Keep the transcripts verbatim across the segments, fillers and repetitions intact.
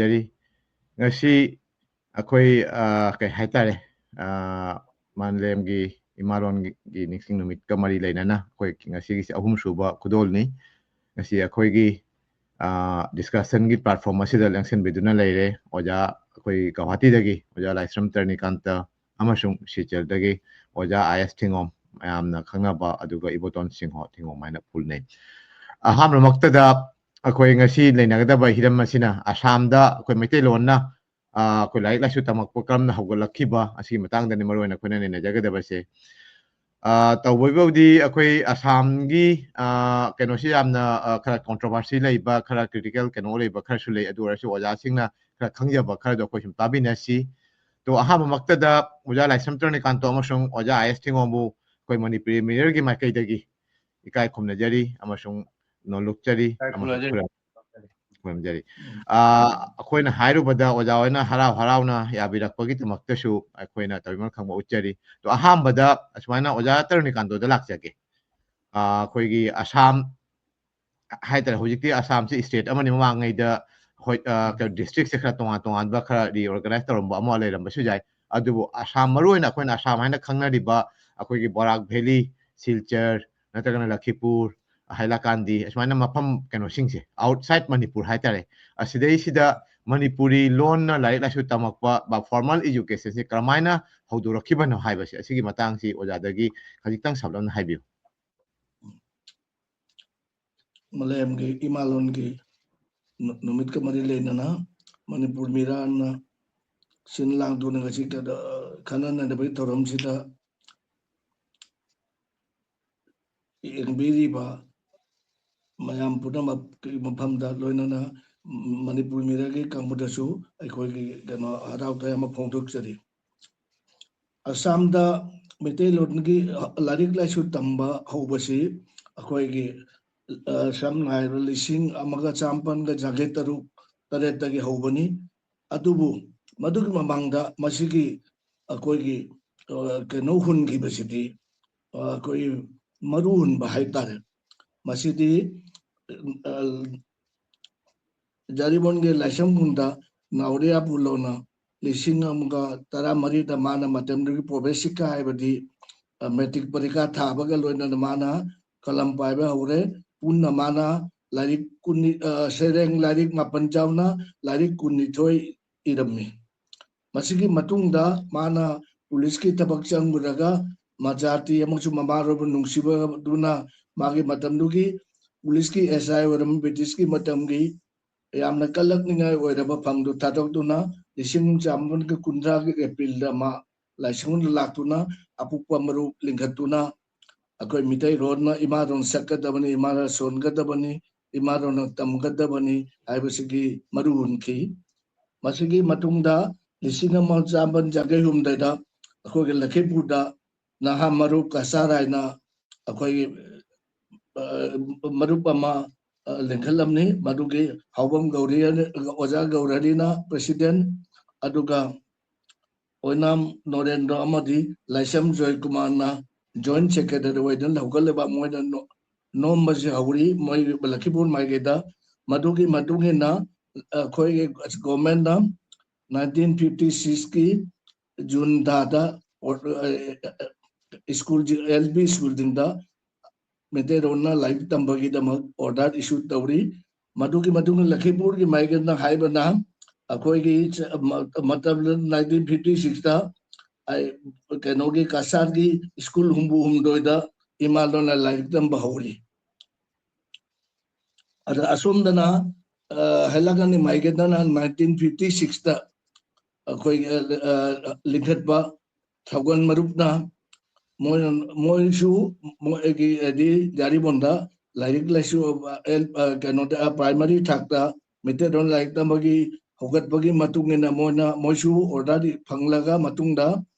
ꯖꯔꯤ꯫ ꯉꯁꯤ ꯑꯩꯈꯣꯏ, ꯑ, ꯀꯩ ꯍꯥꯏꯇꯥꯔꯦ, ꯑ, ꯃꯥꯂꯦꯝꯒꯤ ꯏꯃꯥꯂꯣꯟꯒꯤ ꯅꯤꯡꯁꯤꯡ ꯅꯨꯃꯤꯠꯀ ꯃꯔꯤ ꯂꯩꯅꯅ ꯑꯩꯈꯣꯏ ꯉꯁꯤꯒꯤꯁꯦ ꯑꯍꯨꯝꯁꯨꯕ ꯈꯨꯗꯣꯜꯅꯤ꯫ ꯉꯁꯤ ꯑꯩꯈꯣꯏꯒꯤ, ꯑ, discussionꯒꯤ platform ꯑꯁꯤꯗ ꯂꯦꯡꯁꯤꯟꯕꯤꯗꯨꯅ ꯂꯩꯔꯦ ꯑꯣꯖꯥ, ꯑꯩꯈꯣꯏ ꯒꯧꯍꯥꯇꯤꯗꯒꯤ ꯑꯣꯖꯥ ꯂꯥꯏꯁ꯭ꯔꯝ ꯇꯔꯅꯤꯀꯥꯟꯇ ꯑꯃꯁꯨꯡ ꯁꯤꯜꯆꯔꯗꯒꯤ ꯑꯣꯖꯥ ꯑꯥꯏ ꯑꯦꯁ ꯊꯤꯉꯣꯝ, ꯃꯌꯥꯝꯅ ꯈꯪꯅꯕ, ꯑꯗꯨꯒ ꯏꯕꯣꯇꯣꯟ ꯁꯤꯡꯍꯣ, ꯊꯤꯉꯣꯝ ꯍꯥꯏꯅ ꯐꯨꯜ ꯅꯩ꯫ ꯑꯍꯥꯟꯕꯃꯛꯇꯗ ꯑꯩꯈꯣꯏ ꯉꯁꯤ ꯅꯩꯅꯒꯗꯕ ꯍꯤꯔꯝ ꯑꯁꯤꯅ ꯑꯁꯥꯝꯗ ꯑꯩꯈꯣꯏ ꯃꯩꯇꯩꯂꯣꯟꯅ, ꯑ, ꯑꯩꯈꯣꯏ ꯂꯥꯏꯔꯤꯛ ꯂꯥꯏꯁꯨ ꯇꯝꯃꯛꯄ ꯀꯔꯝꯅ ꯍꯧꯒꯠꯂꯛꯈꯤꯕ ꯑꯁꯤꯒꯤ ꯃꯇꯥꯡꯗꯅꯤ ꯃꯔꯨ ꯑꯣꯏꯅ ꯑꯩꯈꯣꯏꯅ ꯅꯩꯅꯖꯒꯗꯕꯁꯦ꯫ ꯑ, ꯇꯧꯕꯒꯤꯕꯨꯗꯤ ꯑꯩꯈꯣꯏ ꯑꯁꯥꯝꯒꯤ, ꯑ, ꯀꯩꯅꯣꯁꯤ ꯌꯥꯝꯅ, ꯑ, ꯈꯔ controversy ꯂꯩꯕ, ꯈꯔ critical ꯀꯩꯅꯣ ꯂꯩꯕ ꯈꯔꯁꯨ ꯂꯩ꯫ ꯑꯗꯨ ꯑꯣꯏꯔꯁꯨ ꯑꯣꯖꯥꯁꯤꯡꯅ ꯈꯔ ꯈꯪꯖꯕ ꯈꯔꯗꯣ ꯑꯩꯈꯣꯏ ꯁꯨꯝ ꯇꯥꯕꯤꯅꯁꯤ꯫ ꯇꯣ, ꯑꯍꯥꯟꯕꯃꯛꯇꯗ ꯑꯣꯖꯥ ꯂꯥꯏꯁ꯭ꯔꯝ ꯇꯔꯅꯤꯀꯥꯟꯇꯣ ꯑꯃꯁꯨꯡ ꯑꯣꯖꯥ ꯑꯥꯏ ꯑꯦꯁ ꯊꯤꯉꯣꯝꯕꯨ ꯑꯩꯈꯣꯏ ꯃꯅꯤꯄꯨꯔꯤ Mirrorꯒꯤ ꯃꯥꯏꯀꯩꯗꯒꯤ ꯏꯀꯥꯏ ꯈꯨꯝꯅꯖꯔꯤ ꯑꯃꯁꯨꯡ ꯅꯣꯂꯨꯛꯆꯔꯤ ꯑꯃꯁꯨꯡ ꯈꯨꯔꯨꯝꯖꯔꯤ꯫ ꯈꯨꯔꯨꯝꯖꯔꯤ꯫ ꯎꯝ꯫ ꯑ, ꯑꯩꯈꯣꯏꯅ ꯍꯥꯏꯔꯨꯕꯗ ꯑꯣꯖꯥ ꯍꯣꯏꯅ ꯍꯔꯥꯎ ꯍꯔꯥꯎꯅ ꯌꯥꯕꯤꯔꯛꯄꯒꯤꯗꯃꯛꯇꯁꯨ ꯑꯩꯈꯣꯏꯅ ꯇꯧꯕꯤꯃꯜ ꯈꯪꯕ ꯎꯠꯆꯔꯤ꯫ ꯑꯗꯣ, ꯑꯍꯥꯟꯕꯗ ꯑꯁꯨꯃꯥꯏꯅ ꯑꯣꯖꯥ ꯇꯔꯨꯅꯤꯀꯥꯟꯇꯣꯗ ꯂꯥꯛꯆꯒꯦ꯫ ꯑ, ꯑꯩꯈꯣꯏꯒꯤ ꯑꯁꯥꯝ ꯍꯥꯏꯇꯥꯔꯦ, ꯍꯧꯖꯤꯛꯇꯤ ꯑꯁꯥꯝꯁꯤ state ꯑꯃꯅꯤ꯫ ꯃꯃꯥꯡꯉꯩꯗ ꯍꯣꯏ, ꯑ, ꯎꯝ꯫ ꯀꯩꯅꯣ, districtꯁꯦ ꯈꯔ ꯇꯣꯉꯥꯟ ꯇꯣꯉꯥꯟꯕ, ꯈꯔ reorganize ꯇꯧꯔꯝꯕ ꯑꯃ ꯂꯩꯔꯝꯕꯁꯨ ꯌꯥꯏ꯫ ꯑꯗꯨꯕꯨ ꯑꯁꯥꯝ, ꯃꯔꯨꯑꯣꯏꯅ ꯑꯩꯈꯣꯏꯅ ꯑꯁꯥꯝ ꯍꯥꯏꯅ ꯈꯪꯅꯔꯤꯕ ꯑꯩꯈꯣꯏꯒꯤ ꯕꯣꯔꯥꯛ Valley, ꯁꯤꯜꯆꯔ, ꯅꯠꯇ꯭ꯔꯒꯅ ꯂꯈꯤꯄꯨꯔ, ꯍꯥꯏꯂꯥꯀꯥꯟꯗꯤ, ꯑꯁꯨꯃꯥꯏꯅ ꯃꯐꯝ ꯀꯩꯅꯣꯁꯤꯡꯁꯦ, outside ꯃꯅꯤꯄꯨꯔ ꯍꯥꯏꯇꯥꯔꯦ, ꯑꯁꯤꯗꯩꯁꯤꯗ ꯃꯅꯤꯄꯨꯔꯤ ꯂꯣꯟꯅ ꯂꯥꯏꯔꯤꯛ ꯂꯥꯏꯁꯨ ꯇꯝꯃꯛꯄ, ꯕ-, formal educationꯁꯦ ꯀꯔꯝꯍꯥꯏꯅ ꯍꯧꯗꯣꯔꯛꯈꯤꯕꯅꯣ ꯍꯥꯏꯕꯁꯦ, ꯑꯁꯤꯒꯤ ꯃꯇꯥꯡꯁꯤ ꯑꯣꯖꯥꯗꯒꯤ ꯈꯖꯤꯛꯇꯪ ꯁꯝꯂꯞꯅ ꯍꯥꯏꯕꯤꯌꯨ꯫ ꯃꯥꯂꯦꯝꯒꯤ ꯏꯃꯥꯂꯣꯟꯒꯤ ꯅꯨ-, ꯅꯨꯃꯤꯠꯀ ꯃꯔꯤ ꯂꯩꯅꯅ ꯃꯅꯤꯄꯨꯔ ꯃꯤꯔꯥꯅ ꯁꯤꯟ ꯂꯥꯡꯗꯨꯅ ꯉꯁꯤ ꯀꯗ-, ꯈꯟꯅ ꯅꯩꯅꯕꯒꯤ ꯊꯧꯔꯝꯁꯤꯗ ꯌꯦꯡꯕꯤꯔꯤꯕ ꯃꯌꯥꯝ ꯄꯨꯝꯅꯃꯛꯀꯤ ꯃꯐꯝꯗ, ꯂꯣꯏꯅꯅ ꯃꯅꯤꯄꯨꯔ ꯃꯤꯔꯒꯤ ꯀꯥꯡꯕꯨꯗꯁꯨ ꯑꯩꯈꯣꯏꯒꯤ ꯀꯩꯅꯣ ꯍꯔꯥꯎ ꯇꯌꯥꯝꯕ ꯐꯣꯡꯗꯣꯛꯆꯔꯤ꯫ ꯑꯁꯥꯝꯗ ꯃꯩꯇꯩꯂꯣꯟꯒꯤ ꯂꯥꯏꯔꯤꯛ ꯂꯥꯏꯁꯨ ꯇꯝꯕ ꯍꯧꯕꯁꯤ ꯑꯩꯈꯣꯏꯒꯤ, ꯑ, ꯁꯝꯅ ꯍꯥꯏꯔꯕꯗ ꯂꯤꯁꯤꯡ ꯑꯃꯒ ꯆꯥꯃꯥꯄꯟꯒ ꯌꯥꯡꯈꯩ ꯇꯔꯨꯛ ꯇꯔꯦꯠꯇꯒꯤ ꯍꯧꯕꯅꯤ꯫ ꯑꯗꯨꯕꯨ ꯃꯗꯨꯒꯤ ꯃꯃꯥꯡꯗ ꯃꯁꯤꯒꯤ ꯑꯩꯈꯣꯏꯒꯤ, ꯑ, ꯀꯩꯅꯣ ꯍꯨꯟꯈꯤꯕꯁꯤꯗꯤ, ꯑ, ꯑꯩꯈꯣꯏ ꯃꯔꯨ ꯍꯨꯟꯕ ꯍꯥꯏꯇꯥꯔꯦ꯫ ꯃꯁꯤꯗꯤ, ꯑ, ꯖꯥꯔꯤꯕꯣꯟꯒꯤ ꯂꯥꯏꯁ꯭ꯔꯝ ꯈꯨꯟꯗ ꯅꯥꯎꯔꯤꯌꯥ ꯄꯨꯂꯣꯅ ꯂꯤꯁꯤꯡ ꯑꯃꯒ ꯇꯔꯥꯃꯔꯤꯗ ꯃꯥꯅ ꯃꯇꯝꯗꯨꯒꯤ ꯄ꯭ꯔꯣꯕꯦꯁꯤꯀꯥ ꯍꯥꯏꯕꯗꯤ, ꯑ, ꯃꯦꯇ꯭ꯔꯤꯛ ꯄꯔꯤꯈꯥ ꯊꯥꯕꯒ ꯂꯣꯏꯅꯅ ꯃꯥꯅ ꯀꯂꯝ ꯄꯥꯏꯕ ꯍꯧꯔꯦ꯫ ꯄꯨꯟꯅ ꯃꯥꯅ ꯂꯥꯏꯔꯤꯛ ꯀꯨꯟꯅꯤ-, ꯑ, ꯁꯩꯔꯦꯡ ꯂꯥꯏꯔꯤꯛ ꯃꯥꯄꯟ ꯌꯥꯎꯅ ꯂꯥꯏꯔꯤꯛ ꯀꯨꯟꯅꯤꯊꯣꯏ ꯏꯔꯝꯃꯤ꯫ ꯃꯁꯤꯒꯤ ꯃꯇꯨꯡꯗ ꯃꯥꯅ ꯄꯨꯂꯤꯁꯀꯤ ꯊꯕꯛ ꯆꯪꯂꯨꯔꯒ ꯃꯖꯥꯇꯤ ꯑꯃꯁꯨꯡ ꯃꯃꯥꯔꯣꯝꯕꯨ ꯅꯨꯡꯁꯤꯕꯗꯨꯅ ꯃꯥꯒꯤ ꯃꯇꯝꯗꯨꯒꯤ ꯄꯨꯂꯤꯁꯀꯤ SI ꯑꯣꯏꯔꯝꯕ ꯕ꯭ꯔꯤꯇꯤꯁꯀꯤ ꯃꯇꯝꯒꯤ ꯌꯥꯝꯅ ꯀꯜꯂꯛꯅꯤꯡꯉꯥꯏ ꯑꯣꯏꯔꯕ ꯐꯝꯗꯨ ꯊꯥꯗꯣꯛꯇꯨꯅ ꯂꯤꯁꯤꯡ ꯆꯥꯝꯃꯒ ꯀꯨꯟꯊ꯭ꯔꯥꯒꯤ ꯑꯦꯄ꯭ꯔꯤꯜꯗ ꯃꯥ ꯂꯥꯏꯁ꯭ꯔꯝꯗ ꯂꯥꯛꯇꯨꯅ ꯑꯄꯨꯛꯄ ꯃꯔꯨꯞ ꯂꯤꯡꯈꯠꯇꯨꯅ ꯑꯩꯈꯣꯏ ꯃꯤꯇꯩꯔꯣꯟꯅ ꯏꯃꯥꯔꯣꯟ ꯁꯛꯀꯗꯕꯅꯤ, ꯏꯃꯥꯔꯣꯟ ꯁꯣꯟꯒꯗꯕꯅꯤ, ꯏꯃꯥꯔꯣꯟꯅ ꯇꯝꯒꯗꯕꯅꯤ ꯍꯥꯏꯕꯁꯤꯒꯤ ꯃꯔꯨ ꯍꯨꯟꯈꯤ꯫ ꯃꯁꯤꯒꯤ ꯃꯇꯨꯡꯗ ꯂꯤꯁꯤꯡ ꯑꯃ ꯆꯥꯝꯃꯄꯟ ꯌꯥꯡꯈꯩ ꯍꯨꯝꯗꯣꯏꯗ ꯑꯩꯈꯣꯏꯒꯤ ꯂꯈꯤꯄꯨꯔꯗ ꯅꯍꯥ ꯃꯔꯨꯞ ꯀꯁꯥꯔ ꯍꯥꯏꯅ ꯑꯩꯈꯣꯏꯒꯤ, ꯑ, ꯃꯔꯨꯞ ꯑꯃ, ꯑ, ꯂꯤꯡꯈꯠꯂꯝꯃꯤ꯫ ꯃꯗꯨꯒꯤ ꯍꯥꯎꯕꯝ ꯒꯧꯔꯤ, ꯑꯣꯖꯥ ꯒꯧꯔꯍꯔꯤꯅ ꯄ꯭ꯔꯦꯁꯤꯗꯦꯟ, ꯑꯗꯨꯒ ꯑꯣꯏꯅꯥꯝ ꯅꯣꯔꯦꯟꯗ꯭ꯔ ꯑꯃꯗꯤ ꯂꯥꯏꯁ꯭ꯔꯝ ꯖꯣꯏꯀꯨꯃꯥꯔꯅ ꯖꯣꯏꯟꯠ ꯁꯦꯀ꯭ꯔꯦꯇꯔꯤ ꯑꯣꯏꯗꯨꯅ ꯍꯧꯒꯠꯂꯤꯕ ꯃꯣꯏꯅ ꯅꯣ-, ꯅꯣꯝꯕꯁꯤ ꯍꯧꯔꯤ꯫ ꯃꯣꯏ ꯂꯈꯤꯄꯨꯔ ꯃꯥꯏꯀꯩꯗ ꯃꯗꯨꯒꯤ ꯃꯇꯨꯡ ꯏꯟꯅ ꯑꯩꯈꯣꯏꯒꯤ ꯒꯣꯔꯃꯦꯟꯅ ꯅꯥꯏꯟꯇꯤꯟ ꯐꯤꯐꯇꯤ ꯁꯤꯛꯁꯀꯤ ꯖꯨꯟ ꯊꯥꯗ ꯁ꯭ꯀꯨꯜ, LP ꯁ꯭ꯀꯨꯜꯁꯤꯡꯗ ꯃꯩꯇꯩꯂꯣꯟꯅ ꯂꯥꯏꯔꯤꯛ ꯇꯝꯕꯒꯤꯗꯃꯛ ꯑꯣꯔꯗꯔ ꯏꯁꯨ ꯇꯧꯔꯤ꯫ ꯃꯗꯨꯒꯤ ꯃꯇꯨꯡꯗ ꯂꯈꯤꯄꯨꯔꯒꯤ ꯃꯥꯏꯀꯩꯗ ꯍꯥꯏꯕꯅ ꯑꯩꯈꯣꯏꯒꯤ ꯆ-, ꯃ-, ꯃꯇꯝꯗ ꯅꯥꯏꯟꯇꯤꯟ ꯐꯤꯐꯇꯤ ꯁꯤꯛꯁꯇ ꯑꯩ ꯀꯩꯅꯣꯒꯤ ꯀꯁꯥꯔꯒꯤ ꯁ꯭ꯀꯨꯜ ꯍꯨꯝꯐꯨ ꯍꯨꯝꯗꯣꯏꯗ ꯏꯃꯥꯂꯣꯟꯅ ꯂꯥꯏꯔꯤꯛ ꯇꯝꯕ ꯍꯧꯔꯤ꯫ ꯑꯗ ꯑꯁꯣꯝꯗꯅ, ꯑ, ꯍꯥꯏꯂꯀꯥꯟꯗꯤ ꯃꯥꯏꯀꯩꯗꯅ ꯅꯥꯏꯟꯇꯤꯟ ꯐꯤꯐꯇꯤ ꯁꯤꯛꯁꯇ ꯑꯩꯈꯣꯏꯒꯤ, ꯑ, ꯑ, ꯂꯤꯡꯈꯠꯄ ꯊꯧꯒꯜ ꯃꯔꯨꯞꯅ ꯃꯣꯏꯅ, ꯃꯣꯏꯁꯨ ꯃꯣꯏꯒꯤ ꯍꯥꯏꯗꯤ ꯖꯥꯔꯤꯕꯣꯟꯗ ꯂꯥꯏꯔꯤꯛ ꯂꯥꯏꯁꯨ, ꯑ, ꯑꯦꯜ-, ꯑ, ꯀꯩꯅꯣꯗ, ꯑ, ꯄ꯭ꯔꯥꯏꯃꯔꯤ ꯊꯥꯛꯇ ꯃꯩꯇꯩꯂꯣꯟ ꯂꯥꯏꯔꯤꯛ ꯇꯝꯕꯒꯤ ꯍꯧꯒꯠꯄꯒꯤ ꯃꯇꯨꯡ ꯏꯟꯅ ꯃꯣꯏꯅ, ꯃꯣꯏꯁꯨ ꯑꯣꯔꯗꯔ ꯐꯪꯂꯒ ꯃꯇꯨꯡꯗ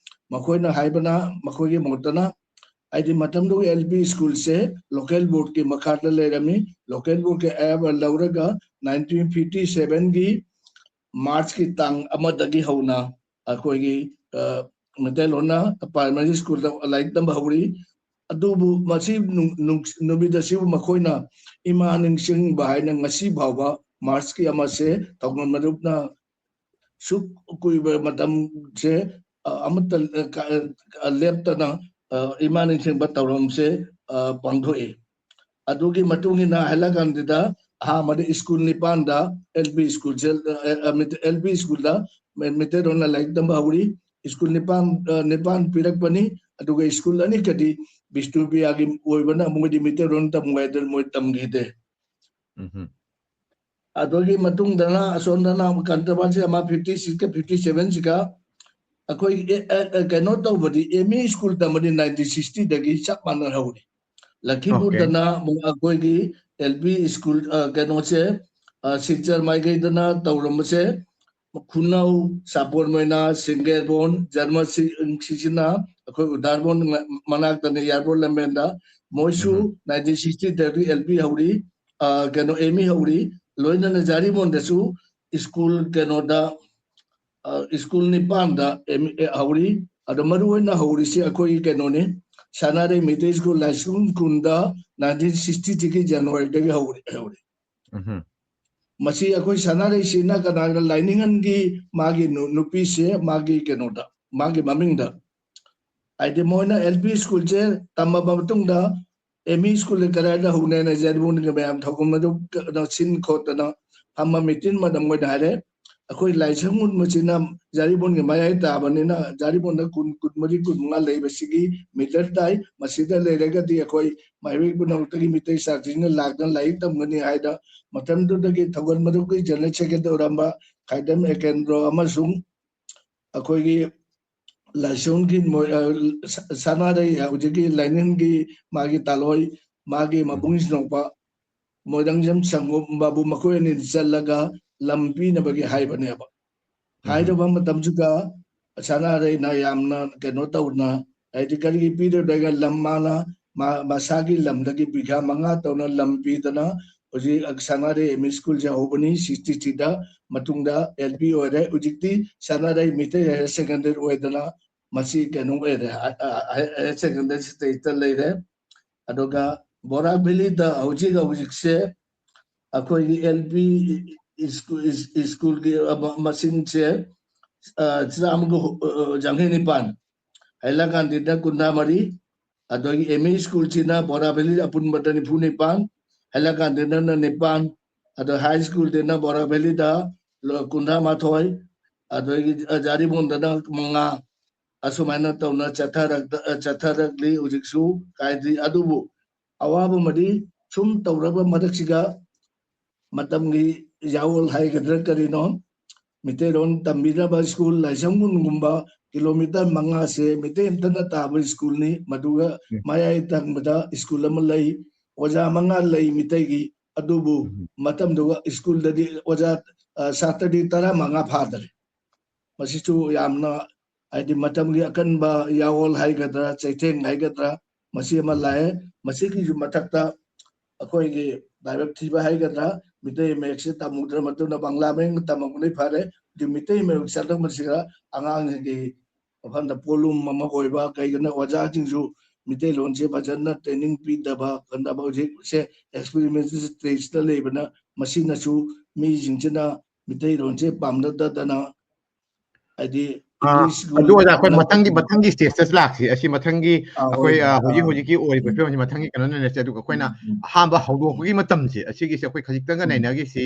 ꯃꯈꯣꯏꯅ ꯍꯥꯏꯕꯅ, ꯃꯈꯣꯏꯒꯤ ꯃꯣꯠꯇꯅ ꯍꯥꯏꯗꯤ ꯃꯇꯝꯗꯨꯒꯤ LP ꯁ꯭ꯀꯨꯜꯁꯦ ꯂꯣꯀꯦꯜ ꯕꯣꯔꯗꯀꯤ ꯃꯈꯥꯗ ꯂꯩꯔꯝꯃꯤ꯫ ꯂꯣꯀꯦꯜ ꯕꯣꯔꯗꯀꯤ ꯑꯌꯥꯕ ꯂꯧꯔꯒ ꯅꯥꯏꯟꯇꯤꯟ ꯐꯤꯐꯇꯤ ꯁꯚꯦꯟꯒꯤ ꯃꯥꯔꯆꯀꯤ ꯇꯥꯡ ꯑꯃꯗꯒꯤ ꯍꯧꯅ ꯑꯩꯈꯣꯏꯒꯤ, ꯑ, ꯃꯩꯇꯩꯂꯣꯟꯅ ꯄ꯭ꯔꯥꯏꯃꯔꯤ ꯁ꯭ꯀꯨꯜꯗ ꯂꯥꯏꯔꯤꯛ ꯇꯝꯕ ꯍꯧꯔꯤ꯫ ꯑꯗꯨꯕꯨ ꯃꯁꯤ ꯅꯨ-, ꯅꯨ-, ꯅꯨꯃꯤꯠ ꯑꯁꯤꯕꯨ ꯃꯈꯣꯏꯅ ꯏꯃꯥ ꯅꯤꯡꯁꯤꯡꯕ ꯍꯥꯏꯅ ꯉꯁꯤ ꯐꯥꯎꯕ ꯃꯥꯔꯆꯀꯤ ꯑꯃꯁꯦ ꯊꯧꯒꯜ ꯃꯔꯨꯞꯅ ꯁꯨꯛ ꯀꯨꯏꯕ ꯃꯇꯝꯁꯦ, ꯑ, ꯑꯃꯠꯇ, ꯑ, ꯀ-, ꯑ, ꯂꯦꯞꯇꯅ, ꯑ, ꯏꯃꯥ ꯅꯤꯡꯁꯤꯡꯕ ꯊꯧꯔꯝꯁꯦ, ꯑ, ꯄꯥꯡꯊꯣꯛꯏ꯫ ꯑꯗꯨꯒꯤ ꯃꯇꯨꯡ ꯏꯟꯅ ꯍꯥꯏꯂꯀꯥꯟꯗꯗ ꯑꯍꯥꯟꯕꯗ ꯁ꯭ꯀꯨꯜ ꯅꯤꯄꯥꯟꯗ, ꯑꯦꯜ ꯄꯤ ꯁ꯭ꯀꯨꯜꯁꯦ, ꯑ, ꯑ, ꯃꯤꯇꯩ-, ꯑꯦꯜ ꯄꯤ ꯁ꯭ꯀꯨꯜꯗ ꯃꯦ-, ꯃꯩꯇꯩꯂꯣꯟꯅ ꯂꯥꯏꯔꯤꯛ ꯇꯝꯕ ꯍꯧꯔꯤ꯫ ꯁ꯭ꯀꯨꯜ ꯅꯤꯄꯥꯟ, ꯑ, ꯅꯤꯄꯥꯟ ꯄꯤꯔꯛꯄꯅꯤ꯫ ꯑꯗꯨꯒ ꯁ꯭ꯀꯨꯜ ꯑꯅꯤꯈꯛꯇꯤ ꯕꯤꯁꯅꯨꯄ꯭ꯔꯤꯌꯥꯒꯤ ꯑꯣꯏꯕꯅ ꯃꯣꯏꯗꯤ ꯃꯩꯇꯩꯂꯣꯟ ꯇꯝꯃꯨ ꯍꯥꯏꯗꯅ ꯃꯣꯏ ꯇꯝꯈꯤꯗꯦ꯫ ꯎꯝꯍꯨꯝ꯫ ꯑꯗꯨꯒꯤ ꯃꯇꯨꯡꯗꯅ ꯑꯁꯣꯝꯗꯅ ꯑꯃꯨꯛ controversy ꯑꯃ fifty six ꯀ fifty seven ꯁꯤꯒ ꯑꯩꯈꯣꯏ ꯑꯦ-, ꯑꯦ-, ꯑꯦ-, ꯀꯩꯅꯣ ꯇꯧꯕꯗꯤ ꯑꯦꯝ ꯏ ꯁ꯭ꯀꯨꯜ ꯇꯝꯕꯗꯤ nineteen sixty ꯗꯒꯤ ꯆꯞ ꯃꯥꯟꯅꯍꯧꯔꯤ꯫ ꯂꯈꯤꯄꯨꯔꯗꯅ ꯑꯃꯨꯛ ꯑꯩꯈꯣꯏꯒꯤ ꯑꯦꯜ ꯄꯤ ꯁ꯭ꯀꯨꯜ, ꯑ, ꯀꯩꯅꯣꯁꯦ, ꯑ, ꯁꯤꯜꯆꯔ ꯃꯥꯏꯀꯩꯗꯅ ꯇꯧꯔꯝꯕꯁꯦ ꯈꯨꯅꯧ, ꯁꯥꯄꯣꯟ ꯃꯣꯏꯅꯥ, ꯁꯤꯡꯒꯦꯔꯕꯣꯟ, ꯖꯔꯃ ꯁꯤ-, ꯁꯤꯁꯤꯅ ꯑꯩꯈꯣꯏ ꯎꯗꯥꯔꯕꯣꯟ ꯃ-, ꯃꯅꯥꯛꯇꯅ ꯏꯌꯥꯔꯄꯣꯔꯠ ꯂꯝꯕꯦꯟꯗ ꯃꯣꯏꯁꯨ ꯎꯝ꯫ nineteen sixty ꯗꯒꯤ ꯑꯦꯜ ꯄꯤ ꯍꯧꯔꯤ, ꯑ, ꯀꯩꯅꯣ, ꯑꯦꯝ ꯏ ꯍꯧꯔꯤ, ꯂꯣꯏꯅꯅ ꯖꯥꯔꯤꯕꯣꯟꯗꯁꯨ ꯁ꯭ꯀꯨꯜ ꯀꯩꯅꯣꯗ, ꯑ, ꯁ꯭ꯀꯨꯜ ꯅꯤꯄꯥꯟꯗ ꯑꯦꯝ ꯑꯦ ꯍꯧꯔꯤ꯫ ꯑꯗꯣ ꯃꯔꯨ ꯑꯣꯏꯅ ꯍꯧꯔꯤꯁꯤ ꯑꯩꯈꯣꯏꯒꯤ ꯀꯩꯅꯣꯅꯤ, ꯁꯅꯥꯔꯩ ꯃꯩꯇꯩ ꯁ꯭ꯀꯨꯜ ꯂꯥꯏꯁ꯭ꯔꯝ ꯈꯨꯟꯗ nineteen sixty ꯗꯒꯤ ꯖꯅꯋꯥꯔꯤꯗꯒꯤ ꯍꯧꯔꯤ, ꯍꯧꯔꯤ꯫ ꯎꯝꯍꯨꯝ꯫ ꯃꯁꯤ ꯑꯩꯈꯣꯏ ꯁꯅꯥꯔꯩꯁꯤꯅ ꯀꯅꯥꯒꯤꯅꯣ, ꯂꯥꯏꯅꯤꯡꯍꯟꯒꯤ ꯃꯥꯒꯤ ꯅꯨ-, ꯅꯨꯄꯤꯁꯦ ꯃꯥꯒꯤ ꯀꯩꯅꯣꯗ, ꯃꯥꯒꯤ ꯃꯃꯤꯡꯗ꯫ ꯍꯥꯏꯗꯤ ꯃꯣꯏꯅ ꯑꯦꯜ ꯄꯤ ꯁ꯭ꯀꯨꯜꯁꯦ ꯇꯝꯃꯕ ꯃꯇꯨꯡꯗ ꯑꯦꯝ ꯏ ꯁ꯭ꯀꯨꯜꯁꯦ ꯀꯗꯥꯏꯗ ꯍꯧꯅꯦꯅ ꯖꯥꯔꯤꯕꯣꯟꯒꯤ ꯃꯌꯥꯝ ꯊꯧꯒꯜ ꯑꯗꯨ ꯀ-, ꯀꯩꯅꯣ ꯁꯤꯟ ꯈꯣꯠꯇꯅ ꯐꯝꯕ ꯃꯤꯇꯤꯡ ꯑꯃꯗ ꯃꯣꯏꯅ ꯍꯥꯏꯔꯦ, ꯑꯩꯈꯣꯏ ꯂꯥꯏꯁ꯭ꯔꯝ ꯈꯨꯟ ꯃꯁꯤꯅ ꯖꯥꯔꯤꯕꯣꯟꯒꯤ ꯃꯌꯥꯏ ꯇꯥꯕꯅꯤꯅ ꯖꯥꯔꯤꯕꯣꯟꯗ ꯈꯨꯟ ꯀꯨꯟꯃꯔꯤ, ꯀꯨꯟꯃꯉꯥ ꯂꯩꯕꯁꯤꯒꯤ ꯃꯦꯇꯔ ꯇꯥꯏ꯫ ꯃꯁꯤꯗ ꯂꯩꯔꯒꯗꯤ ꯑꯩꯈꯣꯏ ꯃꯥꯏꯕ ꯄꯨꯝꯅꯃꯛꯇꯒꯤ ꯃꯤꯇꯩ ꯆꯥꯛꯁꯤꯡꯅ ꯂꯥꯛꯇꯅ ꯂꯥꯏꯔꯤꯛ ꯇꯝꯒꯅꯤ ꯍꯥꯏꯗ ꯃꯇꯝꯗꯨꯗꯒꯤ ꯊꯧꯒꯜ ꯃꯔꯨꯞꯀꯤ ꯖꯦꯅꯔꯦꯜ ꯁꯦꯀ꯭ꯔꯦꯇꯔꯤ ꯑꯣꯏꯔꯝꯕ ꯈꯥꯏꯗꯝ ꯑꯦꯀꯦꯟꯗ꯭ꯔꯣ ꯑꯃꯁꯨꯡ ꯑꯩꯈꯣꯏꯒꯤ ꯂꯥꯏꯁ꯭ꯔꯝꯒꯤ ꯃꯣꯏ, ꯑ, ꯁ-, ꯁꯅꯥꯔꯩ ꯍꯧꯖꯤꯛꯀꯤ ꯂꯥꯏꯅꯤꯡꯒꯤ ꯃꯥꯒꯤ ꯇꯥꯂꯣꯏ, ꯃꯥꯒꯤ ꯎꯝ꯫ ꯃꯕꯨꯡ ꯁꯤꯅꯧꯄꯥ ꯃꯣꯏꯔꯥꯡꯖꯝ ꯁꯪꯒꯣꯝ ꯕꯥꯕꯨ ꯃꯈꯣꯏ ꯑꯅꯤ ꯆꯠꯂꯒ ꯂꯝ ꯄꯤꯅꯕꯒꯤ ꯍꯥꯏꯕꯅꯦꯕ꯫ ꯎꯝ꯫ ꯍꯥꯏꯔꯕ ꯃꯇꯝꯁꯤꯗ ꯁꯅꯥꯔꯩꯅ ꯌꯥꯝꯅ ꯀꯩꯅꯣ ꯇꯧꯅ, ꯍꯥꯏꯗꯤ ꯀꯔꯤꯒꯤ ꯄꯤꯔꯣꯏꯗꯣꯏꯒ ꯂꯝ ꯃꯥꯅ ꯃꯥ-, ꯃꯁꯥꯒꯤ ꯂꯝꯗꯒꯤ ꯕꯤꯘꯥ ꯃꯉꯥ ꯇꯧꯅ ꯂꯝ ꯄꯤꯗꯅ ꯍꯧꯖꯤꯛ ꯁꯅꯥꯔꯩ ꯑꯦꯝ ꯏ ꯁ꯭ꯀꯨꯜꯁꯦ ꯍꯧꯕꯅꯤ꯫ ꯁꯤꯛꯁꯇꯤ ꯊ꯭ꯔꯤꯗ ꯃꯇꯨꯡꯗ ꯑꯦꯜ ꯄꯤ ꯑꯣꯏꯔꯦ꯫ ꯍꯧꯖꯤꯛꯇꯤ ꯁꯅꯥꯔꯩ ꯃꯤꯇꯩ ꯍꯥꯌꯔ ꯁꯦꯀꯦꯟꯗꯔꯤ ꯑꯣꯏꯗꯅ ꯃꯁꯤ ꯀꯩꯅꯣ ꯑꯣꯏꯔꯦ, ꯑ-, ꯑ-, ꯍꯥꯌꯔ ꯁꯦꯀꯦꯟꯗꯔꯤ ꯁ꯭ꯇꯦꯖꯇ ꯂꯩꯔꯦ꯫ ꯑꯗꯨꯒ ꯕꯣꯔꯥꯛ ꯚꯦꯂꯤꯗ ꯍꯧꯖꯤꯛ ꯍꯧꯖꯤꯛꯁꯦ ꯑꯩꯈꯣꯏꯒꯤ ꯑꯦꯜ ꯄꯤ ꯁ꯭ꯀꯨꯜꯒꯤ ꯃꯁꯤꯡꯁꯦ ꯆꯥꯝꯃꯒ ꯌꯥꯡꯈꯩ ꯅꯤꯄꯥꯟ, ꯍꯥꯏꯌꯔ ꯁꯦꯀꯦꯟꯗꯔꯤꯗ ꯀꯨꯟꯊ꯭ꯔꯥ ꯃꯔꯤ, ꯑꯗꯒꯤ ꯑꯦꯝ ꯏ ꯁ꯭ꯀꯨꯜꯁꯤꯅ ꯕꯣꯔꯥ ꯚꯦꯂꯤ ꯑꯄꯨꯟꯕꯗ ꯅꯤꯐꯨ ꯅꯤꯄꯥꯟ, ꯍꯥꯏꯌꯔ ꯁꯦꯀꯦꯟꯗꯔꯤꯗꯅ ꯅꯤꯄꯥꯟ, ꯑꯗꯣ ꯍꯥꯏ ꯁ꯭ꯀꯨꯜꯗꯅ ꯕꯣꯔꯥ ꯚꯦꯂꯤꯗ ꯀꯨꯟꯊ꯭ꯔꯥ ꯃꯥꯊꯣꯏ, ꯑꯗꯒꯤ ꯖꯥꯔꯤꯕꯣꯟꯗꯅ ꯃꯉꯥ, ꯑꯁꯨꯃꯥꯏꯅ ꯇꯧꯅ ꯆꯠꯊꯔꯛꯂꯤ ꯍꯧꯖꯤꯛꯁꯨ ꯀꯥꯏꯗ꯭ꯔꯤ꯫ ꯑꯗꯨꯕꯨ ꯑꯋꯥꯕ ꯑꯃꯗꯤ ꯁꯨꯝ ꯇꯧꯔꯕ ꯃꯔꯛꯁꯤꯒ ꯃꯇꯝꯒꯤ ꯌꯥꯑꯣꯜ ꯍꯥꯏꯒꯗ꯭ꯔꯥ ꯀꯔꯤꯅꯣ, ꯃꯤꯇꯩꯂꯣꯟ ꯇꯝꯕꯤꯅꯕ ꯁ꯭ꯀꯨꯜ ꯂꯥꯏꯁꯪꯒꯨꯝꯕ ꯀꯤꯂꯣꯃꯤꯇꯔ ꯃꯉꯥꯁꯦ ꯃꯤꯇꯩ ꯑꯝꯇꯅ ꯇꯥꯕ ꯁ꯭ꯀꯨꯜꯅꯤ꯫ ꯃꯗꯨꯒ ꯎꯝ꯫ ꯃꯌꯥꯏ ꯊꯪꯕꯗ ꯁ꯭ꯀꯨꯜ ꯑꯃ ꯂꯩ, ꯑꯣꯖꯥ ꯃꯉꯥ ꯂꯩ ꯃꯤꯇꯩꯒꯤ꯫ ꯑꯗꯨꯕꯨ ꯎꯝ꯫ ꯃꯇꯝꯗꯨꯒ ꯁ꯭ꯀꯨꯜꯗꯗꯤ ꯑꯣꯖꯥ, ꯑ, ꯁꯥꯇ꯭ꯔꯗꯤ ꯇꯔꯥꯃꯉꯥ ꯐꯥꯗꯔꯦ꯫ ꯃꯁꯤꯁꯨ ꯌꯥꯝꯅ, ꯍꯥꯏꯗꯤ, ꯃꯇꯝꯒꯤ ꯑꯀꯟꯕ ꯌꯥꯑꯣꯜ ꯍꯥꯏꯒꯗ꯭ꯔꯥ, ꯆꯩꯊꯦꯡ ꯍꯥꯏꯒꯗ꯭ꯔꯥ, ꯃꯁꯤ ꯑꯃ ꯎꯝ꯫ ꯂꯥꯛꯑꯦ꯫ ꯃꯁꯤꯒꯤꯁꯨ ꯃꯊꯛꯇ ꯑꯩꯈꯣꯏꯒꯤ ꯂꯥꯏꯕꯛ ꯊꯤꯕ ꯍꯥꯏꯒꯗ꯭ꯔꯥ, ꯃꯤꯇꯩ ꯃꯌꯦꯛꯁꯦ ꯇꯝꯃꯨꯗ꯭ꯔ ꯃꯇꯨꯡꯗ ꯕꯪꯂꯥ ꯃꯌꯦꯛ ꯇꯝꯃꯛꯄꯅ ꯐꯔꯦ꯫ ꯑꯗꯨ ꯃꯤꯇꯩ ꯃꯌꯦꯛ ꯆꯠꯂꯝꯕꯁꯤꯒ ꯑꯉꯥꯡꯁꯤꯡꯒꯤ ꯋꯥꯈꯜꯗ ꯄꯣꯠꯂꯨꯝ ꯑꯃ ꯑꯣꯏꯕ, ꯀꯩꯒꯤꯅꯣ ꯑꯣꯖꯥꯁꯤꯡꯁꯨ ꯃꯤꯇꯩꯂꯣꯟꯁꯦ ꯐꯖꯅ ꯇ꯭ꯔꯦꯅꯤꯡ ꯄꯤꯗꯕ, ꯀꯟꯗꯕ, ꯍꯧꯖꯤꯛꯁꯦ ꯑꯦꯛꯁꯄꯤꯔꯤꯃꯦꯟꯇꯦꯜ ꯁ꯭ꯇꯦꯖꯇ ꯂꯩꯕꯅ, ꯃꯁꯤꯅꯁꯨ ꯃꯤꯁꯤꯡꯁꯤꯅ ꯃꯤꯇꯩꯂꯣꯟꯁꯦ ꯄꯥꯝꯅꯗꯗꯅ ꯍꯥꯏꯗꯤ ꯑꯥ, ꯏꯪꯂꯤꯁ ꯑꯗꯨ ꯑꯣꯖꯥ, ꯑꯩꯈꯣꯏ ꯃꯊꯪꯒꯤ, ꯃꯊꯪꯒꯤ ꯁ꯭ꯇꯦꯖꯇ ꯂꯥꯛꯁꯤ꯫ ꯑꯁꯤ ꯃꯊꯪꯒꯤ ꯑꯥ, ꯑꯩꯈꯣꯏ, ꯍꯣꯏ, ꯑꯥ, ꯍꯧꯖꯤꯛ ꯑꯥ, ꯍꯧꯖꯤꯛꯀꯤ ꯑꯣꯏꯔꯤꯕ ꯎꯝ, ꯐꯤꯕꯝꯁꯤ ꯃꯊꯪꯒꯤ ꯀꯩꯅꯣ ꯅꯩꯅꯁꯤ꯫ ꯑꯗꯨꯒ ꯑꯩꯈꯣꯏꯅ ꯎꯝ, ꯎꯝ, ꯑꯍꯥꯟꯕ ꯍꯧꯗꯣꯛꯄꯒꯤ ꯃꯇꯝꯁꯦ, ꯑꯁꯤꯒꯤꯁꯦ ꯑꯩꯈꯣꯏ ꯈꯖꯤꯛꯇꯪꯒ ꯎꯝ, ꯅꯩꯅꯈꯤꯁꯤ꯫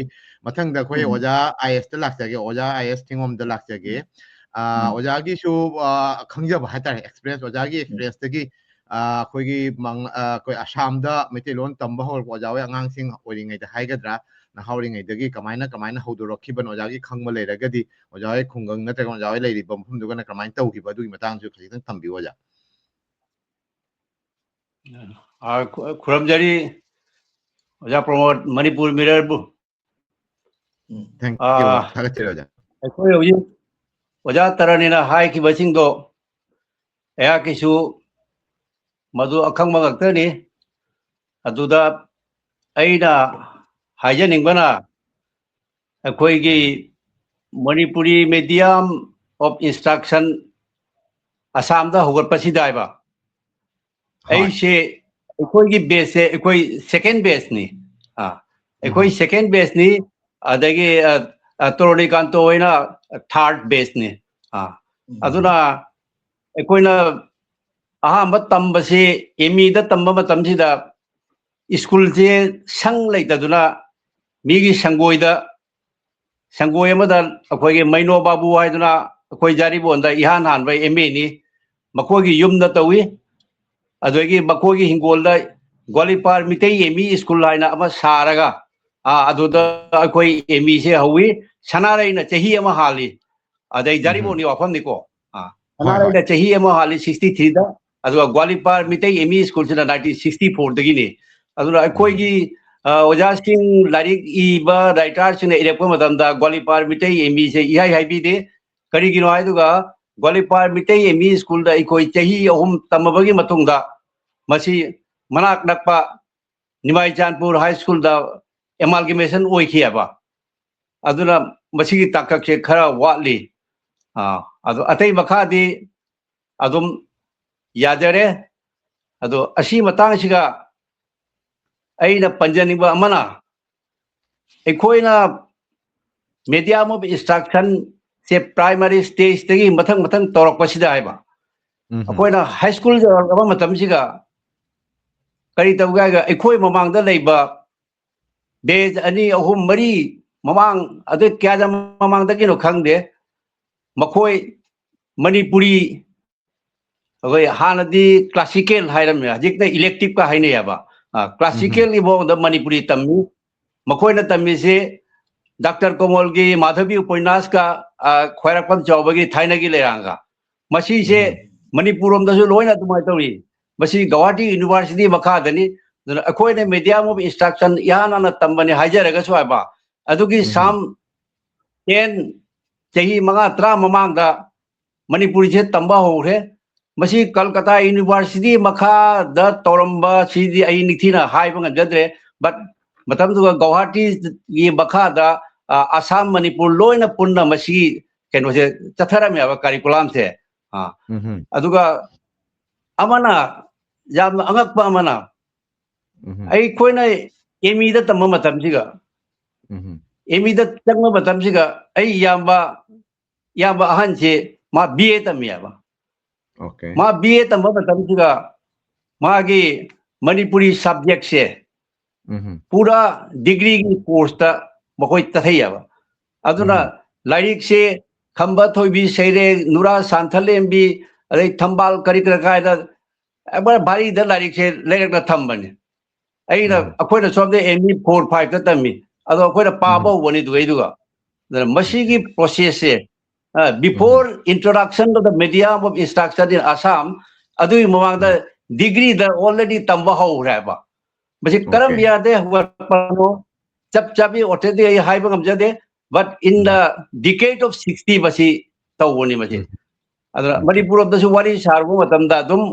ꯃꯊꯪꯗ ꯑꯩꯈꯣꯏ ꯎꯝ, ꯑꯣꯖꯥ ꯑꯥꯏ ꯑꯦꯁꯇ ꯂꯥꯛꯆꯒꯦ, ꯑꯣꯖꯥ ꯑꯥꯏ ꯑꯦꯁ ꯊꯤꯉꯣꯝꯗ ꯂꯥꯛꯆꯒꯦ꯫ ꯎꯝ, ꯑꯥ, ꯎꯝ, ꯑꯣꯖꯥꯒꯤꯁꯨ, ꯑꯥ, ꯈꯪꯖꯕ ꯍꯥꯏꯇꯥꯔꯦ, ꯑꯦꯛꯁꯄꯤꯔꯤꯌꯦꯟꯁ, ꯑꯣꯖꯥꯒꯤ ꯎꯝ, ꯑꯦꯛꯁꯄꯤꯔꯤꯌꯦꯟꯁꯇꯒꯤ, ꯑꯥ, ꯑꯩꯈꯣꯏꯒꯤ ꯃꯪ-, ꯑꯥ, ꯑꯩꯈꯣꯏ ꯑꯁꯥꯝꯗ ꯃꯩꯇꯩꯂꯣꯟ ꯇꯝꯕ ꯍꯧꯔꯛꯄ ꯑꯣꯖꯥ ꯍꯣꯏ ꯑꯉꯥꯡꯁꯤꯡ ꯑꯣꯏꯔꯤꯉꯩꯗ ꯍꯥꯏꯒꯗ꯭ꯔꯥ, ꯅꯍꯥ ꯑꯣꯏꯔꯤꯉꯩꯗꯒꯤ ꯀꯃꯥꯏꯅ, ꯀꯃꯥꯏꯅ ꯍꯧꯗꯣꯔꯛꯈꯤꯕꯅꯣ, ꯑꯣꯖꯥꯒꯤ ꯈꯪꯕ ꯂꯩꯔꯒꯗꯤ, ꯑꯣꯖꯥ ꯍꯣꯏ ꯈꯨꯡꯒꯪ ꯅꯠꯇ꯭ꯔꯒ ꯑꯣꯖꯥ ꯍꯣꯏ ꯂꯩꯔꯤꯕ ꯃꯐꯝꯗꯨꯒꯅ ꯀꯃꯥꯏꯅ ꯇꯧꯈꯤꯕ, ꯑꯗꯨꯒꯤ ꯃꯇꯥꯡꯁꯨ ꯈꯖꯤꯛꯇꯪ ꯊꯝꯕꯤꯌꯨ, ꯑꯣꯖꯥ꯫ ꯑꯥ, ꯈꯨ-, ꯈꯨꯔꯨꯝꯖꯔꯤ, ꯑꯣꯖꯥ ꯄ꯭ꯔꯃꯣꯗ, ꯃꯅꯤꯄꯨꯔ ꯃꯤꯔꯔꯕꯨ꯫ ꯎꯝ꯫ Thank you, ꯑꯥ, ꯊꯥꯒꯠꯆꯔꯤ, ꯑꯣꯖꯥ꯫ ꯑꯩꯈꯣꯏ ꯍꯧꯖꯤꯛ ꯑꯣꯖꯥ ꯇꯔꯥꯅꯤꯅ ꯍꯥꯏꯈꯤꯕꯁꯤꯡꯗꯣ ꯑꯩꯍꯥꯛꯀꯤꯁꯨ ꯃꯗꯨ ꯑꯈꯪꯕ ꯉꯥꯛꯇꯅꯤ꯫ ꯑꯗꯨꯗ ꯑꯩꯅ ꯍꯥꯏꯖꯅꯤꯡꯕꯅ, ꯑꯩꯈꯣꯏꯒꯤ ꯃꯅꯤꯄꯨꯔꯤ medium of instruction ꯑꯁꯥꯝꯗ ꯍꯧꯒꯠꯄꯁꯤꯗ ꯍꯥꯏꯕ, ꯍꯣꯏ꯫ ꯑꯩꯁꯦ, ꯑꯩꯈꯣꯏꯒꯤ batchꯁꯦ, ꯑꯩꯈꯣꯏ second batchꯅꯤ꯫ ꯑꯥ, ꯑꯩꯈꯣꯏ second batchꯅꯤ꯫ ꯑꯗꯒꯤ ꯇꯣꯔꯣꯅꯤꯀꯥꯟꯇꯣ ꯍꯣꯏꯅ third batchꯅꯤ꯫ ꯑꯗꯨꯅ ꯑꯩꯈꯣꯏꯅ ꯑꯍꯥꯟꯕ ꯇꯝꯕꯁꯤ, ꯑꯦꯝ ꯏꯗ ꯇꯝꯕ ꯃꯇꯝꯁꯤꯗ ꯁ꯭ꯀꯨꯜꯁꯦ ꯁꯪ ꯂꯩꯇꯗꯨꯅ ꯃꯤꯒꯤ ꯁꯪꯒꯣꯏꯗ, ꯁꯪꯒꯣꯏ ꯑꯃꯗ ꯑꯩꯈꯣꯏꯒꯤ ꯃꯩꯅꯣ ꯕꯥꯕꯨ ꯍꯥꯏꯗꯨꯅ ꯑꯩꯈꯣꯏ ꯖꯥꯔꯤꯕꯣꯟꯗ ꯏꯍꯥꯟ ꯍꯥꯟꯕ ꯑꯦꯝ ꯑꯦꯅꯤ, ꯃꯈꯣꯏꯒꯤ ꯌꯨꯝꯗ ꯇꯧꯏ꯫ ꯑꯗꯒꯤ ꯃꯈꯣꯏꯒꯤ ꯍꯤꯡꯒꯣꯜꯗ ꯒ꯭ꯋꯥꯂꯤꯄꯥꯔ ꯃꯤꯇꯩ ꯑꯦꯝ ꯏ ꯁ꯭ꯀꯨꯜ ꯍꯥꯏꯅ ꯑꯃ ꯁꯥꯔꯒ, ꯑꯥ, ꯑꯗꯨꯗ ꯑꯩꯈꯣꯏ ꯑꯦꯝ ꯏꯁꯦ ꯍꯧꯏ꯫ ꯁꯅꯥꯔꯩꯅ ꯆꯍꯤ ꯑꯃ ꯍꯥꯜꯂꯤ꯫ ꯑꯗꯩ ꯖꯥꯔꯤꯕꯣꯟꯒꯤ ꯋꯥꯐꯝꯅꯤꯀꯣ꯫ ꯑꯥ, ꯁꯅꯥꯔꯩꯅ ꯆꯍꯤ ꯑꯃ ꯍꯥꯜꯂꯤ, sixty threeꯗ꯫ ꯑꯗꯨꯒ ꯒ꯭ꯋꯥꯂꯤꯄꯥꯔ ꯃꯤꯇꯩ ꯑꯦꯝ ꯏ ꯁ꯭ꯀꯨꯜꯁꯤꯅ nineteen sixty fourꯗꯒꯤꯅꯤ꯫ ꯑꯗꯨꯅ ꯑꯩꯈꯣꯏꯒꯤ, ꯑ, ꯑꯣꯖꯥꯁꯤꯡ, ꯂꯥꯏꯔꯤꯛ ꯏꯕ writerꯁꯤꯡꯅ ꯏꯔꯛꯄ ꯃꯇꯝꯗ ꯒ꯭ꯋꯥꯂꯤꯄꯥꯔ ꯃꯤꯇꯩ ꯑꯦꯝ ꯏꯁꯦ ꯏꯍꯥꯏ ꯍꯥꯏꯕꯤꯗꯦ꯫ ꯀꯔꯤꯒꯤꯅꯣ ꯍꯥꯏꯗꯨꯒ, ꯒ꯭ꯋꯥꯂꯤꯄꯥꯔ ꯃꯤꯇꯩ ꯑꯦꯝ ꯏ ꯁ꯭ꯀꯨꯜꯗ ꯑꯩꯈꯣꯏ ꯆꯍꯤ ꯑꯍꯨꯝ ꯇꯝꯃꯕꯒꯤ ꯃꯇꯨꯡꯗ ꯃꯁꯤ ꯃꯅꯥꯛ ꯅꯛꯄ ꯅꯤꯃꯥꯏꯆꯥꯟꯄꯨꯔ ꯍꯥꯏ ꯁ꯭ꯀꯨꯜꯗ amalgamation ꯑꯣꯏꯈꯤꯑꯕ꯫ ꯑꯗꯨꯅ ꯃꯁꯤꯒꯤ ꯇꯥꯡꯀꯛꯁꯦ ꯈꯔ ꯋꯥꯠꯂꯤ꯫ ꯑꯥ, ꯑꯗꯣ ꯑꯇꯩ ꯃꯈꯥꯗꯤ ꯑꯗꯨꯝ ꯌꯥꯖꯔꯦ꯫ ꯑꯗꯣ ꯑꯁꯤ ꯃꯇꯥꯡꯁꯤꯒ ꯑꯩꯅ ꯄꯟꯖꯅꯤꯡꯕ ꯑꯃꯅ, ꯑꯩꯈꯣꯏꯅ medium of instructionꯁꯦ primary stageꯇꯒꯤ ꯃꯊꯪ ꯃꯊꯪ ꯇꯧꯔꯛꯄꯁꯤꯗ ꯍꯥꯏꯕ, ꯑꯩꯈꯣꯏꯅ high school ꯌꯧꯔꯛꯂꯕ ꯃꯇꯝꯁꯤꯒ ꯀꯔꯤ ꯇꯧꯒꯦ ꯍꯥꯏꯔꯒ, ꯑꯩꯈꯣꯏ ꯃꯃꯥꯡꯗ ꯂꯩꯕ batch ꯑꯅꯤ, ꯑꯍꯨꯝ, ꯃꯔꯤ ꯃꯃꯥꯡ, ꯑꯗꯨ ꯀꯌꯥꯗ ꯃꯃꯥꯡꯗꯒꯤꯅꯣ ꯈꯪꯗꯦ, ꯃꯈꯣꯏ ꯃꯅꯤꯄꯨꯔꯤ, ꯑꯩꯈꯣꯏ ꯍꯥꯟꯅꯗꯤ classical ꯍꯥꯏꯔꯝꯃꯦ, ꯍꯧꯖꯤꯛꯅ electiveꯀ ꯍꯥꯏꯅꯩꯌꯦꯕ꯫ ꯑ, classicalꯒꯤ ꯃꯑꯣꯡꯗ ꯃꯅꯤꯄꯨꯔꯤ ꯇꯝꯃꯤ꯫ ꯃꯈꯣꯏꯅ ꯇꯝꯃꯤꯁꯤ ꯗꯥꯛꯇꯔ ꯀꯣꯃꯜꯒꯤ ꯃꯥꯙꯕꯤ ꯎꯄꯟꯌꯥꯁꯀ, ꯑ, ꯈ꯭ꯋꯥꯏꯔꯥꯛꯄꯝ ꯆꯥꯎꯕꯒꯤ ꯊꯥꯏꯅꯒꯤ ꯂꯩꯔꯥꯡꯒ꯫ ꯃꯁꯤꯁꯦ ꯃꯅꯤꯄꯨꯔ ꯂꯣꯝꯗꯁꯨ ꯂꯣꯏꯅ ꯑꯗꯨꯃꯥꯏꯅ ꯇꯧꯔꯤ꯫ ꯃꯁꯤ ꯒꯧꯍꯥꯇꯤ University ꯃꯈꯥꯗꯅꯤ꯫ ꯑꯗꯨꯅ ꯑꯩꯈꯣꯏꯅ medium of instruction ꯏꯍꯥꯟ ꯍꯥꯟꯅ ꯇꯝꯕꯅꯤ ꯍꯥꯏꯖꯔꯒꯁꯨ ꯍꯥꯏꯕ, ꯑꯗꯨꯒꯤ ꯁꯝ ten, ꯆꯍꯤ ꯃꯉꯥ ꯇꯔꯥ ꯃꯃꯥꯡꯗ ꯃꯅꯤꯄꯨꯔꯤꯁꯦ ꯇꯝꯕ ꯍꯧꯈ꯭ꯔꯦ꯫ ꯃꯁꯤ ꯀꯜꯀꯇꯥ University ꯃꯈꯥꯗ ꯇꯧꯔꯝꯕ ꯁꯤꯗꯤ ꯑꯩ ꯅꯤꯡꯊꯤꯅ ꯍꯥꯏꯕ ꯉꯝꯖꯗ꯭ꯔꯦ, but ꯃꯇꯝꯗꯨꯗ ꯒꯧꯍꯥꯇꯤꯒꯤ ꯃꯈꯥꯗ, ꯑ, ꯑꯁꯥꯝ, ꯃꯅꯤꯄꯨꯔ ꯂꯣꯏꯅ ꯄꯨꯟꯅ ꯃꯁꯤꯒꯤ ꯀꯩꯅꯣꯁꯦ ꯆꯠꯊꯔꯝꯃꯦꯕ, curriculumꯁꯦ꯫ ꯑ, ꯑꯗꯨꯒ ꯑꯃꯅ, ꯌꯥꯝꯅ ꯑꯉꯛꯄ ꯑꯃꯅ, ꯑꯩꯈꯣꯏꯅ ꯑꯦꯝ ꯏꯗ ꯇꯝꯕ ꯃꯇꯝꯁꯤꯒ, ꯎꯝ ꯑꯦꯝ ꯏꯗ ꯆꯪꯕ ꯃꯇꯝꯁꯤꯒ ꯑꯩ ꯏꯌꯥꯝꯕ, ꯏꯌꯥꯝꯕ ꯑꯍꯟꯁꯦ ꯃꯥ ꯕꯤ ꯑꯦ ꯇꯝꯃꯤꯑꯕ꯫ ꯑꯣꯀꯦ ꯃꯥ ꯕꯤ ꯑꯦ ꯇꯝꯕ ꯃꯇꯝꯁꯤꯒ ꯃꯥꯒꯤ ꯃꯅꯤꯄꯨꯔꯤ ꯁꯕꯖꯦꯛꯁꯦ ꯎꯝ ꯄꯨꯔꯥ ꯗꯤꯒ꯭ꯔꯤꯒꯤ ꯀꯣꯔꯁꯇ ꯃꯈꯣꯏ ꯆꯠꯊꯩꯑꯕ꯫ ꯑꯗꯨꯅ ꯎꯝ꯫ ꯂꯥꯏꯔꯤꯛꯁꯦ ꯈꯝꯕ ꯊꯣꯏꯕꯤ ꯁꯩꯔꯦꯡ, ꯅꯨꯔꯥ ꯁꯥꯟꯊꯂꯦꯝꯕꯤ, ꯑꯗꯩ ꯊꯝꯕꯥꯜ ꯀꯔꯤ ꯀꯔꯥ ꯀꯥꯏꯗ ꯑꯦꯕꯔ ꯚꯥꯔꯤꯗ ꯂꯥꯏꯔꯤꯛꯁꯦ ꯂꯩꯔꯛꯅ ꯊꯝꯕꯅꯤ꯫ ꯑꯩꯅ ꯎꯝ꯫ ꯑꯩꯈꯣꯏꯅ ꯁꯣꯝꯗ ꯑꯦꯝ ꯏ ꯐꯣꯔ ꯐꯥꯏꯚꯇ ꯇꯝꯃꯤ, ꯑꯗꯣ ꯑꯩꯈꯣꯏꯅ ꯄꯥꯕ ꯎꯝ꯫ ꯍꯧꯕꯅꯤ ꯑꯗꯨꯒꯩꯗꯨꯒ꯫ ꯑꯗꯨꯅ ꯃꯁꯤꯒꯤ okay. ꯄ꯭ꯔꯣꯁꯦꯁꯁꯦ, before introduction of the medium of instruction in Assam, ꯑꯗꯨꯒꯤ ꯃꯃꯥꯡꯗ ꯎꯝ꯫ ꯗꯤꯒ꯭ꯔꯤꯗ already ꯇꯝꯕ ꯍꯧꯈ꯭ꯔꯦ ꯍꯥꯏꯕ꯫ ꯃꯁꯤ ꯀꯔꯝꯕ ꯑꯣꯀꯦ꯫ ꯌꯥꯗꯦ ꯍꯧꯒꯠꯄꯅꯣ ꯆꯞ ꯆꯥꯕꯤ ꯑꯣꯊꯦꯟꯇꯤꯛ ꯑꯩ ꯍꯥꯏꯕ ꯉꯝꯖꯗꯦ, but in the um. decade of sixty ꯃꯁꯤ ꯇꯧꯕꯅꯤ ꯃꯁꯤ꯫ ꯎꯝ꯫ ꯑꯗꯨꯅ ꯑꯣꯀꯦ꯫ ꯃꯅꯤꯄꯨꯔ ꯂꯣꯝꯗꯁꯨ ꯋꯥꯔꯤ ꯁꯥꯔꯨꯕ ꯃꯇꯝꯗ ꯑꯗꯨꯝ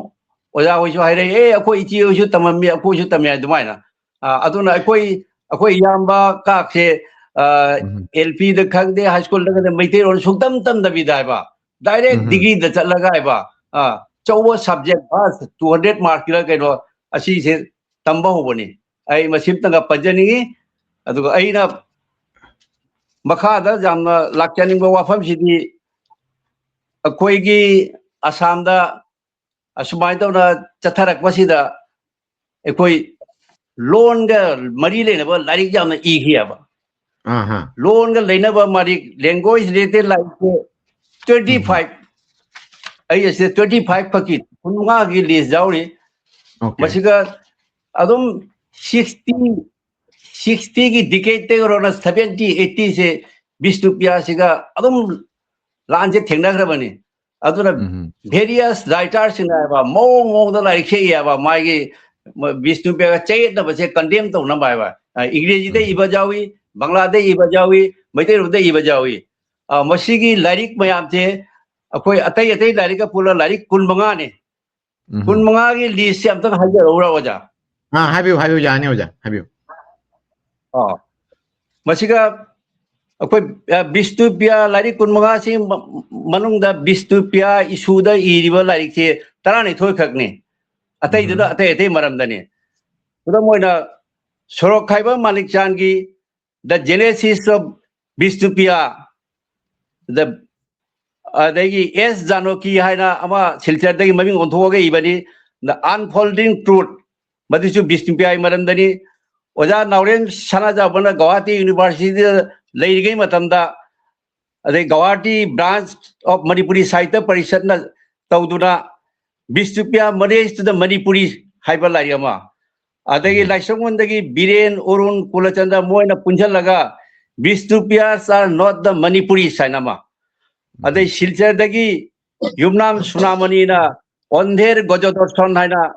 ꯑꯣꯖꯥ ꯍꯣꯏꯁꯨ ꯍꯥꯏꯔꯛꯑꯦ, "ꯑꯦ, ꯑꯩꯈꯣꯏ ꯏꯆꯦ ꯍꯣꯏꯁꯨ ꯇꯝꯃꯝꯃꯤ, ꯑꯩꯈꯣꯏꯁꯨ ꯇꯝꯃꯦ" ꯑꯗꯨꯃꯥꯏꯅ꯫ ꯑ, ꯑꯗꯨꯅ ꯑꯩꯈꯣꯏ, ꯑꯩꯈꯣꯏ ꯏꯌꯥꯝꯕ ꯀꯥꯛꯁꯦ, ꯑ, ꯎꯝ꯫ ꯑꯦꯜ ꯄꯤꯗ ꯈꯪꯗꯦ, ꯍꯥꯏ ꯁ꯭ꯀꯨꯜꯗ ꯈꯪꯗꯦ, ꯃꯩꯇꯩꯂꯣꯟ ꯁꯨꯡꯇꯝ ꯇꯝꯗꯕꯤꯗ ꯍꯥꯏꯕ, ꯗꯥꯏꯔꯦꯛ ꯎꯝ꯫ ꯗꯤꯒ꯭ꯔꯤꯗ ꯆꯠꯂꯒ ꯍꯥꯏꯕ, ꯑ, ꯑꯆꯧꯕ ꯁꯕꯖꯦꯛ ꯐꯥꯔꯁ ꯇꯨ ꯍꯟꯗ꯭ꯔꯦꯠ ꯃꯥꯔꯛꯀꯤꯔ ꯀꯩꯅꯣ ꯑꯁꯤꯁꯦ ꯇꯝꯕ ꯍꯧꯕꯅꯤ꯫ ꯑꯩ ꯃꯁꯤꯝꯇꯪꯒ ꯄꯟꯖꯅꯤꯡꯉꯤ꯫ ꯑꯗꯨꯒ ꯑꯩꯅ ꯃꯈꯥꯗ ꯌꯥꯝꯅ ꯂꯥꯛꯆꯅꯤꯡꯕ ꯋꯥꯐꯝꯁꯤꯗꯤ ꯑꯩꯈꯣꯏꯒꯤ ꯑꯁꯥꯝꯗ ꯑꯁꯨꯃꯥꯏꯅ ꯇꯧꯅ ꯆꯠꯊꯔꯛꯄꯁꯤꯗ ꯑꯩꯈꯣꯏ ꯂꯣꯟꯒ ꯃꯔꯤ ꯂꯩꯅꯕ ꯂꯥꯏꯔꯤꯛ ꯌꯥꯝꯅ ꯏꯈꯤꯑꯕ꯫ ꯑꯥ ꯍꯥ꯫ ꯂꯣꯟꯒ ꯂꯩꯅꯕ ꯃꯔꯤꯛ, ꯂꯦꯡꯒ꯭ꯋꯦꯖ ꯔꯤꯂꯦꯇꯦꯗ ꯂꯥꯏꯔꯤꯛꯁꯦ ꯇ꯭ꯋꯦꯟꯇꯤ ꯐꯥꯏꯚ, ꯑꯩ ꯑꯁꯤꯗ ꯇ꯭ꯋꯦꯟꯇꯤ ꯐꯥꯏꯚ ꯈꯛꯀꯤ ꯀꯨꯟꯃꯉꯥꯒꯤ ꯂꯤꯁ ꯌꯥꯎꯔꯤ꯫ ꯑꯣꯀꯦ꯫ ꯃꯁꯤꯒ ꯑꯗꯨꯝ ꯁꯤꯛꯁꯇꯤ, ꯁꯤꯛꯁꯇꯤꯒꯤ ꯗꯤꯀꯦꯠꯇꯒꯤ ꯍꯧꯔꯒ ꯁꯚꯦꯟꯇꯤ, ꯑꯩꯠꯇꯤꯁꯦ ꯕꯤꯁꯅꯨꯄ꯭ꯔꯤꯌꯥꯁꯤꯒ ꯑꯗꯨꯝ ꯂꯥꯟꯁꯦ ꯊꯦꯡꯅꯈ꯭ꯔꯕꯅꯤ꯫ ꯑꯗꯨꯅ ꯎꯝ꯫ ꯚꯦꯔꯤꯌꯁ ꯔꯥꯏꯇꯔꯁꯤꯡꯅ ꯍꯥꯏꯕ ꯃꯑꯣꯡ ꯃꯑꯣꯡꯗ ꯂꯥꯏꯔꯤꯛꯁꯦ ꯏꯌꯦꯕ, ꯃꯥꯒꯤ ꯕꯤꯁꯅꯨꯄ꯭ꯔꯤꯌꯥꯒ ꯆꯌꯦꯠꯅꯕꯁꯦ ꯀꯟꯗꯦꯝ ꯇꯧꯅꯕ ꯍꯥꯏꯕ꯫ ꯑ, ꯏꯪꯒ꯭ꯔꯦꯖꯤꯗ ꯎꯝ꯫ ꯏꯕ ꯌꯥꯎꯏ, ꯕꯪꯒ꯭ꯂꯥꯗ ꯏꯕ ꯌꯥꯎꯏ, ꯃꯩꯇꯩꯂꯣꯟꯗ ꯏꯕ ꯌꯥꯎꯏ꯫ ꯑ, ꯃꯁꯤꯒꯤ ꯂꯥꯏꯔꯤꯛ ꯃꯌꯥꯝꯁꯦ ꯑꯩꯈꯣꯏ ꯑꯇꯩ ꯑꯇꯩ ꯂꯥꯏꯔꯤꯛꯀ ꯄꯨꯜꯂ ꯂꯥꯏꯔꯤꯛ ꯀꯨꯟ ꯃꯉꯥꯅꯤ꯫ ꯎꯝ꯫ ꯀꯨꯟ ꯃꯉꯥꯒꯤ ꯂꯤꯁꯁꯦ ꯑꯝꯇꯪ ꯍꯥꯏꯖꯔꯛꯎꯔꯥ, ꯑꯣꯖꯥ? ꯑꯥ, ꯍꯥꯏꯕꯤꯌꯨ, ꯍꯥꯏꯕꯤꯌꯨ, ꯌꯥꯅꯤ, ꯑꯣꯖꯥ, ꯍꯥꯏꯕꯤꯌꯨ꯫ ꯑꯣ꯫ ꯃꯁꯤꯒ ꯑꯩꯈꯣꯏ, ꯑ, ꯕꯤꯁꯅꯨꯄ꯭ꯔꯤꯌꯥ ꯂꯥꯏꯔꯤꯛ ꯀꯨꯟ ꯃꯉꯥꯁꯤ ꯃ-, ꯃꯅꯨꯡꯗ ꯕꯤꯁꯅꯨꯄ꯭ꯔꯤꯌꯥ ꯏꯁꯨꯗ ꯏꯔꯤꯕ ꯂꯥꯏꯔꯤꯛꯁꯦ ꯇꯔꯥꯅꯤꯊꯣꯏ ꯈꯛꯅꯤ꯫ ꯑꯇꯩꯗꯨꯅ ꯎꯝ꯫ ꯑꯇꯩ ꯑꯇꯩ ꯃꯔꯝꯗꯅꯤ꯫ ꯈꯨꯗꯝ ꯑꯣꯏꯅ ꯁꯣꯔꯣꯛꯈꯥꯏꯕ ꯃꯥꯅꯤꯛꯆꯥꯟꯒꯤ The Genesis of Bishnupriya, the ꯑꯗꯒꯤ ꯑꯦꯁ ꯖꯥꯅꯣꯀꯤ ꯍꯥꯏꯅ ꯑꯃ ꯁꯤꯜꯆꯔꯗꯒꯤ ꯃꯃꯤꯡ ꯑꯣꯟꯊꯣꯛꯑꯒ ꯏꯕꯅꯤ, The Unfolding Truth, ꯃꯗꯨꯁꯨ ꯕꯤꯁꯅꯨꯄ꯭ꯔꯤꯌꯥꯒꯤ ꯃꯔꯝꯗꯅꯤ꯫ ꯑꯣꯖꯥ ꯅꯥꯎꯔꯦꯝ ꯁꯅꯥꯖꯥꯎꯕꯅ ꯒꯧꯍꯥꯇꯤ ꯌꯨꯅꯤꯚꯔꯁꯤꯇꯤꯗ ꯂꯩꯔꯤꯉꯩ ꯃꯇꯝꯗ, ꯑꯗꯩ Guwahati branch of Manipuri Sahitya Parishadꯅ ꯇꯧꯗꯨꯅ Bishnupriya Marriage to the Manipuri ꯍꯥꯏꯕ ꯂꯥꯏꯔꯤꯛ ꯑꯃ, ꯑꯗꯒꯤ ꯂꯥꯏꯁ꯭ꯔꯝꯕꯟꯗꯒꯤ ꯕꯤꯔꯦꯟ, ꯑꯔꯨꯟ, ꯀꯨꯂꯆꯟꯗ꯭ꯔ ꯃꯣꯏꯅ ꯄꯨꯟꯁꯤꯜꯂꯒ Bishnupiyas are not the Manipuris ꯍꯥꯏꯅ ꯑꯃ, ꯑꯗꯩ ꯁꯤꯜꯆꯔꯗꯒꯤ ꯌꯨꯝꯅꯥꯝ ꯁꯨꯅꯥꯃꯅꯤꯅ ꯑꯟꯙꯦꯔ ꯒꯖꯗꯔꯁꯟ ꯍꯥꯏꯅ,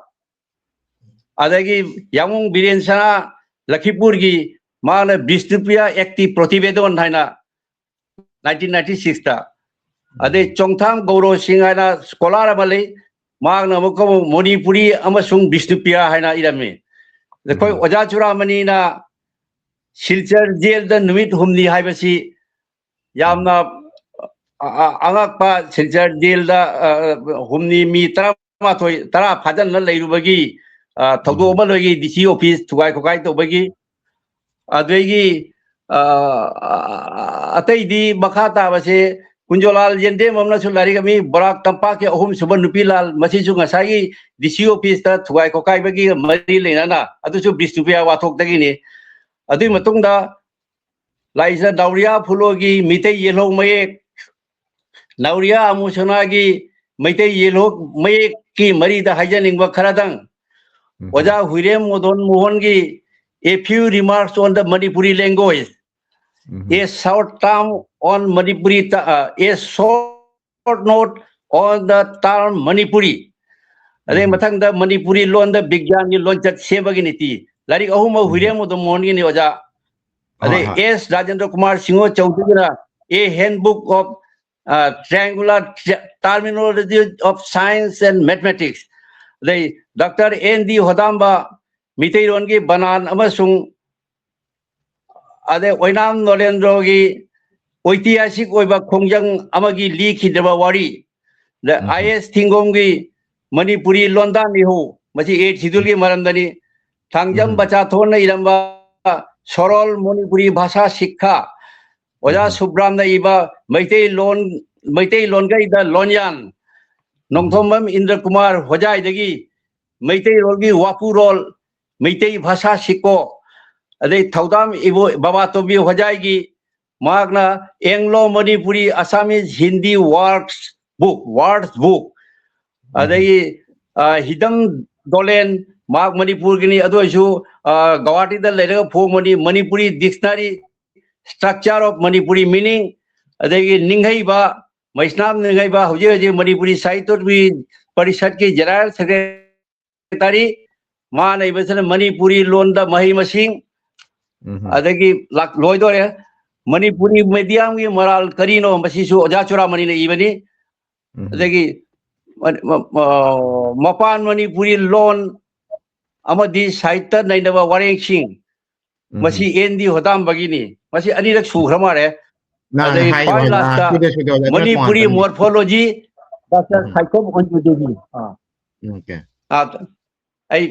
ꯑꯗꯒꯤ ꯌꯥꯉꯣꯡ ꯕꯤꯔꯦꯟ ꯁꯅꯥ ꯂꯈꯤꯄꯨꯔꯒꯤ ꯃꯥꯅ ꯕꯤꯁꯅꯨꯄ꯭ꯔꯤꯌꯥ ꯑꯦꯛꯇꯤ ꯄ꯭ꯔꯣꯇꯤꯕꯦꯗꯣꯟ ꯍꯥꯏꯅ ꯅꯥꯏꯟꯇꯤꯟ ꯅꯥꯏꯟꯇꯤ ꯁꯤꯛꯁꯇ, ꯑꯗꯩ ꯆꯣꯡꯊꯥꯝ ꯒꯧꯔꯣ ꯁꯤꯡ ꯍꯥꯏꯅ ꯁ꯭ꯀꯣꯂꯥꯔ ꯑꯃ ꯂꯩ, ꯃꯍꯥꯛꯅ ꯑꯃꯨꯛꯀ ꯑꯃꯨꯛ ꯃꯣꯅꯤꯄꯨꯔꯤ ꯑꯃꯁꯨꯡ ꯕꯤꯁꯅꯨꯄ꯭ꯔꯤꯌꯥ ꯍꯥꯏꯅ ꯏꯔꯝꯃꯤ꯫ ꯑꯩꯈꯣꯏ ꯑꯣꯖꯥ ꯆꯨꯔꯥꯃꯅꯤꯅ ꯁꯤꯜꯆꯔ ꯖꯦꯜꯗ ꯅꯨꯃꯤꯠ ꯍꯨꯝꯅꯤ ꯍꯥꯏꯕꯁꯤ ꯌꯥꯝꯅ ꯑ-, ꯑ-, ꯑꯉꯛꯄ, ꯁꯤꯜꯆꯔ ꯖꯦꯜꯗ, ꯑ, ꯍꯨꯝꯅꯤ ꯃꯤ ꯇꯔꯥꯃꯥꯊꯣꯏ, ꯇꯔꯥ ꯐꯥꯖꯤꯟꯅ ꯂꯩꯔꯨꯕꯒꯤ, ꯑ, ꯊꯧꯗꯣꯛ ꯑꯃ ꯂꯩꯈꯤ, ꯗꯤ ꯁꯤ ꯑꯣꯐꯤꯁ ꯊꯨꯒꯥꯏ ꯈꯣꯀꯥꯏ ꯇꯧꯕꯒꯤ꯫ ꯑꯗꯒꯤ, ꯑ, ꯑꯇꯩꯗꯤ ꯃꯈꯥ ꯇꯥꯕꯁꯦ ꯀꯨꯟꯖꯣꯂꯥꯜ ꯌꯦꯟꯗꯦꯝ ꯑꯃꯅꯁꯨ ꯂꯥꯏꯔꯤꯛ ꯑꯃ ꯏ, ꯕꯣꯔꯥꯛ ꯇꯝꯄꯥꯛꯀꯤ ꯑꯍꯨꯝꯁꯨꯕ ꯅꯨꯄꯤ ꯂꯥꯜ, ꯃꯁꯤꯁꯨ ꯉꯁꯥꯏꯒꯤ ꯗꯤ ꯁꯤ ꯑꯣꯐꯤꯁꯇ ꯊꯨꯒꯥꯏ ꯈꯣꯀꯥꯏꯕꯒꯤ ꯃꯔꯤ ꯂꯩꯅꯅ, ꯑꯗꯨꯁꯨ ꯕꯤꯁꯅꯨꯄ꯭ꯔꯤꯌꯥ ꯋꯥꯊꯣꯛꯇꯒꯤꯅꯤ꯫ ꯑꯗꯨꯒꯤ ꯃꯇꯨꯡꯗ ꯂꯥꯏꯁ꯭ꯔꯝ ꯅꯥꯎꯔꯤꯌꯥ ꯐꯨꯂꯣꯒꯤ ꯃꯤꯇꯩ ꯌꯦꯜꯍꯧ ꯃꯌꯦꯛ, ꯅꯥꯎꯔꯤꯌꯥ ꯑꯃꯨꯁꯅꯥꯒꯤ ꯃꯩꯇꯩ ꯌꯦꯜꯍꯧ ꯃꯌꯦꯛꯀꯤ ꯃꯔꯤꯗ ꯍꯥꯏꯖꯅꯤꯡꯕ ꯈꯔꯗꯪ, ꯑꯣꯖꯥ ꯍꯨꯏꯔꯦꯝ ꯃꯗꯟ ꯃꯣꯍꯟꯒꯤ A Few Remarks on the Manipuri Language, A Short Term on Manipuri, Ta-, uh, A Short Note on the Term Manipuri, ꯑꯗꯩ ꯃꯊꯪꯗ ꯃꯅꯤꯄꯨꯔꯤ ꯂꯣꯟꯗ ꯕꯤꯒ꯭ꯌꯥꯟꯒꯤ ꯂꯣꯟꯆꯠ ꯁꯦꯝꯕꯒꯤ ꯅꯤꯇꯤ, ꯂꯥꯏꯔꯤꯛ ꯑꯍꯨꯝꯃꯛ ꯍꯨꯏꯔꯦꯝ ꯃꯗꯟ ꯃꯣꯍꯟꯒꯤꯅꯤ ꯑꯣꯖꯥ꯫ ꯑꯗꯩ ꯍꯣꯏ, ꯍꯣꯏ꯫ ꯑꯦꯁ ꯔꯥꯖꯦꯟꯗ꯭ꯔ ꯀꯨꯃꯥꯔ ꯁꯤꯡꯍ ꯆꯧꯙꯨꯔꯤꯅ A Handbook of, uh, Triangular Tri-, Terminology of Science and Mathematics, ꯑꯗꯩ ꯗꯥꯛꯇꯔ ꯑꯦꯟ ꯗꯤ ꯍꯣꯗꯥꯝꯕ ꯃꯤꯇꯩꯔꯣꯟꯒꯤ ꯕꯅꯥꯟ ꯑꯃꯁꯨꯡ, ꯑꯗꯩ ꯑꯣꯏꯅꯥꯝ ꯅꯣꯂꯦꯟꯗ꯭ꯔꯣꯒꯤ ꯑꯣꯏꯇꯤꯍꯥꯁꯤꯛ ꯑꯣꯏꯕ ꯈꯣꯡꯖꯪ ꯑꯃꯒꯤ ꯂꯤꯈꯤꯗ꯭ꯔꯕ ꯋꯥꯔꯤ, ꯑꯗ ꯑꯥꯏ ꯑꯦꯁ ꯊꯤꯡꯒꯣꯝꯒꯤ ꯃꯅꯤꯄꯨꯔꯤ ꯂꯣꯟꯗꯥ ꯃꯤꯍꯧ, ꯃꯁꯤ ꯑꯦꯠ ꯁꯤꯗꯨꯜꯒꯤ ꯃꯔꯝꯗꯅꯤ꯫ ꯊꯥꯡꯖꯝ ꯎꯝ꯫ ꯕꯆꯥꯊꯣꯟꯅ ꯏꯔꯝꯕ ꯁꯣꯔꯣꯜ ꯃꯅꯤꯄꯨꯔꯤ ꯚꯥꯁꯥ ꯁꯤꯛꯈꯥ, ꯑꯣꯖꯥ ꯎꯝ꯫ ꯁꯨꯕ꯭ꯔꯥꯝꯅ ꯏꯕ ꯃꯩꯇꯩꯂꯣꯟ, ꯃꯩꯇꯩꯂꯣꯟꯒ ꯏꯕ ꯂꯣꯟꯌꯥꯟ, ꯅꯣꯡꯊꯣꯝꯕꯝ ꯏꯟꯗ꯭ꯔ ꯀꯨꯃꯥꯔ ꯍꯣꯖꯥꯏꯗꯒꯤ ꯃꯩꯇꯩꯔꯣꯜꯒꯤ ꯋꯥꯄꯨꯔꯣꯜ, ꯃꯩꯇꯩ ꯚꯥꯁꯥ ꯁꯤꯀꯣ, ꯑꯗꯩ ꯊꯧꯗꯥꯝ ꯏꯕꯣ ꯕꯕꯥꯇꯣꯝꯕꯤ ꯍꯣꯖꯥꯏꯒꯤ ꯃꯍꯥꯛꯅ Anglo Manipuri Assamese Hindi Works Book, Words Book, ꯑꯗꯒꯤ ꯑ, ꯍꯤꯗꯝ ꯗꯣꯂꯦꯟ, ꯃꯍꯥꯛ ꯃꯅꯤꯄꯨꯔꯒꯤꯅꯤ, ꯑꯗꯨ ꯑꯣꯏꯔꯁꯨ ꯑ, ꯒꯧꯍꯥꯇꯤꯗ ꯂꯩꯔꯒ ꯐꯣꯡꯕꯅꯤ, Manipuri Dictionary, Structure of Manipuri Meaning, ꯑꯗꯒꯤ ꯅꯤꯡꯍꯩꯕ, ꯃꯩꯁꯅꯥꯝ ꯅꯤꯡꯍꯩꯕ, ꯍꯧꯖꯤꯛ ꯍꯧꯖꯤꯛ ꯃꯅꯤꯄꯨꯔꯤ ꯁꯥꯍꯤꯇ꯭ꯌ ꯄꯔꯤꯁꯠꯀꯤ ꯖꯦꯅꯔꯦꯜ ꯁꯦꯀ꯭ꯔꯦꯇꯔꯤ, ꯃꯥꯅ ꯏꯕꯁꯤꯅ ꯃꯅꯤꯄꯨꯔꯤ ꯂꯣꯟꯗ ꯃꯍꯩ ꯃꯁꯤꯡ, ꯎꯝ꯫ ꯑꯗꯒꯤ ꯂꯥꯛ-, ꯂꯣꯏꯗꯣꯔꯦ, ꯃꯅꯤꯄꯨꯔꯤ ꯃꯦꯗꯤꯌꯝꯒꯤ ꯃꯔꯥꯜ ꯀꯔꯤꯅꯣ, ꯃꯁꯤꯁꯨ ꯑꯣꯖꯥ ꯆꯨꯔꯥꯃꯅꯤꯅ ꯏꯕꯅꯤ꯫ ꯎꯝ꯫ ꯑꯗꯒꯤ ꯃ-, ꯃ-, ꯃ-, ꯃꯄꯥꯟ ꯃꯅꯤꯄꯨꯔꯤ ꯂꯣꯟ ꯑꯃꯗꯤ ꯁꯥꯍꯤꯇ꯭ꯌ ꯅꯩꯅꯕ ꯋꯥꯔꯦꯡꯁꯤꯡ, ꯎꯝ꯫ ꯃꯁꯤ ꯑꯦꯟ ꯗꯤ ꯍꯣꯗꯥꯝꯕꯒꯤꯅꯤ꯫ ꯃꯁꯤ ꯑꯅꯤꯔꯛ ꯁꯨꯈ꯭ꯔ ꯃꯥꯜꯂꯦ꯫ ꯅꯍꯥꯟ ꯑꯗꯒꯤ ꯍꯥꯏ-, ꯈ꯭ꯋꯥꯏ ꯍꯥꯏ-, ꯂꯥꯁꯇ ꯁꯤꯗ, ꯁꯤꯗ ꯑꯣꯖꯥ ꯈꯔ ꯃꯅꯤꯄꯨꯔꯤ ꯇꯣꯉꯥꯟꯕ ꯑꯃ꯫ ꯃꯣꯔꯐꯣꯂꯣꯖꯤ, ꯗꯥꯛꯇꯔ ꯎꯝ꯫ ꯁꯥꯏꯈꯣꯝ ꯑꯣꯟꯖꯨꯗꯦꯕꯤ꯫ ꯑꯥ꯫ ꯎꯝ, okay꯫ ꯑꯥ, ꯑꯩ,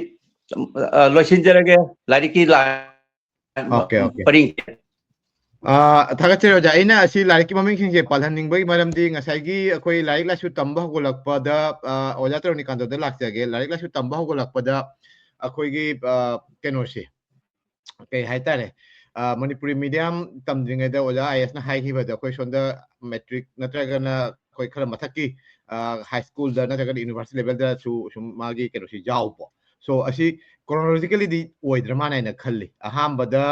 ꯑ, ꯂꯣꯏꯁꯤꯟꯖꯔꯒꯦ ꯂꯥꯏꯔꯤꯛꯀꯤ ꯂꯥꯏꯟ Okay, okay꯫ ꯄꯔꯤꯡ꯫ ꯑ, ꯊꯥꯒꯠꯆꯔꯤ ꯑꯣꯖꯥ꯫ ꯑꯩꯅ ꯑꯁꯤ ꯂꯥꯏꯔꯤꯛꯀꯤ ꯃꯃꯤꯡꯁꯤꯡꯁꯦ ꯄꯜꯍꯟꯅꯤꯡꯕꯒꯤ ꯃꯔꯝꯗꯤ ꯉꯁꯥꯏꯒꯤ ꯑꯩꯈꯣꯏ ꯂꯥꯏꯔꯤꯛ ꯂꯥꯏꯁꯨ ꯇꯝꯕ ꯍꯧꯒꯠꯂꯛꯄꯗ, ꯑ, ꯑꯣꯖꯥ ꯇꯔꯨꯅꯤꯀꯥꯟꯇꯗ ꯂꯥꯛꯆꯒꯦ꯫ ꯂꯥꯏꯔꯤꯛ ꯂꯥꯏꯁꯨ ꯇꯝꯕ ꯍꯧꯒꯠꯂꯛꯄꯗ ꯑꯩꯈꯣꯏꯒꯤ, ꯑ, ꯀꯩꯅꯣꯁꯦ, ꯀꯩ ꯍꯥꯏꯇꯥꯔꯦ, ꯑ, ꯃꯅꯤꯄꯨꯔꯤ ꯃꯤꯗꯤꯌꯝ ꯇꯝꯗ꯭ꯔꯤꯉꯩꯗ ꯑꯣꯖꯥ ꯑꯥꯏ ꯑꯦꯁꯅ ꯍꯥꯏꯈꯤꯕꯗ ꯑꯩꯈꯣꯏ ꯁꯣꯝꯗ ꯃꯦꯇ꯭ꯔꯤꯛ ꯅꯠꯇ꯭ꯔꯒꯅ ꯑꯩꯈꯣꯏ ꯈꯔ ꯃꯊꯛꯀꯤ, ꯑ, ꯍꯥꯏ ꯁ꯭ꯀꯨꯜꯗ ꯅꯠꯇ꯭ꯔꯒꯅ ꯌꯨꯅꯤꯚꯔꯁꯤꯇꯤ ꯂꯦꯚꯦꯜꯗꯁꯨ ꯁꯨꯝ ꯃꯥꯒꯤ ꯀꯩꯅꯣꯁꯤ ꯌꯥꯎꯕ꯫ So ꯑꯁꯤ ꯀ꯭ꯔꯣꯅꯣꯂꯣꯖꯤꯀꯦꯂꯤꯗꯤ ꯑꯣꯏꯗ꯭ꯔ ꯃꯥꯅ ꯍꯥꯏꯅ ꯈꯜꯂꯤ꯫ ꯑꯍꯥꯟꯕꯗ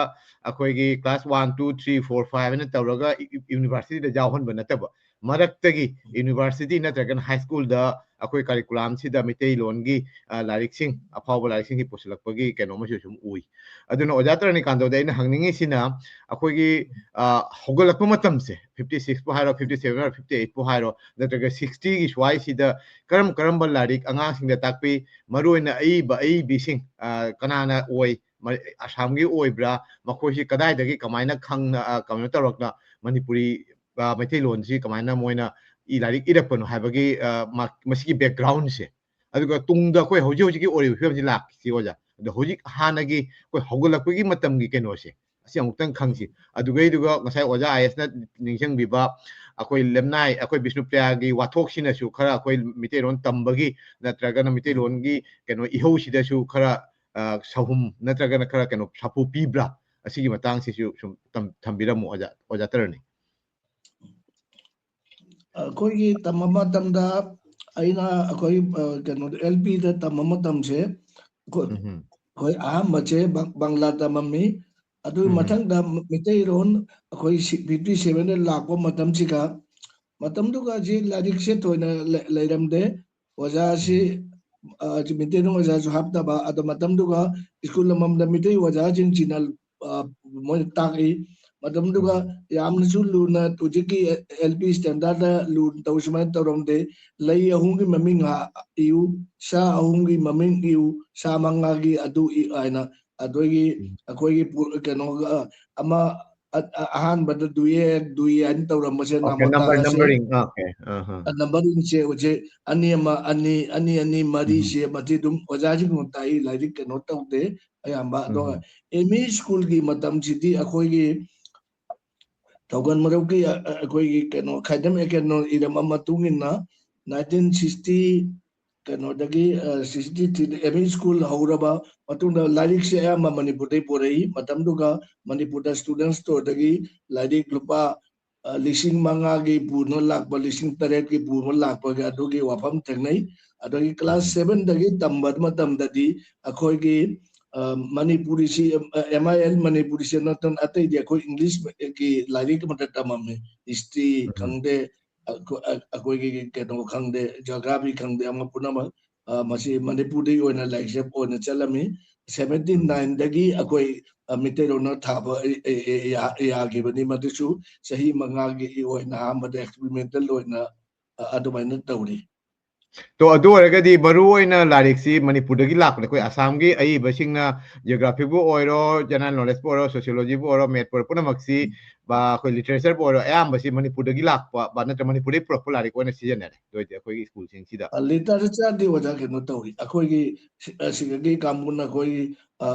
ꯑꯩꯈꯣꯏꯒꯤ class one, two, three, four, five ꯍꯥꯏꯅ ꯇꯧꯔꯒ ꯌꯨ-, ꯌꯨꯅꯤꯚꯔꯁꯤꯇꯤꯗ ꯌꯥꯎꯍꯟꯕ ꯅꯠꯇꯕ, ꯃꯔꯛꯇꯒꯤ ꯌꯨꯅꯤꯚꯔꯁꯤꯇꯤ ꯅꯠꯇ꯭ꯔꯒꯅ ꯍꯥꯏ ꯁ꯭ꯀꯨꯜꯗ ꯑꯩꯈꯣꯏ ꯀꯔꯤꯀꯨꯂꯝꯁꯤꯗ ꯃꯩꯇꯩꯂꯣꯟꯒꯤ, ꯑ, ꯂꯥꯏꯔꯤꯛꯁꯤꯡ, ꯑꯐꯥꯎꯕ ꯂꯥꯏꯔꯤꯛꯁꯤꯡꯁꯤ ꯄꯨꯁꯤꯜꯂꯛꯄꯒꯤ ꯀꯩꯅꯣ ꯑꯃꯁꯨ ꯁꯨꯝ ꯎꯏ꯫ ꯑꯗꯨꯅ ꯑꯣꯖꯥ ꯇꯔꯥꯅꯤꯀꯥꯟꯇꯗ ꯑꯩꯅ ꯍꯪꯅꯤꯡꯉꯤꯁꯤꯅ, ꯑꯩꯈꯣꯏꯒꯤ, ꯑ, ꯍꯧꯒꯠꯂꯛꯄ ꯃꯇꯝꯁꯦ, ꯐꯤꯐꯇꯤ ꯁꯤꯛꯁꯄꯨ ꯍꯥꯏꯔꯣ, ꯐꯤꯐꯇꯤ ꯁꯦꯚꯦꯟ ꯍꯥꯏꯔꯣ, ꯐꯤꯐꯇꯤ ꯑꯩꯠꯄꯨ ꯍꯥꯏꯔꯣ, ꯅꯠꯇ꯭ꯔꯒ ꯁꯤꯛꯁꯇꯤꯒꯤ ꯁ꯭ꯋꯥꯏꯁꯤꯗ ꯀꯔꯝ ꯀꯔꯝꯕ ꯂꯥꯏꯔꯤꯛ ꯑꯉꯥꯡꯁꯤꯡꯗ ꯇꯥꯛꯄꯤ? ꯃꯔꯨꯑꯣꯏꯅ ꯑꯏꯕ, ꯑꯏꯕꯤꯁꯤꯡ, ꯑ, ꯀꯅꯥꯅ ꯑꯣꯏ? ꯃ-, ꯑꯁꯥꯝꯒꯤ ꯑꯣꯏꯕ꯭ꯔꯥ? ꯃꯈꯣꯏꯁꯤ ꯀꯗꯥꯏꯗꯒꯤ ꯀꯃꯥꯏꯅ ꯈꯪꯅ, ꯑ, ꯀꯩꯅꯣ ꯇꯧꯔꯛꯅ ꯃꯅꯤꯄꯨꯔꯤ, ꯑ, ꯃꯩꯇꯩꯂꯣꯟꯁꯤ ꯀꯃꯥꯏꯅ ꯃꯣꯏꯅ ꯏ-, ꯂꯥꯏꯔꯤꯛ ꯏꯔꯛꯄꯅꯣ ꯍꯥꯏꯕꯒꯤ, ꯑ, ꯃ-, ꯃꯁꯤꯒꯤ ꯕꯦꯛꯒ꯭ꯔꯥꯎꯟꯁꯦ, ꯑꯗꯨꯒ ꯇꯨꯡꯗ ꯑꯩꯈꯣꯏ ꯍꯧꯖꯤꯛ ꯍꯧꯖꯤꯛꯀꯤ ꯑꯣꯏꯔꯤꯕ ꯐꯤꯕꯝꯁꯤ ꯂꯥꯛꯁꯤ ꯑꯣꯖꯥ, ꯑꯗꯣ ꯍꯧꯖꯤꯛ ꯍꯥꯟꯅꯒꯤ ꯑꯩꯈꯣꯏ ꯍꯧꯒꯠꯂꯛꯄꯒꯤ ꯃꯇꯝꯒꯤ ꯀꯩꯅꯣꯁꯦ, ꯑꯁꯤ ꯑꯃꯨꯛꯇꯪ ꯈꯪꯁꯤ꯫ ꯑꯗꯨꯒꯩꯗꯨꯒ ꯉꯁꯥꯏ ꯑꯣꯖꯥ ꯑꯥꯏ ꯑꯦꯁꯅ ꯅꯤꯡꯁꯤꯡꯕꯤꯕ ꯑꯩꯈꯣꯏ ꯂꯝꯅꯥꯏ, ꯑꯩꯈꯣꯏ ꯕꯤꯁꯅꯨꯄ꯭ꯔꯤꯌꯥꯒꯤ ꯋꯥꯊꯣꯛꯁꯤꯅꯁꯨ ꯈꯔ ꯑꯩꯈꯣꯏ ꯃꯤꯇꯩꯂꯣꯟ ꯇꯝꯕꯒꯤ ꯅꯠꯇ꯭ꯔꯒꯅ ꯃꯤꯇꯩꯂꯣꯟꯒꯤ ꯀꯩꯅꯣ ꯏꯍꯧꯁꯤꯗꯁꯨ ꯈꯔ, ꯑ, ꯁꯍꯨꯝ ꯅꯠꯇ꯭ꯔꯒꯅ ꯈꯔ ꯀꯩꯅꯣ ꯁꯥꯐꯨ ꯄꯤꯕ꯭ꯔꯥ? ꯑꯁꯤꯒꯤ ꯃꯇꯥꯡꯁꯤꯁꯨ ꯁꯨꯝ ꯇꯝ-, ꯊꯝꯕꯤꯔꯝꯃꯣ ꯑꯣꯖꯥ, ꯑꯣꯖꯥ ꯇꯔꯅꯤ꯫ ꯑꯩꯈꯣꯏꯒꯤ ꯇꯝꯕ ꯃꯇꯝꯗ ꯑꯩꯅ ꯑꯩꯈꯣꯏ, ꯑ, ꯀꯩꯅꯣꯗ, ꯑꯦꯜ ꯄꯤꯗ ꯇꯝꯕ ꯃꯇꯝꯁꯦ ꯑꯩꯈꯣꯏ, ꯎꯝ꯫ ꯑꯩꯈꯣꯏ ꯑꯍꯥꯟꯕꯁꯦ ꯕꯪ-, ꯕꯪꯂꯥ ꯇꯝꯃꯝꯃꯤ꯫ ꯑꯗꯨꯒꯤ ꯎꯝ꯫ ꯃꯊꯪꯗ ꯃꯩꯇꯩꯔꯣꯟ ꯑꯩꯈꯣꯏ ꯁꯤ-, ꯐꯤꯐꯇꯤ ꯁꯚꯦꯟꯗ ꯂꯥꯛꯄ ꯃꯇꯝꯁꯤꯒ, ꯃꯇꯝꯗꯨꯒ ꯁꯤ ꯂꯥꯏꯔꯤꯛꯁꯦ ꯊꯣꯏꯅ ꯂꯩ-, ꯂꯩꯔꯝꯗꯦ꯫ ꯑꯣꯖꯥꯁꯤ, ꯎꯝ꯫ ꯑ, ꯃꯩꯇꯩꯔꯣꯟ ꯑꯣꯖꯥꯁꯨ ꯍꯥꯞꯇꯕ, ꯑꯗꯣ ꯃꯇꯝꯗꯨꯒ ꯁ꯭ꯀꯨꯜ ꯑꯃꯃꯝꯗ ꯃꯩꯇꯩ ꯑꯣꯖꯥꯁꯤꯡꯁꯤꯅ, ꯑ, ꯃꯣꯏꯅ ꯇꯥꯛꯏ꯫ ꯃꯇꯝꯗꯨꯒ ꯎꯝ꯫ ꯌꯥꯝꯅꯁꯨ ꯂꯨꯅ ꯍꯧꯖꯤꯛꯀꯤ ꯑꯦꯜ ꯄꯤ ꯁ꯭ꯇꯦꯟꯗꯔꯗ ꯂꯨꯅ ꯇꯧ ꯁꯨꯃꯥꯏꯅ ꯇꯧꯔꯝꯗꯦ꯫ ꯂꯩ ꯑꯍꯨꯝꯒꯤ ꯃꯃꯤꯡ ꯍꯥ-, ꯏꯌꯨ, ꯁꯥ ꯑꯍꯨꯝꯒꯤ ꯃꯃꯤꯡ ꯏꯌꯨ, ꯁꯥ ꯃꯉꯥꯒꯤ ꯑꯗꯨ ꯏ ꯍꯥꯏꯅ ꯑꯗꯨꯒꯤ ꯎꯝ꯫ ꯑꯩꯈꯣꯏꯒꯤ ꯄꯨ-, ꯀꯩꯅꯣꯒ ꯑꯃ ꯑ-, ꯑ-, ꯑꯍꯥꯟꯕꯗ ꯗꯨꯌꯦ, ꯗꯨꯌꯦ ꯍꯥꯏꯅ ꯇꯧꯔꯝꯕꯁꯦ Okay, ꯅꯥꯃꯣ number, ꯇꯥꯔꯥꯁꯦ꯫ numbering. Okay, uh-huh. ꯑ, ꯅꯝꯕꯔꯤꯡꯁꯦ ꯍꯧꯖꯤꯛ ꯑꯅꯤ ꯑꯃ, ꯑꯅꯤ, ꯑꯅꯤ, ꯑꯅꯤ, ꯃꯔꯤ ꯎꯝ꯫ ꯁꯦ ꯃꯁꯤ ꯑꯗꯨꯝ ꯑꯣꯖꯥꯁꯤꯡꯅ ꯇꯥꯛꯏ, ꯂꯥꯏꯔꯤꯛ ꯀꯩꯅꯣ ꯇꯧꯗꯦ ꯑꯌꯥꯝꯕ꯫ ꯑꯗꯣ ꯎꯝ꯫ ꯑꯦꯝ ꯏ ꯁ꯭ꯀꯨꯜꯒꯤ ꯃꯇꯝꯁꯤꯗꯤ ꯑꯩꯈꯣꯏꯒꯤ ꯊꯧꯒꯜ ꯃꯔꯨꯞꯀꯤ, ꯑ, ꯑ, ꯑꯩꯈꯣꯏꯒꯤ ꯀꯩꯅꯣ ꯈꯥꯏꯗꯝ ꯑꯦꯀꯦꯟꯅꯣ ꯏꯔꯝꯕ ꯃꯇꯨꯡ ꯏꯟꯅ ꯅꯥꯏꯟꯇꯤꯟ ꯁꯤꯛꯁꯇꯤ ꯀꯩꯅꯣꯗꯒꯤ, ꯑ, ꯁꯤꯛꯁꯇꯤ ꯊ꯭ꯔꯤꯗ ꯑꯦꯝ ꯏ ꯁ꯭ꯀꯨꯜ ꯍꯧꯔꯕ ꯃꯇꯨꯡꯗ ꯂꯥꯏꯔꯤꯛꯁꯦ ꯑꯌꯥꯝꯕ ꯃꯅꯤꯄꯨꯔꯗꯩ ꯄꯨꯔꯛꯏ꯫ ꯃꯇꯝꯗꯨꯒ ꯃꯅꯤꯄꯨꯔꯗ ꯁ꯭ꯇꯨꯗꯦꯟ ꯁ꯭ꯇꯣꯔꯗꯒꯤ ꯂꯥꯏꯔꯤꯛ ꯂꯨꯄꯥ, ꯑ, ꯂꯤꯁꯤꯡ ꯃꯉꯥꯒꯤ ꯄꯨꯅ ꯂꯥꯛꯄ, ꯂꯤꯁꯤꯡ ꯇꯔꯦꯠꯀꯤ ꯄꯨꯅ ꯂꯥꯛꯄꯒꯤ ꯑꯗꯨꯒꯤ ꯋꯥꯐꯝ ꯊꯦꯡꯅꯩ꯫ ꯑꯗꯒꯤ ꯀ꯭ꯂꯥꯁ ꯎꯝ꯫ ꯁꯚꯦꯟꯗꯒꯤ ꯇꯝꯕ ꯃꯇꯝꯗꯗꯤ ꯑꯩꯈꯣꯏꯒꯤ, ꯑ, ꯃꯅꯤꯄꯨꯔꯤꯁꯤ, ꯑ, ꯑꯦꯝ ꯑꯥꯏ ꯑꯦꯜ ꯃꯅꯤꯄꯨꯔꯤꯁꯤ ꯅꯠꯇꯅ ꯑꯇꯩꯗꯤ ꯑꯩꯈꯣꯏ ꯏꯪꯂꯤꯁꯀꯤ ꯂꯥꯏꯔꯤꯛ ꯑꯃꯠꯇ ꯇꯝꯃꯝꯃꯤ꯫ ꯍꯤꯁꯇ꯭ꯔꯤ ꯎꯝ꯫ ꯈꯪꯗꯦ, ꯑꯩꯈꯣꯏ-, ꯑ-, ꯑꯩꯈꯣꯏꯒꯤ ꯀꯩꯅꯣ ꯈꯪꯗꯦ, ꯖꯤꯑꯣꯒ꯭ꯔꯥꯐꯤ ꯈꯪꯗꯦ, ꯑꯃ ꯄꯨꯝꯅꯃꯛ, ꯑ, ꯃꯁꯤ ꯃꯅꯤꯄꯨꯔꯗꯒꯤ ꯑꯣꯏꯅ ꯂꯥꯏꯔꯤꯛꯁꯦ ꯑꯣꯏꯅ ꯆꯠꯂꯝꯃꯤ꯫ ꯁꯚꯦꯟꯇꯤ ꯅꯥꯏꯟꯗꯒꯤ ꯑꯩꯈꯣꯏ, ꯑ, ꯃꯤꯇꯩꯔꯣꯟꯅ ꯊꯥꯕ, ꯑ, ꯑ, ꯑ, ꯌꯥ-, ꯌꯥꯈꯤꯕꯅꯤ꯫ ꯃꯗꯨꯁꯨ ꯆꯍꯤ ꯃꯉꯥꯒꯤ ꯑꯣꯏꯅ ꯑꯍꯥꯟꯕꯗ ꯑꯦꯛꯁꯄꯤꯔꯤꯃꯦꯟꯇꯦꯜ ꯑꯣꯏꯅ, ꯑ, ꯑꯗꯨꯃꯥꯏꯅ ꯇꯧꯔꯤ꯫ ꯇꯣ, ꯑꯗꯨ ꯑꯣꯏꯔꯒꯗꯤ ꯃꯔꯨ ꯑꯣꯏꯅ ꯂꯥꯏꯔꯤꯛꯁꯤ ꯃꯅꯤꯄꯨꯔꯗꯒꯤ ꯂꯥꯛꯄꯅꯦ꯫ ꯑꯩꯈꯣꯏ ꯑꯁꯥꯝꯒꯤ ꯑꯏꯕꯁꯤꯡꯅ geographyꯕꯨ ꯑꯣꯏꯔꯣ, general knowledgeꯕꯨ ꯑꯣꯏꯔꯣ, sociologyꯕꯨ ꯑꯣꯏꯔꯣ, mathꯄꯨ ꯑꯣꯏꯔꯣ, ꯄꯨꯝꯅꯃꯛꯁꯤ ꯕ-, ꯑꯩꯈꯣꯏ literatureꯕꯨ ꯑꯣꯏꯔꯣ, ꯑꯌꯥꯝꯕꯁꯤ ꯃꯅꯤꯄꯨꯔꯗꯒꯤ ꯂꯥꯛꯄ ꯕ ꯅꯠꯇ꯭ꯔ ꯃꯅꯤꯄꯨꯔꯗꯒꯤ ꯄꯨꯔꯛꯄ ꯂꯥꯏꯔꯤꯛ ꯑꯣꯏꯅ ꯁꯤꯖꯤꯟꯅꯔꯦ꯫ ꯑꯗꯨ ꯑꯣꯏꯗꯤ ꯑꯩꯈꯣꯏꯒꯤ schoolꯁꯤꯡꯁꯤꯗ꯫ ꯑ, literatureꯗꯤ ꯑꯣꯖꯥ ꯀꯩꯅꯣ ꯇꯧꯔꯤ꯫ ꯑꯩꯈꯣꯏꯒꯤ ꯁꯤ-, ꯑ, ꯁꯤꯗꯒꯤ ꯀꯥꯡꯕꯨꯅ ꯑꯩꯈꯣꯏꯒꯤ, ꯑ,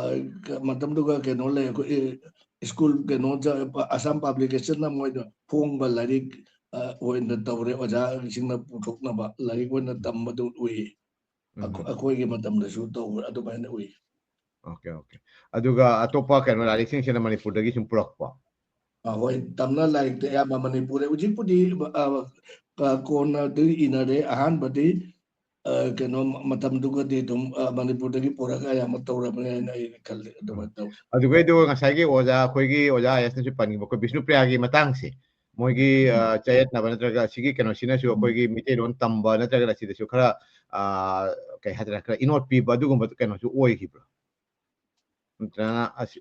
ꯀ-, ꯃꯇꯝꯗꯨꯒ ꯀꯩꯅꯣ ꯂꯩ, ꯑꯩꯈꯣꯏ, ꯑ, school ꯀꯩꯅꯣ ꯖ-, ꯑꯁꯥꯝ publicationꯅ ꯃꯣꯏꯗ ꯐꯣꯡꯕ ꯂꯥꯏꯔꯤꯛ, ꯑ, ꯑꯣꯏꯅ ꯇꯧꯔꯦ꯫ ꯑꯣꯖꯥꯁꯤꯡꯅ ꯄꯨꯊꯣꯛꯅꯕ ꯂꯥꯏꯔꯤꯛ ꯑꯣꯏꯅ ꯇꯝꯕꯗꯨ ꯎꯏ꯫ ꯑꯩꯈꯣ-, ꯎꯝ꯫ ꯑꯩꯈꯣꯏꯒꯤ ꯃꯇꯝꯗꯁꯨ ꯇꯧꯕ ꯑꯗꯨꯃꯥꯏꯅ ꯎꯏ꯫ Okay, okay. ꯑꯗꯨꯒ ꯑꯇꯣꯞꯄ ꯀꯩꯅꯣ ꯂꯥꯏꯔꯤꯛꯁꯤꯡꯁꯤꯅ ꯃꯅꯤꯄꯨꯔꯗꯒꯤ ꯁꯨꯝ ꯄꯨꯔꯛꯄ? ꯑ, ꯍꯣꯏ, ꯇꯝꯅ ꯂꯥꯏꯔꯤꯛꯇꯤ ꯑꯌꯥꯝꯕ ꯃꯅꯤꯄꯨꯔꯗ꯫ ꯍꯧꯖꯤꯛꯄꯨꯗꯤ, ꯑ, ꯑ, ꯀꯣꯟꯅꯗꯤ ꯏꯅꯔꯦ꯫ ꯑꯍꯥꯟꯕꯗꯤ, ꯑ, ꯀꯩꯅꯣ ꯃ-, ꯃꯇꯝꯗꯨꯒꯗꯤ ꯑꯗꯨꯝ, ꯑ, ꯃꯅꯤꯄꯨꯔꯗꯒꯤ ꯄꯨꯔꯒ ꯑꯌꯥꯝꯕ ꯇꯧꯔꯕꯅꯦ ꯍꯥꯏꯅ ꯑꯩ ꯈꯜꯂꯤ꯫ ꯎꯝ꯫ ꯑꯗꯨꯃꯥꯏꯅ ꯇꯧꯋꯤ꯫ ꯑꯗꯨꯒꯩꯗꯣ ꯉꯁꯥꯏꯒꯤ ꯑꯣꯖꯥ ꯑꯩꯈꯣꯏꯒꯤ ꯑꯣꯖꯥ ꯑꯥꯏ ꯑꯦꯁꯅꯁꯨ ꯄꯟꯈꯤꯕ ꯑꯩꯈꯣꯏ ꯕꯤꯁꯅꯨꯄ꯭ꯔꯤꯌꯥꯒꯤ ꯃꯇꯥꯡꯁꯦ, ꯃꯣꯏꯒꯤ, ꯎꯝ꯫ ꯑ, ꯆꯌꯦꯠꯅꯕ ꯅꯠꯇ꯭ꯔꯒ ꯑꯁꯤꯒꯤ ꯀꯩꯅꯣꯁꯤꯅꯁꯨ ꯎꯝ꯫ ꯑꯩꯈꯣꯏꯒꯤ ꯃꯤꯇꯩꯂꯣꯟ ꯇꯝꯕ ꯅꯠꯇ꯭ꯔꯒ ꯑꯁꯤꯗꯁꯨ ꯈꯔ, ꯑ, ꯀꯩ ꯍꯥꯏꯇꯥꯔꯦ, ꯈꯔ ꯏꯅꯣꯠ ꯄꯤꯕ ꯑꯗꯨꯒꯨꯝꯕ ꯀꯩꯅꯣꯁꯨ ꯑꯣꯏꯈꯤꯕ꯭ꯔꯣ? ꯅꯠꯇ꯭ꯔꯒꯅ ꯑꯁꯤ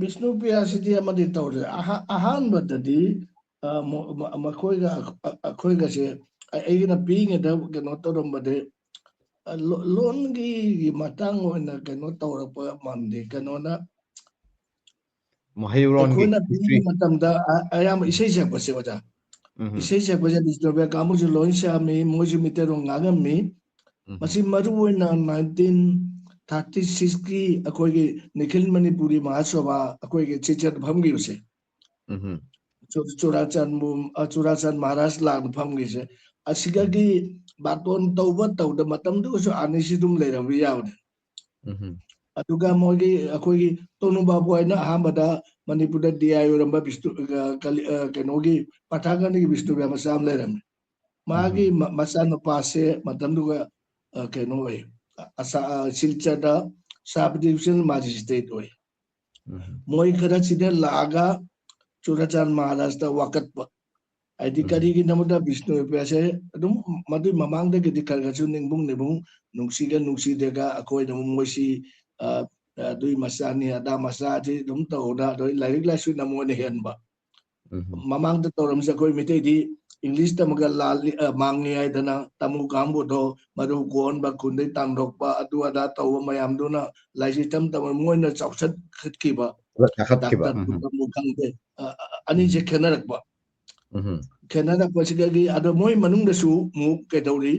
ꯕꯤꯁꯅꯨꯄ꯭ꯔꯤꯌꯥꯁꯤꯗꯤ ꯑꯃꯗꯤ ꯇꯧꯔꯦ꯫ ꯑꯍ-, ꯑꯍꯥꯟꯕꯗꯗꯤ, ꯑ, ꯃ-, ꯃ-, ꯃꯈꯣꯏꯒ ꯑ-, ꯑ-, ꯑꯩꯈꯣꯏꯒꯁꯦ ꯑ-, ꯑꯩꯒꯤꯅ ꯄꯤꯛꯏꯉꯩꯗ ꯀꯩꯅꯣ ꯇꯧꯔꯝꯕꯗꯤ, ꯑ, ꯂꯣ-, ꯂꯣꯟꯒꯤ ꯃꯇꯥꯡ ꯑꯣꯏꯅ ꯀꯩꯅꯣ ꯇꯧꯔꯛꯄ ꯃꯥꯟꯗꯦ꯫ ꯀꯩꯅꯣꯅ ꯃꯍꯩꯔꯣꯟꯒꯤ ꯑꯩꯈꯣꯏꯅ ꯄꯤꯛꯏꯉꯩ history꯫ ꯃꯇꯝꯗ ꯑ-, ꯑꯌꯥꯝꯕ ꯎꯝ꯫ ꯏꯁꯩ ꯁꯛꯄꯁꯦ, ꯑꯣꯖꯥ꯫ ꯎꯝ꯫ ꯏꯁꯩ ꯁꯛꯄꯁꯦ ꯕꯤꯁꯅꯨꯄ꯭ꯔꯤꯌꯥ ꯀꯥꯡꯕꯨꯁꯨ ꯂꯣꯏ ꯁꯛꯑꯝꯃꯤ, ꯃꯣꯏꯁꯨ ꯃꯤꯇꯩꯔꯣꯟ ꯉꯥꯡꯉꯝꯃꯤ꯫ ꯎꯝ꯫ ꯃꯁꯤ ꯃꯔꯨ ꯑꯣꯏꯅ nineteen thirty sixꯀꯤ ꯑꯩꯈꯣꯏꯒꯤ ꯅꯤꯈꯤꯜ ꯃꯅꯤꯄꯨꯔꯤ ꯃꯍꯥꯁꯣꯚꯥ ꯑꯩꯈꯣꯏꯒꯤ ꯁꯤꯜꯆꯔꯗ ꯐꯝꯈꯤꯕꯁꯦ꯫ ꯎꯝ꯫ ꯆꯨ-, ꯆꯨꯔꯥꯆꯥꯟꯕꯨ-, ꯑ, ꯆꯨꯔꯥꯆꯥꯟ ꯃꯍꯥꯔꯥꯖ ꯂꯥꯛꯅ ꯐꯝꯈꯤꯁꯦ꯫ ꯑꯁꯤꯗꯒꯤ ꯎꯝ꯫ ꯕꯥꯇꯣꯟ ꯇꯧꯕ ꯇꯧꯗ ꯃꯇꯝꯗꯨꯒꯁꯨ ꯑꯥꯅꯤꯁꯤ ꯑꯗꯨꯝ ꯂꯩꯔꯝꯕ ꯌꯥꯕꯅꯦ꯫ ꯎꯝ꯫ ꯑꯗꯨꯒ ꯃꯣꯏꯒꯤ ꯑꯩꯈꯣꯏꯒꯤ ꯇꯣꯅꯨ ꯕꯥꯕꯨ ꯍꯥꯏꯅ ꯑꯍꯥꯟꯕꯗ ꯃꯅꯤꯄꯨꯔꯗ D I ꯑꯣꯏꯔꯝꯕ ꯕꯤꯁꯅꯨ-, ꯑ, ꯀꯂꯤ-, ꯑ, ꯀꯩꯅꯣꯒꯤ ꯄꯊꯥꯀꯥꯟꯗꯒꯤ ꯕꯤꯁꯅꯨꯄ꯭ꯔꯤꯌꯥ ꯃꯆꯥ ꯑꯃ ꯂꯩꯔꯝꯃꯦ꯫ ꯃꯥꯒꯤ ꯎꯝ꯫ ꯃ-, ꯃꯆꯥꯅꯨꯄꯥꯁꯦ ꯃꯇꯝꯗꯨꯒ, ꯑ, ꯀꯩꯅꯣ ꯑꯣꯏ, ꯑ, ꯑꯁꯥ-, ꯑ, ꯁꯤꯜꯆꯔꯗ sub division magistrate ꯑꯣꯏ꯫ ꯎꯝ꯫ ꯃꯣꯏ ꯈꯔ ꯁꯤꯗ ꯂꯥꯛꯑꯒ ꯆꯨꯔꯥꯆꯥꯟ ꯃꯍꯥꯔꯥꯖꯇ ꯋꯥꯀꯠꯄ꯫ ꯍꯥꯏꯗꯤ ꯎꯝ꯫ ꯀꯔꯤꯒꯤꯅꯣꯗ ꯕꯤꯁꯅꯨꯄ꯭ꯔꯤꯌꯥꯁꯦ ꯑꯗꯨꯝ ꯃꯗꯨꯏ ꯃꯃꯥꯡꯗꯒꯤꯗꯤ ꯈꯔ ꯈꯔꯁꯨ ꯅꯤꯡꯕꯨꯡ ꯅꯤꯡꯕꯨꯡ ꯅꯨꯡꯁꯤꯒ ꯅꯨꯡꯁꯤꯗꯦꯒ ꯑꯩꯈꯣꯏꯅ ꯑꯃꯨꯛ ꯃꯣꯏꯁꯤ, ꯑ, ꯑ, ꯑꯗꯨꯏ ꯃꯆꯥꯅꯤ ꯑꯗꯥ ꯃꯆꯥꯁꯤ ꯑꯗꯨꯝ ꯇꯧꯗ ꯑꯗꯩ ꯂꯥꯏꯔꯤꯛ ꯂꯥꯏꯁꯨꯅ ꯃꯣꯏꯅ ꯍꯦꯟꯕ꯫ ꯎꯝ꯫ ꯃꯃꯥꯡꯗ ꯇꯧꯔꯝꯃꯤꯁꯦ ꯑꯩꯈꯣꯏ ꯃꯩꯇꯩꯗꯤ ꯏꯪꯂꯤꯁ ꯇꯝꯃꯒ ꯂꯥꯜꯂꯤ, ꯑ, ꯃꯥꯡꯉꯤ ꯍꯥꯏꯗꯅ ꯇꯥꯃꯨ ꯀꯥꯡꯕꯨꯗꯣ ꯃꯔꯨ ꯀꯣꯛꯍꯟꯕ, ꯈꯨꯟꯗꯩ ꯇꯥꯟꯊꯣꯛꯄ, ꯑꯗꯨ ꯑꯗꯥ ꯇꯧꯕ ꯃꯌꯥꯝꯗꯨꯅ ꯂꯥꯏꯔꯤꯛꯁꯤ ꯇꯝ ꯇꯝꯅ ꯃꯣꯏꯅ ꯆꯥꯎꯁꯠꯈꯠꯈꯤꯕ, ꯆꯥꯎꯈꯠꯈꯤꯕ꯫ ꯗꯥꯛꯇꯔ ꯎꯝ, ꯎꯝ꯫ ꯇꯝꯕꯨ ꯈꯪꯗꯦ, ꯑ, ꯑ, ꯑꯅꯤꯁꯦ ꯎꯝ꯫ ꯈꯦꯠꯅꯔꯛꯄ꯫ ꯎꯝ, ꯎꯝ꯫ ꯈꯦꯠꯅꯔꯛꯄꯁꯤꯗꯒꯤ ꯑꯗꯣ ꯃꯣꯏ ꯃꯅꯨꯡꯗꯁꯨ ꯑꯃꯨꯛ ꯀꯩꯗꯧꯔꯤ,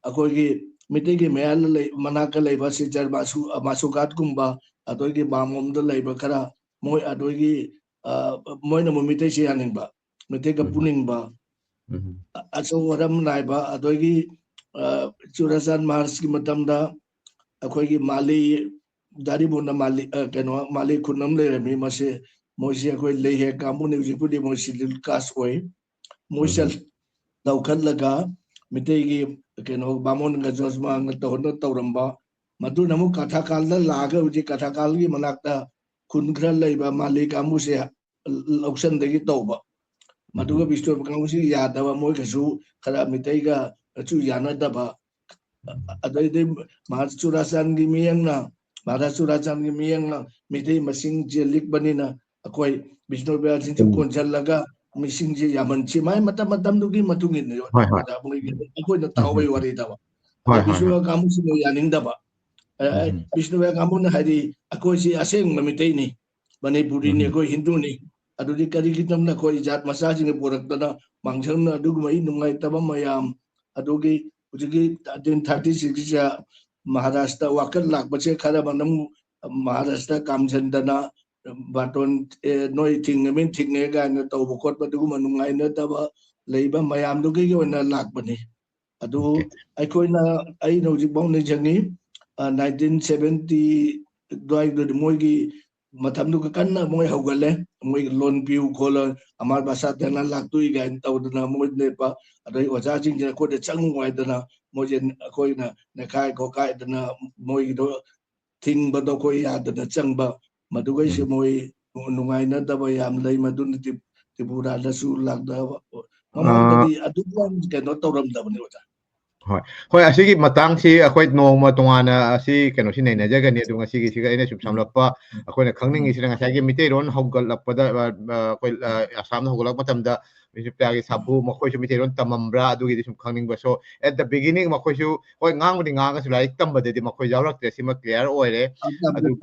ꯑꯩꯈꯣꯏꯒꯤ ꯃꯤꯇꯩꯒꯤ ꯃꯌꯥꯜ ꯂꯩ-, ꯃꯅꯥꯛꯇ ꯂꯩꯕ ꯁꯤꯜꯆꯔ ꯃꯥꯁꯨ-, ꯃꯥꯁꯨꯒꯥꯠꯀꯨꯝꯕ, ꯑꯗꯒꯤ ꯃꯥꯝꯂꯣꯝꯗ ꯂꯩꯕ ꯈꯔ, ꯃꯣꯏ ꯑꯗꯒꯤ, ꯑ, ꯃꯣꯏꯅ ꯑꯃꯨꯛ ꯃꯤꯇꯩꯁꯦ ꯌꯥꯅꯤꯡꯕ, ꯃꯤꯇꯩꯒ ꯎꯝ꯫ ꯄꯨꯅꯤꯡꯕ, ꯎꯝ꯫ ꯑ-, ꯑꯆꯧ ꯑꯔꯝ ꯅꯥꯏꯕ, ꯑꯗꯒꯤ, ꯑ, ꯆꯨꯔꯥꯆꯥꯟ ꯃꯍꯥꯔꯥꯖꯀꯤ ꯃꯇꯝꯗ ꯑꯩꯈꯣꯏꯒꯤ ꯃꯥꯂꯤ, ꯗꯥꯔꯤꯕꯣꯟꯗ ꯃꯥꯂꯤ, ꯑ, ꯀꯩꯅꯣ, ꯃꯥꯂꯤ ꯈꯨꯟ ꯑꯃ ꯂꯩꯔꯝꯃꯤ꯫ ꯃꯁꯤ, ꯃꯣꯏꯁꯤ ꯑꯩꯈꯣꯏ ꯂꯩꯍꯦ ꯀꯥꯡꯕꯨꯅꯤ, ꯍꯧꯖꯤꯛꯄꯨꯗꯤ ꯃꯣꯏ schedule caste ꯑꯣꯏ꯫ ꯃꯣꯏꯁꯦ ꯎꯝ꯫ ꯂꯧꯈꯠꯂꯒ ꯃꯤꯇꯩꯒꯤ ꯀꯩꯅꯣ ꯕꯥꯃꯣꯟꯒ ꯖꯣꯁꯃꯥꯟꯒ ꯇꯧꯍꯟꯅ ꯇꯧꯔꯝꯕ, ꯃꯗꯨꯅ ꯑꯃꯨꯛ ꯀꯊꯥꯀꯥꯜꯗ ꯂꯥꯛꯑꯒ ꯍꯧꯖꯤꯛ ꯀꯊꯥꯀꯥꯜꯒꯤ ꯃꯅꯥꯛꯇ ꯈꯨꯟ ꯈꯔ ꯂꯩꯕ ꯃꯥꯂꯤ ꯀꯥꯡꯕꯨꯁꯦ ꯂꯧꯁꯟꯗꯒꯤ ꯇꯧꯕ꯫ ꯃꯗꯨꯒ ꯎꯝ꯫ ꯕꯤꯁꯅꯨꯄꯨꯔ ꯀꯥꯡꯕꯨꯁꯤ ꯌꯥꯗꯕ, ꯃꯣꯏꯒꯁꯨ ꯈꯔ ꯃꯤꯇꯩꯒꯁꯨ ꯌꯥꯅꯗꯕ꯫ ꯑꯗꯩꯗꯤ ꯃꯍꯥꯔꯥꯖ ꯆꯨꯔꯥꯆꯥꯟꯒꯤ ꯃꯤꯠꯌꯦꯡꯅ, ꯃꯍꯥꯔꯥꯖ ꯆꯨꯔꯥꯆꯥꯟꯒꯤ ꯃꯤꯠꯌꯦꯡꯅ ꯃꯤꯇꯩ ꯃꯁꯤꯡꯁꯦ ꯂꯤꯛꯄꯅꯤꯅ ꯑꯩꯈꯣꯏ ꯕꯤꯁꯅꯨ ꯕꯤꯍꯥꯔꯁꯤꯡꯁꯨ ꯎꯝ꯫ ꯀꯣꯟꯁꯤꯜꯂꯒ ꯃꯤꯁꯤꯡꯁꯦ ꯌꯥꯝꯍꯟꯁꯤ, ꯃꯥꯏ ꯃꯇꯝ ꯃꯇꯝꯗꯨꯒꯤ ꯃꯇꯨꯡ ꯏꯟꯅ ꯍꯣꯏ, ꯍꯣꯏ꯫ ꯑꯣꯖꯥ ꯃꯣꯏꯒꯤ ꯑꯩꯈꯣꯏꯅ ꯎꯝ, ꯇꯥꯍꯧꯕꯩ ꯎꯝ, ꯎꯝ꯫ ꯋꯥꯔꯤꯗꯕ꯫ ꯍꯣꯏ, ꯑꯗ ꯍꯣꯏ, ꯍꯣꯏ꯫ ꯕꯤꯁꯅꯨ ꯀꯥꯡꯕꯨꯁꯤꯡ ꯌꯥꯅꯤꯡꯗꯕ꯫ ꯑ, ꯎꯝ, ꯎꯝ꯫ ꯕꯤꯁꯅꯨ ꯀꯥꯡꯕꯨꯅ ꯍꯥꯏꯗꯤ ꯑꯩꯈꯣꯏꯁꯤ ꯑꯁꯦꯡꯕ ꯃꯤꯇꯩꯅꯤ, ꯃꯅꯤꯄꯨꯔꯤꯅꯤ, ꯎꯝ꯫ ꯑꯩꯈꯣꯏ ꯍꯤꯟꯗꯨꯅꯤ꯫ ꯑꯗꯨꯗꯤ ꯀꯔꯤꯒꯤꯗꯃꯛꯇ ꯑꯩꯈꯣꯏ ꯖꯥꯠ ꯃꯆꯥꯁꯤꯡꯅ ꯄꯨꯔꯛꯇꯅ ꯃꯥꯡꯖꯧꯅ ꯑꯗꯨꯒꯨꯝꯕ ꯅꯨꯡꯉꯥꯏꯇꯕ ꯃꯌꯥꯝ, ꯑꯗꯨꯒꯤ ꯍꯧꯖꯤꯛꯀꯤ nineteen thirty six ꯁꯤꯗ ꯃꯍꯥꯔꯥꯁꯇ꯭ꯔ ꯋꯥꯀꯠ ꯂꯥꯛꯄꯁꯦ ꯈꯔ ꯃꯅꯨꯡ ꯃꯍꯥꯔꯥꯁꯇ꯭ꯔ ꯀꯥꯝꯖꯟꯗꯅ ꯕꯥꯇꯣꯟ, ꯑꯦ, ꯅꯣꯏ ꯊꯤꯡꯉꯃꯤ ꯊꯤꯡꯉꯦ ꯀꯥꯏꯅ ꯇꯧꯕ ꯈꯣꯠꯄ ꯑꯗꯨꯒꯨꯝꯕ ꯅꯨꯡꯉꯥꯏꯅꯗꯕ ꯂꯩꯕ ꯃꯌꯥꯝꯗꯨꯒꯤ ꯑꯣꯏꯅ ꯂꯥꯛꯄꯅꯤ꯫ ꯑꯗꯨ OK꯫ ꯑꯩꯈꯣꯏꯅ, ꯑꯩꯅ ꯍꯧꯖꯤꯛꯐꯥꯎ ꯅꯤꯡꯁꯤꯡꯉꯤ, ꯑ, nineteen seventy ꯑꯗꯨꯋꯥꯏꯗꯨꯗꯤ ꯃꯣꯏꯒꯤ ꯃꯇꯝꯗꯨꯒ ꯀꯟꯅ ꯃꯣꯏ ꯍꯧꯒꯠꯂꯦ, ꯃꯣꯏꯒꯤ ꯂꯣꯟ ꯄꯤꯌꯨ ꯈꯣꯠꯂꯣ, ꯑꯃꯔ ꯚꯥꯁꯥ ꯇꯦꯅꯥ ꯂꯥꯛꯇꯣꯏ ꯀꯥꯏꯅ ꯇꯧꯗꯅ ꯃꯣꯏ ꯂꯦꯞꯄ, ꯑꯗꯩ ꯑꯣꯖꯥꯁꯤꯡꯁꯤꯅ ꯑꯩꯈꯣꯏꯗ ꯆꯪꯉꯨ ꯍꯥꯏꯗꯅ ꯃꯣꯏꯁꯦ ꯑꯩꯈꯣꯏꯅ ꯅꯦꯈꯥꯏ ꯈꯣꯠꯀꯥꯏꯗꯅ ꯃꯣꯏꯒꯤꯗꯣ ꯊꯤꯡꯕꯗꯣ ꯑꯩꯈꯣꯏ ꯌꯥꯗꯅ ꯆꯪꯕ, ꯃꯗꯨꯒꯩꯁꯦ ꯎꯝ꯫ ꯃꯣꯏ ꯅꯨꯡꯉꯥꯏꯅꯗꯕ ꯌꯥꯝ ꯂꯩ꯫ ꯃꯗꯨꯅ ꯇ꯭ꯔꯤ-, ꯇ꯭ꯔꯤꯄꯨꯔꯥꯗꯁꯨ ꯂꯥꯛꯅꯕ, ꯑꯥ꯫ ꯃꯃꯥꯡꯗꯗꯤ ꯑꯗꯨꯛ ꯌꯥꯝ ꯀꯩꯅꯣ ꯇꯧꯔꯝꯗꯕꯅꯤ ꯑꯣꯖꯥ꯫ ꯍꯣꯏ, ꯑꯁꯤꯒꯤ ꯃꯇꯥꯡꯁꯤ ꯑꯩꯈꯣꯏ ꯅꯣꯡꯃ ꯇꯣꯉꯥꯟꯅ ꯑꯁꯤ ꯀꯩꯅꯣꯁꯤ ꯅꯩꯅꯖꯒꯅꯤ꯫ ꯑꯗꯨ ꯉꯁꯤꯒꯤꯁꯤꯒ ꯑꯩꯅ ꯁꯨꯝ ꯁꯝꯂꯞꯄ, ꯑꯩꯈꯣꯏꯅ ꯈꯪꯅꯤꯡꯉꯤꯁꯤꯅ ꯉꯁꯥꯏꯒꯤ ꯃꯤꯇꯩꯔꯣꯟ ꯍꯧꯒꯠꯂꯛꯄꯗ, ꯑ, ꯑ, ꯑꯩꯈꯣꯏ, ꯑ, ꯑꯁꯥꯝꯗ ꯍꯧꯒꯠꯂꯛꯄ ꯃꯇꯝꯗ ꯕꯤꯁꯅꯨꯄ꯭ꯔꯤꯌꯥꯒꯤ ꯁꯥꯐꯨ ꯃꯈꯣꯏꯁꯨ ꯃꯤꯇꯩꯔꯣꯟ ꯇꯝꯃꯝꯕ꯭ꯔꯥ, ꯑꯗꯨꯒꯤꯗꯤ ꯁꯨꯝ ꯈꯪꯅꯤꯡꯕ꯫ So, at the beginning ꯃꯈꯣꯏꯁꯨ, ꯍꯣꯏ, ꯉꯥꯡꯕꯨꯗꯤ ꯉꯥꯡꯉꯁꯨ ꯂꯥꯏꯔꯤꯛ ꯇꯝꯕꯗꯗꯤ ꯃꯈꯣꯏ ꯌꯥꯎꯔꯛꯇ꯭ꯔꯦ, ꯁꯤꯃ clear ꯑꯣꯏꯔꯦ꯫ ꯑꯗꯨ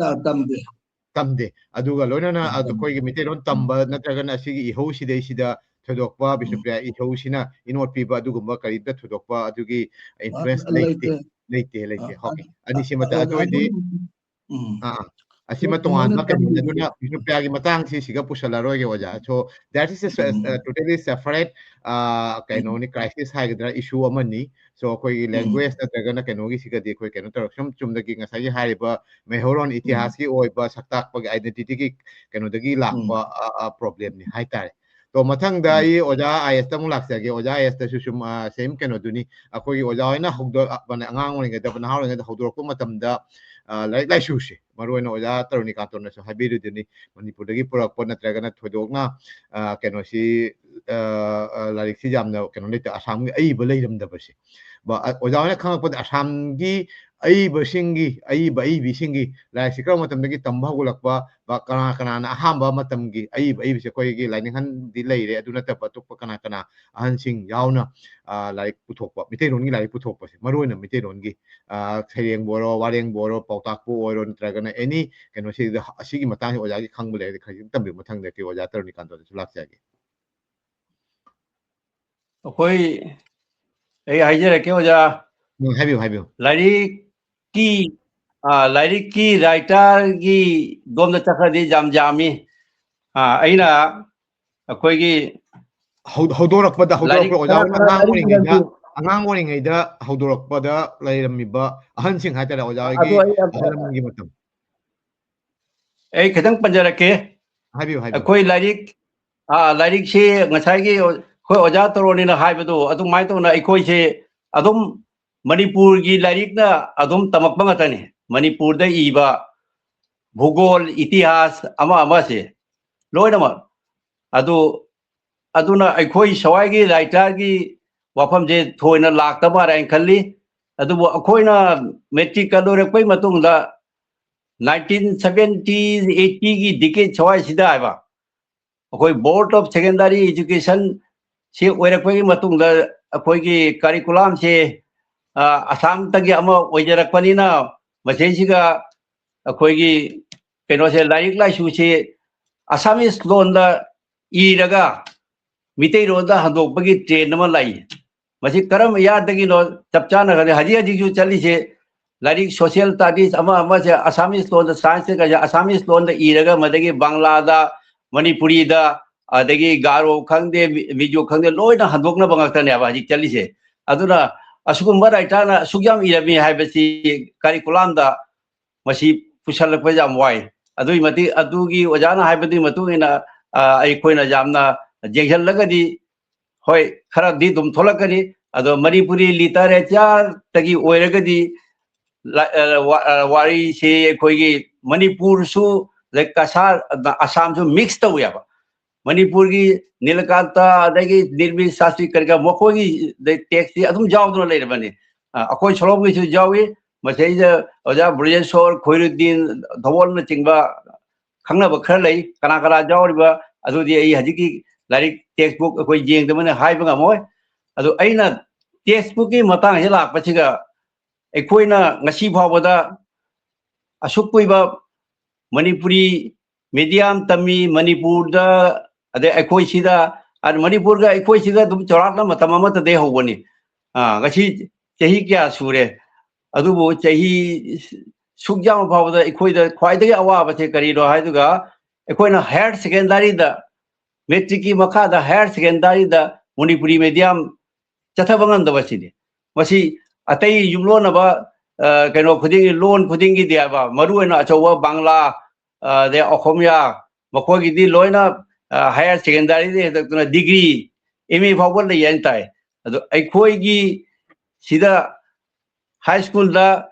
ꯇꯝꯗꯦ꯫ ꯑꯗꯨꯒ ꯂꯣꯏꯅꯅ ꯑꯩꯈꯣꯏꯒꯤ ꯃꯤꯇꯩꯂꯣꯟ ꯇꯝꯕ ꯅꯠꯇ꯭ꯔꯒꯅ ꯑꯁꯤꯒꯤ ꯏꯍꯧꯁꯤꯗꯩꯁꯤꯗ ꯊꯣꯏꯗꯣꯛꯄ ꯕꯤꯁꯅꯨꯄ꯭ꯔꯤꯌꯥ ꯏꯍꯧꯁꯤꯅ ꯏꯅꯣꯠ ꯄꯤꯕ ꯑꯗꯨꯒꯨꯝꯕ ꯀꯔꯤꯝꯇ ꯊꯣꯏꯗꯣꯛꯄ ꯑꯗꯨꯒꯤ influence ꯂꯩꯇꯦ꯫ ꯂꯩꯇꯦ, ꯂꯩꯇꯦ꯫ ꯑ, ꯍꯣꯏ, ꯑ, ꯑꯅꯤꯁꯤꯃ ꯑ, ꯑꯗꯨ ꯑꯣꯏꯗꯤ, ꯑꯗꯨꯝ, ꯎꯝ꯫ ꯑꯥ, ꯑꯥ꯫ ꯑꯁꯤꯃ ꯁꯣ-, ꯇꯣꯉꯥꯟꯕ ꯁꯣꯏꯗꯅ ꯀꯩꯅꯣꯅꯤ꯫ ꯇꯝꯕꯤꯒꯦ꯫ ꯑꯗꯨꯅ ꯕꯤꯁꯅꯨꯄ꯭ꯔꯤꯌꯥꯒꯤ ꯃꯇꯥꯡꯁꯤ ꯁꯤꯒ ꯄꯨꯁꯜꯂꯔꯣꯏꯒꯦ, ꯑꯣꯖꯥ꯫ So, that is a, um. A totally separate, ꯑ, ꯎꯝ꯫ ꯀꯩꯅꯣꯅꯤ, crisis ꯍꯥꯏꯒꯗ꯭ꯔꯥ, issue ꯑꯃꯅꯤ꯫ So, ꯑꯩꯈꯣꯏꯒꯤ ꯎꯝ꯫ Language ꯅꯠꯇ꯭ꯔꯒꯅ ꯀꯩꯅꯣꯒꯤꯁꯤꯒꯗꯤ ꯑꯩꯈꯣꯏ ꯀꯩꯅꯣ ꯇꯧꯔ-, ꯁꯨꯝ ꯆꯨꯝꯅꯒꯤ ꯉꯁꯥꯏꯒꯤ ꯍꯥꯏꯔꯤꯕ ꯃꯩꯍꯧꯔꯣꯟ ꯎꯝ꯫ ꯏꯇꯤꯍꯥꯁꯀꯤ ꯑꯣꯏꯕ ꯁꯛꯇꯥꯛꯄꯒꯤ identityꯒꯤ ꯀꯩꯅꯣꯗꯒꯤ ꯎꯝ꯫ ꯂꯥꯛꯄ, ꯑ, ꯑ, problemꯅꯤ ꯍꯥꯏꯇꯥꯔꯦ꯫ ꯇꯣ, ꯃꯊꯪꯗ ꯎꯝ꯫ ꯑꯩ ꯑꯣꯖꯥ ꯑꯥꯏ ꯑꯦꯁꯇ ꯑꯃꯨꯛ ꯂꯥꯛꯆꯒꯦ꯫ ꯑꯣꯖꯥ ꯑꯥꯏ ꯑꯦꯁꯇꯁꯨ ꯁꯨꯝ, ꯑ, same ꯀꯩꯅꯣꯗꯨꯅꯤ꯫ ꯑꯩꯈꯣꯏꯒꯤ ꯑꯣꯖꯥ ꯍꯣꯏꯅ ꯍꯧꯗꯣꯛ-, ꯑ, ꯃꯥꯅꯦ, ꯑꯉꯥꯡ ꯑꯣꯏꯔꯤꯉꯩꯗ, ꯅꯍꯥ ꯑꯣꯏꯔꯤꯉꯩꯗ ꯍꯧꯗꯣꯔꯛꯄ ꯃꯇꯝꯗ, ꯑ, ꯂꯥꯏꯔꯤꯛ ꯂꯥꯏꯁꯨꯁꯦ, ꯃꯔꯨꯑꯣꯏꯅ ꯑꯣꯖꯥ ꯇꯔꯨꯅꯤꯀꯥꯟꯇꯣꯟꯅꯁꯨ ꯍꯥꯏꯕꯤꯔꯤꯗꯨꯅꯤ, ꯃꯅꯤꯄꯨꯔꯗꯒꯤ ꯄꯨꯔꯛꯄ ꯅꯠꯇ꯭ꯔꯒꯅ ꯊꯣꯏꯗꯣꯛꯅ, ꯑ, ꯀꯩꯅꯣꯁꯤ, ꯑ, ꯑ, ꯂꯥꯏꯔꯤꯛꯁꯤ ꯌꯥꯝꯅ ꯀꯩꯅꯣ ꯂꯩꯇ, ꯑꯁꯥꯝꯒꯤ ꯑꯏꯕ ꯂꯩꯔꯝꯗꯕꯁꯦ꯫ ꯕ-, ꯑ, ꯑꯣꯖꯥ ꯍꯣꯏꯅ ꯈꯪꯉꯛꯄꯗ ꯑꯁꯥꯝꯒꯤ ꯑꯏꯕꯁꯤꯡꯒꯤ, ꯑꯏꯕ ꯑꯏꯕꯤꯁꯤꯡꯒꯤ ꯂꯥꯏꯔꯤꯛꯁꯤ ꯀꯔꯝꯕ ꯃꯇꯝꯗꯒꯤ ꯇꯝꯕ ꯍꯧꯒꯠꯂꯛꯄ, ꯕ-, ꯀꯅꯥ ꯀꯅꯥꯅ ꯑꯍꯥꯟꯕ ꯃꯇꯝꯒꯤ ꯑꯏꯕ ꯑꯏꯕꯁꯦ ꯑꯩꯈꯣꯏꯒꯤ ꯂꯥꯏꯅꯤꯡꯍꯟꯗꯤ ꯂꯩꯔꯦ, ꯑꯗꯨ ꯅꯠꯇꯕ ꯑꯇꯣꯞꯄ ꯀꯅꯥ ꯀꯅꯥ ꯑꯍꯟꯁꯤꯡ ꯌꯥꯎꯅ, ꯑ, ꯂꯥꯏꯔꯤꯛ ꯄꯨꯊꯣꯛꯄ, ꯃꯤꯇꯩꯂꯣꯟꯒꯤ ꯂꯥꯏꯔꯤꯛ ꯄꯨꯊꯣꯛꯄꯁꯦ, ꯃꯔꯨꯑꯣꯏꯅ ꯃꯤꯇꯩꯂꯣꯟꯒꯤ, ꯑ, ꯁꯩꯔꯦꯡꯕꯨ ꯑꯣꯏꯔꯣ, ꯋꯥꯔꯦꯡꯕꯨ ꯑꯣꯏꯔꯣ, ꯄꯥꯎꯇꯥꯛꯄꯨ ꯑꯣꯏꯔꯣ, ꯅꯠꯇ꯭ꯔꯒꯅ any ꯀꯩꯅꯣꯁꯤꯗ ꯑꯁꯤꯒꯤ ꯃꯇꯥꯡꯁꯤ ꯑꯣꯖꯥꯒꯤ ꯈꯪꯕ ꯂꯩꯔꯗꯤ ꯈꯔ ꯈꯤꯇꯪ ꯇꯝꯕꯤꯌꯨ꯫ ꯃꯊꯪꯗ ꯑꯩꯈꯣꯏ ꯑꯣꯖꯥ ꯇꯔꯨꯅꯤꯀꯥꯟꯇꯣꯟꯗꯁꯨ ꯂꯥꯛꯆꯒꯦ꯫ ꯑꯩꯈꯣꯏ, ꯑꯩ ꯍꯥꯏꯖꯔꯛꯀꯦ, ꯑꯣꯖꯥ꯫ ꯎꯝ, ꯍꯥꯏꯕꯤꯌꯨ, ꯍꯥꯏꯕꯤꯌꯨ꯫ ꯂꯥꯏꯔꯤꯛꯀꯤ, ꯑ, ꯂꯥꯏꯔꯤꯛꯀꯤ writerꯒꯤ ꯗꯣꯝꯗ ꯆꯠꯈ꯭ꯔꯗꯤ ꯌꯥꯝ ꯌꯥꯝꯃꯤ꯫ ꯑ, ꯑꯩꯅ ꯑꯩꯈꯣꯏꯒꯤ ꯍꯧ-, ꯍꯧꯗꯣꯔꯛꯄꯗ, ꯂꯥꯏꯔꯤꯛ ꯍꯧꯗꯣꯔꯛꯄꯗ, ꯑꯣꯖꯥ ꯈꯔ ꯍꯣꯏꯅ ꯈꯔ ꯑꯉꯥꯡ ꯑꯣꯏꯔꯤꯉꯩꯗ, ꯂꯤꯡꯒꯟꯕꯤ꯫ ꯑꯉꯥꯡ ꯑꯣꯏꯔꯤꯉꯩꯗ ꯍꯧꯗꯣꯔꯛꯄꯗ ꯂꯩꯔꯝꯃꯤꯕ ꯑꯍꯟꯁꯤꯡ ꯍꯥꯏꯇꯥꯔꯦ, ꯑꯣꯖꯥ ꯍꯣꯏꯒꯤ ꯑꯗꯣ ꯑꯩ ꯑꯍꯜ ꯂꯃꯟꯒꯤ ꯃꯇꯝ꯫ ꯑꯩ ꯈꯤꯇꯪ ꯄꯟꯖꯔꯛꯀꯦ꯫ ꯍꯥꯏꯕꯤꯌꯨ, ꯍꯥꯏꯕꯤꯌꯨ꯫ ꯑꯩꯈꯣꯏ ꯂꯥꯏꯔꯤꯛ, ꯑ, ꯂꯥꯏꯔꯤꯛꯁꯤ ꯉꯁꯥꯏꯒꯤ ꯑꯩꯈꯣꯏ ꯑꯣꯖꯥ ꯇꯔꯣꯅꯤꯅ ꯍꯥꯏꯕꯗꯣ ꯑꯗꯨꯃꯥꯏꯅ ꯇꯧꯅ ꯑꯩꯈꯣꯏꯁꯦ ꯑꯗꯨꯝ ꯃꯅꯤꯄꯨꯔꯒꯤ ꯂꯥꯏꯔꯤꯛꯅ ꯑꯗꯨꯝ ꯇꯝꯃꯛꯄ ꯉꯥꯛꯇꯅꯤ꯫ ꯃꯅꯤꯄꯨꯔꯗ ꯏꯕ ꯚꯨꯒꯣꯜ, ꯏꯇꯤꯍꯥꯁ, ꯑꯃ ꯑꯃꯁꯦ ꯂꯣꯏꯅꯃꯛ꯫ ꯑꯗꯨ, ꯑꯗꯨꯅ ꯑꯩꯈꯣꯏ ꯁ꯭ꯋꯥꯏꯒꯤ writerꯒꯤ ꯋꯥꯐꯝꯁꯦ ꯊꯣꯏꯅ ꯂꯥꯛꯇ ꯃꯥꯜꯂꯦ ꯍꯥꯏꯅ ꯈꯜꯂꯤ꯫ ꯑꯗꯨꯕꯨ ꯑꯩꯈꯣꯏꯅ ꯃꯦꯇ꯭ꯔꯤꯛꯀ ꯂꯣꯏꯔꯛꯄꯩ ꯃꯇꯨꯡꯗ nineteen seventy eighty ꯒꯤ decade ꯁ꯭ꯋꯥꯏꯁꯤꯗ ꯍꯥꯏꯕ, ꯑꯩꯈꯣꯏ Board of Secondary Education ꯁꯤ ꯑꯣꯏꯔꯛꯄꯒꯤ ꯃꯇꯨꯡꯗ ꯑꯩꯈꯣꯏꯒꯤ curriculum ꯁꯦ, ꯑ, ꯑꯁꯥꯝꯗꯒꯤ ꯑꯃ ꯑꯣꯏꯖꯔꯛꯄꯅꯤꯅ, ꯃꯁꯤꯁꯤꯒ ꯑꯩꯈꯣꯏꯒꯤ ꯀꯩꯅꯣꯁꯦ, ꯂꯥꯏꯔꯤꯛ ꯂꯥꯏꯁꯨꯁꯦ Assamese ꯂꯣꯟꯗ ꯏꯔꯒ ꯃꯤꯇꯩꯂꯣꯟꯗ ꯍꯟꯗꯣꯛꯄꯒꯤ trend ꯑꯃ ꯂꯥꯛꯏ꯫ ꯃꯁꯤ ꯀꯔꯝꯕ ꯌꯥꯗꯒꯤꯅꯣ ꯆꯞ ꯆꯥꯅ ꯈꯪꯗꯦ꯫ ꯍꯧꯖꯤꯛ ꯍꯧꯖꯤꯛꯁꯨ ꯆꯠꯂꯤꯁꯦ ꯂꯥꯏꯔꯤꯛ social studies ꯑꯃ ꯑꯃꯁꯦ Assamese ꯂꯣꯟꯗ, science ꯀꯩꯁꯦ Assamese ꯂꯣꯟꯗ ꯏꯔꯒ, ꯃꯗꯒꯤ ꯕꯪꯂꯥꯗ, ꯃꯅꯤꯄꯨꯔꯤꯗ, ꯑꯗꯒꯤ ꯒꯥꯔꯣ ꯈꯪꯗꯦ, ꯃꯤ-, ꯃꯤꯖꯣ ꯈꯪꯗꯦ, ꯂꯣꯏꯅ ꯍꯟꯗꯣꯛꯅꯕ ꯉꯥꯛꯇꯅꯦꯕ ꯍꯧꯖꯤꯛ ꯆꯠꯂꯤꯁꯦ꯫ ꯑꯗꯨꯅ ꯑꯁꯤꯒꯨꯝꯕ writer ꯅ ꯑꯁꯨꯛ ꯌꯥꯝ ꯏꯔꯝꯃꯤ ꯍꯥꯏꯕꯁꯤ curriculum ꯗ ꯃꯁꯤ ꯄꯨꯁꯜꯂꯛꯄ ꯌꯥꯝ ꯋꯥꯏ꯫ ꯑꯗꯨꯒꯤ ꯃꯇꯤꯛ, ꯑꯗꯨꯒꯤ ꯑꯣꯖꯥꯅ ꯍꯥꯏꯕꯗꯨꯒꯤ ꯃꯇꯨꯡ ꯏꯟꯅ, ꯑ, ꯑꯩꯈꯣꯏꯅ ꯌꯥꯝꯅ ꯌꯦꯡꯁꯤꯜꯂꯒꯗꯤ, ꯍꯣꯏ, ꯈꯔꯗꯤ ꯑꯗꯨꯝ ꯊꯣꯛꯂꯛꯀꯅꯤ꯫ ꯑꯗꯣ ꯃꯅꯤꯄꯨꯔꯤ literature ꯇꯒꯤ ꯑꯣꯏꯔꯒꯗꯤ, ꯂ-, ꯑ, ꯋꯥ-, ꯑ, ꯋꯥꯔꯤꯁꯤ ꯑꯩꯈꯣꯏꯒꯤ ꯃꯅꯤꯄꯨꯔꯁꯨ, ꯑꯗꯩ ꯀꯁꯥꯔ, ꯑꯗ ꯑꯁꯥꯝꯁꯨ mix ꯇꯧꯋꯦꯕ꯫ ꯃꯅꯤꯄꯨꯔꯒꯤ ꯅꯤꯂꯀꯥꯟꯇ, ꯑꯗꯒꯤ ꯅꯤꯔꯃꯤꯠ ꯁꯥꯁꯇ꯭ꯔꯤ, ꯀꯔꯤ ꯀꯔꯥ, ꯃꯈꯣꯏꯒꯤ text ꯁꯤ ꯑꯗꯨꯝ ꯌꯥꯎꯗꯨꯅ ꯂꯩꯔꯕꯅꯤ꯫ ꯑ, ꯑꯩꯈꯣꯏ ꯁꯣꯂꯣꯝꯒꯤꯁꯨ ꯌꯥꯎꯏ, ꯃꯁꯤꯗꯩꯗ ꯑꯣꯖꯥ ꯕ꯭ꯔꯖꯦꯁꯣꯔ, ꯈꯣꯏꯔꯨꯗꯤꯟ, ꯙꯋꯜꯅꯆꯤꯡꯕ ꯈꯪꯅꯕ ꯈꯔ ꯂꯩ꯫ ꯀꯅꯥ ꯀꯅꯥ ꯌꯥꯎꯔꯤꯕ ꯑꯗꯨꯗꯤ ꯑꯩ ꯍꯧꯖꯤꯛꯀꯤ ꯂꯥꯏꯔꯤꯛ textbook ꯑꯩꯈꯣꯏ ꯌꯦꯡꯗꯕꯅ ꯍꯥꯏꯕ ꯉꯝꯃꯣꯏ꯫ ꯑꯗꯨ ꯑꯩꯅ textbook ꯀꯤ ꯃꯇꯥꯡꯁꯤ ꯂꯥꯛꯄꯁꯤꯒ, ꯑꯩꯈꯣꯏꯅ ꯉꯁꯤ ꯐꯥꯎꯕꯗ ꯑꯁꯨꯛ ꯀꯨꯏꯕ ꯃꯅꯤꯄꯨꯔꯤ medium ꯇꯝꯃꯤ, ꯃꯅꯤꯄꯨꯔꯗ, ꯑꯗꯩ ꯑꯩꯈꯣꯏ ꯁꯤꯗ, ꯑꯗ ꯃꯅꯤꯄꯨꯔꯒ ꯑꯩꯈꯣꯏ ꯁꯤꯒ ꯑꯗꯨꯝ ꯆꯥꯎꯔꯥꯛꯅ ꯃꯇꯝ ꯑꯃꯠꯇꯗꯩ ꯍꯧꯕꯅꯤ꯫ ꯑꯥ, ꯉꯁꯤ ꯆꯍꯤ ꯀꯌꯥ ꯁꯨꯔꯦ? ꯑꯗꯨꯕꯨ ꯆꯍꯤ ꯁꯨꯛ ꯌꯥꯝꯕ ꯐꯥꯎꯕꯗ ꯑꯩꯈꯣꯏꯗ ꯈ꯭ꯋꯥꯏꯗꯒꯤ ꯑꯋꯥꯕꯁꯦ ꯀꯔꯤꯅꯣ ꯍꯥꯏꯗꯨꯒ, ꯑꯩꯈꯣꯏꯅ higher secondary ꯗ, matric ꯀꯤ ꯃꯈꯥꯗ higher secondary ꯗ ꯃꯅꯤꯄꯨꯔꯤ medium ꯆꯠꯊꯕ ꯉꯝꯗꯕꯁꯤꯅꯤ꯫ ꯃꯁꯤ ꯑꯇꯩ ꯌꯨꯝꯂꯣꯟꯅꯕ, ꯑ, ꯀꯩꯅꯣ ꯈꯨꯗꯤꯡꯒꯤ, ꯂꯣꯟ ꯈꯨꯗꯤꯡꯒꯤꯗꯤ ꯍꯥꯏꯕ, ꯃꯔꯨ ꯑꯣꯏꯅ ꯑꯆꯧꯕ ꯕꯪꯂꯥ, ꯑ, ꯑꯗꯩ ꯑꯈꯣꯃꯤꯌꯥ, ꯃꯈꯣꯏꯒꯤꯗꯤ ꯂꯣꯏꯅ, ꯑ, higher secondary ꯗꯒꯤ ꯍꯦꯟꯗꯣꯛꯇꯅ degree, M A ꯐꯥꯎꯕ ꯂꯩ ꯍꯥꯏꯅ ꯇꯥꯏ꯫ ꯑꯗꯣ ꯑꯩꯈꯣꯏꯒꯤ ꯁꯤꯗ high school ꯗ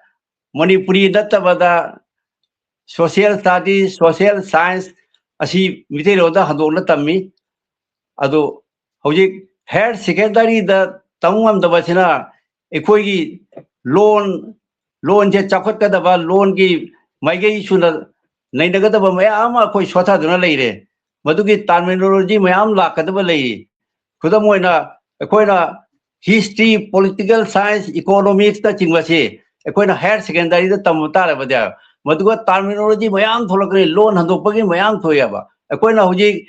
ꯃꯅꯤꯄꯨꯔꯤ ꯅꯠꯇꯕꯗ social studies, social science ꯑꯁꯤ ꯃꯤꯇꯩꯂꯣꯟꯗ ꯍꯟꯗꯣꯛꯅ ꯇꯝꯃꯤ꯫ ꯑꯗꯨ ꯍꯧꯖꯤꯛ higher secondary ꯗ ꯇꯝ ꯉꯝꯗꯕꯁꯤꯅ ꯑꯩꯈꯣꯏꯒꯤ ꯂꯣꯟ ꯂꯣꯟꯁꯦ ꯆꯥꯎꯈꯠꯀꯗꯕ, ꯂꯣꯟꯒꯤ ꯃꯥꯏꯀꯩ ꯁꯨꯅ ꯅꯩꯅꯒꯗꯕ ꯃꯌꯥꯝ ꯑꯃ ꯑꯩꯈꯣꯏ ꯁꯣꯊꯗꯨꯅ ꯂꯩꯔꯦ꯫ ꯃꯗꯨꯒꯤ ꯇꯔꯃꯤꯅꯣꯂꯣꯖꯤ ꯃꯌꯥꯝ ꯂꯥꯛꯀꯗꯕ ꯂꯩꯔꯤ꯫ ꯈꯨꯗꯝ ꯑꯣꯏꯅ, ꯑꯩꯈꯣꯏꯅ ꯍꯤꯁꯇ꯭ꯔꯤ, ꯄꯣꯂꯤꯇꯤꯀꯦꯜ ꯁꯥꯏꯟꯁ, ꯏꯀꯣꯅꯣꯃꯤꯛꯁꯇ ꯆꯤꯡꯕꯁꯤ ꯑꯩꯈꯣꯏꯅ ꯍꯥꯌꯔ ꯁꯦꯀꯦꯟꯗꯔꯤꯗ ꯇꯝꯕ ꯇꯥꯔꯕꯗꯤ, ꯃꯗꯨꯒ ꯇꯔꯃꯤꯅꯣꯂꯣꯖꯤ ꯃꯌꯥꯝ ꯊꯣꯛꯂꯛꯀꯅꯤ, ꯂꯣꯟ ꯍꯟꯗꯣꯛꯄꯒꯤ ꯃꯌꯥꯝ ꯊꯣꯛꯑꯦꯕ꯫ ꯑꯩꯈꯣꯏꯅ ꯍꯧꯖꯤꯛ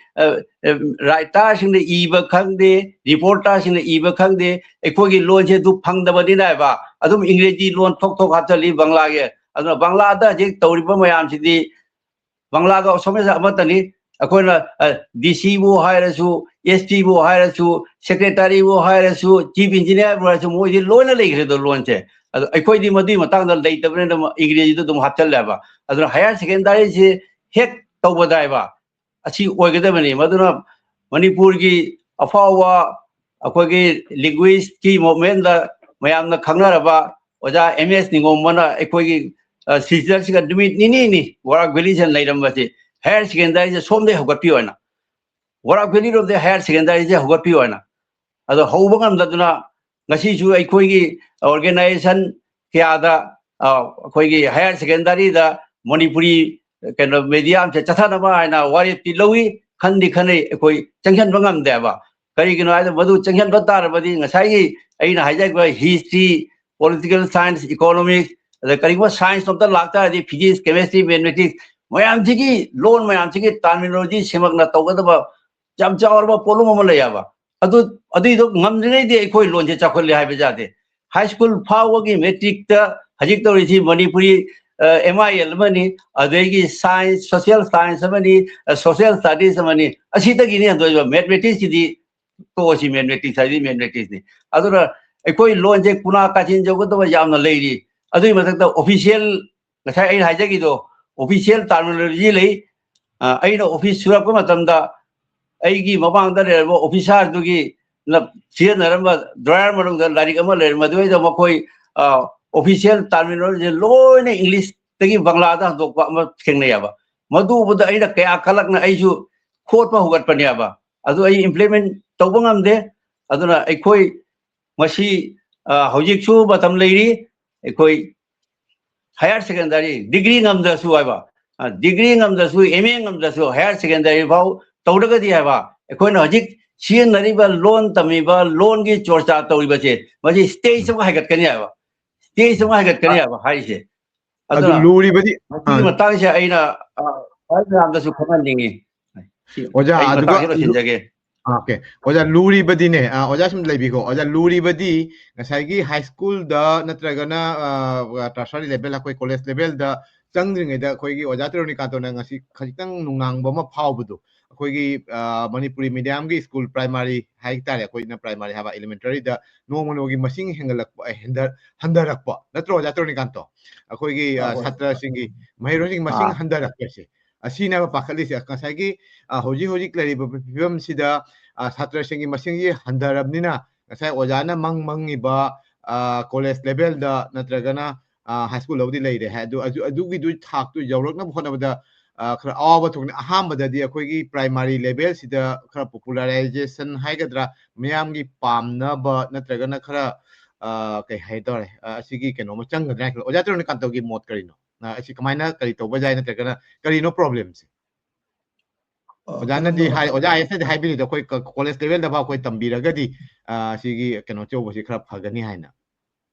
ꯔꯥꯏꯇꯔꯁꯤꯡꯅ ꯏꯕ ꯈꯪꯗꯦ, ꯔꯤꯄꯣꯔꯇꯔꯁꯤꯡꯅ ꯏꯕ ꯈꯪꯗꯦ, ꯑꯩꯈꯣꯏꯒꯤ ꯂꯣꯟꯁꯦ ꯑꯗꯨ ꯐꯪꯗꯕꯅꯤꯅ ꯍꯥꯏꯕ, ꯑꯗꯨꯝ ꯏꯪꯒ꯭ꯔꯦꯖꯤ ꯂꯣꯟ ꯊꯣꯛ ꯊꯣꯛ ꯍꯥꯞꯆꯜꯂꯤ ꯕꯪꯒ꯭ꯂꯥꯒꯤ꯫ ꯑꯗꯨꯅ ꯕꯪꯒ꯭ꯂꯥꯗ ꯍꯧꯖꯤꯛ ꯇꯧꯔꯤꯕ ꯃꯌꯥꯝꯁꯤꯗꯤ ꯕꯪꯒ꯭ꯂꯥꯒ ꯑꯁꯣꯝꯒꯁꯦ ꯑꯃꯠꯇꯅꯤ꯫ ꯑꯩꯈꯣꯏꯅ ꯗꯤ ꯁꯤꯕꯨ ꯍꯥꯏꯔꯁꯨ, ꯑꯦꯁ ꯄꯤꯕꯨ ꯍꯥꯏꯔꯁꯨ, ꯁꯦꯀ꯭ꯔꯦꯇꯔꯤꯕꯨ ꯍꯥꯏꯔꯁꯨ, ꯆꯤꯐ ꯏꯟꯖꯤꯅꯤꯌꯥꯔꯕꯨ ꯍꯥꯏꯔꯁꯨ, ꯃꯣꯏꯗꯤ ꯂꯣꯏꯅ ꯂꯩꯈ꯭ꯔꯦꯗꯣ ꯂꯣꯟꯁꯦ꯫ ꯑꯗꯣ ꯑꯩꯈꯣꯏꯗꯤ ꯃꯗꯨꯒꯤ ꯃꯇꯥꯡꯗ ꯂꯩꯇꯕꯅꯤꯅ ꯏꯪꯒ꯭ꯔꯦꯖꯤꯗ ꯑꯗꯨꯝ ꯍꯥꯞꯆꯜꯂꯦꯕ꯫ ꯑꯗꯨꯅ ꯍꯥꯌꯔ ꯁꯦꯀꯦꯟꯗꯔꯤꯁꯤ ꯍꯦꯛ ꯇꯧꯕꯗ ꯍꯥꯏꯕ, ꯑꯁꯤ ꯑꯣꯏꯒꯗꯕꯅꯤ꯫ ꯃꯗꯨꯅ ꯃꯅꯤꯄꯨꯔꯒꯤ ꯑꯐꯥꯎꯕ ꯑꯩꯈꯣꯏꯒꯤ ꯂꯤꯡꯒ꯭ꯋꯤꯁꯀꯤ ꯃꯣꯚꯃꯦꯟꯗ ꯃꯌꯥꯝꯅ ꯈꯪꯅꯔꯕ ꯑꯣꯖꯥ ꯑꯦꯝ ꯑꯦꯁ ꯅꯤꯉꯣꯝꯕꯅ ꯑꯩꯈꯣꯏꯒꯤ ꯁꯤꯁꯇꯔꯁꯤꯒ ꯅꯨꯃꯤꯠ ꯅꯤꯅꯤꯅꯤ ꯋꯥꯔꯥꯛ ꯚꯦꯂꯤꯁꯤꯗ ꯂꯩꯔꯝꯕꯁꯤ, ꯍꯥꯌꯔ ꯁꯦꯀꯦꯟꯗꯔꯤꯁꯦ ꯁꯣꯝꯗꯒꯤ ꯍꯧꯒꯠꯄꯤꯌꯣ ꯍꯥꯏꯅ, ꯋꯥꯔꯥꯛ ꯚꯦꯂꯤꯔꯣꯝꯗꯒꯤ ꯍꯥꯌꯔ ꯁꯦꯀꯦꯟꯗꯔꯤꯁꯦ ꯍꯧꯒꯠꯄꯤꯌꯣ ꯍꯥꯏꯅ꯫ ꯑꯗꯣ ꯍꯧꯕ ꯉꯝꯗꯗꯨꯅ ꯉꯁꯤꯁꯨ ꯑꯩꯈꯣꯏꯒꯤ ꯑꯣꯔꯒꯦꯅꯥꯏꯖꯦꯁꯟ ꯀꯌꯥꯗ, ꯑ, ꯑꯩꯈꯣꯏꯒꯤ ꯍꯥꯌꯔ ꯁꯦꯀꯦꯟꯗꯔꯤꯗ ꯃꯅꯤꯄꯨꯔꯤ ꯀꯩꯅꯣ ꯃꯦꯗꯤꯌꯝꯁꯦ ꯆꯠꯊꯅꯕ ꯍꯥꯏꯅ ꯋꯥꯔꯦꯞꯇꯤ ꯂꯧꯏ, ꯈꯟꯗꯤ ꯈꯟꯅꯩ, ꯑꯩꯈꯣꯏ ꯆꯪꯁꯤꯟꯕ ꯉꯝꯗꯦꯕ꯫ ꯀꯔꯤꯒꯤꯅꯣ ꯍꯥꯏꯕꯗ ꯃꯗꯨ ꯆꯪꯁꯤꯟꯕ ꯇꯥꯔꯕꯗꯤ ꯉꯁꯥꯏꯒꯤ ꯑꯩꯅ ꯍꯥꯏꯖꯈꯤꯕ ꯍꯤꯁꯇ꯭ꯔꯤ, ꯄꯣꯂꯤꯇꯤꯀꯦꯜ ꯁꯥꯏꯟꯁ, ꯏꯀꯣꯅꯣꯃꯤꯛꯁ, ꯑꯗ ꯀꯔꯤꯒꯨꯝꯕ ꯁꯥꯏꯟꯁ ꯑꯝꯇ ꯂꯥꯛꯇꯥꯔꯗꯤ ꯐꯤꯖꯤꯛꯁ, ꯀꯦꯃꯦꯁꯇ꯭ꯔꯤ, ꯃꯦꯊꯃꯦꯇꯤꯛꯁ ꯃꯌꯥꯝꯁꯤꯒꯤ ꯂꯣꯟ ꯃꯌꯥꯝꯁꯤꯒꯤ ꯇꯔꯃꯤꯅꯣꯂꯣꯖꯤ ꯁꯦꯝꯃꯛꯅ ꯇꯧꯒꯗꯕ ꯌꯥꯝ ꯆꯥꯎꯔꯕ ꯄꯣꯠꯂꯨꯝ ꯑꯃ ꯂꯩꯌꯦꯕ꯫ ꯑꯗꯨ, ꯑꯗꯨꯏꯗꯣ ꯉꯝꯗ꯭ꯔꯤꯉꯩꯗꯤ ꯑꯩꯈꯣꯏ ꯂꯣꯟꯁꯦ ꯆꯥꯎꯈꯠꯂꯦ ꯍꯥꯏꯕ ꯌꯥꯗꯦ꯫ ꯍꯥꯏ ꯁ꯭ꯀꯨꯜ ꯐꯥꯎꯕꯒꯤ ꯃꯦꯇ꯭ꯔꯤꯛꯇ ꯍꯧꯖꯤꯛ ꯇꯧꯔꯤꯁꯤ ꯃꯅꯤꯄꯨꯔꯤ ꯑꯦꯝ ꯑꯥꯏ ꯑꯦꯜ ꯑꯃꯅꯤ, ꯑꯗꯨꯗꯒꯤ ꯁꯥꯏꯟꯁ, ꯁꯣꯁꯤꯌꯦꯜ ꯁꯥꯏꯟꯁ ꯑꯃꯅꯤ, ꯁꯣꯁꯤꯌꯦꯜ ꯁ꯭ꯇꯗꯤꯁ ꯑꯃꯅꯤ, ꯑꯁꯤꯗꯒꯤꯅꯤ ꯍꯟꯗꯣꯛꯏꯕ꯫ ꯃꯦꯊꯃꯦꯇꯤꯛꯁꯀꯤꯗꯤ ꯇꯣꯛꯑꯁꯤ, ꯃꯦꯊꯃꯦꯇꯤꯛꯁ ꯍꯥꯏꯗꯤ ꯃꯦꯊꯃꯦꯇꯤꯛꯁꯅꯤ꯫ ꯑꯗꯨꯅ ꯑꯩꯈꯣꯏ ꯂꯣꯟꯁꯦ ꯀꯨꯅꯥ ꯀꯥꯆꯤꯟ ꯌꯧꯒꯗꯕ ꯌꯥꯝꯅ ꯂꯩꯔꯤ꯫ ꯑꯗꯨꯒꯤ ꯃꯊꯛꯇ ꯑꯣꯐꯤꯁꯤꯌꯦꯜ, ꯉꯁꯥꯏ ꯑꯩꯅ ꯍꯥꯏꯖꯈꯤꯗꯣ, ꯑꯣꯐꯤꯁꯤꯌꯦꯜ ꯇꯔꯃꯤꯅꯣꯂꯣꯖꯤ ꯂꯩ꯫ ꯑ, ꯑꯩꯅ ꯑꯣꯐꯤꯁ ꯁꯨꯔꯛꯄ ꯃꯇꯝꯗ ꯑꯩꯒꯤ ꯃꯃꯥꯡꯗ ꯂꯩꯔꯝꯕ ꯑꯣꯐꯤꯁꯥꯔꯗꯨꯒꯤ ꯅ-, ꯁꯤꯖꯤꯟꯅꯔꯝꯕ ꯗ꯭ꯔꯣꯌꯔ ꯃꯅꯨꯡꯗ ꯂꯥꯏꯔꯤꯛ ꯑꯃ ꯂꯩꯔꯝꯃꯤ꯫ ꯃꯗꯨꯗꯩꯗ ꯃꯈꯣꯏ, ꯑ, ꯑꯣꯐꯤꯁꯤꯌꯦꯜ ꯇꯔꯃꯤꯅꯣꯂꯣꯖꯤ ꯂꯣꯏꯅ ꯏꯪꯂꯤꯁꯇꯒꯤ ꯕꯪꯂꯥꯗ ꯍꯟꯗꯣꯛꯄ ꯑꯃ ꯊꯦꯡꯅꯩꯑꯕ꯫ ꯃꯗꯨ ꯎꯕꯗ ꯑꯩꯅ ꯀꯌꯥ ꯀꯂꯛꯅ ꯑꯩꯁꯨ ꯈꯣꯠꯄ ꯍꯧꯒꯠꯄꯅꯦꯕ꯫ ꯑꯗꯨ ꯑꯩ ꯏꯝꯄ꯭ꯂꯤꯃꯦꯟ ꯇꯧꯕ ꯉꯝꯗꯦ꯫ ꯑꯗꯨꯅ ꯑꯩꯈꯣꯏ ꯃꯁꯤ, ꯑ, ꯍꯧꯖꯤꯛꯁꯨ ꯃꯇꯝ ꯂꯩꯔꯤ꯫ ꯑꯩꯈꯣꯏ higher secondary degree ꯉꯝꯗ꯭ꯔꯁꯨ ꯍꯥꯏꯕ, ꯑ, degree ꯉꯝꯗ꯭ꯔꯁꯨ, M A ꯉꯝꯗ꯭ꯔꯁꯨ, higher secondary ꯐꯥꯎ ꯇꯧꯔꯒꯗꯤ ꯍꯥꯏꯕ, ꯑꯩꯈꯣꯏꯅ ꯍꯧꯖꯤꯛ ꯁꯤꯖꯤꯟꯅꯔꯤꯕ ꯂꯣꯟ ꯇꯝꯃꯤꯕ ꯂꯣꯟꯒꯤ ꯆꯣꯔꯆꯥ ꯇꯧꯔꯤꯕꯁꯦ, ꯃꯁꯤ stage ꯑꯃ ꯍꯥꯏꯒꯠꯀꯅꯤ ꯍꯥꯏꯕ, stage ꯑꯃ ꯍꯥꯏꯒꯠꯀꯅꯤ ꯍꯥꯏꯕ ꯍꯥꯏꯔꯤꯁꯦ꯫ ꯑꯗꯨ ꯑꯗꯨꯅ ꯂꯨꯔꯤꯕꯗꯤ, ꯃꯁꯤꯒꯤ ꯑꯥ꯫ ꯃꯇꯥꯡꯁꯦ ꯑꯩꯅ, ꯑ, ꯈ꯭ꯋꯥꯏ ꯃꯌꯥꯝꯗꯁꯨ ꯈꯪꯍꯟꯅꯤꯡꯉꯤ꯫ ꯁꯤ ꯑꯣꯖꯥ, ꯑꯩ ꯑꯗꯨꯒ ꯃꯇꯥꯡꯁꯤ ꯂꯨ-, ꯂꯣꯏꯁꯤꯟꯖꯒꯦ꯫ ꯑꯣꯀꯦ꯫ ꯑꯣꯖꯥ, ꯂꯨꯔꯤꯕꯗꯤꯅꯦ, ꯑ, ꯑꯣꯖꯥ ꯁꯨꯝ ꯂꯩꯕꯤꯀꯣ꯫ ꯑꯣꯖꯥ, ꯂꯨꯔꯤꯕꯗꯤ ꯉꯁꯥꯏꯒꯤ high schoolꯗ ꯅꯠꯇ꯭ꯔꯒꯅ, ꯑ, tertiary level, ꯑꯩꯈꯣꯏ college levelꯗ ꯆꯪꯗ꯭ꯔꯤꯉꯩꯗ ꯑꯩꯈꯣꯏꯒꯤ ꯑꯣꯖꯥ ꯇꯔꯨꯅꯤꯀꯥꯟꯇꯣꯅ ꯉꯁꯤ ꯈꯖꯤꯛꯇꯪ ꯅꯨꯡꯅꯥꯡꯕ ꯑꯃ ꯐꯥꯎꯕꯗꯣ, ꯑꯩꯈꯣꯏꯒꯤ, ꯑ, ꯃꯅꯤꯄꯨꯔꯤ mediumꯒꯤ school primary ꯍꯥꯏ ꯇꯥꯔꯦ, ꯑꯩꯈꯣꯏꯅ primary ꯍꯥꯏꯕ elementaryꯗ ꯅꯣꯡꯃ ꯅꯣꯡꯃꯒꯤ ꯃꯁꯤꯡ ꯍꯦꯟꯒꯠꯂꯛꯄ, ꯑ, ꯍꯦꯟꯗ-, ꯍꯟꯊꯔꯛꯄ ꯅꯠꯇ꯭ꯔꯣ, ꯑꯣꯖꯥ ꯇꯔꯨꯅꯤꯀꯥꯟꯇꯣ? ꯑꯩꯈꯣꯏꯒꯤ, ꯑ, ꯑꯍꯣꯏ꯫ ꯁꯥꯇ꯭ꯔꯁꯤꯡꯒꯤ, ꯃꯍꯩꯔꯣꯏꯁꯤꯡꯒꯤ ꯃꯁꯤꯡ ꯑꯥ꯫ ꯍꯟꯊꯔꯛꯄꯁꯦ, ꯑꯁꯤꯅꯦꯕ ꯄꯥꯈꯠꯂꯤꯁꯦ꯫ ꯉꯁꯥꯏꯒꯤ, ꯑ, ꯍꯧꯖꯤꯛ ꯍꯧꯖꯤꯛ ꯂꯩꯔꯤꯕ ꯐꯤꯕꯝꯁꯤꯗ, ꯑ, ꯁꯥꯇ꯭ꯔꯁꯤꯡꯒꯤ ꯃꯁꯤꯡꯁꯤ ꯍꯟꯊꯔꯕꯅꯤꯅ, ꯉꯁꯥꯏ ꯑꯣꯖꯥꯅ ꯃꯪ ꯃꯪꯉꯤꯕ, ꯑ, college levelꯗ ꯅꯠꯇ꯭ꯔꯒꯅ, ꯑ, high schoolꯗꯕꯨꯗꯤ ꯂꯩꯔꯦ ꯍꯥꯏ, ꯑꯗꯨ, ꯑꯗꯨ, ꯑꯗꯨꯒꯤꯗꯨ ꯊꯥꯛꯇꯨ ꯌꯧꯔꯛꯅꯕ ꯍꯣꯠꯅꯕꯗ, ꯑ, ꯈꯔ ꯑꯋꯥꯕ ꯊꯣꯛꯅꯤ꯫ ꯑꯍꯥꯟꯕꯗꯗꯤ ꯑꯩꯈꯣꯏꯒꯤ primary levelꯁꯤꯗ ꯈꯔ popularization ꯍꯥꯏꯒꯗ꯭ꯔꯥ, ꯃꯤꯌꯥꯝꯒꯤ ꯄꯥꯝꯅꯕ ꯅꯠꯇ꯭ꯔꯒꯅ ꯈꯔ, ꯑ, ꯀꯩ ꯍꯥꯏꯇꯥꯔꯦ, ꯑ, ꯑꯁꯤꯒꯤ ꯀꯩꯅꯣ ꯑꯃ ꯆꯪꯒꯗ꯭ꯔꯥ ꯍꯥꯏꯅ ꯈꯜꯂꯤ꯫ ꯑꯣꯖꯥ ꯇꯔꯨꯅꯤꯀꯥꯟꯇꯒꯤ ꯃꯣꯠ ꯀꯔꯤꯅꯣ? ꯑ, ꯑꯁꯤ ꯀꯃꯥꯏꯅ ꯀꯔꯤ ꯇꯧꯕ ꯌꯥꯏ ꯅꯠꯇ꯭ꯔꯒꯅ ꯀꯔꯤꯅꯣ problemꯁꯦ? ꯑ, ꯑꯣꯖꯥꯅꯗꯤ ꯀꯔꯝꯕ ꯍꯥꯏ, ꯑꯣꯖꯥ ꯃꯇꯥꯡꯗ? ꯑꯥꯏ ꯑꯦꯁꯅꯗꯤ ꯍꯥꯏꯕꯤꯔꯤꯗꯣ ꯑꯩꯈꯣꯏ ꯀ-, college levelꯗꯐꯥꯎ ꯑꯩꯈꯣꯏ ꯇꯝꯕꯤꯔꯒꯗꯤ, ꯑ, ꯁꯤꯒꯤ ꯀꯩꯅꯣ ꯇꯧꯕꯁꯤ ꯈꯔ ꯐꯒꯅꯤ ꯍꯥꯏꯅ꯫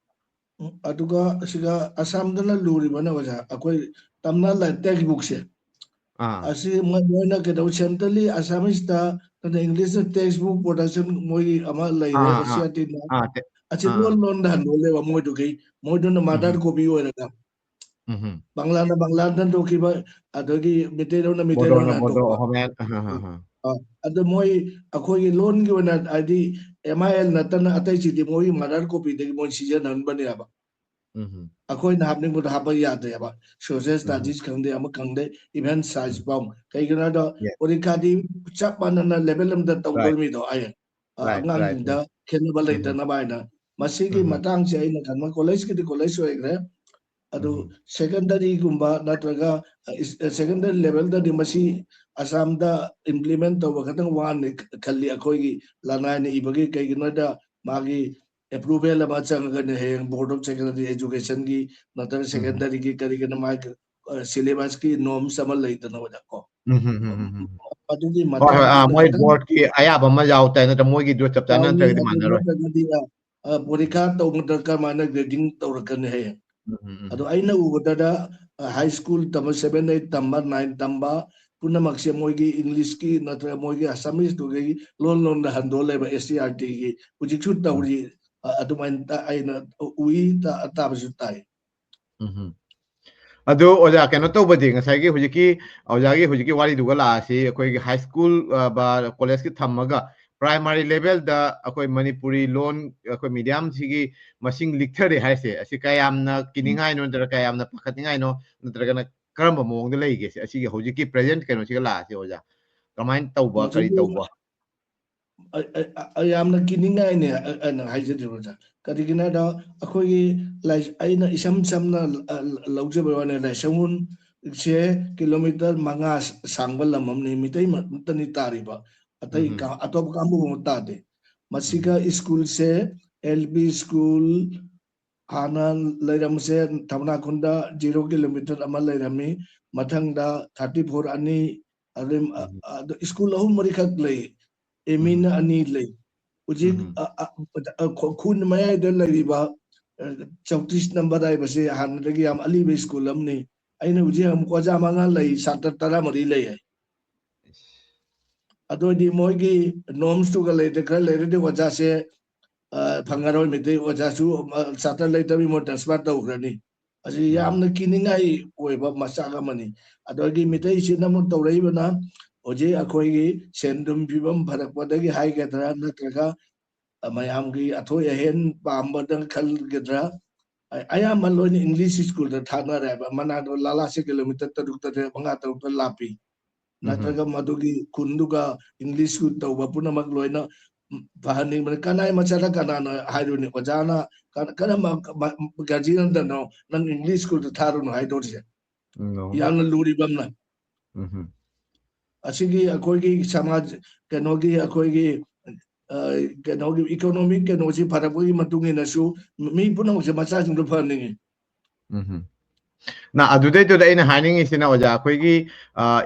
ꯎꯝ, ꯑꯗꯨꯒ ꯁꯤꯒ ꯑꯁꯥꯝꯗꯅ ꯂꯨꯔꯤꯕꯅ ꯑꯣꯖꯥ, ꯑꯩꯈꯣꯏ ꯇꯝꯅ ꯂꯥꯏ textbookꯁꯦ꯫ ꯑꯥ꯫ ꯑꯁꯤ ꯃꯣꯏ, ꯃꯣꯏꯅ ꯀꯩꯗꯧ centrally Assamese ꯅꯠꯇ꯭ꯔ Englishꯇ textbook production ꯃꯣꯏꯒꯤ ꯑꯃ ꯂꯩꯔꯦ, ꯑꯥ, ꯑꯥ, NCERTꯅ꯫ ꯑꯥ, ꯇꯦ-, ꯑꯁꯤ ꯑꯥ, ꯂꯣꯟ, ꯑꯥ꯫ ꯂꯣꯟꯗ ꯍꯟꯗꯣꯛꯂꯦꯕ ꯃꯣꯏꯗꯨꯒꯤ, ꯃꯣꯏꯗꯨꯅ mother ꯎꯝ꯫ Copy ꯑꯣꯏꯔꯒ꯫ ꯎꯝ꯫ ꯕꯪꯂꯥꯅ ꯕꯪꯂꯥꯗ ꯍꯟꯗꯣꯛꯈꯤꯕ, ꯑꯗꯒꯤ ꯃꯩꯇꯩꯂꯣꯟꯅ ꯃꯩꯇꯩꯂꯣꯟꯗ ꯕꯣꯗꯣꯅ ꯕꯣꯗꯣ, ꯍꯟꯗꯣꯛꯄ꯫ ꯑꯍꯣꯃꯦꯟ, ꯑꯍ, ꯑꯍ, ꯑꯍ꯫ ꯑ, ꯑꯗꯣ ꯃꯣꯏ ꯑꯩꯈꯣꯏꯒꯤ ꯂꯣꯟꯒꯤ ꯑꯣꯏꯅ ꯍꯥꯏꯗꯤ M I L ꯅꯠꯇꯅ ꯑꯇꯩꯁꯤꯗꯤ ꯃꯣꯏꯒꯤ mother copyꯗꯒꯤ ꯃꯣꯏ ꯁꯤꯖꯤꯟꯅꯍꯟꯕꯅꯦꯕ꯫ ꯎꯝ꯫ ꯑꯩꯈꯣꯏꯅ ꯍꯥꯞꯅꯤꯡꯕꯗꯣ ꯍꯥꯞꯄ ꯌꯥꯗꯦꯕ꯫ Social ꯎꯝ꯫ Studies ꯈꯪꯗꯦ, ꯑꯃ ꯈꯪꯗꯦ, even science ꯎꯝ꯫ ꯐꯥꯎ꯫ ꯀꯩꯒꯤꯅꯣ ꯍꯥꯏꯗ Yes. ꯄꯔꯤꯈꯥꯗꯤ ꯆꯞ ꯃꯥꯟꯅꯅ level ꯑꯃꯗ Right. ꯇꯧꯗꯣꯔꯤꯃꯤꯗꯣ ꯑꯩ꯫ ꯑ, Right, right, ꯑꯉꯥꯡꯁꯤꯡꯗ right. ꯈꯦꯠꯅꯕ ꯎꯝ꯫ ꯂꯩꯇꯅꯕ ꯍꯥꯏꯅ꯫ ꯃꯁꯤꯒꯤ ꯎꯝ꯫ ꯃꯇꯥꯡꯁꯦ ꯑꯩꯅ ꯈꯟꯕ collegeꯀꯤꯗꯤ college ꯑꯣꯏꯈ꯭ꯔꯦ꯫ ꯑꯗꯨ ꯎꯝ꯫ Secondaryꯒꯨꯝꯕ ꯅꯠꯇ꯭ꯔꯒ, ꯑ, ꯏꯁ-, ꯑ, secondary levelꯗꯗꯤ ꯃꯁꯤ ꯑꯁꯥꯝꯗ implement ꯇꯧꯕ ꯈꯇꯪ ꯋꯥꯅꯤ ꯈ-, ꯈꯜꯂꯤ ꯑꯩꯈꯣꯏꯒꯤ ꯂꯅꯥꯏꯅ ꯏꯕꯒꯤ꯫ ꯀꯩꯒꯤꯅꯣꯗ ꯃꯥꯒꯤ ꯑꯦꯄ꯭ꯔꯨꯚꯦꯜ ꯑꯃ ꯆꯪꯉꯒꯅꯤ ꯍꯌꯦꯡ ꯕꯣꯔꯗ ꯑꯣꯐ ꯁꯦꯀꯦꯟꯗꯔꯤ ꯑꯦꯖꯨꯀꯦꯁꯟꯒꯤ ꯅꯠꯇ꯭ꯔꯒ ꯁꯦꯀꯦꯟꯗꯔꯤꯒꯤ ꯀꯔꯤꯒꯤꯅꯣ ꯃꯥꯒꯤ ꯁꯤꯂꯦꯕꯁꯀꯤ ꯅꯣꯔꯝꯁ ꯑꯃ ꯂꯩꯗꯅ ꯑꯣꯖꯥ ꯀꯣ꯫ ꯎꯝ, ꯎꯝ, ꯎꯝ, ꯎꯝ, ꯎꯝ. ꯑꯗꯨꯒꯤ ꯍꯣꯏ, ꯍꯣꯏ, ꯑꯥ, ꯃꯣꯏ ꯃꯇꯥꯡꯗ ꯕꯣꯔꯗꯀꯤ ꯑꯌꯥꯕ ꯑꯃ ꯌꯥꯎ ꯇꯥꯏ, ꯅꯠꯇ꯭ꯔ ꯃꯣꯏꯒꯤ ꯗꯨ ꯆꯞ ꯆꯥꯅ ꯌꯥꯎꯅꯤ, ꯅꯠꯇ꯭ꯔꯒꯗꯤ ꯑꯗꯨ ꯃꯥꯟꯅꯔꯣꯏ. ꯅꯠꯇ꯭ꯔꯒꯗꯤ, ꯑ, ꯑ, ꯄꯣꯔꯤꯈꯥ ꯇꯧꯕꯗ ꯀꯔꯝꯍꯥꯏꯅ ꯒ꯭ꯔꯦꯗꯤꯡ ꯇꯧꯔꯛꯀꯅꯤ ꯍꯌꯦꯡ? ꯎꯝ, ꯎꯝ, ꯎꯝ. ꯑꯗꯣ ꯑꯩꯅ ꯎꯕꯗꯗ, ꯑ, ꯍꯥꯏ ꯁ꯭ꯀꯨꯜ ꯇꯝꯕ, ꯁꯚꯦꯟ, ꯑꯩꯠ ꯇꯝꯕ, ꯅꯥꯏꯟ ꯇꯝꯕ ꯄꯨꯝꯅꯃꯛꯁꯦ ꯃꯣꯏꯒꯤ ꯏꯪꯂꯤꯁꯀꯤ ꯅꯠꯇ꯭ꯔꯒ ꯃꯣꯏꯒꯤ ꯑꯁꯥꯃꯤꯁꯇꯨꯒꯤ ꯂꯣꯟ ꯂꯣꯟꯗ ꯍꯟꯗꯣꯛ ꯂꯩꯕ ꯑꯦꯁ ꯁꯤ ꯑꯥꯔ ꯇꯤꯒꯤ ꯍꯧꯖꯤꯛꯁꯨ ꯎꯝ. ꯇꯧꯔꯤ, ꯑ, ꯑꯗꯨꯃꯥꯏꯅ ꯇ-, ꯑꯩꯅ ꯎꯏ, ꯇ-, ꯇꯥꯕꯁꯨ ꯇꯥꯏ꯫ ꯎꯝ, ꯎꯝ. ꯑꯗꯨ ꯑꯣꯖꯥ, ꯀꯩꯅꯣ ꯇꯧꯕꯗꯤ, ꯉꯁꯥꯏꯒꯤ ꯍꯧꯖꯤꯛꯀꯤ ꯑꯣꯖꯥꯒꯤ ꯍꯧꯖꯤꯛꯀꯤ ꯋꯥꯔꯤꯗꯨꯒ ꯂꯥꯛꯑꯁꯤ, ꯑꯩꯈꯣꯏꯒꯤ ꯍꯥꯏ ꯁ꯭ꯀꯨꯜ, ꯑ, ꯕ-, ꯀꯣꯂꯦꯖꯀꯤ ꯊꯝꯃꯒ ꯄ꯭ꯔꯥꯏꯃꯥꯔꯤ ꯂꯦꯚꯦꯜꯗ ꯑꯩꯈꯣꯏ ꯃꯅꯤꯄꯨꯔꯤ ꯂꯣꯟ, ꯑꯩꯈꯣꯏ ꯃꯤꯗꯤꯌꯝꯁꯤꯒꯤ ꯃꯁꯤꯡ ꯂꯤꯛꯊꯔꯦ ꯍꯥꯏꯁꯦ, ꯑꯁꯤ ꯀꯌꯥꯝꯅ ꯎꯝ. ꯀꯤꯅꯤꯡꯉꯥꯏꯅꯣ, ꯅꯠꯇ꯭ꯔꯒ ꯀꯌꯥꯝꯅ ꯄꯥꯈꯠꯅꯤꯡꯉꯥꯏꯅꯣ, ꯅꯠꯇ꯭ꯔꯒꯅ ꯀꯔꯝꯕ ꯃꯑꯣꯡꯗ ꯂꯩꯒꯦ? ꯁꯤ ꯑꯁꯤꯒꯤ ꯍꯧꯖꯤꯛꯀꯤ ꯄ꯭ꯔꯖꯦꯟ ꯀꯩꯅꯣꯁꯤꯒ ꯂꯥꯛꯑꯁꯤ ꯑꯣꯖꯥ, ꯀꯃꯥꯏꯅ ꯇꯧꯕ, ꯀꯔꯤ ꯃꯁꯤꯕꯨ ꯇꯧꯕ? ꯑ-, ꯑ-, ꯑ-, ꯌꯥꯝꯅ ꯀꯤꯅꯤꯡꯉꯥꯏꯅꯦ, ꯑ-, ꯑꯩꯅ ꯍꯥꯏꯖꯗ꯭ꯔꯤꯕ ꯑꯣꯖꯥ꯫ ꯀꯔꯤꯒꯤꯅꯣ ꯍꯥꯏꯗ ꯑꯩꯈꯣꯏꯒꯤ ꯂꯥꯏ-, ꯑꯩꯅ ꯏꯁꯝ ꯁꯝꯅ, ꯑ, ꯂꯧꯖꯕ ꯋꯥꯅꯤ, ꯂꯥꯏꯁꯪꯕꯨꯟꯁꯦ ꯀꯤꯂꯣꯃꯤꯇꯔ ꯃꯉꯥ ꯁꯥꯡꯕ ꯂꯝ ꯑꯃꯅꯤ, ꯃꯤꯇꯩ ꯃꯛꯇꯅꯤ ꯇꯥꯔꯤꯕ, ꯑꯇꯩ ꯎꯝ, ꯎꯝ. ꯀ-, ꯑꯇꯣꯞꯄ ꯀꯥꯡꯕꯨ ꯑꯃ ꯇꯥꯗꯦ꯫ ꯃꯁꯤꯒ ꯎꯝ. ꯁ꯭ꯀꯨꯜꯁꯦ, ꯑꯦꯜ ꯄꯤ ꯁ꯭ꯀꯨꯜ ꯍꯥꯟꯅ ꯂꯩꯔꯝꯕꯁꯦ ꯊꯝꯅꯥꯈꯨꯟꯗ ꯖꯤꯔꯣ ꯀꯤꯂꯣꯃꯤꯇꯔ ꯑꯃ ꯂꯩꯔꯝꯃꯤ, ꯃꯊꯪꯗ ꯊꯥꯔꯇꯤ ꯐꯣꯔ ꯑꯅꯤ, ꯑꯗꯩ, ꯑ, ꯎꯝ. ꯑ, ꯁ꯭ꯀꯨꯜ ꯑꯍꯨꯝ ꯃꯔꯤꯈꯛ ꯂꯩ, ꯑꯦꯝ ꯏꯅ ꯎꯝ. ꯑꯅꯤ ꯂꯩ꯫ ꯍꯧꯖꯤꯛ, ꯎꯝ. ꯑ, ꯑ, ꯑ, ꯈꯨ-, ꯈꯨꯟ ꯃꯌꯥꯏꯗ ꯂꯩꯔꯤꯕ, ꯑ, ꯆꯧꯇꯤꯁ ꯅꯝꯕꯔ ꯍꯥꯏꯕꯁꯤ ꯍꯥꯟꯅꯗꯒꯤ ꯌꯥꯝ ꯑꯂꯤꯕ ꯁ꯭ꯀꯨꯜ ꯑꯃꯅꯤ꯫ ꯑꯩꯅ ꯍꯧꯖꯤꯛ ꯑꯃꯨꯛ ꯑꯣꯖꯥ ꯃꯉꯥ ꯂꯩ, ꯁꯥꯇ꯭ꯔ ꯇꯔꯥꯃꯔꯤ ꯂꯩ ꯍꯥꯏ꯫ ꯑꯗꯨ ꯑꯣꯏꯗꯤ ꯃꯣꯏꯒꯤ ꯅꯣꯔꯝꯁꯇꯨꯒ ꯂꯩꯇ-, ꯈꯔ ꯂꯩꯔꯗꯤ ꯑꯣꯖꯥꯁꯦ, ꯑ, ꯐꯪꯉꯔꯣꯏ, ꯃꯩꯇꯩ ꯑꯣꯖꯥꯁꯨ, ꯑ, ꯁꯥꯇ꯭ꯔ ꯂꯩꯇꯕꯒꯤ ꯃꯣꯏ ꯇ꯭ꯔꯥꯟꯁꯐꯔ ꯇꯧꯈ꯭ꯔꯅꯤ꯫ ꯑꯁꯤ ꯎꯝ. ꯌꯥꯝꯅ ꯀꯤꯅꯤꯡꯉꯥꯏ ꯑꯣꯏꯕ ꯃꯆꯥꯛ ꯑꯃꯅꯤ꯫ ꯑꯗꯒꯤ ꯃꯤꯇꯩꯁꯤꯅ ꯑꯃꯨꯛ ꯇꯧꯔꯛꯏꯕꯅ ꯍꯧꯖꯤꯛ ꯑꯩꯈꯣꯏꯒꯤ ꯁꯦꯟ ꯊꯨꯝ ꯐꯤꯕꯝ ꯐꯔꯛꯄꯗꯒꯤ ꯍꯥꯏꯒꯗ꯭ꯔꯥ, ꯅꯠꯇ꯭ꯔꯒ ꯃꯌꯥꯝꯒꯤ ꯑꯊꯣꯏ ꯑꯍꯦꯟ ꯄꯥꯝꯕꯗ ꯈꯜꯒꯗ꯭ꯔꯥ, ꯑ-, ꯑꯌꯥꯝꯕ ꯂꯣꯏꯅ ꯏꯪꯂꯤꯁ ꯁ꯭ꯀꯨꯜꯗ ꯊꯥꯅꯔꯦꯕ꯫ ꯃꯅꯥꯗꯣ ꯂꯥꯂꯥꯁꯦ ꯀꯤꯂꯣꯃꯤꯇꯔ ꯇꯔꯨꯛ ꯇꯔꯦꯠ, ꯃꯉꯥ ꯇꯔꯨꯛꯇ ꯂꯥꯞꯄꯤ꯫ ꯎꯝ. ꯅꯠꯇ꯭ꯔꯒ ꯃꯗꯨꯒꯤ ꯈꯨꯟꯗꯨꯒ ꯏꯪꯂꯤꯁ ꯁ꯭ꯀꯨꯜ ꯇꯧꯕ ꯄꯨꯝꯅꯃꯛ ꯂꯣꯏꯅ, ꯎꯝ, ꯐꯍꯟꯅꯤꯡꯕꯅꯤ꯫ ꯀꯅꯥꯏ ꯃꯆꯥꯗ ꯀꯅꯥꯅ ꯍꯥꯏꯔꯨꯅꯤ? ꯑꯣꯖꯥꯅ ꯀ-, ꯀꯔꯝꯕ ꯃ-, ꯒꯥꯔꯖꯤꯌꯟꯗꯅꯣ ꯅꯪ ꯏꯪꯂꯤꯁ ꯁ꯭ꯀꯨꯜꯗ ꯊꯥꯔꯨꯅꯣ ꯍꯥꯏꯗꯣꯔꯤꯁꯦ? ꯎꯝ, no. ꯌꯥꯝꯅ ꯂꯨꯔꯤꯕ ꯑꯃꯅ꯫ ꯎꯝ. ꯑꯁꯤꯒꯤ ꯑꯩꯈꯣꯏꯒꯤ ꯁꯃꯥꯖ, ꯀꯩꯅꯣꯒꯤ ꯑꯩꯈꯣꯏꯒꯤ ꯑ, ꯀꯩꯅꯣꯒꯤ economic ꯀꯩꯅꯣꯁꯤ ꯐꯔꯛꯄꯒꯤ ꯃꯇꯨꯡ ꯏꯟꯅꯁꯨ ꯃꯤ ꯄꯨꯝꯅꯃꯛꯁꯦ ꯃꯆꯥꯁꯤꯡꯗꯣ ꯐꯍꯟꯅꯤꯡꯉꯤ꯫ ꯎꯝ꯫ ꯅ ꯑꯗꯨꯗꯩꯗꯨꯗ ꯑꯩꯅ ꯍꯥꯏꯅꯤꯡꯉꯤꯁꯤꯅ ꯑꯣꯖꯥ, ꯑꯩꯈꯣꯏꯒꯤ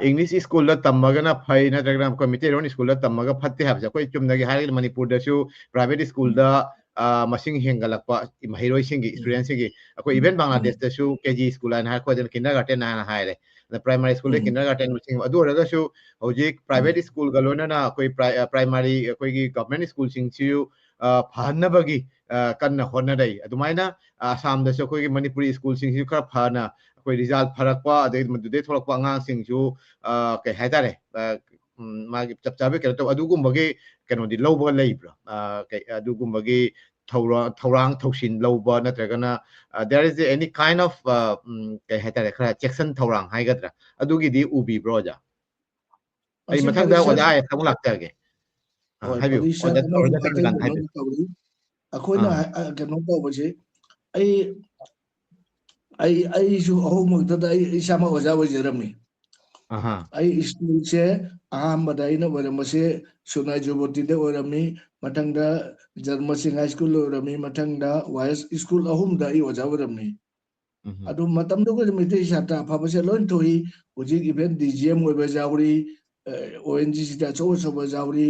ꯏꯪꯂꯤꯁ ꯁ꯭ꯀꯨꯜꯗ ꯇꯝꯃꯒꯅ ꯐꯩ ꯅꯠꯇ꯭ꯔꯒꯅ ꯑꯩꯈꯣꯏ ꯃꯩꯇꯩꯂꯣꯟ ꯁ꯭ꯀꯨꯜꯗ ꯇꯝꯃꯒ ꯐꯠꯇꯦ ꯍꯥꯏꯕꯁꯦ ꯑꯩꯈꯣꯏ ꯆꯨꯝꯅꯒꯤ ꯍꯥꯏꯔꯒꯗꯤ ꯃꯅꯤꯄꯨꯔꯗꯁꯨ ꯄ꯭ꯔꯥꯏꯚꯦꯠ ꯁ꯭ꯀꯨꯜꯗ ꯃꯁꯤꯡ ꯍꯦꯟꯒꯠꯂꯛꯄ, ꯃꯍꯩꯔꯣꯏꯁꯤꯡꯒꯤ, ꯏꯁꯇꯨꯗꯦꯟꯁꯤꯡꯒꯤ, ꯑꯩꯈꯣꯏ ꯏꯚꯦꯟ ꯕꯪꯒ꯭ꯂꯥꯗꯦꯁꯇꯁꯨ ꯀꯦ ꯖꯤ ꯁ꯭ꯀꯨꯜ ꯍꯥꯏꯅ ꯍꯥꯏꯔ, ꯑꯩꯈꯣꯏꯗꯅ ꯀꯤꯟꯗꯔ ꯒꯥꯔꯗꯦꯟ ꯍꯥꯏꯅ ꯍꯥꯏꯔꯦ, ꯑꯗ ꯄ꯭ꯔꯥꯏꯃꯥꯔꯤ ꯁ꯭ꯀꯨꯜꯗ ꯀꯤꯟꯗꯔ ꯒꯥꯔꯗꯦꯟ ꯃꯁꯤꯡ꯫ ꯑꯗꯨ ꯑꯣꯏꯔꯒꯁꯨ ꯍꯧꯖꯤꯛ ꯄ꯭ꯔꯥꯏꯚꯦꯠ ꯁ꯭ꯀꯨꯜꯒ ꯂꯣꯏꯅꯅ ꯑꯩꯈꯣꯏ ꯄ꯭ꯔꯥꯏꯃꯥꯔꯤ, ꯑꯩꯈꯣꯏꯒꯤ ꯒꯚꯔꯟꯃꯦꯟ ꯁ꯭ꯀꯨꯜꯁꯤꯡꯁꯤꯁꯨ ꯐꯍꯟꯅꯕꯒꯤ ꯀꯟꯅ ꯍꯣꯠꯅꯔꯤ꯫ ꯑꯗꯨꯃꯥꯏꯅ ꯑꯁꯥꯝꯗꯁꯨ ꯑꯩꯈꯣꯏꯒꯤ ꯃꯅꯤꯄꯨꯔꯤ ꯁ꯭ꯀꯨꯜꯁꯤꯡꯁꯤꯁꯨ ꯈꯔ ꯐꯅ ꯑꯩꯈꯣꯏ ꯔꯤꯖꯜ ꯐꯔꯛꯄ, ꯑꯗꯩ ꯃꯗꯨꯗꯩ ꯊꯣꯛꯂꯛꯄ ꯑꯉꯥꯡꯁꯤꯡꯁꯨ ꯀꯩ ꯍꯥꯏꯇꯥꯔꯦ, ꯃꯥꯒꯤ ꯆꯞ ꯆꯥꯕ ꯀꯩꯅꯣ ꯇꯧ, ꯑꯗꯨꯒꯨꯝꯕꯒꯤ ꯀꯩꯅꯣꯗꯤ ꯂꯧꯕ ꯂꯩꯕ꯭ꯔꯥ? ꯑꯗꯨꯒꯨꯝꯕꯒꯤ ꯊꯧꯔꯥꯡ ꯊꯧꯁꯤꯟ ꯂꯧꯕ ꯅꯠꯇ꯭ꯔꯒꯅ there is any kind of ꯀꯩ ꯍꯥꯏꯇꯥꯔꯦ, ꯈꯔ ꯆꯦꯛꯁꯤꯟ ꯊꯧꯔꯥꯡ ꯍꯥꯏꯒꯗ꯭ꯔꯥ, ꯑꯗꯨꯒꯤꯗꯤ ꯎꯕꯤꯕ꯭ꯔꯣ ꯑꯣꯖꯥ? ꯑꯩ ꯃꯊꯪꯗ ꯑꯣꯖꯥ ꯑꯥꯏ ꯑꯦꯁ ꯑꯃꯨꯛ ꯂꯥꯛꯆꯔꯒꯦ꯫ ꯍꯥꯏꯕꯤꯌꯨ꯫ ꯑꯩꯈꯣꯏꯅ ꯀꯩꯅꯣ ꯇꯧꯕꯁꯦ, ꯑꯩ ꯑꯩ ꯑꯩꯁꯨ ꯑꯍꯨꯝꯃꯛꯇꯗ ꯑꯩ ꯏꯁꯥꯃꯛ ꯑꯣꯖꯥ ꯑꯣꯏꯖꯔꯝꯃꯤ꯫ ꯑꯩ ꯁ꯭ꯀꯨꯜꯁꯦ ꯑꯍꯥꯟꯕꯗ ꯑꯩꯅ ꯑꯣꯏꯔꯝꯕꯁꯦ ꯁꯨꯅꯥꯏ ꯖꯣꯕꯣꯇꯤꯗ ꯑꯣꯏꯔꯝꯃꯤ, ꯃꯊꯪꯗ ꯖꯔꯃꯁꯤꯡ ꯍꯥꯏ ꯁ꯭ꯀꯨꯜꯗ ꯑꯣꯏꯔꯝꯃꯤ, ꯃꯊꯪꯗ ꯋꯥꯏ ꯑꯦꯁ ꯁ꯭ꯀꯨꯜ ꯑꯍꯨꯝꯗ ꯑꯩ ꯑꯣꯖꯥ ꯑꯣꯏꯔꯝꯃꯤ꯫ ꯑꯗꯨ ꯃꯇꯝꯗꯨꯒꯤ ꯃꯩꯇꯩ ꯁꯥꯇ꯭ꯔ ꯑꯐꯕꯁꯦ ꯂꯣꯏ ꯊꯣꯛꯏ꯫ ꯍꯧꯖꯤꯛ ꯏꯚꯦꯟ ꯗꯤ ꯖꯤ ꯑꯦꯝ ꯑꯣꯏꯕ ꯌꯥꯎꯔꯤ, ꯑꯣ ꯑꯦꯟ ꯖꯤ ꯁꯤꯗ ꯑꯆꯧ ꯑꯆꯧꯕ ꯌꯥꯎꯔꯤ꯫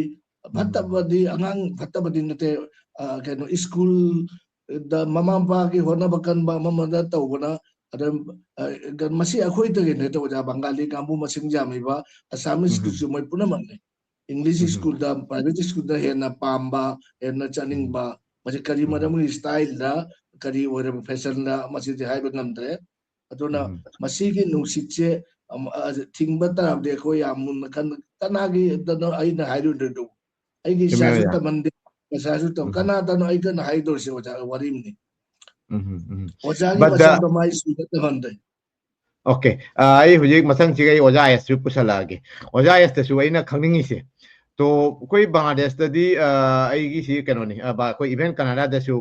ꯐꯠꯇꯕꯗꯤ, ꯑꯉꯥꯡ ꯐꯠꯇꯕꯗꯤ ꯅꯠꯇꯦ, ꯀꯩꯅꯣ, ꯁ꯭ꯀꯨꯜꯗ ꯃꯃꯥ ꯃꯄꯥꯒꯤ ꯍꯣꯠꯅꯕ ꯀꯟꯕ ꯑꯃ ꯑꯃꯗ ꯇꯧꯕꯅ꯫ ꯑꯗ ꯃꯁꯤ ꯑꯩꯈꯣꯏꯗꯒꯤ ꯅꯠꯇꯦ ꯑꯣꯖꯥ, ꯕꯪꯒꯥꯂꯤ ꯀꯥꯡꯕꯨ ꯃꯁꯤꯡ ꯌꯥꯝꯃꯤꯕ ꯑꯁꯥꯃꯤꯁ ꯁ꯭ꯀꯨꯜꯁꯨ ꯃꯣꯏ ꯄꯨꯝꯅꯃꯛꯅꯤ꯫ ꯏꯪꯂꯤꯁ ꯁ꯭ꯀꯨꯜꯗ, ꯄ꯭ꯔꯥꯏꯚꯦꯠ ꯁ꯭ꯀꯨꯜꯗ ꯍꯦꯟꯅ ꯄꯥꯝꯕ, ꯍꯦꯟꯅ ꯆꯥꯅꯤꯡꯕ, ꯃꯁꯤ ꯀꯔꯤ ꯃꯔꯝꯒꯤ ꯁ꯭ꯇꯥꯏꯜꯗ, ꯀꯔꯤ ꯑꯣꯏꯔꯕ ꯐꯦꯁꯟꯗ, ꯃꯁꯤꯗꯤ ꯍꯥꯏꯕ ꯉꯝꯗ꯭ꯔꯦ꯫ ꯑꯗꯨꯅ ꯃꯁꯤꯒꯤ ꯅꯨꯡꯁꯤꯠꯁꯦ ꯊꯤꯡꯕ ꯇꯥꯔꯕꯗꯤ ꯑꯩꯈꯣꯏ ꯌꯥꯝ ꯃꯨꯟꯅ ꯈꯟ-, ꯀꯅꯥꯒꯤ ꯗꯅꯣ ꯑꯩꯅ ꯍꯥꯏꯔꯨꯗ꯭ꯔꯤꯗꯨ? ꯑꯩꯒꯤ ꯏꯆꯥꯁꯨ ꯇꯝꯍꯟꯗꯦ, ꯃꯆꯥꯁꯨ ꯇꯝ-, ꯀꯅꯥꯗꯅꯣ ꯑꯩ ꯀꯟꯅ ꯍꯥꯏꯗꯧꯔꯤꯁꯦ ꯑꯣꯖꯥ, ꯋꯥꯔꯤꯅꯤ꯫ ꯑꯣꯖꯥꯒꯤ ꯃꯆꯥꯗꯣ ꯃꯥꯏ ꯁ꯭ꯀꯨꯜꯗ ꯇꯝꯍꯟꯗꯦ꯫ ꯑꯣꯀꯦ, ꯑꯩ ꯍꯧꯖꯤꯛ ꯃꯊꯪꯁꯤꯒ ꯑꯩ ꯑꯣꯖꯥ ꯑꯥꯏ ꯑꯦꯁꯁꯨ ꯄꯨꯁꯜꯂꯛꯑꯒꯦ꯫ ꯑꯣꯖꯥ ꯑꯥꯏ ꯑꯦꯁꯇꯁꯨ ꯑꯩꯅ ꯈꯪꯅꯤꯡꯉꯤꯁꯦ, ꯇꯣ ꯑꯩꯈꯣꯏ ꯕꯪꯒ꯭ꯂꯥꯗꯦꯁꯇꯗꯤ, ꯑꯩꯒꯤꯁꯤ ꯀꯩꯅꯣꯅꯤ, ꯑꯩꯈꯣꯏ ꯏꯚꯦꯟ ꯀꯅꯥꯗꯥꯗꯁꯨ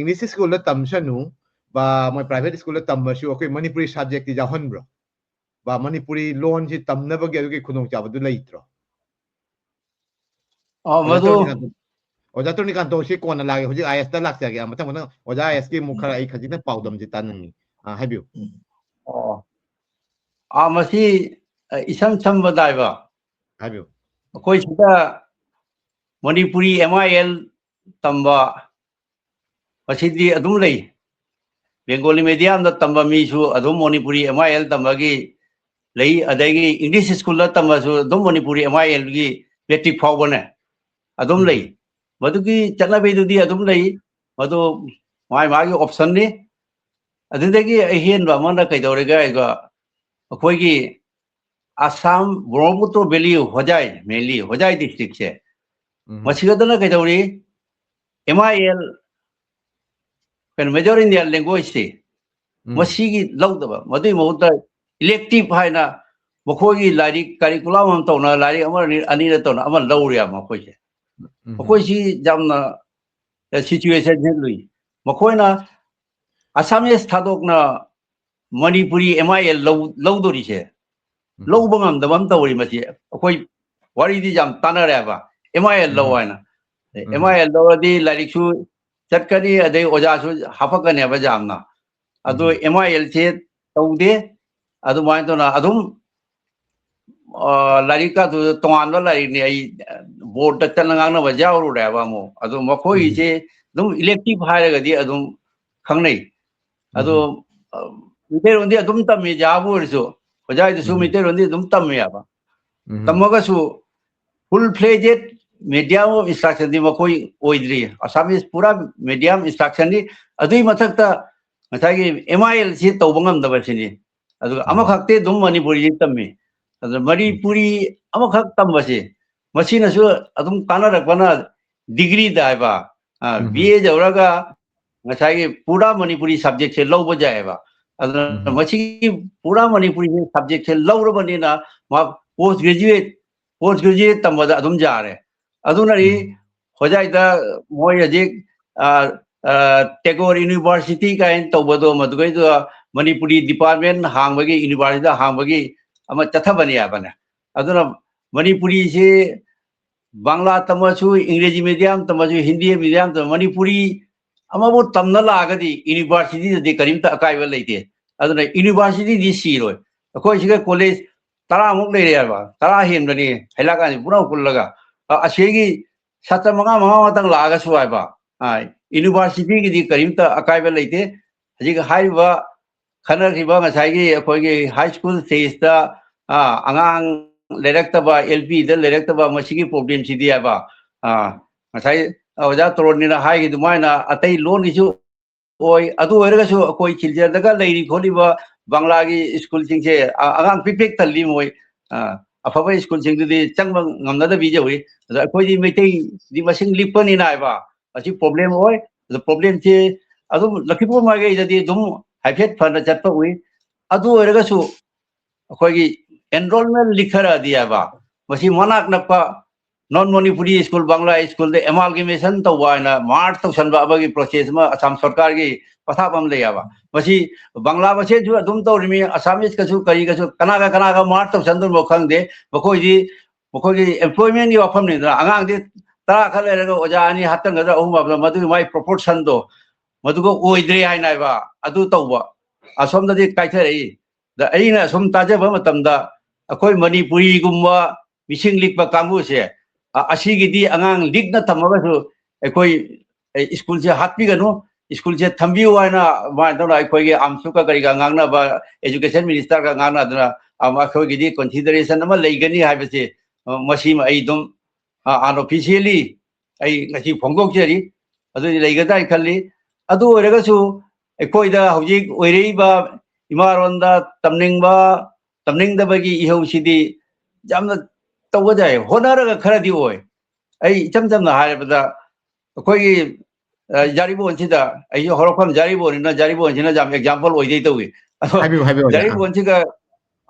ꯏꯪꯂꯤꯁ ꯁ꯭ꯀꯨꯜꯗ ꯇꯝꯁꯅꯨ, ꯕꯥ, ꯃꯣꯏ ꯄ꯭ꯔꯥꯏꯚꯦꯠ ꯁ꯭ꯀꯨꯜꯗ ꯇꯝꯃꯁꯨ ꯑꯩꯈꯣꯏ ꯃꯅꯤꯄꯨꯔꯤ ꯁꯕꯖꯦꯛꯇꯤ ꯌꯥꯎꯍꯟꯕ꯭ꯔꯣ? ꯕꯥ, ꯃꯅꯤꯄꯨꯔꯤ ꯂꯣꯟꯁꯤ ꯇꯝꯅꯕꯒꯤ ꯑꯗꯨꯒꯤ ꯈꯨꯗꯣꯡꯆꯥꯕꯗꯨ ꯂꯩꯇ꯭ꯔꯣ? ꯑꯣ, ꯑꯣꯖꯥ ꯃꯗꯨ ꯆꯧꯀꯤꯗꯥꯔ꯫ ꯑꯣꯖꯥ ꯇꯣꯅꯤꯀꯥꯟꯇꯣ, ꯁꯤ ꯀꯣꯟꯅ ꯂꯥꯛꯑꯒꯦ, ꯍꯧꯖꯤꯛ ꯑꯥꯏ ꯑꯦꯁꯇ ꯂꯥꯛꯆꯒꯦ꯫ ꯑꯥ, ꯃꯊꯪ ꯃꯊꯪ ꯑꯣꯖꯥ ꯑꯥꯏ ꯑꯦꯁꯀꯤ ꯑꯃꯨꯛ ꯈꯔ ꯑꯩ ꯈꯖꯤꯛꯇꯪ ꯄꯥꯎꯗꯝꯁꯤ ꯇꯥꯅꯤꯡꯉꯤ꯫ ꯑꯥ, ꯍꯥꯏꯕꯤꯌꯨ꯫ ꯎꯝ꯫ ꯑꯣ꯫ ꯑꯥ, ꯃꯁꯤ, ꯑ, ꯏꯁꯝ ꯁꯝꯕꯗ ꯍꯥꯏꯕ, ꯍꯥꯏꯕꯤꯌꯨ꯫ ꯑꯩꯈꯣꯏ ꯁꯤꯗ ꯃꯅꯤꯄꯨꯔꯤ ꯑꯦꯝ ꯑꯥꯏ ꯑꯦꯜ ꯇꯝꯕ, ꯃꯁꯤꯗꯤ ꯑꯗꯨꯝ ꯂꯩ꯫ ꯕꯦꯡꯒꯣꯂꯤ ꯃꯦꯗꯤꯌꯝꯗ ꯇꯝꯕ ꯃꯤꯁꯨ ꯑꯗꯨꯝ ꯃꯅꯤꯄꯨꯔꯤ ꯑꯦꯝ ꯑꯥꯏ ꯑꯦꯜ ꯇꯝꯕꯒꯤ ꯂꯩ, ꯑꯗꯒꯤ ꯏꯪꯂꯤꯁ ꯁ꯭ꯀꯨꯜꯗ ꯇꯝꯕꯁꯨ ꯑꯗꯨꯝ ꯃꯅꯤꯄꯨꯔꯤ ꯑꯦꯝ ꯑꯥꯏ ꯑꯦꯜꯒꯤ ꯃꯦꯇ꯭ꯔꯤꯛ ꯐꯥꯎꯕꯅꯦ ꯑꯗꯨꯝ ꯎꯝ꯫ ꯂꯩ꯫ ꯃꯗꯨꯒꯤ ꯆꯠꯅꯕꯤꯗꯨꯗꯤ ꯑꯗꯨꯝ ꯂꯩ, ꯃꯗꯨ ꯃꯥꯒꯤ ꯃꯥꯒꯤ ꯑꯣꯞꯁꯟꯅꯤ꯫ ꯑꯗꯨꯗꯒꯤ ꯑꯍꯦꯟꯕ ꯑꯃꯅ ꯀꯩꯗꯧꯔꯦꯒ ꯍꯥꯏꯔꯒ, ꯑꯩꯈꯣꯏꯒꯤ ꯑꯁꯥꯝ ꯕ꯭ꯔꯍꯃꯄꯨꯇ꯭ꯔ ꯚꯦꯂꯤ, ꯍꯣꯖꯥꯏ, mainly ꯍꯣꯖꯥꯏ ꯗꯤꯁꯇ꯭ꯔꯤꯛꯁꯦ, ꯎꯝ꯫ ꯃꯁꯤꯒꯗꯅ ꯀꯩꯗꯧꯔꯤ, ꯑꯦꯝ ꯑꯥꯏ ꯑꯦꯜ, ꯀꯩꯅꯣ, ꯃꯦꯖꯔ ꯏꯟꯗꯤꯌꯥꯟ ꯂꯦꯡꯒ꯭ꯋꯦꯖꯁꯤ, ꯎꯝ꯫ ꯃꯁꯤꯒꯤ ꯂꯧꯗꯕ, ꯃꯗꯨꯒꯤ ꯃꯍꯨꯠꯇ ꯏꯂꯦꯛꯇꯤꯞ ꯍꯥꯏꯅ ꯃꯈꯣꯏꯒꯤ ꯂꯥꯏꯔꯤꯛ ꯀꯔꯤꯀꯨꯂꯝ ꯑꯃ ꯇꯧꯅ, ꯂꯥꯏꯔꯤꯛ ꯑꯃ ꯑꯅꯤ, ꯑꯅꯤꯔ ꯇꯧꯅ ꯑꯃ ꯂꯧꯔꯦ ꯃꯈꯣꯏꯁꯦ꯫ ꯎꯝ꯫ ꯃꯈꯣꯏꯁꯤ ꯌꯥꯝꯅ ꯁꯤꯆꯨꯋꯦꯁꯟꯁꯦ ꯂꯨꯏ꯫ ꯃꯈꯣꯏꯅ ꯑꯁꯥꯃꯤꯁ ꯊꯥꯗꯣꯛꯅ ꯃꯅꯤꯄꯨꯔꯤ ꯑꯦꯝ ꯑꯥꯏ ꯑꯦꯜ ꯂꯧ-, ꯂꯧꯗꯣꯔꯤꯁꯦ ꯎꯝ꯫ ꯂꯧꯕ ꯉꯝꯗꯕ ꯑꯃ ꯇꯧꯔꯤ꯫ ꯃꯁꯤ ꯑꯩꯈꯣꯏ ꯋꯥꯔꯤꯗꯤ ꯌꯥꯝ ꯇꯥꯟꯅꯔꯦꯕ, ꯑꯦꯝ ꯑꯥꯏ ꯑꯦꯜ ꯂꯧ ꯎꯝ꯫ ꯍꯥꯏꯅ꯫ ꯎꯝ꯫ ꯑꯦꯝ ꯑꯥꯏ ꯑꯦꯜ ꯂꯧꯔꯗꯤ ꯂꯥꯏꯔꯤꯛꯁꯨ ꯆꯠꯀꯅꯤ, ꯑꯗꯩ ꯑꯣꯖꯥꯁꯨ ꯍꯥꯄꯛꯀꯅꯦꯕ ꯌꯥꯝꯅ꯫ ꯑꯗꯣ ꯎꯝ꯫ ꯑꯦꯝ ꯑꯥꯏ ꯑꯦꯜꯁꯦ ꯇꯧꯗꯦ꯫ ꯑꯗꯨꯃꯥꯏꯅ ꯇꯧꯅ ꯑꯗꯨꯝ, ꯑ, ꯂꯥꯏꯔꯤꯛꯀꯗꯨ ꯇꯣꯉꯥꯟꯕ ꯂꯥꯏꯔꯤꯛꯅꯤ꯫ ꯑꯩ ꯕꯣꯔꯗꯇ ꯆꯠꯂ ꯉꯥꯡꯅꯕ ꯌꯥꯎꯔꯨꯔꯦꯕ ꯑꯃꯨꯛ꯫ ꯑꯗꯣ ꯎꯝ꯫ ꯃꯈꯣꯏꯁꯦ ꯑꯗꯨꯝ ꯏꯂꯦꯛꯇꯤꯞ ꯍꯥꯏꯔꯒꯗꯤ ꯑꯗꯨꯝ ꯈꯪꯅꯩ꯫ ꯑꯗꯣ, ꯎꯝ꯫ ꯑ, ꯃꯩꯇꯩꯂꯣꯟꯗꯤ ꯑꯗꯨꯝ ꯇꯝꯃꯤ, ꯖꯥꯕꯨ ꯑꯣꯏꯔꯁꯨ, ꯑꯣꯖꯥ ꯍꯣꯏꯗꯨꯁꯨ ꯎꯝ꯫ ꯃꯩꯇꯩꯂꯣꯟꯗꯤ ꯑꯗꯨꯝ ꯇꯝꯃꯦꯕ꯫ ꯎꯝ꯫ ꯇꯝꯃꯒꯁꯨ full fledged medium of instructionꯗꯤ ꯃꯈꯣꯏ ꯑꯣꯏꯗ꯭ꯔꯤ꯫ ꯑꯁꯥꯃꯤꯁ ꯄꯨꯔꯥ medium instructionꯅꯤ꯫ ꯑꯗꯨꯒꯤ ꯃꯊꯛꯇ ꯉꯁꯥꯏꯒꯤ ꯑꯦꯝ ꯑꯥꯏ ꯑꯦꯜꯁꯤ ꯇꯧꯕ ꯉꯝꯗꯕꯁꯤꯅꯤ꯫ ꯑꯗꯨꯒ ꯎꯝ꯫ ꯑꯃꯈꯛꯇꯤ ꯑꯗꯨꯝ ꯃꯅꯤꯄꯨꯔꯤꯗꯤ ꯇꯝꯃꯤ꯫ ꯑꯗꯨ ꯃꯅꯤꯄꯨꯔꯤ ꯎꯝ꯫ ꯑꯃꯈꯛ ꯇꯝꯕꯁꯤ, ꯃꯁꯤꯅꯁꯨ ꯑꯗꯨꯝ ꯀꯥꯟꯅꯔꯛꯄꯅ ꯗꯤꯒ꯭ꯔꯤꯗ ꯍꯥꯏꯕ, ꯑ, ꯎꯝ꯫ ꯕꯤ ꯑꯦ ꯌꯧꯔꯒ ꯉꯁꯥꯏꯒꯤ ꯄꯨꯔꯥ ꯃꯅꯤꯄꯨꯔꯤ subjectꯁꯦ ꯂꯧꯕ ꯌꯥꯏꯑꯕ꯫ ꯑꯗꯨꯅ ꯎꯝ꯫ ꯃꯁꯤꯒꯤ ꯄꯨꯔꯥ ꯃꯅꯤꯄꯨꯔꯤ subjectꯁꯦ ꯂꯧꯔꯕꯅꯤꯅ ꯃꯥ post graduate, post graduate ꯇꯝꯕꯗ ꯑꯗꯨꯝ ꯌꯥꯔꯦ꯫ ꯑꯗꯨꯅꯗꯤ ꯎꯝ꯫ ꯍꯣꯖꯥꯏꯗ ꯃꯣꯏ ꯍꯧꯖꯤꯛ, ꯑ, ꯑ, Tagore University ꯀꯥꯏꯅ ꯇꯧꯕꯗꯣ, ꯃꯗꯨꯒꯩꯗꯣ ꯃꯅꯤꯄꯨꯔꯤ department ꯍꯥꯡꯕꯒꯤ, university ꯍꯥꯡꯕꯒꯤ ꯑꯃ ꯆꯠꯊꯕꯅꯤ ꯍꯥꯏꯕꯅꯦ꯫ ꯑꯗꯨꯅ ꯃꯅꯤꯄꯨꯔꯤꯁꯤ ꯕꯪꯂꯥ ꯇꯝꯃꯁꯨ, ꯏꯪꯒ꯭ꯔꯦꯖꯤ ꯃꯤꯗꯤꯌꯝ ꯇꯝꯃꯁꯨ, ꯍꯤꯟꯗꯤ ꯃꯤꯗꯤꯌꯝ ꯇꯝꯃꯁꯨ, ꯃꯅꯤꯄꯨꯔꯤ ꯑꯃꯕꯨ ꯇꯝꯅ ꯂꯥꯛꯑꯒꯗꯤ ꯌꯨꯅꯤꯚꯔꯁꯤꯇꯤꯗꯗꯤ ꯀꯔꯤꯝꯇ ꯑꯀꯥꯏꯕ ꯂꯩꯇꯦ꯫ ꯑꯗꯨꯅ ꯌꯨꯅꯤꯚꯔꯁꯤꯇꯤꯗꯤ ꯁꯤꯔꯣꯏ꯫ ꯑꯩꯈꯣꯏ ꯁꯤꯒ ꯀꯣꯂꯦꯖ ꯇꯔꯥꯃꯨꯛ ꯂꯩꯔꯦ ꯍꯥꯏꯕ, ꯇꯔꯥ ꯍꯦꯟꯕꯅꯤ ꯍꯩꯂꯥꯛꯀꯥꯟꯁꯤ ꯄꯨꯟꯅ ꯄꯨꯜꯂꯒ꯫ ꯑ, ꯑꯁꯤꯒꯤ ꯁꯥꯇ꯭ꯔ ꯃꯉꯥ, ꯃꯉꯥ ꯈꯛꯇꯪ ꯂꯥꯛꯑꯒꯁꯨ ꯍꯥꯏꯕ, ꯑ, ꯌꯨꯅꯤꯚꯔꯁꯤꯇꯤꯒꯤꯗꯤ ꯀꯔꯤꯝꯇ ꯑꯀꯥꯏꯕ ꯂꯩꯇꯦ꯫ ꯍꯧꯖꯤꯛ ꯍꯥꯏꯔꯤꯕ ꯈꯟꯅꯈꯤꯕ ꯉꯁꯥꯏꯒꯤ ꯑꯩꯈꯣꯏꯒꯤ ꯍꯥꯏ ꯁ꯭ꯀꯨꯜ ꯁ꯭ꯇꯦꯖꯇ, ꯑ, ꯑꯉꯥꯡ ꯂꯩꯔꯛꯇꯕ, ꯑꯦꯜ ꯄꯤꯗ ꯂꯩꯔꯛꯇꯕ, ꯃꯁꯤꯒꯤ ꯄ꯭ꯔꯣꯕ꯭ꯂꯦꯝꯁꯤꯗꯤ ꯍꯥꯏꯕ, ꯑ, ꯉꯁꯥꯏ ꯑꯣꯖꯥ ꯇꯣꯔꯣꯟꯒꯤꯅ ꯍꯥꯏꯈꯤ ꯑꯗꯨꯃꯥꯏꯅ ꯑꯇꯩ ꯂꯣꯟꯒꯤꯁꯨ ꯑꯣꯏ꯫ ꯑꯗꯨ ꯑꯣꯏꯔꯒꯁꯨ ꯑꯩꯈꯣꯏ ꯁꯤꯜꯆꯔꯗꯒ ꯂꯩꯔꯤ ꯈꯣꯠꯂꯤꯕ ꯕꯪꯂꯥꯒꯤ ꯁ꯭ꯀꯨꯜꯁꯤꯡꯁꯦ, ꯑ-, ꯑꯉꯥꯡ ꯄꯤꯛ ꯄꯤꯛ ꯊꯜꯂꯤ ꯃꯣꯏ꯫ ꯑ, ꯑꯐꯕ ꯁ꯭ꯀꯨꯜꯁꯤꯡꯗꯨꯗꯤ ꯆꯪꯕ ꯉꯝꯅꯗꯕꯤ ꯌꯧꯏ꯫ ꯑꯗꯣ ꯑꯩꯈꯣꯏꯗꯤ ꯃꯩꯇꯩꯗꯤ ꯃꯁꯤꯡ ꯂꯤꯛꯄꯅꯤꯅ ꯍꯥꯏꯕ, ꯃꯁꯤ ꯄ꯭ꯔꯣꯕ꯭ꯂꯦꯝ ꯑꯣꯏ꯫ ꯑꯗꯣ ꯄ꯭ꯔꯣꯕ꯭ꯂꯦꯝꯁꯦ ꯑꯗꯨꯝ ꯂꯛꯈꯤꯄꯨꯔ ꯃꯥꯏꯀꯩꯗꯗꯤ ꯑꯗꯨꯝ ꯍꯥꯏꯐꯦꯠ ꯐꯅ ꯆꯠꯄ ꯎꯏ꯫ ꯑꯗꯨ ꯑꯣꯏꯔꯒꯁꯨ ꯑꯩꯈꯣꯏꯒꯤ ꯑꯦꯟꯔꯣꯜꯃꯦꯟ ꯂꯤꯛꯊꯔꯛꯑꯗꯤ ꯍꯥꯏꯕ, ꯃꯁꯤ ꯃꯅꯥꯛ ꯅꯛꯄ ꯅꯣꯟ ꯃꯅꯤꯄꯨꯔꯤ ꯁ꯭ꯀꯨꯜ, ꯕꯪꯂꯥ ꯁ꯭ꯀꯨꯜꯗ ꯑꯦꯃꯥꯜꯒꯃꯦꯁꯟ ꯇꯧꯕ ꯍꯥꯏꯅ ꯃꯥꯔꯆ ꯇꯧꯁꯟꯕ ꯑꯃꯒꯤ ꯄ꯭ꯔꯣꯁꯦꯁ ꯑꯃ ꯑꯁꯥꯝ ꯁꯔꯀꯥꯔꯒꯤ ꯄꯊꯥꯞ ꯑꯃ ꯂꯩꯌꯦꯕ꯫ ꯃꯁꯤ ꯕꯪꯂꯥ ꯃꯁꯦꯟꯁꯨ ꯑꯗꯨꯝ ꯇꯧꯔꯤꯃꯤ, ꯑꯁꯥꯃꯤꯁꯀꯁꯨ ꯀꯔꯤꯒꯁꯨ ꯀꯅꯥꯒ ꯀꯅꯥꯒ ꯃꯥꯔꯆ ꯇꯧꯁꯟꯗꯣꯏꯅꯣ ꯈꯪꯗꯦ꯫ ꯃꯈꯣꯏꯗꯤ, ꯃꯈꯣꯏꯒꯤ ꯑꯦꯝꯄ꯭ꯂꯣꯏꯃꯦꯟꯒꯤ ꯋꯥꯐꯝꯅꯤꯗꯅ, ꯑꯉꯥꯡꯗꯤ ꯇꯔꯥ ꯈꯛ ꯂꯩꯔꯒ ꯑꯣꯖꯥ ꯑꯅꯤ ꯍꯥꯞꯆꯟꯒꯗ꯭ꯔꯥ, ꯑꯍꯨꯝ ꯍꯥꯞꯆꯟꯒꯗ꯭ꯔꯥ, ꯃꯗꯨꯒꯤ ꯃꯥꯏ ꯄ꯭ꯔꯣꯄꯣꯔꯁꯟꯗꯣ ꯃꯗꯨꯒ ꯑꯣꯏꯗ꯭ꯔꯦ ꯍꯥꯏꯅ ꯍꯥꯏꯕ꯫ ꯑꯗꯨ ꯇꯧꯕ, ꯑꯁꯣꯝꯗꯗꯤ ꯀꯥꯏꯊꯔꯛꯏ꯫ ꯑꯗ ꯑꯩꯅ ꯁꯨꯝ ꯇꯥꯖꯕ ꯃꯇꯝꯗ ꯑꯩꯈꯣꯏ ꯃꯅꯤꯄꯨꯔꯤꯒꯨꯝꯕ ꯃꯤꯁꯤꯡ ꯂꯤꯛꯄ ꯀꯥꯡꯕꯨꯁꯦ, ꯑ-, ꯑꯁꯤꯒꯤꯗꯤ ꯑꯉꯥꯡ ꯂꯤꯛꯅ ꯊꯝꯃꯒꯁꯨ ꯑꯩꯈꯣꯏ, ꯑꯦ, ꯁ꯭ꯀꯨꯜꯁꯦ ꯍꯥꯠꯄꯤꯒꯅꯨ, ꯁ꯭ꯀꯨꯜꯁꯦ ꯊꯝꯕꯤꯌꯨ ꯍꯥꯏꯅ ꯑꯗꯨꯃꯥꯏꯅ ꯇꯧꯅ ꯑꯩꯈꯣꯏꯒꯤ ꯑꯥꯝꯁꯨꯀ ꯀꯔꯤꯒ ꯉꯥꯡꯅꯕ, ꯑꯦꯖꯨꯀꯦꯁꯟ ꯃꯤꯅꯤꯁꯇꯔꯒ ꯉꯥꯡꯅꯗꯅ, ꯑ, ꯑꯩꯈꯣꯏꯒꯤꯗꯤ ꯀꯟꯁꯤꯗꯔꯦꯁꯟ ꯑꯃ ꯂꯩꯒꯅꯤ ꯍꯥꯏꯕꯁꯦ, ꯑ, ꯃꯁꯤꯃ ꯑꯩ ꯑꯗꯨꯝ, ꯑ, ꯑꯟꯑꯣꯐꯤꯁꯤꯌꯦꯜꯂꯤ ꯑꯩ ꯉꯁꯤ ꯐꯣꯡꯗꯣꯛꯆꯔꯤ꯫ ꯑꯗꯨꯗꯤ ꯂꯩꯒꯗ꯭ꯔꯥ ꯍꯥꯏꯅ ꯈꯜꯂꯤ꯫ ꯑꯗꯨ ꯑꯣꯏꯔꯒꯁꯨ ꯑꯩꯈꯣꯏꯗ ꯍꯧꯖꯤꯛ ꯑꯣꯏꯔꯛꯏꯕ ꯏꯃꯥꯔꯣꯟꯗ ꯇꯝꯅꯤꯡꯕ, ꯇꯝꯅꯤꯡꯗꯕꯒꯤ ꯏꯍꯧꯁꯤꯗꯤ ꯌꯥꯝꯅ ꯇꯧꯒꯗꯥꯏ, ꯍꯣꯠꯅꯔꯒ ꯈꯔꯗꯤ ꯑꯣꯏ꯫ ꯑꯩ ꯏꯆꯝ ꯆꯝꯅ ꯍꯥꯏꯔꯕꯗ ꯑꯩꯈꯣꯏꯒꯤ, ꯑ, ꯖꯥꯔꯤꯕꯣꯟꯁꯤꯗ, ꯑꯩꯁꯨ ꯍꯧꯔꯛꯐꯝ ꯖꯥꯔꯤꯕꯣꯟꯅꯤꯅ ꯖꯥꯔꯤꯕꯣꯟꯁꯤꯅ ꯌꯥꯝ ꯑꯦꯛꯖꯥꯝꯄꯜ ꯑꯣꯏꯗꯩ ꯇꯧꯏ꯫ ꯑꯗꯣ ꯍꯥꯏꯕꯤꯌꯨ, ꯍꯥꯏꯕꯤꯌꯨ, ꯑꯣꯖꯥ꯫ ꯖꯥꯔꯤꯕꯣꯟꯁꯤꯒ,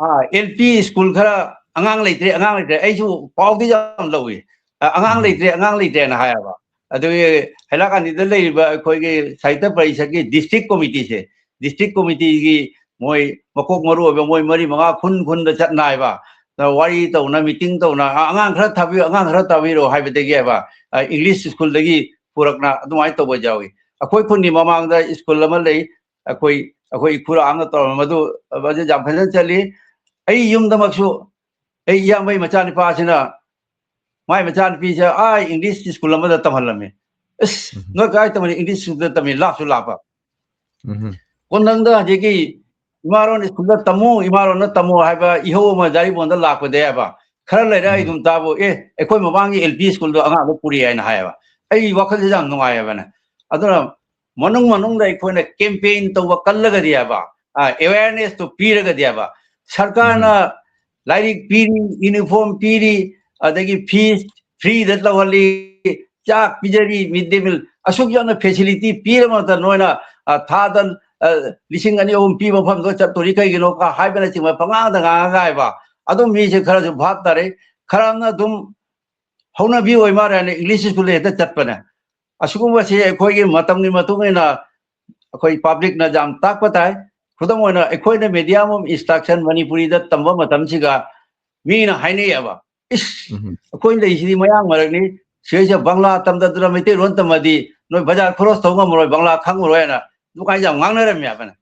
ꯑꯥ, ꯑꯦꯜ ꯄꯤ ꯁ꯭ꯀꯨꯜ ꯈꯔ ꯑꯉꯥꯡ ꯂꯩꯇ꯭ꯔꯦ, ꯑꯉꯥꯡ ꯂꯩꯇ꯭ꯔꯦ, ꯑꯩꯁꯨ ꯄꯥꯎꯗꯤ ꯌꯥꯝ ꯂꯧꯏ꯫ ꯑ, "ꯑꯉꯥꯡ ꯎꯝ꯫ ꯂꯩꯇ꯭ꯔꯦ, ꯑꯉꯥꯡ ꯂꯩꯇ꯭ꯔꯦꯅ" ꯍꯥꯏꯌꯦꯕ꯫ ꯑꯗꯨꯒꯤ ꯍꯩꯂꯥꯀꯥꯟꯗꯤꯗ ꯂꯩꯔꯤꯕ ꯑꯩꯈꯣꯏꯒꯤ ꯁꯥꯍꯤꯇ꯭ꯌ ꯄꯔꯤꯁꯠꯀꯤ ꯗꯤꯁꯇ꯭ꯔꯤꯛ ꯀꯣꯃꯤꯇꯤꯁꯦ, ꯗꯤꯁꯇ꯭ꯔꯤꯛ ꯀꯣꯃꯤꯇꯤꯒꯤ ꯃꯣꯏ ꯃꯀꯣꯛ ꯃꯔꯨ ꯑꯣꯏꯕ ꯃꯣꯏ ꯃꯔꯤ ꯃꯉꯥ ꯈꯨꯟ ꯈꯨꯟꯗ ꯆꯠꯅ ꯍꯥꯏꯕ, ꯋꯥꯔꯤ ꯇꯧꯅ, ꯃꯤꯇꯤꯡ ꯇꯧꯅ, "ꯑꯉꯥꯡ ꯈꯔ ꯊꯥꯕꯤꯌꯨ, ꯑꯉꯥꯡ ꯈꯔ ꯊꯥꯕꯤꯔꯣ" ꯍꯥꯏꯕꯗꯒꯤ ꯍꯥꯏꯕ, ꯏꯪꯂꯤꯁ ꯁ꯭ꯀꯨꯜꯗꯒꯤ ꯄꯨꯔꯛꯅ ꯑꯗꯨꯃꯥꯏꯅ ꯇꯧꯕ ꯌꯥꯎꯏ꯫ ꯑꯩꯈꯣꯏ ꯈꯨꯟꯒꯤ ꯃꯃꯥꯡꯗ ꯁ꯭ꯀꯨꯜ ꯑꯃ ꯂꯩ, ꯑꯩꯈꯣꯏ ꯑꯩꯈꯣꯏ ꯏꯈꯨꯔꯥ ꯑꯃꯅ ꯇꯧꯔꯝꯕ ꯃꯗꯨ, ꯃꯗꯨ ꯌꯥꯝ ꯐꯖꯅ ꯆꯠꯂꯤ꯫ ꯑꯩ ꯌꯨꯝꯗꯃꯛꯁꯨ ꯑꯩ ꯏꯌꯥꯝꯕꯒꯤ ꯃꯆꯥꯅꯤꯄꯥꯁꯤꯅ ꯃꯥꯏ ꯃꯆꯥꯅꯨꯄꯤꯁꯦ ꯑꯥ ꯏꯪꯂꯤꯁ ꯁ꯭ꯀꯨꯜ ꯑꯃꯗ ꯇꯝꯍꯜꯂꯝꯃꯤ꯫ ꯑꯁ, ꯎꯝ꯫ "ꯅꯣꯏ ꯀꯗꯥꯏ ꯇꯝꯍꯜꯂꯤ?" "ꯏꯪꯂꯤꯁ ꯁ꯭ꯀꯨꯜꯗ ꯇꯝꯃꯤ, ꯂꯥꯞꯁꯨ ꯂꯥꯞꯄ꯫" ꯎꯝ꯫ ꯀꯣꯟꯊꯪꯗ ꯍꯧꯖꯤꯛꯀꯤ "ꯏꯃꯥꯔꯣꯟ ꯁ꯭ꯀꯨꯜꯗ ꯇꯝꯃꯨ, ꯏꯃꯥꯔꯣꯟꯗ ꯇꯝꯃꯨ" ꯍꯥꯏꯕ ꯏꯍꯧ ꯑꯃ ꯖꯥꯔꯤꯕꯣꯟꯗ ꯂꯥꯛꯄꯗ ꯍꯥꯏꯕ, ꯈꯔ ꯂꯩꯔ ꯑꯩ ꯎꯝ꯫ ꯑꯗꯨꯝ ꯇꯥꯕꯨ, "ꯑꯦ, ꯑꯩꯈꯣꯏ ꯃꯃꯥꯡꯒꯤ ꯑꯦꯜ ꯄꯤ ꯁ꯭ꯀꯨꯜꯗꯣ ꯑꯉꯥꯡꯗꯣ ꯄꯨꯔꯛꯑꯦ" ꯍꯥꯏꯅ ꯍꯥꯏꯌꯦꯕ꯫ ꯑꯩ ꯋꯥꯈꯜꯁꯦ ꯌꯥꯝ ꯅꯨꯡꯉꯥꯏꯌꯦꯕꯅꯦ꯫ ꯑꯗꯨꯅ ꯃꯅꯨꯡ ꯃꯅꯨꯡꯗ ꯑꯩꯈꯣꯏꯅ ꯀꯦꯝꯄꯦꯟ ꯇꯧꯕ ꯀꯜꯂꯒꯗꯤ ꯍꯥꯏꯕ, ꯑ, ꯑꯦꯋꯦꯌꯔꯅꯦꯁꯇꯣ ꯄꯤꯔꯒꯗꯤ ꯍꯥꯏꯕ, ꯁꯔꯀꯥꯔꯅ ꯎꯝ꯫ ꯂꯥꯏꯔꯤꯛ ꯄꯤꯔꯤ, ꯌꯨꯅꯤꯐꯣꯔꯝ ꯄꯤꯔꯤ, ꯑꯗꯒꯤ ꯐꯤꯁ ꯐ꯭ꯔꯤꯗ ꯇꯧꯍꯜꯂꯤ, ꯆꯥꯛ ꯄꯤꯖꯔꯤ, ꯃꯤꯗ ꯗꯦ ꯃꯤꯜ, ꯑꯁꯨꯛ ꯌꯥꯝꯅ ꯐꯦꯁꯤꯂꯤꯇꯤ ꯄꯤꯔꯕ ꯃꯇꯝꯗ ꯅꯣꯏꯅ, ꯑ, ꯊꯥꯗ, ꯑ, ꯂꯤꯁꯤꯡ ꯑꯅꯤ ꯑꯍꯨꯝ ꯄꯤꯕ ꯃꯐꯝꯗꯣ ꯆꯠꯇꯣꯔꯤ ꯀꯩꯒꯤꯅꯣ ꯀ ꯍꯥꯏꯕꯅꯆꯤꯡꯕ ꯄꯉꯥꯡꯗ ꯉꯥꯡꯉꯒ ꯍꯥꯏꯕ, ꯑꯗꯨꯝ ꯃꯤꯁꯦ ꯈꯔꯁꯨ ꯚꯥꯞ ꯇꯥꯔꯦ, ꯈꯔ ꯑꯃꯅ ꯑꯗꯨꯝ ꯍꯧꯅꯕꯤ ꯑꯣꯏ ꯃꯥꯜꯂꯦ ꯍꯥꯏꯅ ꯏꯪꯂꯤꯁ ꯁ꯭ꯀꯨꯜꯗ ꯍꯦꯛꯇ ꯆꯠꯄꯅꯦ꯫ ꯑꯁꯤꯒꯨꯝꯕꯁꯤ ꯑꯩꯈꯣꯏꯒꯤ ꯃꯇꯝꯒꯤ ꯃꯇꯨꯡ ꯏꯟꯅ ꯑꯩꯈꯣꯏ ꯄꯕ꯭ꯂꯤꯛꯅ ꯌꯥꯝ ꯇꯥꯛꯄ ꯇꯥꯏ꯫ ꯈꯨꯗꯝ ꯑꯣꯏꯅ ꯑꯩꯈꯣꯏꯅ medium of instruction ꯃꯅꯤꯄꯨꯔꯤꯗ ꯇꯝꯕ ꯃꯇꯝꯁꯤꯒ ꯃꯤꯅ ꯍꯥꯏꯅꯩꯌꯦꯕ, "ꯏꯁ, ꯎꯝ꯫ ꯑꯩꯈꯣꯏ ꯂꯩꯁꯤꯗꯤ ꯃꯌꯥꯡ ꯃꯔꯛꯅꯤ, ꯁꯤꯗꯩꯁꯤꯗ ꯕꯪꯂꯥ ꯇꯝꯗꯗꯅ ꯃꯩꯇꯩꯂꯣꯟ ꯇꯝꯃꯗꯤ ꯅꯣꯏ ꯕꯖꯥꯔ ꯈꯣꯔꯣꯁ ꯇꯧ ꯉꯝꯃꯔꯣꯏ, ꯕꯪꯂꯥ ꯈꯪꯉꯔꯣꯏ" ꯍꯥꯏꯅ ꯑꯗꯨꯃꯥꯏꯅ ꯌꯥꯝ ꯉꯥꯡꯅꯔꯝꯃꯦ ꯍꯥꯏꯕꯅ꯫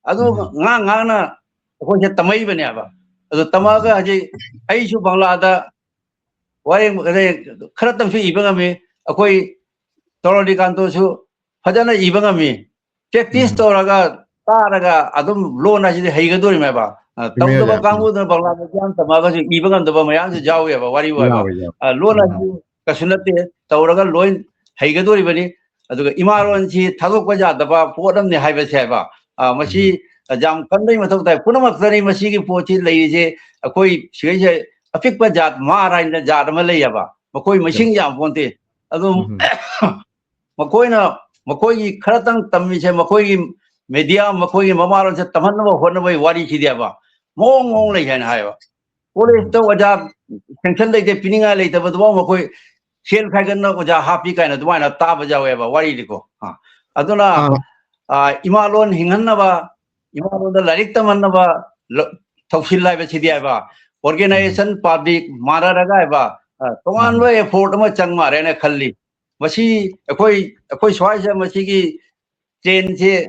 ꯑꯗꯨ ꯎꯝ꯫ ꯉꯥꯡ ꯉꯥꯡꯅ ꯑꯩꯈꯣꯏꯁꯦ ꯇꯝꯃꯛꯏꯕꯅꯦꯕ꯫ ꯑꯗꯨ ꯇꯝꯃꯛꯑꯒ ꯎꯝ꯫ ꯍꯧꯖꯤꯛ ꯑꯩꯁꯨ ꯕꯪꯂꯥꯗ ꯋꯥꯔꯦꯡ ꯈꯔꯇꯪꯁꯨ ꯏꯕ ꯉꯝꯃꯤ꯫ ꯑꯩꯈꯣꯏ ꯇꯣꯔꯣꯂꯤꯀꯥꯟꯇꯣꯁꯨ ꯐꯖꯅ ꯏꯕ ꯉꯝꯃꯤ꯫ ꯄ꯭ꯔꯦꯛꯇꯤꯁ ꯎꯝ꯫ ꯇꯧꯔꯒ, ꯇꯥꯔꯒ ꯑꯗꯨꯝ ꯂꯣꯟ ꯍꯥꯏꯁꯤꯗꯤ ꯍꯩꯒꯗꯣꯔꯤꯃꯦꯕ꯫ ꯑ, ꯆꯨꯝꯃꯦ ꯇꯧꯗꯕ ꯑꯣꯖꯥ, ꯆꯨꯝꯃꯦ꯫ ꯀꯥꯡꯕꯨꯗꯨꯅ ꯕꯪꯒ꯭ꯂꯥ medium ꯇꯝꯃꯒꯁꯨ ꯏꯕ ꯉꯝꯗꯕ ꯃꯌꯥꯝꯁꯨ ꯌꯥꯎꯋꯦꯕ, ꯋꯥꯔꯤ ꯋꯥꯕ꯫ ꯌꯥꯎꯋꯦ, ꯌꯥꯎꯋꯦ꯫ ꯑ, ꯂꯣꯟ ꯎꯝ꯫ ꯍꯥꯏꯁꯤ ꯀꯩꯁꯨ ꯅꯠꯇꯦ, ꯇꯧꯔꯒ ꯂꯣꯏ ꯍꯩꯒꯗꯣꯔꯤꯕꯅꯤ꯫ ꯑꯗꯨꯒ ꯏꯃꯥꯂꯣꯟꯁꯤ ꯊꯥꯗꯣꯛꯄ ꯌꯥꯗꯕ ꯄꯣꯠ ꯑꯃꯅꯤ ꯍꯥꯏꯕꯁꯦ ꯍꯥꯏꯕ, ꯑ, ꯃꯁꯤ ꯎꯝ꯫ ꯌꯥꯝ ꯀꯟꯕꯒꯤ ꯃꯊꯧ ꯇꯥꯏ꯫ ꯄꯨꯝꯅꯃꯛꯇꯅꯤ ꯃꯁꯤꯒꯤ ꯄꯣꯠꯁꯤ ꯂꯩꯔꯤꯁꯦ꯫ ꯑꯩꯈꯣꯏ ꯁꯤꯒꯩꯁꯦ ꯑꯄꯤꯛꯄ ꯖꯥꯠ, ꯃꯥꯔ ꯍꯥꯏꯅ ꯖꯥꯠ ꯑꯃ ꯂꯩꯌꯦꯕ, ꯃꯈꯣꯏ ꯃꯁꯤꯡ ꯌꯥꯝ ꯄꯣꯟꯇꯦ꯫ ꯑꯗꯨꯝ ꯎꯝ꯫ ꯃꯈꯣꯏꯅ, ꯃꯈꯣꯏꯒꯤ ꯈꯔꯇꯪ ꯇꯝꯃꯤꯁꯦ, ꯃꯈꯣꯏꯒꯤ medium, ꯃꯈꯣꯏꯒꯤ ꯃꯃꯥꯂꯣꯟꯁꯦ ꯇꯝꯍꯟꯅꯕ ꯍꯣꯠꯅꯕꯒꯤ ꯋꯥꯔꯤꯁꯤꯗꯤ ꯍꯥꯏꯕ, ꯃꯑꯣꯡ ꯃꯑꯣꯡ ꯎꯝ꯫ ꯂꯩ ꯍꯥꯏꯅ ꯍꯥꯏꯕ꯫ ꯎꯝ꯫ ꯀꯣꯂꯦꯖꯇ ꯑꯣꯖꯥ sanction ꯂꯩꯇꯦ, ꯄꯤꯅꯤꯡꯉꯥꯏ ꯂꯩꯇꯕꯗꯨꯐꯥꯎ ꯃꯈꯣꯏ ꯁꯦꯜ ꯈꯥꯏꯒꯠꯅ ꯑꯣꯖꯥ ꯍꯥꯞꯄꯤ ꯀꯥꯏꯅ ꯑꯗꯨꯃꯥꯏꯅ ꯇꯥꯕ ꯌꯥꯎꯋꯦꯕ ꯋꯥꯔꯤꯗꯤꯀꯣ꯫ ꯑ, ꯑꯗꯨꯅ, ꯑꯥ꯫ ꯑ, ꯏꯃꯥꯂꯣꯟ ꯍꯤꯡꯍꯟꯅꯕ, ꯏꯃꯥꯂꯣꯟꯗ ꯂꯥꯏꯔꯤꯛ ꯇꯝꯍꯟꯅꯕ ꯂ-, ꯊꯧꯁꯤꯜ ꯍꯥꯏꯕꯁꯤꯗꯤ ꯍꯥꯏꯕ, organization public ꯃꯥꯟꯅꯔꯒ ꯍꯥꯏꯕ, ꯑ, ꯇꯣꯉꯥꯟꯕ effort ꯑꯃ ꯆꯪ ꯃꯥꯜꯂꯦꯅ ꯈꯜꯂꯤ꯫ ꯃꯁꯤ ꯑꯩꯈꯣꯏ, ꯑꯩꯈꯣꯏ ꯁ꯭ꯋꯥꯏꯁꯤꯗ ꯃꯁꯤꯒꯤ trendꯁꯦ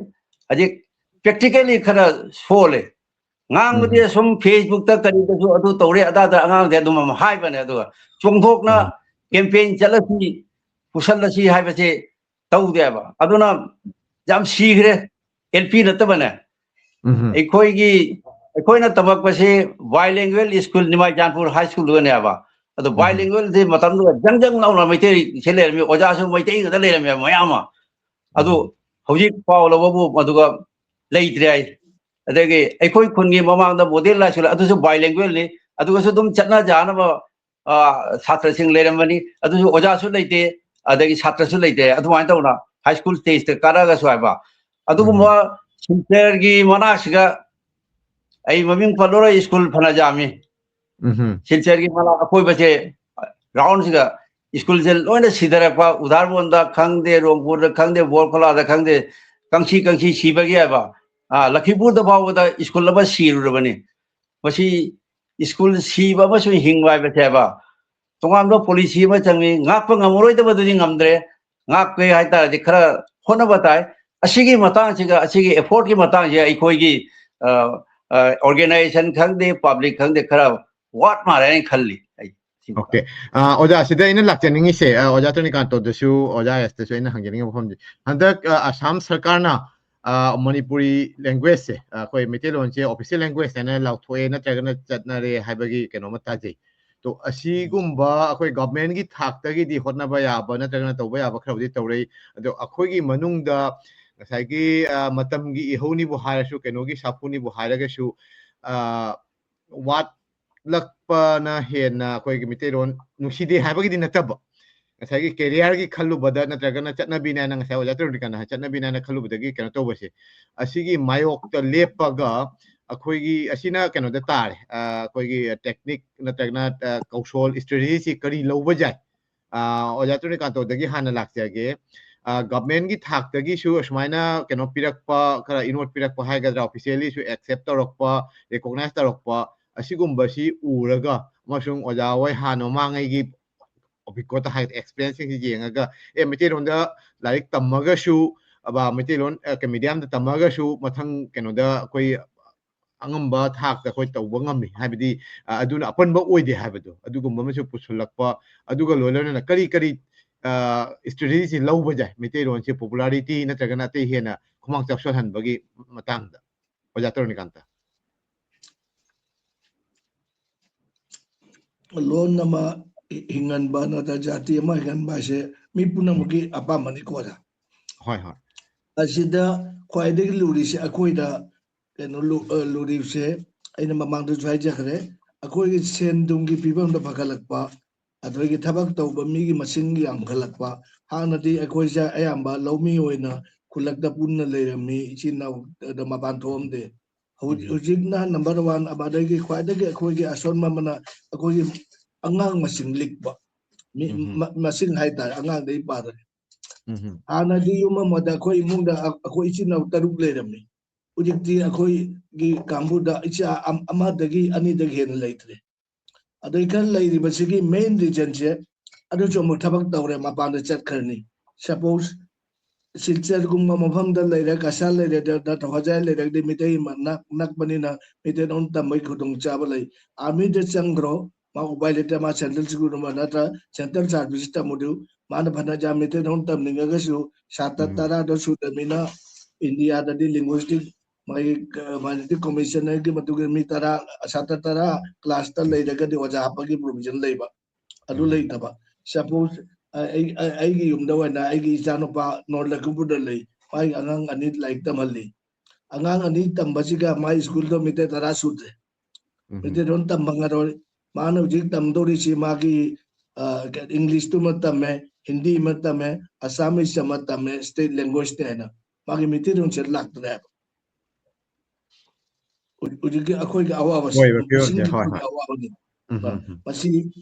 ꯍꯧꯖꯤꯛ practically ꯈꯔ ꯁꯣꯜꯂꯦ꯫ ꯉꯥꯡꯕꯗꯤ ꯁꯨꯝ Facebookꯇ ꯀꯔꯤꯗꯁꯨ ꯑꯗꯨ ꯇꯧꯔꯦ ꯑꯗꯥꯗ ꯑꯉꯥꯡꯗꯤ ꯑꯗꯨꯝ ꯑꯃ ꯍꯥꯏꯕꯅꯦ, ꯑꯗꯨꯒ ꯆꯣꯡꯊꯣꯛꯅ campaign ꯆꯠꯂꯁꯤ, ꯄꯨꯁꯜꯂꯁꯤ ꯍꯥꯏꯕꯁꯦ ꯇꯧꯗꯦꯕ꯫ ꯑꯗꯨꯅ ꯌꯥꯝ ꯁꯤꯈ꯭ꯔꯦ꯫ ꯑꯦꯜ ꯄꯤ ꯅꯠꯇꯕꯅꯦ, ꯑꯩꯈꯣꯏꯒꯤ, ꯑꯩꯈꯣꯏꯅ ꯇꯝꯃꯛꯄꯁꯦ bilingual school, ꯅꯤꯃꯥꯏ ꯆꯥꯟꯄꯨꯔ high schoolꯗꯨꯒꯅꯦꯕ꯫ ꯑꯗꯣ bilingualꯁꯦ ꯃꯇꯝꯗꯨꯗ ꯖꯪ ꯖꯪ ꯂꯥꯎꯅ ꯃꯩꯇꯩꯁꯦ ꯂꯩꯔꯝꯃꯤ, ꯑꯣꯖꯥꯁꯨ ꯃꯩꯇꯩ ꯉꯥꯛꯇ ꯂꯩꯔꯝꯃꯦꯕ ꯃꯌꯥꯝ ꯑꯃ꯫ ꯑꯗꯨ ꯍꯧꯖꯤꯛ ꯄꯥꯎ ꯂꯧꯕꯕꯨ ꯃꯗꯨꯒ ꯂꯩꯇ꯭ꯔꯦ ꯍꯥꯏ꯫ ꯑꯗꯒꯤ ꯑꯩꯈꯣꯏ ꯈꯨꯟꯒꯤ ꯃꯃꯥꯡꯗ model high school, ꯑꯗꯨꯁꯨ bilingualꯅꯤ, ꯑꯗꯨꯒꯁꯨ ꯑꯗꯨꯝ ꯆꯠꯅ ꯆꯥꯅꯕ, ꯑ, ꯁꯥꯇ꯭ꯔꯁꯤꯡ ꯂꯩꯔꯝꯕꯅꯤ꯫ ꯑꯗꯨꯁꯨ ꯑꯣꯖꯥꯁꯨ ꯂꯩꯇꯦ, ꯑꯗꯒꯤ ꯁꯥꯇ꯭ꯔꯁꯨ ꯂꯩꯇꯦ꯫ ꯑꯗꯨꯃꯥꯏꯅ ꯇꯧꯅ high school stageꯇ ꯀꯥꯔꯛꯑꯒꯁꯨ ꯍꯥꯏꯕ꯫ ꯑꯗꯨꯒꯨꯝꯕ ꯁꯤꯜꯆꯔꯒꯤ ꯃꯅꯥꯛꯁꯤꯒ, ꯑꯩ ꯃꯃꯤꯡ ꯄꯜꯂꯔꯣꯏ, school ꯐꯅ ꯌꯥꯝꯃꯤ꯫ ꯁꯤꯜꯆꯔꯒꯤ ꯃꯅꯥꯛ ꯑꯀꯣꯏꯕꯁꯦ, roundꯁꯤꯒ schoolꯁꯦ ꯂꯣꯏꯅ ꯁꯤꯊꯔꯛꯄ, ꯎꯗꯥꯔꯕꯣꯟꯗ ꯈꯪꯗꯦ, ꯔꯣꯡꯄꯨꯔꯗ ꯈꯪꯗꯦ, ꯕꯣꯔꯈꯣꯂꯥꯗ ꯈꯪꯗꯦ, ꯀꯪꯁꯤ ꯀꯪꯁꯤ ꯁꯤꯕꯒꯤ ꯍꯥꯏꯕ꯫ ꯑ, ꯂꯈꯤꯄꯨꯔꯗ ꯐꯥꯎꯕꯗ school ꯑꯃ ꯁꯤꯔꯨꯔꯕꯅꯤ꯫ ꯃꯁꯤ school ꯁꯤꯕ ꯑꯃꯁꯨꯡ ꯍꯤꯡꯕ ꯍꯥꯏꯕꯁꯦ ꯍꯥꯏꯕ, ꯇꯣꯉꯥꯟꯕ policy ꯑꯃ ꯆꯪꯉꯤ꯫ ꯉꯥꯛꯄ ꯉꯝꯃꯔꯣꯏꯗꯕꯗꯨꯗꯤ ꯉꯝꯗ꯭ꯔꯦ, ꯉꯥꯛꯀꯦ ꯍꯥꯏꯇꯥꯔꯗꯤ ꯈꯔ ꯍꯣꯠꯅꯕ ꯇꯥꯏ꯫ ꯑꯁꯤꯒꯤ ꯃꯇꯥꯡꯁꯤꯒ, ꯑꯁꯤꯒꯤ effortꯀꯤ ꯃꯇꯥꯡꯁꯦ ꯑꯩꯈꯣꯏꯒꯤ, ꯑ, ꯑ, organization ꯈꯪꯗꯦ, public ꯈꯪꯗꯦ, ꯈꯔ ꯋꯥꯠ ꯃꯥꯜꯂꯦ ꯍꯥꯏꯅ ꯈꯜꯂꯤ ꯑꯩ꯫ Okay. ꯑ, ꯑꯣꯖꯥ, ꯁꯤꯗ ꯑꯩꯅ ꯂꯥꯛꯆꯅꯤꯡꯉꯤꯁꯦ, ꯑ, ꯑꯣꯖꯥ ꯆꯟꯗ꯭ꯔꯀꯥꯟꯇꯗꯁꯨ, ꯑꯣꯖꯥ ꯑꯦꯁꯇꯁꯨ ꯑꯩꯅ ꯍꯪꯖꯅꯤꯡꯉꯤꯕ ꯋꯥꯐꯝꯁꯦ, ꯍꯟꯗꯛ, ꯑ, ꯑꯁꯥꯝ ꯁꯔꯀꯥꯔꯅ, ꯑ, ꯃꯅꯤꯄꯨꯔꯤ languageꯁꯦ, ꯑ, ꯑꯩꯈꯣꯏ ꯃꯩꯇꯩꯂꯣꯟꯁꯦ official language ꯍꯥꯏꯅ ꯂꯥꯎꯊꯣꯛꯑꯦ ꯅꯠꯇ꯭ꯔꯒꯅ ꯆꯠꯅꯔꯦ ꯍꯥꯏꯕꯒꯤ ꯀꯩꯅꯣꯝꯃ ꯇꯥꯖꯩ꯫ ꯇꯣ, ꯑꯁꯤꯒꯨꯝꯕ ꯑꯩꯈꯣꯏ governmentꯀꯤ ꯊꯥꯛꯇꯒꯤꯗꯤ ꯍꯣꯠꯅꯕ ꯌꯥꯕ ꯅꯠꯇ꯭ꯔꯒꯅ ꯇꯧꯕ ꯌꯥꯕ ꯈꯔꯕꯨꯗꯤ ꯇꯧꯔꯛꯏ꯫ ꯑꯗꯣ ꯑꯩꯈꯣꯏꯒꯤ ꯃꯅꯨꯡꯗ ꯉꯁꯥꯏꯒꯤ, ꯑ, ꯃꯇꯝꯒꯤ ꯏꯍꯧꯅꯤꯕꯨ ꯍꯥꯏꯔꯁꯨ, ꯀꯩꯅꯣꯒꯤ ꯁꯥꯐꯨꯅꯤꯕꯨ ꯍꯥꯏꯔꯒꯁꯨ, ꯑ, ꯋꯥꯠꯂꯛꯄꯅ ꯍꯦꯟꯅ ꯑꯩꯈꯣꯏꯒꯤ ꯃꯩꯇꯩꯂꯣꯟ ꯅꯨꯡꯁꯤꯗꯦ ꯍꯥꯏꯕꯒꯤꯗꯤ ꯅꯠꯇꯕ, ꯉꯁꯥꯏꯒꯤ careerꯒꯤ ꯈꯜꯂꯨꯕꯗ ꯅꯠꯇ꯭ꯔꯒꯅ ꯆꯠꯅꯕꯤꯅ ꯍꯥꯏꯅ, ꯉꯁꯥꯏ ꯑꯣꯖꯥ ꯇꯔꯨꯅꯤꯀꯥꯟꯅ ꯍꯥꯏ, ꯆꯠꯅꯕꯤꯅ ꯍꯥꯏꯅ ꯈꯜꯂꯨꯕꯗꯒꯤ ꯀꯩꯅꯣ ꯇꯧꯕꯁꯦ, ꯑꯁꯤꯒꯤ ꯃꯥꯌꯣꯛꯇ ꯂꯦꯞꯄꯒ ꯑꯩꯈꯣꯏꯒꯤ ꯑꯁꯤꯅ ꯀꯩꯅꯣꯗ ꯇꯥꯔꯦ, ꯑ, ꯑꯩꯈꯣꯏꯒꯤ technique ꯅꯠꯇ꯭ꯔꯒꯅ, ꯑ, ꯀꯧꯁꯣꯜ, strategyꯁꯤ ꯀꯔꯤ ꯂꯧꯕ ꯌꯥꯏ? ꯑ, ꯑꯣꯖꯥ ꯇꯔꯨꯅꯤꯀꯥꯟꯇꯗꯒꯤ ꯍꯥꯟꯅ ꯂꯥꯛꯆꯒꯦ꯫ ꯑ, governmentꯀꯤ ꯊꯥꯛꯇꯒꯤꯁꯨ ꯑꯁꯨꯃꯥꯏꯅ ꯀꯩꯅꯣ ꯄꯤꯔꯛꯄ, ꯈꯔ ꯏꯅꯣꯠ ꯄꯤꯔꯛꯄ ꯍꯥꯏꯒꯗ꯭ꯔꯥ, officiallyꯁꯨ accept ꯇꯧꯔꯛꯄ, recognize ꯇꯧꯔꯛꯄ, ꯑꯁꯤꯒꯨꯝꯕꯁꯤ ꯎꯔꯒ ꯑꯃꯁꯨꯡ ꯑꯣꯖꯥ ꯍꯣꯏ ꯍꯥꯟꯅ ꯃꯃꯥꯡꯉꯩꯒꯤ ꯑꯣꯕꯤꯀꯣꯠꯇ ꯍꯥꯏ ꯑꯦꯛꯁꯄꯤꯔꯤꯌꯦꯟꯁꯁꯤꯡꯁꯤ ꯌꯦꯡꯉꯒ ꯑꯦ ꯃꯩꯇꯩꯂꯣꯟꯗ ꯂꯥꯏꯔꯤꯛ ꯇꯝꯃꯒꯁꯨ ꯑꯕ ꯃꯩꯇꯩꯂꯣꯟ ꯀꯩ ꯃꯤꯗꯤꯌꯝꯗ ꯇꯝꯃꯒꯁꯨ ꯃꯊꯪ ꯀꯩꯅꯣꯗ ꯑꯩꯈꯣꯏ ꯑꯉꯝꯕ ꯊꯥꯛꯇ ꯑꯩꯈꯣꯏ ꯇꯧꯕ ꯉꯝꯃꯤ ꯍꯥꯏꯕꯗꯤ ꯑꯗꯨꯅ ꯑꯄꯟꯕ ꯑꯣꯏꯗꯦ ꯍꯥꯏꯕꯗꯣ ꯑꯗꯨꯒꯨꯝꯕ ꯑꯃꯁꯨ ꯄꯨꯁꯤꯜꯂꯛꯄ ꯑꯗꯨꯒ ꯂꯣꯏꯅꯅ ꯀꯔꯤ ꯀꯔꯤ ꯏꯁꯇ꯭ꯔꯦꯇꯦꯖꯤꯁꯤ ꯂꯧꯕ ꯌꯥꯏ ꯃꯩꯇꯩꯂꯣꯟꯁꯤ ꯄꯣꯄꯨꯂꯥꯔꯤꯇꯤ ꯅꯠꯇ꯭ꯔꯒꯅ ꯑꯇꯩ ꯍꯦꯟꯅ ꯈꯨꯃꯥꯡ ꯆꯥꯎꯁꯜꯍꯟꯕꯒꯤ ꯃꯇꯥꯡꯗ ꯑꯣꯖꯥ ꯇꯔꯨꯅꯤꯀꯥꯟꯇ꯫ ꯂꯣꯟ ꯑꯃ ꯍꯤꯡꯍꯟꯕ ꯅꯠꯇ꯭ꯔꯒ ꯖꯥꯇꯤ ꯑꯃ ꯍꯤꯡꯍꯟꯕ ꯍꯥꯏꯁꯦ ꯃꯤ ꯄꯨꯝꯅꯃꯛꯀꯤ ꯑꯄꯥꯝꯕꯅꯤꯀꯣ ꯑꯣꯖꯥ꯫ ꯍꯣꯏ ꯍꯣꯏ꯫ ꯑꯁꯤꯗ ꯈ꯭ꯋꯥꯏꯗꯒꯤ ꯂꯨꯔꯤꯁꯦ ꯑꯩꯈꯣꯏꯗ ꯀꯩꯅꯣ ꯂꯨ- ꯑ, ꯂꯨꯔꯤꯕꯁꯦ ꯑꯩꯅ ꯃꯃꯥꯡꯗꯁꯨ ꯍꯥꯏꯖꯈ꯭ꯔꯦ, ꯑꯩꯈꯣꯏꯒꯤ ꯁꯦꯟ ꯊꯨꯝꯒꯤ ꯐꯤꯕꯝꯗ ꯐꯒꯠꯂꯛꯄ, ꯑꯗꯨꯗꯒꯤ ꯊꯕꯛ ꯇꯧꯕ ꯃꯤꯒꯤ ꯃꯁꯤꯡ ꯌꯥꯝꯈꯠꯂꯛꯄ꯫ ꯍꯥꯟꯅꯗꯤ ꯑꯩꯈꯣꯏꯁꯦ ꯑꯌꯥꯝꯕ ꯂꯧꯃꯤ ꯑꯣꯏꯅ ꯈꯨꯜꯂꯛꯇ ꯄꯨꯟꯅ ꯂꯩꯔꯝꯃꯤ, ꯏꯆꯤꯟ ꯏꯅꯥꯎꯗ ꯃꯄꯥꯟ ꯊꯣꯛꯑꯝꯗꯦ꯫ ꯍꯧꯖꯤꯛ- ꯍꯧꯖꯤꯛꯅ ꯅꯝꯕꯔ ꯋꯥꯟ ꯑꯃꯗꯒꯤ ꯈ꯭ꯋꯥꯏꯗꯒꯤ ꯑꯩꯈꯣꯏꯒꯤ ꯑꯁꯣꯟꯕ ꯑꯃꯅ ꯑꯩꯈꯣꯏꯒꯤ ꯑꯉꯥꯡ ꯃꯁꯤꯡ ꯂꯤꯛꯄ, ꯃꯤ- ꯎꯝ꯫ ꯃ- ꯃꯁꯤꯡ ꯍꯥꯏꯇꯥꯔꯦ, ꯑꯉꯥꯡꯗꯒꯤ ꯄꯥꯗ꯭ꯔꯦ꯫ ꯎꯝ꯫ ꯍꯥꯟꯅꯗꯤ ꯌꯨꯝ ꯑꯃꯗ ꯑꯩꯈꯣꯏ ꯏꯃꯨꯡꯗ ꯑ- ꯑꯩꯈꯣꯏ ꯏꯆꯤꯟ ꯏꯅꯥꯎ ꯇꯔꯨꯛ ꯂꯩꯔꯝꯃꯤ꯫ ꯍꯧꯖꯤꯛꯇꯤ ꯑꯩꯈꯣꯏꯒꯤ ꯀꯥꯡꯕꯨꯗ ꯏꯆꯥ ꯑꯝ- ꯑꯃꯗꯒꯤ ꯑꯅꯤꯗꯒꯤ ꯍꯦꯟꯅ ꯂꯩꯇ꯭ꯔꯦ꯫ ꯑꯗꯩ ꯈꯔ ꯂꯩꯔꯤꯕꯁꯤꯒꯤ ꯃꯦꯟ ꯔꯤꯖꯟꯁꯦ ꯑꯗꯨꯁꯨ ꯑꯃꯨꯛ ꯊꯕꯛ ꯇꯧꯔꯦ, ꯃꯄꯥꯟꯗ ꯆꯠꯈ꯭ꯔꯅꯤ꯫ ꯁꯄꯣꯁ ꯁꯤꯜꯆꯔꯒꯨꯝꯕ ꯃꯐꯝꯗ ꯂꯩꯔꯦ, ꯀꯁꯥꯔ ꯂꯩꯔꯦ, ꯅꯠꯇ꯭ꯔꯒ ꯍꯣꯖꯥꯏ ꯂꯩꯔꯒꯗꯤ ꯃꯤꯇꯩ ꯃ- ꯅꯛ- ꯅꯛꯄꯅꯤꯅ ꯃꯩꯇꯩꯂꯣꯟ ꯇꯝꯕꯒꯤ ꯈꯨꯗꯣꯡꯆꯥꯕ ꯂꯩ꯫ ꯑꯥꯔꯃꯤꯗ ꯆꯪꯈ꯭ꯔꯣ, ꯃꯥ ꯎꯄꯥꯏ ꯂꯩꯇꯦ, ꯃꯥ ꯁꯦꯟꯇ꯭ꯔꯦꯜ ꯁ꯭ꯀꯨꯜꯒꯨꯝꯕ ꯅꯠꯇ꯭ꯔ ꯁꯦꯟꯇ꯭ꯔꯦꯜ ꯁꯥꯔꯚꯤꯁ ꯇꯝꯃꯨꯗꯨ꯫ ꯃꯥꯅ ꯐꯅ ꯌꯥꯝ ꯃꯩꯇꯩꯂꯣꯟ ꯇꯝꯅꯤꯡꯉꯒꯁꯨ ꯁꯥꯇ꯭ꯔ ꯎꯝ꯫ ꯇꯔꯥꯗꯣ ꯁꯨꯗꯕꯅꯤꯅ ꯏꯟꯗꯤꯌꯥꯗꯗꯤ ꯂꯤꯡꯒ꯭ꯋꯤꯁꯇꯤꯛ ꯃꯥꯒꯤ ꯃꯥꯏꯅꯣꯔꯤꯇꯤ ꯀꯃꯤꯁꯟꯅꯔꯒꯤ ꯃꯇꯨꯡ ꯏꯟꯅ ꯃꯤ ꯇꯔꯥ, ꯁꯥꯇ꯭ꯔ ꯇꯔꯥ ꯀ꯭ꯂꯥꯁꯇ ꯂꯩꯔꯒꯗꯤ ꯑꯣꯖꯥ ꯍꯥꯞꯄꯒꯤ ꯄ꯭ꯔꯣꯚꯤꯖꯟ ꯂꯩꯕ꯫ ꯑꯗꯨ ꯎꯝ꯫ ꯂꯩꯇꯕ꯫ ꯁꯄꯣꯁ ꯑꯩ- ꯑꯩ- ꯑꯩꯒꯤ ꯌꯨꯝꯗ ꯑꯣꯏꯅ ꯑꯩꯒꯤ ꯏꯆꯥꯅꯨꯄꯥ ꯅꯣꯔꯠ ꯂꯈꯤꯃꯄꯨꯔꯗ ꯂꯩ, ꯃꯥꯒꯤ ꯑꯉꯥꯡ ꯑꯅꯤ ꯂꯥꯏꯔꯤꯛ ꯇꯝꯍꯜꯂꯤ꯫ ꯑꯉꯥꯡ ꯑꯅꯤ ꯇꯝꯕꯁꯤꯒ ꯃꯥꯏ ꯁ꯭ꯀꯨꯜꯗꯣ ꯃꯤꯇꯔ ꯇꯔꯥ ꯁꯨꯗ꯭ꯔꯦ꯫ ꯎꯝ꯫ ꯃꯩꯇꯩꯂꯣꯟ ꯇꯝꯕ ꯉꯝꯃꯔꯣꯏ꯫ ꯃꯥꯅ ꯍꯧꯖꯤꯛ ꯇꯝꯗꯧꯔꯤꯁꯤ ꯃꯥꯒꯤ, ꯑ, ꯏꯪꯂꯤꯁꯇꯨꯃ ꯇꯝꯃꯦ, ꯍꯤꯟꯗꯤꯃ ꯇꯝꯃꯦ, ꯑꯁꯥꯃꯤꯁ ꯑꯃ ꯇꯝꯃꯦ, ꯁ꯭ꯇꯦꯠ ꯂꯦꯡꯒ꯭ꯋꯦꯖꯅꯦ ꯍꯥꯏꯅ ꯃꯥꯒꯤ ꯃꯩꯇꯩꯂꯣꯟꯁꯦ ꯂꯥꯛꯇ꯭ꯔꯦ ꯍꯥꯏꯕ꯫ ꯍꯧ- ꯍꯧꯖꯤꯛꯀꯤ ꯑꯩꯈꯣꯏꯒꯤ ꯑꯋꯥꯕꯁꯦ, ꯑꯣꯏꯕ ꯐꯤꯕꯝꯁꯦ, ꯃꯁꯤꯡꯒꯤ ꯍꯣꯏ, ꯑꯩꯈꯣꯏꯒꯤ ꯍꯣꯏ꯫ ꯑꯋꯥꯕꯅꯤ꯫ ꯎꯝ, ꯑ, ꯎꯝ, ꯎꯝ꯫ ꯃꯁꯤ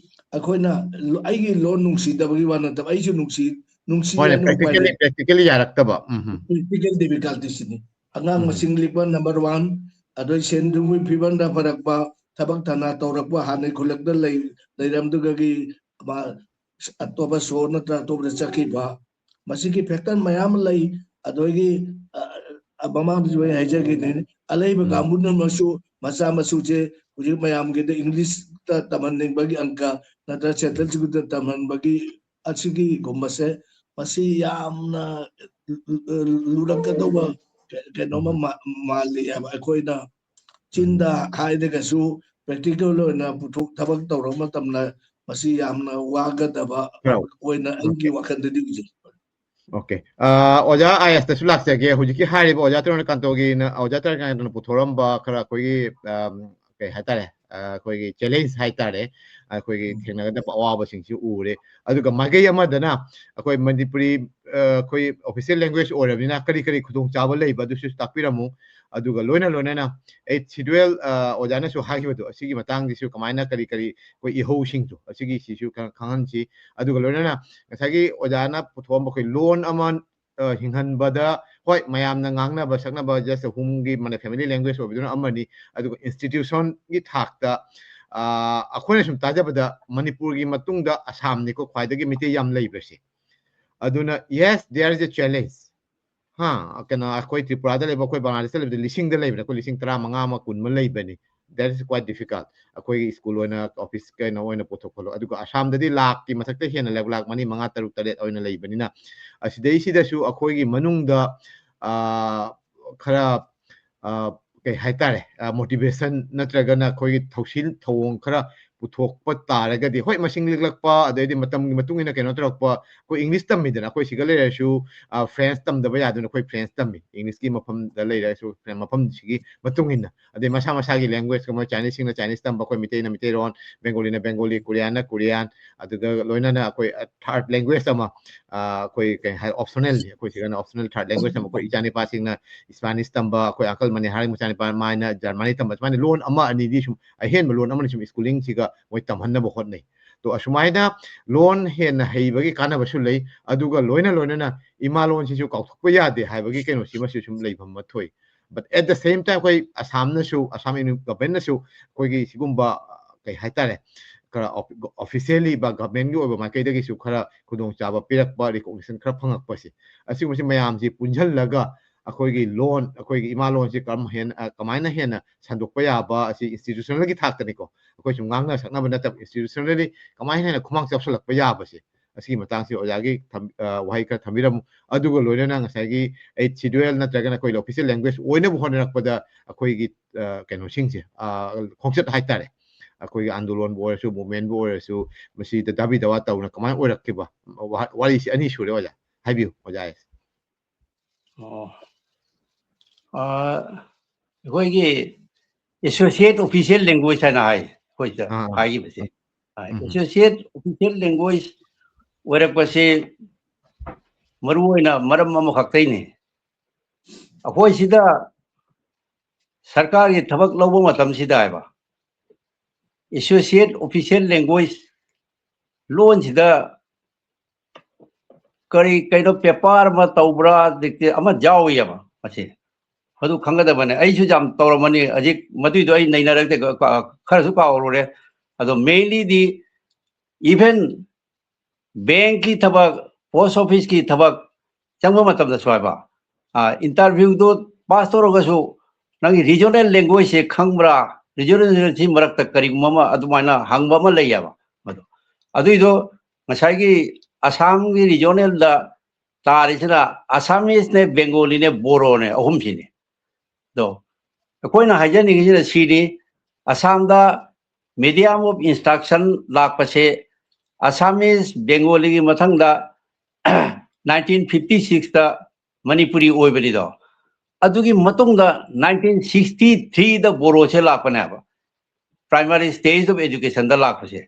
ꯑꯩꯈꯣꯏꯅ ꯂꯣ- ꯑꯩꯒꯤ ꯂꯣꯟ ꯅꯨꯡꯁꯤꯗꯕꯒꯤ ꯋꯥ ꯅꯠꯇꯕ, ꯑꯩꯁꯨ ꯅꯨꯡꯁꯤ ꯅꯨꯡꯁꯤ ꯍꯣꯏꯅꯦ, ꯍꯥꯏꯅ ꯎꯄꯥꯏ practically, ꯂꯩ꯫ practically ꯌꯥꯔꯛꯇꯕ꯫ ꯎꯝ, ꯎꯝ꯫ Practical difficulties ꯅꯤ꯫ ꯑꯉꯥꯡ ꯎꯝ꯫ ꯃꯁꯤꯡ ꯂꯤꯛꯄ ꯅꯝꯕꯔ ꯋꯥꯟ, ꯑꯗꯩ ꯁꯦꯟ ꯊꯨꯝꯒꯤ ꯐꯤꯕꯝꯗ ꯐꯔꯛꯄ, ꯊꯕꯛ ꯊꯅꯥ ꯇꯧꯔꯛꯄ, ꯍꯥꯟꯅꯩ ꯈꯨꯜꯂꯛꯇ ꯂꯩ ꯂꯩꯔꯝꯗꯨꯒꯤ ꯃꯥ ꯑꯇꯣꯞꯄ ꯁꯣ ꯅꯠꯇ꯭ꯔ ꯑꯇꯣꯞꯄꯗ ꯆꯠꯈꯤꯕ, ꯃꯁꯤꯒꯤ ꯐꯦꯛꯇꯔ ꯃꯌꯥꯝ ꯑꯃ ꯂꯩ꯫ ꯑꯗꯒꯤ ꯑ, ꯑ, ꯃꯃꯥꯡꯗꯁꯨ ꯑꯩ ꯍꯥꯏꯖꯈꯤꯕꯅꯤ, ꯑꯂꯩꯕ ꯎꯝ꯫ ꯀꯥꯡꯕꯨꯅꯃꯛꯁꯨ ꯃꯆꯥ ꯃꯁꯨꯁꯦ ꯍꯧꯖꯤꯛ ꯃꯌꯥꯝꯒꯤꯗ ꯏꯪꯂꯤꯁꯇ ꯇꯝꯍꯟꯅꯤꯡꯕꯒꯤ ꯑꯪꯀ ꯅꯠꯇ꯭ꯔ ꯁꯦꯟꯇ꯭ꯔꯦꯜ ꯁ꯭ꯀꯨꯜꯗ ꯇꯝꯍꯟꯕꯒꯤ ꯑꯁꯤꯒꯤꯒꯨꯝꯕꯁꯦ, ꯃꯁꯤ ꯌꯥꯝꯅ ꯂꯨꯔꯛꯀꯗꯧꯕ ꯀꯩꯅꯣꯝꯃ ꯎꯝ꯫ ꯃꯥ-, ꯃꯥꯜꯂꯤ ꯍꯥꯏꯕ꯫ ꯑꯩꯈꯣꯏꯅ ꯆꯤꯟꯗ ꯎꯝ꯫ ꯍꯥꯏꯔꯒꯁꯨ ꯄ꯭ꯔꯦꯛꯇꯤꯀꯦꯜ ꯑꯣꯏꯅ ꯄꯨꯊꯣꯛ ꯊꯕꯛ ꯇꯧꯔꯛꯄ ꯃꯇꯝꯗ ꯃꯁꯤ ꯌꯥꯝꯅ ꯋꯥꯒꯗꯕ ꯈꯔ ꯑꯣꯏꯅ ꯑꯩꯒꯤ ꯑꯣꯀꯦ꯫ ꯋꯥꯈꯜꯗꯗꯤ ꯎꯖꯩ꯫ ꯑꯣꯀꯦ꯫ ꯑ, ꯑꯣꯖꯥ ꯑꯥꯏ ꯑꯦꯁꯇꯁꯨ ꯂꯥꯛꯆꯒꯦ꯫ ꯍꯧꯖꯤꯛꯀꯤ ꯍꯥꯏꯔꯤꯕ ꯑꯣꯖꯥ ꯇꯔꯨꯅ ꯀꯥꯟꯇꯣꯒꯤꯅ, ꯑꯣꯖꯥ ꯇꯔꯨꯅ ꯀꯥꯟꯇꯣꯅ ꯄꯨꯊꯣꯔꯝꯕ ꯈꯔ ꯑꯩꯈꯣꯏꯒꯤ, ꯑꯝ, ꯀꯩ ꯍꯥꯏꯇꯥꯔꯦ, ꯑ, ꯑꯩꯈꯣꯏꯒꯤ ꯆꯦꯂꯦꯟꯖ ꯍꯥꯏꯇꯥꯔꯦ, ꯑꯩꯈꯣꯏꯒꯤ ꯎꯝ꯫ ꯊꯦꯡꯅꯒꯗꯕ ꯑꯋꯥꯕꯁꯤꯡꯁꯤ ꯎꯔꯦ꯫ ꯑꯗꯨꯒ ꯃꯥꯏꯀꯩ ꯑꯃꯗꯅ ꯑꯩꯈꯣꯏ ꯃꯅꯤꯄꯨꯔꯤ, ꯑ, ꯑꯩꯈꯣꯏ ꯑꯣꯐꯤꯁꯤꯌꯦꯜ ꯂꯦꯡꯒ꯭ꯋꯦꯖ ꯑꯣꯏꯔꯕꯅꯤꯅ ꯀꯔꯤ ꯀꯔꯤ ꯈꯨꯗꯣꯡꯆꯥꯕ ꯂꯩꯕ, ꯑꯗꯨꯁꯨ ꯇꯥꯛꯄꯤꯔꯝꯃꯨ꯫ ꯑꯗꯨꯒ ꯂꯣꯏꯅ ꯂꯣꯏꯅꯅ ꯑꯩꯠ ꯁꯤꯗꯨꯋꯦꯜ, ꯑ, ꯑꯣꯖꯥꯅꯁꯨ ꯍꯥꯏꯈꯤꯕꯗꯣ, ꯑꯁꯤꯒꯤ ꯃꯇꯥꯡꯁꯤꯁꯨ ꯀꯃꯥꯏꯅ ꯀꯔꯤ ꯀꯔꯤ ꯑꯩꯈꯣꯏ ꯏꯍꯧꯁꯤꯡꯗꯣ ꯑꯁꯤꯒꯤꯁꯤꯁꯨ ꯈꯔ ꯈꯪꯍꯟꯁꯤ꯫ ꯑꯗꯨꯒ ꯂꯣꯏꯅꯅ ꯉꯁꯥꯏꯒꯤ ꯑꯣꯖꯥꯅ ꯄꯨꯊꯣꯛꯑꯝꯕ ꯑꯩꯈꯣꯏ ꯂꯣꯟ ꯑꯃ, ꯑ, ꯍꯤꯡꯍꯟꯕꯗ, ꯍꯣꯏ, ꯃꯌꯥꯝꯅ ꯉꯥꯡꯅꯕ ꯁꯛꯅꯕ just ꯑꯍꯨꯝꯒꯤ ꯃꯅ-, ꯐꯦꯃꯤꯂꯤ ꯂꯦꯡꯒ꯭ꯋꯦꯖ ꯑꯣꯏꯕꯗꯨꯅ ꯑꯃꯅꯤ, ꯑꯗꯨꯒ ꯏꯟꯁꯇꯤꯇ꯭ꯌꯨꯁꯟꯒꯤ ꯊꯥꯛꯇ, ꯑ, ꯑꯩꯈꯣꯏꯅ ꯁꯨꯝ ꯇꯥꯖꯕꯗ ꯃꯅꯤꯄꯨꯔꯒꯤ ꯃꯇꯨꯡꯗ ꯑꯁꯥꯝꯅꯤꯀꯣ ꯈ꯭ꯋꯥꯏꯗꯒꯤ ꯃꯤꯇꯩ ꯌꯥꯝ ꯂꯩꯕꯁꯦ꯫ ꯑꯗꯨꯅ, yes, there is a challenge. ꯍꯥ, ꯀꯩꯅꯣ, ꯑꯩꯈꯣꯏ ꯇ꯭ꯔꯤꯄꯨꯔꯥꯗ ꯂꯩꯕ, ꯑꯩꯈꯣꯏ ꯕꯪꯒ꯭ꯂꯥꯗꯦꯁꯇ ꯂꯩꯕꯗ ꯂꯤꯁꯤꯡꯗ ꯂꯩꯕꯅꯦ, ꯑꯩꯈꯣꯏ ꯂꯤꯁꯤꯡ ꯇꯔꯥꯃꯉꯥ ꯑꯃ, ꯀꯨꯟ ꯑꯃ ꯂꯩꯕꯅꯤ꯫ That is quite difficult. ꯑꯩꯈꯣꯏꯒꯤ ꯁ꯭ꯀꯨꯜ ꯑꯣꯏꯅ, ꯑꯣꯐꯤꯁ ꯀꯩꯅꯣ ꯑꯣꯏꯅ ꯄꯨꯊꯣꯛ ꯈꯣꯠꯂꯣ꯫ ꯑꯗꯨꯒ ꯑꯁꯥꯝꯗꯗꯤ ꯂꯥꯛꯀꯤ ꯃꯊꯛꯇ ꯍꯦꯟꯅ ꯂꯩꯕ, ꯂꯥꯛ ꯃꯔꯤ, ꯃꯉꯥ, ꯇꯔꯨꯛ, ꯇꯔꯦꯠ ꯑꯣꯏꯅ ꯂꯩꯕꯅꯤꯅ, ꯑꯁꯤꯗꯩꯁꯤꯗꯁꯨ ꯑꯩꯈꯣꯏꯒꯤ ꯃꯅꯨꯡꯗ, ꯑ, ꯈꯔ, ꯑ, ꯀꯩ ꯍꯥꯏꯇꯥꯔꯦ, ꯑ, ꯃꯣꯇꯤꯚꯦꯁꯟ ꯅꯠꯇ꯭ꯔꯒꯅ ꯑꯩꯈꯣꯏꯒꯤ ꯊꯧꯁꯤꯜ ꯊꯧꯑꯣꯡ ꯈꯔ ꯄꯨꯊꯣꯛꯄ ꯇꯥꯔꯒꯗꯤ, ꯍꯣꯏ, ꯃꯁꯤꯡ ꯂꯤꯛꯂꯛꯄ, ꯑꯗꯩꯗꯤ ꯃꯇꯝꯒꯤ ꯃꯇꯨꯡ ꯏꯟꯅ ꯀꯩꯅꯣ ꯇꯧꯔꯛꯄ, ꯑꯩꯈꯣꯏ ꯏꯪꯂꯤꯁ ꯇꯝꯃꯤꯗꯅ, ꯑꯩꯈꯣꯏ ꯁꯤꯒ ꯂꯩꯔꯁꯨ, ꯑ, ꯐ꯭ꯔꯦꯟꯁ ꯇꯝꯗꯕ ꯌꯥꯗꯅ ꯑꯩꯈꯣꯏ ꯐ꯭ꯔꯦꯟꯁ ꯇꯝꯃꯤ, ꯏꯪꯂꯤꯁꯀꯤ ꯃꯐꯝꯗ ꯂꯩꯔꯁꯨ, ꯐ꯭ꯔꯦꯟ-, ꯃꯐꯝꯁꯤꯒꯤ ꯃꯇꯨꯡ ꯏꯟꯅ꯫ ꯑꯗꯩ ꯃꯁꯥ ꯃꯁꯥꯒꯤ ꯂꯦꯡꯒ꯭ꯋꯦꯖ, ꯃꯣꯏ ꯆꯥꯏꯅꯤꯁꯁꯤꯡꯅ ꯆꯥꯏꯅꯤꯁ ꯇꯝꯕ, ꯑꯩꯈꯣꯏ ꯃꯤꯇꯩꯅ ꯃꯤꯇꯩꯔꯣꯟ, ꯕꯦꯡꯒꯣꯂꯤꯅ ꯕꯦꯡꯒꯣꯂꯤ, ꯀꯣꯔꯤꯌꯥꯟꯅ ꯀꯣꯔꯤꯌꯥꯟ, ꯑꯗꯨꯒ ꯂꯣꯏꯅꯅ ꯑꯩꯈꯣꯏ, ꯑ, ꯊꯥꯔꯠ ꯂꯦꯡꯒ꯭ꯋꯦꯖ ꯑꯃ, ꯑ, ꯑꯩꯈꯣꯏ ꯀꯩ ꯍꯥꯏ, ꯑꯣꯞꯁꯅꯦꯜꯅꯤ, ꯑꯩꯈꯣꯏ ꯁꯤꯗꯅ ꯑꯣꯞꯁꯅꯦꯜ ꯊꯥꯔꯠ ꯂꯦꯡꯒ꯭ꯋꯦꯖ ꯑꯃ, ꯑꯩꯈꯣꯏ ꯏꯆꯥꯅꯤꯄꯥꯁꯤꯡꯅ ꯏꯁꯄꯥꯅꯤꯁ ꯇꯝꯕ, ꯑꯩꯈꯣꯏ ꯑꯪꯀꯜ ꯃꯅꯤꯍꯥꯔꯒꯤ ꯃꯆꯥꯅꯤꯄꯥ ꯃꯥꯏꯅ ꯖꯔꯃꯅꯤ ꯇꯝꯕ, ꯁꯨꯃꯥꯏꯅ ꯂꯣꯟ ꯑꯃ ꯑꯅꯤꯗꯤ ꯁꯨꯝ ꯑꯍꯦꯟꯕ ꯂꯣꯟ ꯑꯃꯅꯤ ꯁꯨꯝ ꯁ꯭ꯀꯨꯂꯤꯡꯁꯤꯒ ꯃꯣꯏ ꯇꯝꯍꯟꯅꯕ ꯍꯣꯠꯅꯩ꯫ ꯇꯣ, ꯑꯁꯨꯃꯥꯏꯅ ꯂꯣꯟ ꯍꯦꯟꯅ ꯍꯩꯕꯒꯤ ꯀꯥꯟꯅꯕꯁꯨ ꯂꯩ, ꯑꯗꯨꯒ ꯂꯣꯏꯅ ꯂꯣꯏꯅꯅ ꯏꯃꯥ ꯂꯣꯟꯁꯤꯁꯨ ꯀꯥꯎꯊꯣꯛꯄ ꯌꯥꯗꯦ ꯍꯥꯏꯕꯒꯤ ꯀꯩꯅꯣꯁꯤꯃꯁꯨ ꯁꯨꯝ ꯂꯩꯐꯝ ꯑꯃ ꯊꯣꯛꯏ꯫ But at the same time, ꯑꯩꯈꯣꯏ ꯑꯁꯥꯝꯅꯁꯨ, ꯑꯁꯥꯝ ꯒꯚꯔꯟꯃꯦꯟꯅꯁꯨ ꯑꯩꯈꯣꯏꯒꯤ ꯁꯤꯒꯨꯝꯕ, ꯑ, ꯀꯩ ꯍꯥꯏꯇꯥꯔꯦ, ꯈꯔ ꯑꯣꯐꯤꯁꯤꯌꯦꯜꯂꯤ ꯕ ꯒꯚꯔꯟꯃꯦꯟꯒꯤ ꯑꯣꯏꯕ ꯃꯥꯏꯀꯩꯗꯒꯤꯁꯨ ꯈꯔ ꯈꯨꯗꯣꯡꯆꯥꯕ ꯄꯤꯔꯛꯄ, ꯔꯤꯀꯣꯛꯅꯤꯁꯟ ꯈꯔ ꯐꯪꯉꯛꯄꯁꯦ, ꯑꯁꯤꯒꯨꯝꯕꯁꯤ ꯃꯌꯥꯝꯁꯤ ꯄꯨꯟꯁꯤꯜꯂꯒ ꯑꯩꯈꯣꯏꯒꯤ ꯂꯣꯟ, ꯑꯩꯈꯣꯏꯒꯤ ꯏꯃꯥ ꯂꯣꯟꯁꯤ ꯀꯔꯝ ꯍꯦꯟꯅ, ꯑ, ꯀꯃꯥꯏꯅ ꯍꯦꯟꯅ ꯁꯟꯗꯣꯛꯄ ꯌꯥꯕ, ꯑꯁꯤ ꯏꯟꯁꯇꯤꯇ꯭ꯌꯨꯁꯅꯦꯜꯒꯤ ꯊꯥꯛꯇꯅꯤꯀꯣ, ꯑꯩꯈꯣꯏ ꯁꯨꯝ ꯉꯥꯡꯅ ꯁꯛꯅꯕ ꯅꯠꯇꯕ, ꯏꯟꯁꯇꯤꯇ꯭ꯌꯨꯁꯅꯦꯜꯂꯤ ꯀꯃꯥꯏꯅ ꯍꯦꯟꯅ ꯈꯨꯃꯥꯡ ꯆꯥꯎꯁꯜꯂꯛꯄ ꯌꯥꯕꯁꯦ, ꯑꯁꯤꯒꯤ ꯃꯇꯥꯡꯁꯤ ꯑꯣꯖꯥꯒꯤ ꯊꯝ-, ꯑ, ꯋꯥꯍꯩ ꯈꯔ ꯊꯝꯕꯤꯔꯝꯃꯨ꯫ ꯑꯗꯨꯒ ꯂꯣꯏꯅꯅ ꯉꯁꯥꯏꯒꯤ ꯑꯩꯠ ꯁꯤꯗ꯭ꯌꯨꯜ ꯅꯠꯇ꯭ꯔꯒꯅ ꯑꯩꯈꯣꯏ ꯑꯣꯐꯤꯁꯤꯌꯦꯜ ꯂꯦꯡꯒ꯭ꯋꯦꯖ ꯑꯣꯏꯅꯕ ꯍꯣꯠꯅꯔꯛꯄꯗ ꯑꯩꯈꯣꯏꯒꯤ, ꯑ, ꯀꯩꯅꯣꯁꯤꯡꯁꯦ, ꯑ, ꯈꯣꯡꯆꯠ ꯍꯥꯏꯇꯥꯔꯦ, ꯑꯩꯈꯣꯏꯒꯤ ꯑꯟꯗꯣꯂꯣꯟꯕꯨ ꯑꯣꯏꯔꯁꯨ, ꯃꯨꯚꯃꯦꯟꯕꯨ ꯑꯣꯏꯔꯁꯨ, ꯃꯁꯤꯗ ꯗꯥꯕꯤ ꯗꯥꯋꯥ ꯇꯧꯅ ꯀꯃꯥꯏꯅ ꯑꯣꯏꯔꯛꯈꯤꯕ, ꯋꯥ-, ꯋꯥꯔꯤꯁꯤ ꯑꯅꯤ ꯁꯨꯔꯦ ꯑꯣꯖꯥ꯫ ꯍꯥꯏꯕꯤꯌꯨ ꯑꯣꯖꯥ ꯑꯦꯁ꯫ ꯑꯣ꯫ ꯑ, ꯑꯩꯈꯣꯏꯒꯤ ꯑꯦꯁꯣꯁꯤꯌꯦꯠ ꯑꯣꯐꯤꯁꯤꯌꯦꯜ ꯂꯦꯡꯒ꯭ꯋꯦꯖ ꯍꯥꯏꯅ ꯍꯥꯏ ꯑꯩꯈꯣꯏꯗ ꯑꯥ, ꯑꯥ꯫ ꯍꯥꯏꯈꯤꯕꯁꯦ꯫ ꯎꯝ, ꯎꯝ꯫ ꯑꯦꯁꯣꯁꯤꯌꯦꯠ ꯑꯣꯐꯤꯁꯤꯌꯦꯜ ꯂꯦꯡꯒ꯭ꯋꯦꯖ ꯑꯣꯏꯔꯛꯄꯁꯦ ꯃꯔꯨ ꯑꯣꯏꯅ ꯃꯔꯝ ꯑꯃꯈꯛꯇꯩꯅꯦ꯫ ꯑꯩꯈꯣꯏ ꯁꯤꯗ ꯁꯔꯀꯥꯔꯒꯤ ꯊꯕꯛ ꯂꯧꯕ ꯃꯇꯝꯁꯤꯗ ꯍꯥꯏꯕ, ꯑꯦꯁꯣꯁꯤꯌꯦꯠ ꯑꯣꯐꯤꯁꯤꯌꯦꯜ ꯂꯦꯡꯒ꯭ꯋꯦꯖ, ꯂꯣꯟꯁꯤꯗ ꯀꯔꯤ ꯀꯩꯅꯣ ꯄꯦꯄꯔ ꯑꯃ ꯇꯧꯕ꯭ꯔꯥ, ꯗꯤꯛꯇꯦ ꯑꯃ ꯌꯥꯎꯏꯑꯕ ꯃꯁꯤ꯫ ꯑꯗꯨ ꯈꯪꯒꯗꯕꯅꯦ꯫ ꯑꯩꯁꯨ ꯌꯥꯝ ꯇꯧꯔꯝꯃꯅꯤ꯫ ꯍꯧꯖꯤꯛ ꯃꯗꯨꯏꯗꯣ ꯑꯩ ꯅꯩꯅꯔꯛꯇꯦ, ꯈꯔꯁꯨ ꯀꯥꯎꯔꯨꯔꯦ꯫ ꯑꯗꯣ ꯃꯦꯟꯂꯤꯗꯤ ꯏꯚꯟ ꯕꯦꯡꯀꯤ ꯊꯕꯛ, ꯄꯣꯁ ꯑꯣꯐꯤꯁꯀꯤ ꯊꯕꯛ ꯆꯪꯕ ꯃꯇꯝꯗꯁꯨ ꯍꯥꯏꯕ, ꯏꯟꯇꯔꯚ꯭ꯌꯨꯗꯣ ꯄꯥꯁ ꯇꯧꯔꯒꯁꯨ ꯅꯪꯒꯤ ꯔꯤꯖꯅꯦꯜ ꯂꯦꯡꯒ꯭ꯋꯦꯖꯁꯦ ꯈꯪꯕ꯭ꯔꯥ, ꯔꯤꯖꯅꯦꯜꯁꯤ ꯃꯔꯛꯇ ꯀꯔꯤꯒꯨꯝꯕ ꯑꯃ ꯑꯗꯨꯃꯥꯏꯅ ꯍꯪꯕ ꯑꯃ ꯂꯩꯌꯦꯕ꯫ ꯃꯗꯨ, ꯑꯗꯨꯏꯗꯣ ꯉꯁꯥꯏꯒꯤ ꯑꯁꯥꯝꯒꯤ ꯔꯤꯖꯅꯦꯜꯗ ꯇꯥꯔꯤꯁꯤꯅ ꯑꯁꯥꯃꯤꯁꯅꯦ, ꯕꯦꯡꯒꯣꯂꯤꯅꯦ, ꯕꯣꯔꯣꯅꯦ, ꯑꯍꯨꯝꯁꯤꯅꯤ꯫ ꯑꯗꯣ ꯑꯩꯈꯣꯏꯅ ꯍꯥꯏꯖꯅꯤꯡꯉꯤꯁꯤꯅ ꯁꯤꯅꯤ, ꯑꯁꯥꯝꯗ medium of instruction ꯂꯥꯛꯄꯁꯦ ꯑꯁꯥꯃꯤꯁ, ꯕꯦꯡꯒꯣꯂꯤꯒꯤ ꯃꯊꯪꯗ ꯅꯥꯏꯟꯇꯤꯟ ꯐꯤꯐꯇꯤ ꯁꯤꯛꯁꯇ ꯃꯅꯤꯄꯨꯔꯤ ꯑꯣꯏꯕꯅꯤꯗꯣ꯫ ꯑꯗꯨꯒꯤ ꯃꯇꯨꯡꯗ ꯅꯥꯏꯟꯇꯤꯟ ꯁꯤꯛꯁꯇꯤ ꯊ꯭ꯔꯤꯗ ꯕꯣꯔꯣꯁꯦ ꯂꯥꯛꯄꯅꯦꯕ, ꯄ꯭ꯔꯥꯏꯃꯥꯔꯤ ꯁ꯭ꯇꯦꯖ ꯑꯣꯐ ꯑꯦꯖꯨꯀꯦꯁꯟꯗ ꯂꯥꯛꯄꯁꯦ꯫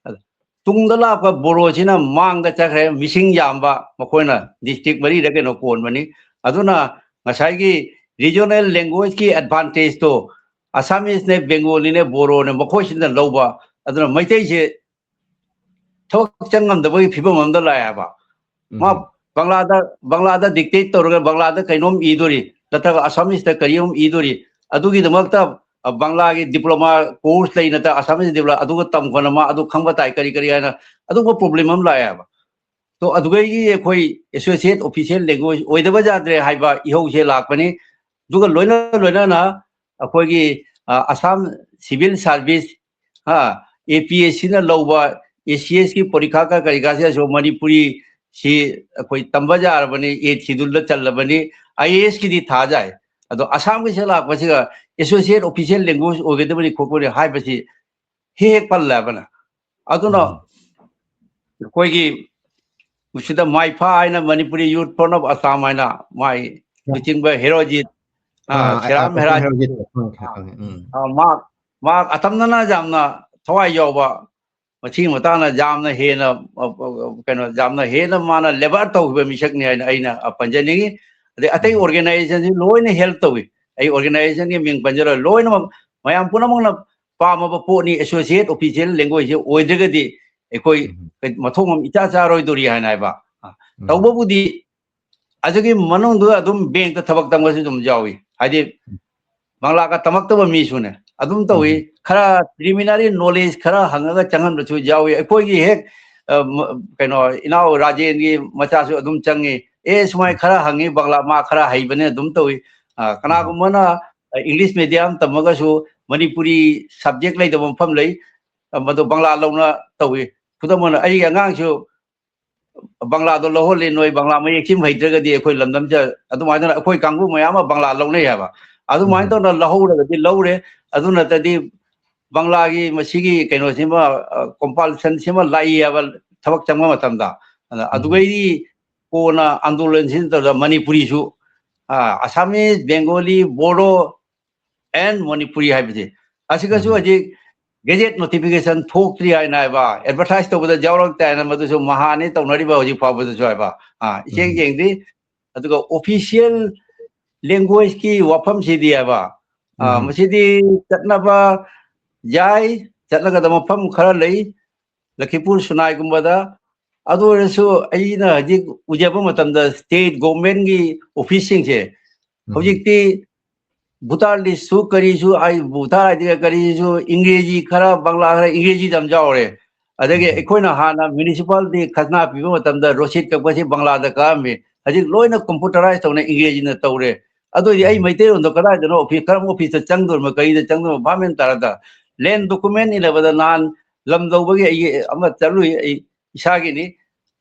ꯑꯗ ꯇꯨꯡꯗ ꯂꯥꯛꯄ ꯕꯣꯔꯣꯁꯤꯅ ꯃꯥꯡꯗ ꯆꯠꯈ꯭ꯔꯦ, ꯃꯤꯁꯤꯡ ꯌꯥꯝꯕ, ꯃꯈꯣꯏꯅ ꯗꯤꯁꯇ꯭ꯔꯤꯛ ꯃꯔꯤꯗ ꯀꯩꯅꯣ ꯀꯣꯟꯕꯅꯤ꯫ ꯑꯗꯨꯅ ꯉꯁꯥꯏꯒꯤ ꯔꯤꯖꯅꯦꯜ ꯂꯦꯡꯒ꯭ꯋꯦꯖꯀꯤ ꯑꯦꯗꯚꯥꯟꯇꯦꯖꯇꯣ ꯑꯁꯥꯃꯤꯁꯅꯦ, ꯕꯦꯡꯒꯣꯂꯤꯅꯦ, ꯕꯣꯔꯣꯅꯦ, ꯃꯈꯣꯏꯁꯤꯅ ꯂꯧꯕ꯫ ꯑꯗꯨꯅ ꯃꯩꯇꯩꯁꯦ ꯊꯕꯛ ꯆꯪ ꯉꯝꯗꯕꯒꯤ ꯐꯤꯕꯝ ꯑꯃꯗ ꯂꯥꯛꯑꯦ ꯍꯥꯏꯕ꯫ ꯃꯥ ꯎꯝ꯫ ꯕꯪꯂꯥꯗ, ꯕꯪꯂꯥꯗ ꯗꯤꯛꯇꯦꯠ ꯇꯧꯔꯒ ꯕꯪꯂꯥꯗ ꯀꯩꯅꯣꯝ ꯏꯗꯣꯔꯤ, ꯅꯠꯇ꯭ꯔꯒ ꯑꯁꯥꯃꯤꯁꯇ ꯀꯔꯤ ꯑꯃ ꯏꯗꯣꯔꯤ? ꯑꯗꯨꯒꯤꯗꯃꯛꯇ, ꯑ, ꯕꯪꯂꯥꯒꯤ diploma course ꯂꯩ, ꯅꯠꯇ꯭ꯔꯒ ꯑꯁꯥꯃꯤꯁ diploma ꯑꯗꯨꯒ ꯇꯝꯈꯣꯅ ꯃꯥ ꯑꯗꯨ ꯈꯪꯕ ꯇꯥꯏ, ꯀꯔꯤ ꯀꯔꯤ ꯍꯥꯏꯅ ꯑꯗꯨꯒꯨꯝꯕ problem ꯑꯃ ꯂꯥꯛꯑꯦꯕ꯫ ꯇꯣ ꯑꯗꯨꯒꯩꯒꯤ ꯑꯩꯈꯣꯏ associate official language ꯑꯣꯏꯗꯕ ꯌꯥꯗ꯭ꯔꯦ ꯍꯥꯏꯕ ꯏꯍꯧꯁꯦ ꯂꯥꯛꯄꯅꯤ꯫ ꯑꯗꯨꯒ ꯂꯣꯏꯅ ꯂꯣꯏꯅꯅ ꯑꯩꯈꯣꯏꯒꯤ, ꯑ, ꯑꯁꯥꯝ civil service, ꯍꯥ, APSCꯅ ꯂꯧꯕ ACSꯀꯤ ꯄꯔꯤꯈꯥ ꯀ ꯀꯔꯤ ꯀꯥꯁꯤꯗꯁꯨ ꯃꯅꯤꯄꯨꯔꯤ ꯁꯤ ꯑꯩꯈꯣꯏ ꯇꯝꯕ ꯌꯥꯔꯕꯅꯤ, eighth scheduleꯗ ꯆꯜꯂꯕꯅꯤ, IASꯀꯤꯗꯤ ꯊꯥ ꯌꯥꯏ꯫ ꯑꯗꯣ ꯑꯁꯥꯝꯒꯤꯁꯦ ꯂꯥꯛꯄꯁꯤꯒ associate official language ꯑꯣꯏꯒꯗꯕꯅꯤ ꯈꯣꯠꯄꯅꯤ ꯍꯥꯏꯕꯁꯤ ꯍꯦꯛ ꯍꯦꯛ ꯄꯜꯂꯦꯕꯅ꯫ ꯑꯗꯨꯅ ꯎꯝ꯫ ꯑꯩꯈꯣꯏꯒꯤ ꯃꯁꯤꯗ ꯃꯥꯏꯐꯥ ꯍꯥꯏꯅ Manipuri Youth Front of Assam ꯍꯥꯏꯅ ꯃꯥꯏ ꯂꯨꯆꯤꯡꯕ ꯍꯦꯔꯣꯖꯤꯠ, ꯑ, ꯑꯥ, ꯁꯦꯔꯥꯝ ꯑ, ꯍꯦꯔꯥꯖꯤꯠ, ꯈꯪꯉꯦ, ꯈꯪꯉꯦ, ꯈꯪꯉꯦ, ꯎꯝ꯫ ꯑ, ꯃꯍꯥꯛ, ꯃꯍꯥꯛ ꯑꯇꯝꯅꯅ ꯌꯥꯝꯅ ꯊꯋꯥꯏ ꯌꯥꯎꯕ, ꯃꯁꯤꯒꯤ ꯃꯇꯥꯡꯗ ꯌꯥꯝꯅ ꯍꯦꯟꯅ, ꯑ, ꯑ, ꯀꯩꯅꯣ, ꯌꯥꯝꯅ ꯍꯦꯟꯅ ꯃꯥꯅ labour ꯇꯧꯈꯤꯕ ꯃꯤꯁꯛꯅꯤ ꯍꯥꯏꯅ ꯑꯩꯅ, ꯑ, ꯄꯟꯖꯅꯤꯡꯉꯤ꯫ ꯑꯗꯩ ꯑꯇꯩ ꯎꯝ꯫ organisationꯁꯤ ꯂꯣꯏꯅ help ꯇꯧꯏ꯫ ꯑꯩ organisationꯒꯤ ꯃꯤꯡ ꯄꯟꯖꯔꯣꯏ, ꯂꯣꯏꯅꯃꯛ ꯃꯌꯥꯝ ꯄꯨꯝꯅꯃꯛꯅ ꯄꯥꯝꯃꯕ ꯄꯣꯠꯅꯤ꯫ Associate official languageꯎꯝ꯫ ꯃꯊꯧ ꯏꯆꯥ ꯆꯥꯔꯣꯏꯗꯣꯔꯤ ꯍꯥꯏꯅ ꯍꯥꯏꯕ꯫ ꯎꯝ꯫ ꯇꯧꯕꯕꯨꯗꯤ ꯑꯗꯨꯒꯤ ꯃꯅꯨꯡꯗꯨꯗ ꯑꯗꯨꯝ bankꯇ ꯊꯕꯛ ꯇꯧꯕꯁꯨ ꯑꯗꯨꯝ ꯌꯥꯎꯏ꯫ ꯍꯥꯏꯗꯤ ꯎꯝ꯫ ꯕꯪꯂꯥꯒ ꯇꯝꯃꯛꯇꯕ ꯃꯤꯁꯨꯅꯦ ꯑꯗꯨꯝ ꯇꯧꯏ꯫ ꯎꯝ꯫ ꯈꯔ preliminary knowledge ꯈꯔ ꯍꯪꯉꯒ ꯆꯪꯍꯟꯕꯁꯨ ꯌꯥꯎꯏ꯫ ꯑꯩꯈꯣꯏꯒꯤ ꯍꯦꯛ, ꯑ, ꯃ-, ꯀꯩꯅꯣ, ꯏꯅꯥꯎ ꯔꯥꯖꯦꯟꯒꯤ ꯃꯆꯥꯁꯨ ꯑꯗꯨꯝ ꯆꯪꯉꯤ꯫ "ꯑꯦꯁ, ꯃꯥꯏ ꯎꯝ꯫ ꯈꯔ ꯍꯪꯉꯤ ꯕꯪꯂꯥ, ꯃꯥ ꯈꯔ ꯍꯩꯕꯅꯦ", ꯑꯗꯨꯝ ꯇꯧꯏ꯫ ꯑ, ꯎꯝ꯫ ꯀꯅꯥꯒꯨꯝꯕꯅ, ꯑ, English medium ꯇꯝꯃꯒꯁꯨ ꯃꯅꯤꯄꯨꯔꯤ subject ꯂꯩꯇꯕ ꯃꯐꯝ ꯂꯩ꯫ ꯑ, ꯃꯗꯨ ꯕꯪꯂꯥ ꯂꯧꯅ ꯇꯧꯏ꯫ ꯈꯨꯗꯝ ꯑꯣꯏꯅ ꯑꯩꯒꯤ ꯑꯉꯥꯡꯁꯨ ꯕꯪꯂꯥꯗꯣ ꯂꯧꯍꯜꯂꯤ, ꯅꯣꯏ ꯕꯪꯂꯥ ꯃꯌꯦꯛꯁꯤꯃ ꯍꯩꯇ꯭ꯔꯒꯗꯤ ꯑꯩꯈꯣꯏ ꯂꯝꯗꯝꯁꯤꯗ, ꯑꯗꯨꯃꯥꯏꯅ ꯑꯩꯈꯣꯏ ꯀꯥꯡꯕꯨ ꯃꯌꯥꯝ ꯑꯃ ꯕꯪꯂꯥ ꯂꯧꯅꯩ ꯍꯥꯏꯕ꯫ ꯑꯗꯨꯃꯥꯏꯅ ꯎꯝ꯫ ꯇꯧꯅ ꯂꯧꯍꯧꯔꯒꯗꯤ ꯂꯧꯔꯦ, ꯑꯗꯨ ꯅꯠꯇ꯭ꯔꯗꯤ ꯕꯪꯂꯥꯒꯤ ꯃꯁꯤꯒꯤ ꯀꯩꯅꯣꯁꯤꯃ, ꯑ, compulsionꯁꯤꯃ ꯂꯥꯛꯏ ꯍꯥꯏꯕ ꯊꯕꯛ ꯆꯪꯕ ꯃꯇꯝꯗ꯫ ꯑꯗ ꯎꯝ꯫ ꯑꯗꯨꯒꯩꯗꯤ ꯀꯣꯟꯅ ꯑꯟꯗꯣꯂꯟꯁꯤꯅ ꯇꯧꯗ ꯃꯅꯤꯄꯨꯔꯤꯁꯨ, ꯑ, Assamese, Bengali, Bodo, and Manipuri ꯍꯥꯏꯕꯁꯦ꯫ ꯑꯁꯤꯒꯁꯨ ꯎꯝ꯫ ꯍꯧꯖꯤꯛ gazette notification ꯊꯣꯛꯇ꯭ꯔꯤ ꯍꯥꯏꯅ ꯍꯥꯏꯕ, advertise ꯇꯧꯕꯗ ꯌꯥꯎꯔꯛꯇꯦ ꯍꯥꯏꯅ ꯃꯗꯨꯁꯨ ꯃꯍꯥꯅꯤ ꯇꯧꯅꯔꯤꯕ ꯍꯧꯖꯤꯛ ꯐꯥꯎꯕꯗꯁꯨ ꯍꯥꯏꯕ꯫ ꯑꯥ, ꯏꯆꯦꯡ ꯎꯝ꯫ ꯆꯦꯡꯗ꯭ꯔꯤ꯫ ꯑꯗꯨꯒ official languageꯀꯤ ꯋꯥꯐꯝꯁꯤꯗꯤ ꯍꯥꯏꯕ, ꯑꯥ, ꯎꯝ꯫ ꯃꯁꯤꯗꯤ ꯆꯠꯅꯕ ꯌꯥꯏ, ꯆꯠꯅꯒꯗꯕ ꯃꯐꯝ ꯈꯔ ꯂꯩ, ꯂꯈꯤꯄꯨꯔ ꯁꯨꯅꯥꯏꯒꯨꯝꯕꯗ꯫ ꯑꯗꯨ ꯑꯣꯏꯔꯁꯨ ꯑꯩꯅ ꯍꯧꯖꯤꯛ ꯎꯖꯕ ꯃꯇꯝꯗ state governmentꯀꯤ officeꯁꯤꯡꯁꯦ ꯍꯧꯖꯤꯛꯇꯤ ꯚꯣꯇꯔ ꯂꯤꯁꯁꯨ ꯀꯔꯤꯁꯨ, ꯑꯩ ꯚꯣꯇꯔ ꯑꯥꯏ ꯗꯤꯒ ꯀꯔꯤꯁꯨ ꯏꯪꯒ꯭ꯔꯦꯖꯤ ꯈꯔ, ꯕꯪꯂꯥ ꯈꯔ, ꯏꯪꯒ꯭ꯔꯦꯖꯤꯗ ꯌꯥꯝ ꯌꯥꯎꯔꯦ꯫ ꯑꯗꯒꯤ ꯑꯩꯈꯣꯏꯅ ꯍꯥꯟꯅ ꯃ꯭ꯌꯨꯅꯤꯁꯤꯄꯥꯂꯤꯇꯤ ꯈꯖꯅꯥ ꯄꯤꯕ ꯃꯇꯝꯗ ꯔꯣꯁꯤꯠ ꯀꯛꯄꯁꯤ ꯕꯪꯂꯥꯗ ꯀꯛꯑꯝꯃꯤ꯫ ꯍꯧꯖꯤꯛ ꯂꯣꯏꯅ ꯀꯝꯄ꯭ꯌꯨꯇꯔꯥꯏꯁ ꯇꯧꯅ ꯏꯪꯒ꯭ꯔꯦꯖꯤꯅ ꯇꯧꯔꯦ꯫ ꯑꯗꯨ ꯑꯣꯏꯗꯤ ꯑꯩ ꯃꯩꯇꯩꯂꯣꯟꯗꯣ ꯀꯗꯥꯏꯗꯅꯣ ꯑꯣꯐꯤꯁ, ꯀꯔꯝꯕ ꯑꯣꯐꯤꯁꯇ ꯆꯪꯗꯣꯔꯤꯃꯣ, ꯀꯔꯤꯗ ꯆꯪꯗꯣꯔꯤꯃꯣ ꯚꯥꯞ ꯃꯦꯟ ꯇꯥꯔꯗ ꯂꯦꯟ ꯗꯣꯀꯨꯃꯦꯟ ꯏꯟꯅꯕꯗ ꯅꯍꯥꯟ ꯂꯝ ꯂꯧꯕꯒꯤ ꯑꯩ ꯑꯃ ꯆꯠꯂꯨꯏ, ꯑꯩ ꯏꯁꯥꯒꯤꯅꯤ꯫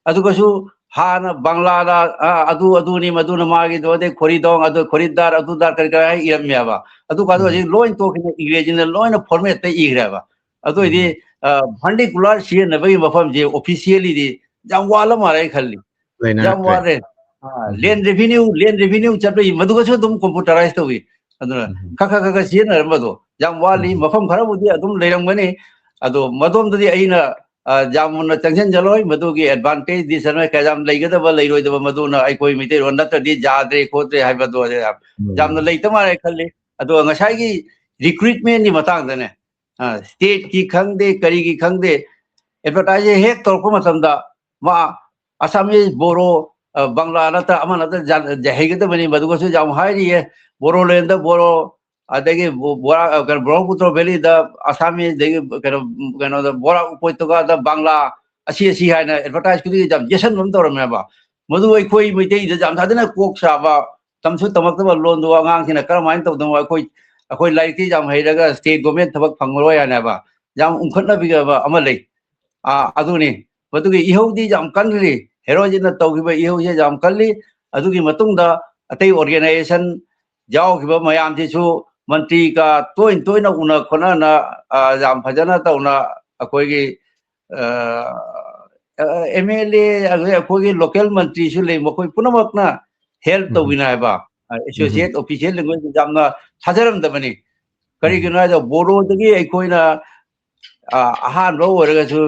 ꯑꯗꯨꯒꯁꯨ ꯍꯥꯟꯅ ꯕꯪꯂꯥꯗ, ꯑ, ꯑꯗꯨ, ꯑꯗꯨꯅꯤ, ꯃꯗꯨꯅ ꯃꯥꯒꯤꯗꯣ, ꯑꯗꯩ ꯈꯣꯔꯤꯗꯣꯡ, ꯑꯗꯨ ꯈꯣꯔꯤꯗꯥꯔ, ꯑꯗꯨꯗꯥꯔ ꯀꯔꯤ ꯀꯔꯥ ꯍꯥꯏ ꯏꯔꯝꯃꯦꯕ꯫ ꯑꯗꯨ ꯀꯥꯗꯣ ꯎꯝ꯫ ꯍꯧꯖꯤꯛ ꯂꯣꯏ ꯇꯣꯛꯈꯤꯅ ꯏꯪꯒ꯭ꯔꯦꯖꯤꯅ ꯂꯣꯏꯅ ꯐꯣꯔꯃꯦꯠꯇ ꯏꯈ꯭ꯔꯦꯕ꯫ ꯑꯗꯨ ꯑꯣꯏꯗꯤ, ꯎꯝ꯫ ꯑ, vernacular ꯁꯤꯖꯤꯟꯅꯕꯒꯤ ꯃꯐꯝꯁꯦ officially ꯗꯤ ꯌꯥꯝ ꯋꯥꯠꯂ ꯃꯥꯜꯂꯦ ꯑꯩ ꯈꯜꯂꯤ꯫ ꯌꯥꯝ ꯂꯩꯅꯔꯛꯇ꯭ꯔꯦ꯫ ꯋꯥꯠꯂꯦ꯫ ꯑ, ꯎꯝ꯫ ꯂꯦꯟ ꯔꯦꯚꯤꯅ꯭ꯌꯨ, ꯂꯦꯟ ꯔꯦꯚꯤꯅ꯭ꯌꯨ ꯆꯠꯄꯒꯤ ꯃꯗꯨꯒꯁꯨ ꯑꯗꯨꯝ ꯀꯝꯄ꯭ꯌꯨꯇꯔꯥꯏꯁ ꯇꯧꯏ꯫ ꯑꯗꯨꯅ ꯎꯝ꯫ ꯈꯔ, ꯈꯔ, ꯈꯔ, ꯈꯔ ꯁꯤꯖꯤꯟꯅꯔꯝꯕꯗꯣ ꯌꯥꯝ ꯋꯥꯠꯂꯤ꯫ ꯎꯝ꯫ ꯃꯐꯝ ꯈꯔꯕꯨꯗꯤ ꯑꯗꯨꯝ ꯂꯩꯔꯝꯒꯅꯤ꯫ ꯑꯗꯣ ꯃꯗꯣꯝꯗꯗꯤ ꯑꯩꯅ, ꯑ, ꯌꯥꯝꯅ ꯆꯪꯁꯤꯟꯖꯔꯣꯏ꯫ ꯃꯗꯨꯒꯤ advantage, disadvantage ꯀꯌꯥꯝ ꯂꯩꯒꯗꯕ, ꯂꯩꯔꯣꯏꯗꯕ, ꯃꯗꯨꯅ ꯑꯩꯈꯣꯏ ꯃꯩꯇꯩꯂꯣꯟ ꯅꯠꯇ꯭ꯔꯗꯤ ꯌꯥꯗ꯭ꯔꯦ, ꯈꯣꯠꯇ꯭ꯔꯦ ꯍꯥꯏꯕꯗꯣ ꯌꯥꯝ, ꯎꯝ꯫ ꯌꯥꯝꯅ ꯂꯩꯇ ꯃꯥꯜꯂꯦ ꯈꯜꯂꯤ꯫ ꯑꯗꯨꯒ ꯉꯁꯥꯏꯒꯤ recruitment ꯀꯤ ꯃꯇꯥꯡꯗꯅꯦ, ꯑ, state ꯀꯤ ꯈꯪꯗꯦ, ꯀꯔꯤꯒꯤ ꯈꯪꯗꯦ, advertise ꯍꯦꯛ ꯇꯧꯔꯛꯄ ꯃꯇꯝꯗ ꯃꯥ Assamese, Bodo, ꯑ, ꯕꯪꯂꯥ ꯅꯠꯇ꯭ꯔ ꯑꯃ ꯅꯠꯇ꯭ꯔ ꯖꯥ-, ꯖꯥ-, ꯍꯩꯒꯗꯕꯅꯤ꯫ ꯃꯗꯨꯒꯁꯨ ꯌꯥꯝ ꯍꯥꯏꯔꯤꯌꯦ꯫ Bodoland ꯗ Bodo, ꯑꯗꯒꯤ ꯕꯣ-, ꯕꯣꯔꯥ-, ꯑ, ꯀꯩꯅꯣ, ꯕ꯭ꯔꯍꯃꯄꯨꯇ꯭ꯔ valley ꯗ Assamese, ꯑꯗꯒꯤ ꯀꯩꯅꯣ, ꯀꯩꯅꯣꯗ ꯕꯣꯔꯥ ꯎꯄꯣꯏ ꯇꯨꯒꯥꯗ ꯕꯪꯂꯥ, ꯑꯁꯤ ꯑꯁꯤ ꯍꯥꯏꯅ advertise ꯈꯨꯗꯤꯡꯒꯤ ꯌꯥꯝ ꯌꯦꯠꯁꯟꯕ ꯑꯃ ꯇꯧꯔꯝꯃꯦꯕ꯫ ꯃꯗꯨ ꯑꯩꯈꯣꯏ ꯃꯩꯇꯩꯗ ꯌꯥꯝ ꯁꯥꯊꯤꯅ ꯀꯣꯛ ꯁꯥꯕ, ꯇꯝꯁꯨ ꯇꯝꯃꯛꯇꯕ ꯂꯣꯟꯗꯣ ꯑꯉꯥꯡꯁꯤꯡꯅ ꯀꯔꯝꯍꯥꯏꯅ ꯇꯧꯗꯅꯣ? ꯑꯩꯈꯣꯏ, ꯑꯩꯈꯣꯏ ꯂꯥꯏꯔꯤꯛꯇꯤ ꯌꯥꯝ ꯍꯩꯔꯒ state government ꯊꯕꯛ ꯐꯪꯉꯔꯣꯏ ꯍꯥꯏꯅ ꯍꯥꯏꯕ ꯌꯥꯝ ꯎꯪꯈꯠꯅꯕꯤꯕ ꯑꯃ ꯂꯩ꯫ ꯑꯥ, ꯑꯗꯨꯅꯤ꯫ ꯃꯗꯨꯒꯤ ꯏꯍꯧꯗꯤ ꯌꯥꯝ ꯀꯜꯂꯤ꯫ ꯍꯦꯔꯣꯖꯤꯠꯅ ꯇꯧꯈꯤꯕ ꯏꯍꯧꯁꯦ ꯌꯥꯝ ꯀꯜꯂꯤ꯫ ꯑꯗꯨꯒꯤ ꯃꯇꯨꯡꯗ ꯑꯇꯩ organization ꯌꯥꯎꯈꯤꯕ ꯃꯌꯥꯝꯁꯤꯁꯨ ꯃꯟꯇ꯭ꯔꯤꯒ ꯇꯣꯏꯅ ꯇꯣꯏꯅ ꯎꯅ ꯈꯣꯠꯅꯅ, ꯑ, ꯌꯥꯝ ꯐꯖꯅ ꯇꯧꯅ ꯑꯩꯈꯣꯏꯒꯤ, ꯑ, ꯑ, MLA, ꯑꯗꯩ ꯑꯩꯈꯣꯏꯒꯤ local ꯃꯟꯇ꯭ꯔꯤꯁꯨ ꯂꯩ, ꯃꯈꯣꯏ ꯄꯨꯝꯅꯃꯛꯅ help ꯎꯝ꯫ ꯇꯧꯕꯤꯅ ꯍꯥꯏꯕ, ꯑ, ꯎꯝ꯫ Associate official ꯗ ꯌꯥꯝꯅ ꯊꯥꯖꯔꯝꯗꯕꯅꯤ꯫ ꯀꯔꯤꯒꯤꯅꯣ ꯍꯥꯏꯗ ꯕꯣꯗꯣꯗꯒꯤ ꯑꯩꯈꯣꯏꯅ, ꯑ, ꯑꯍꯥꯟꯕ ꯑꯣꯏꯔꯒꯁꯨ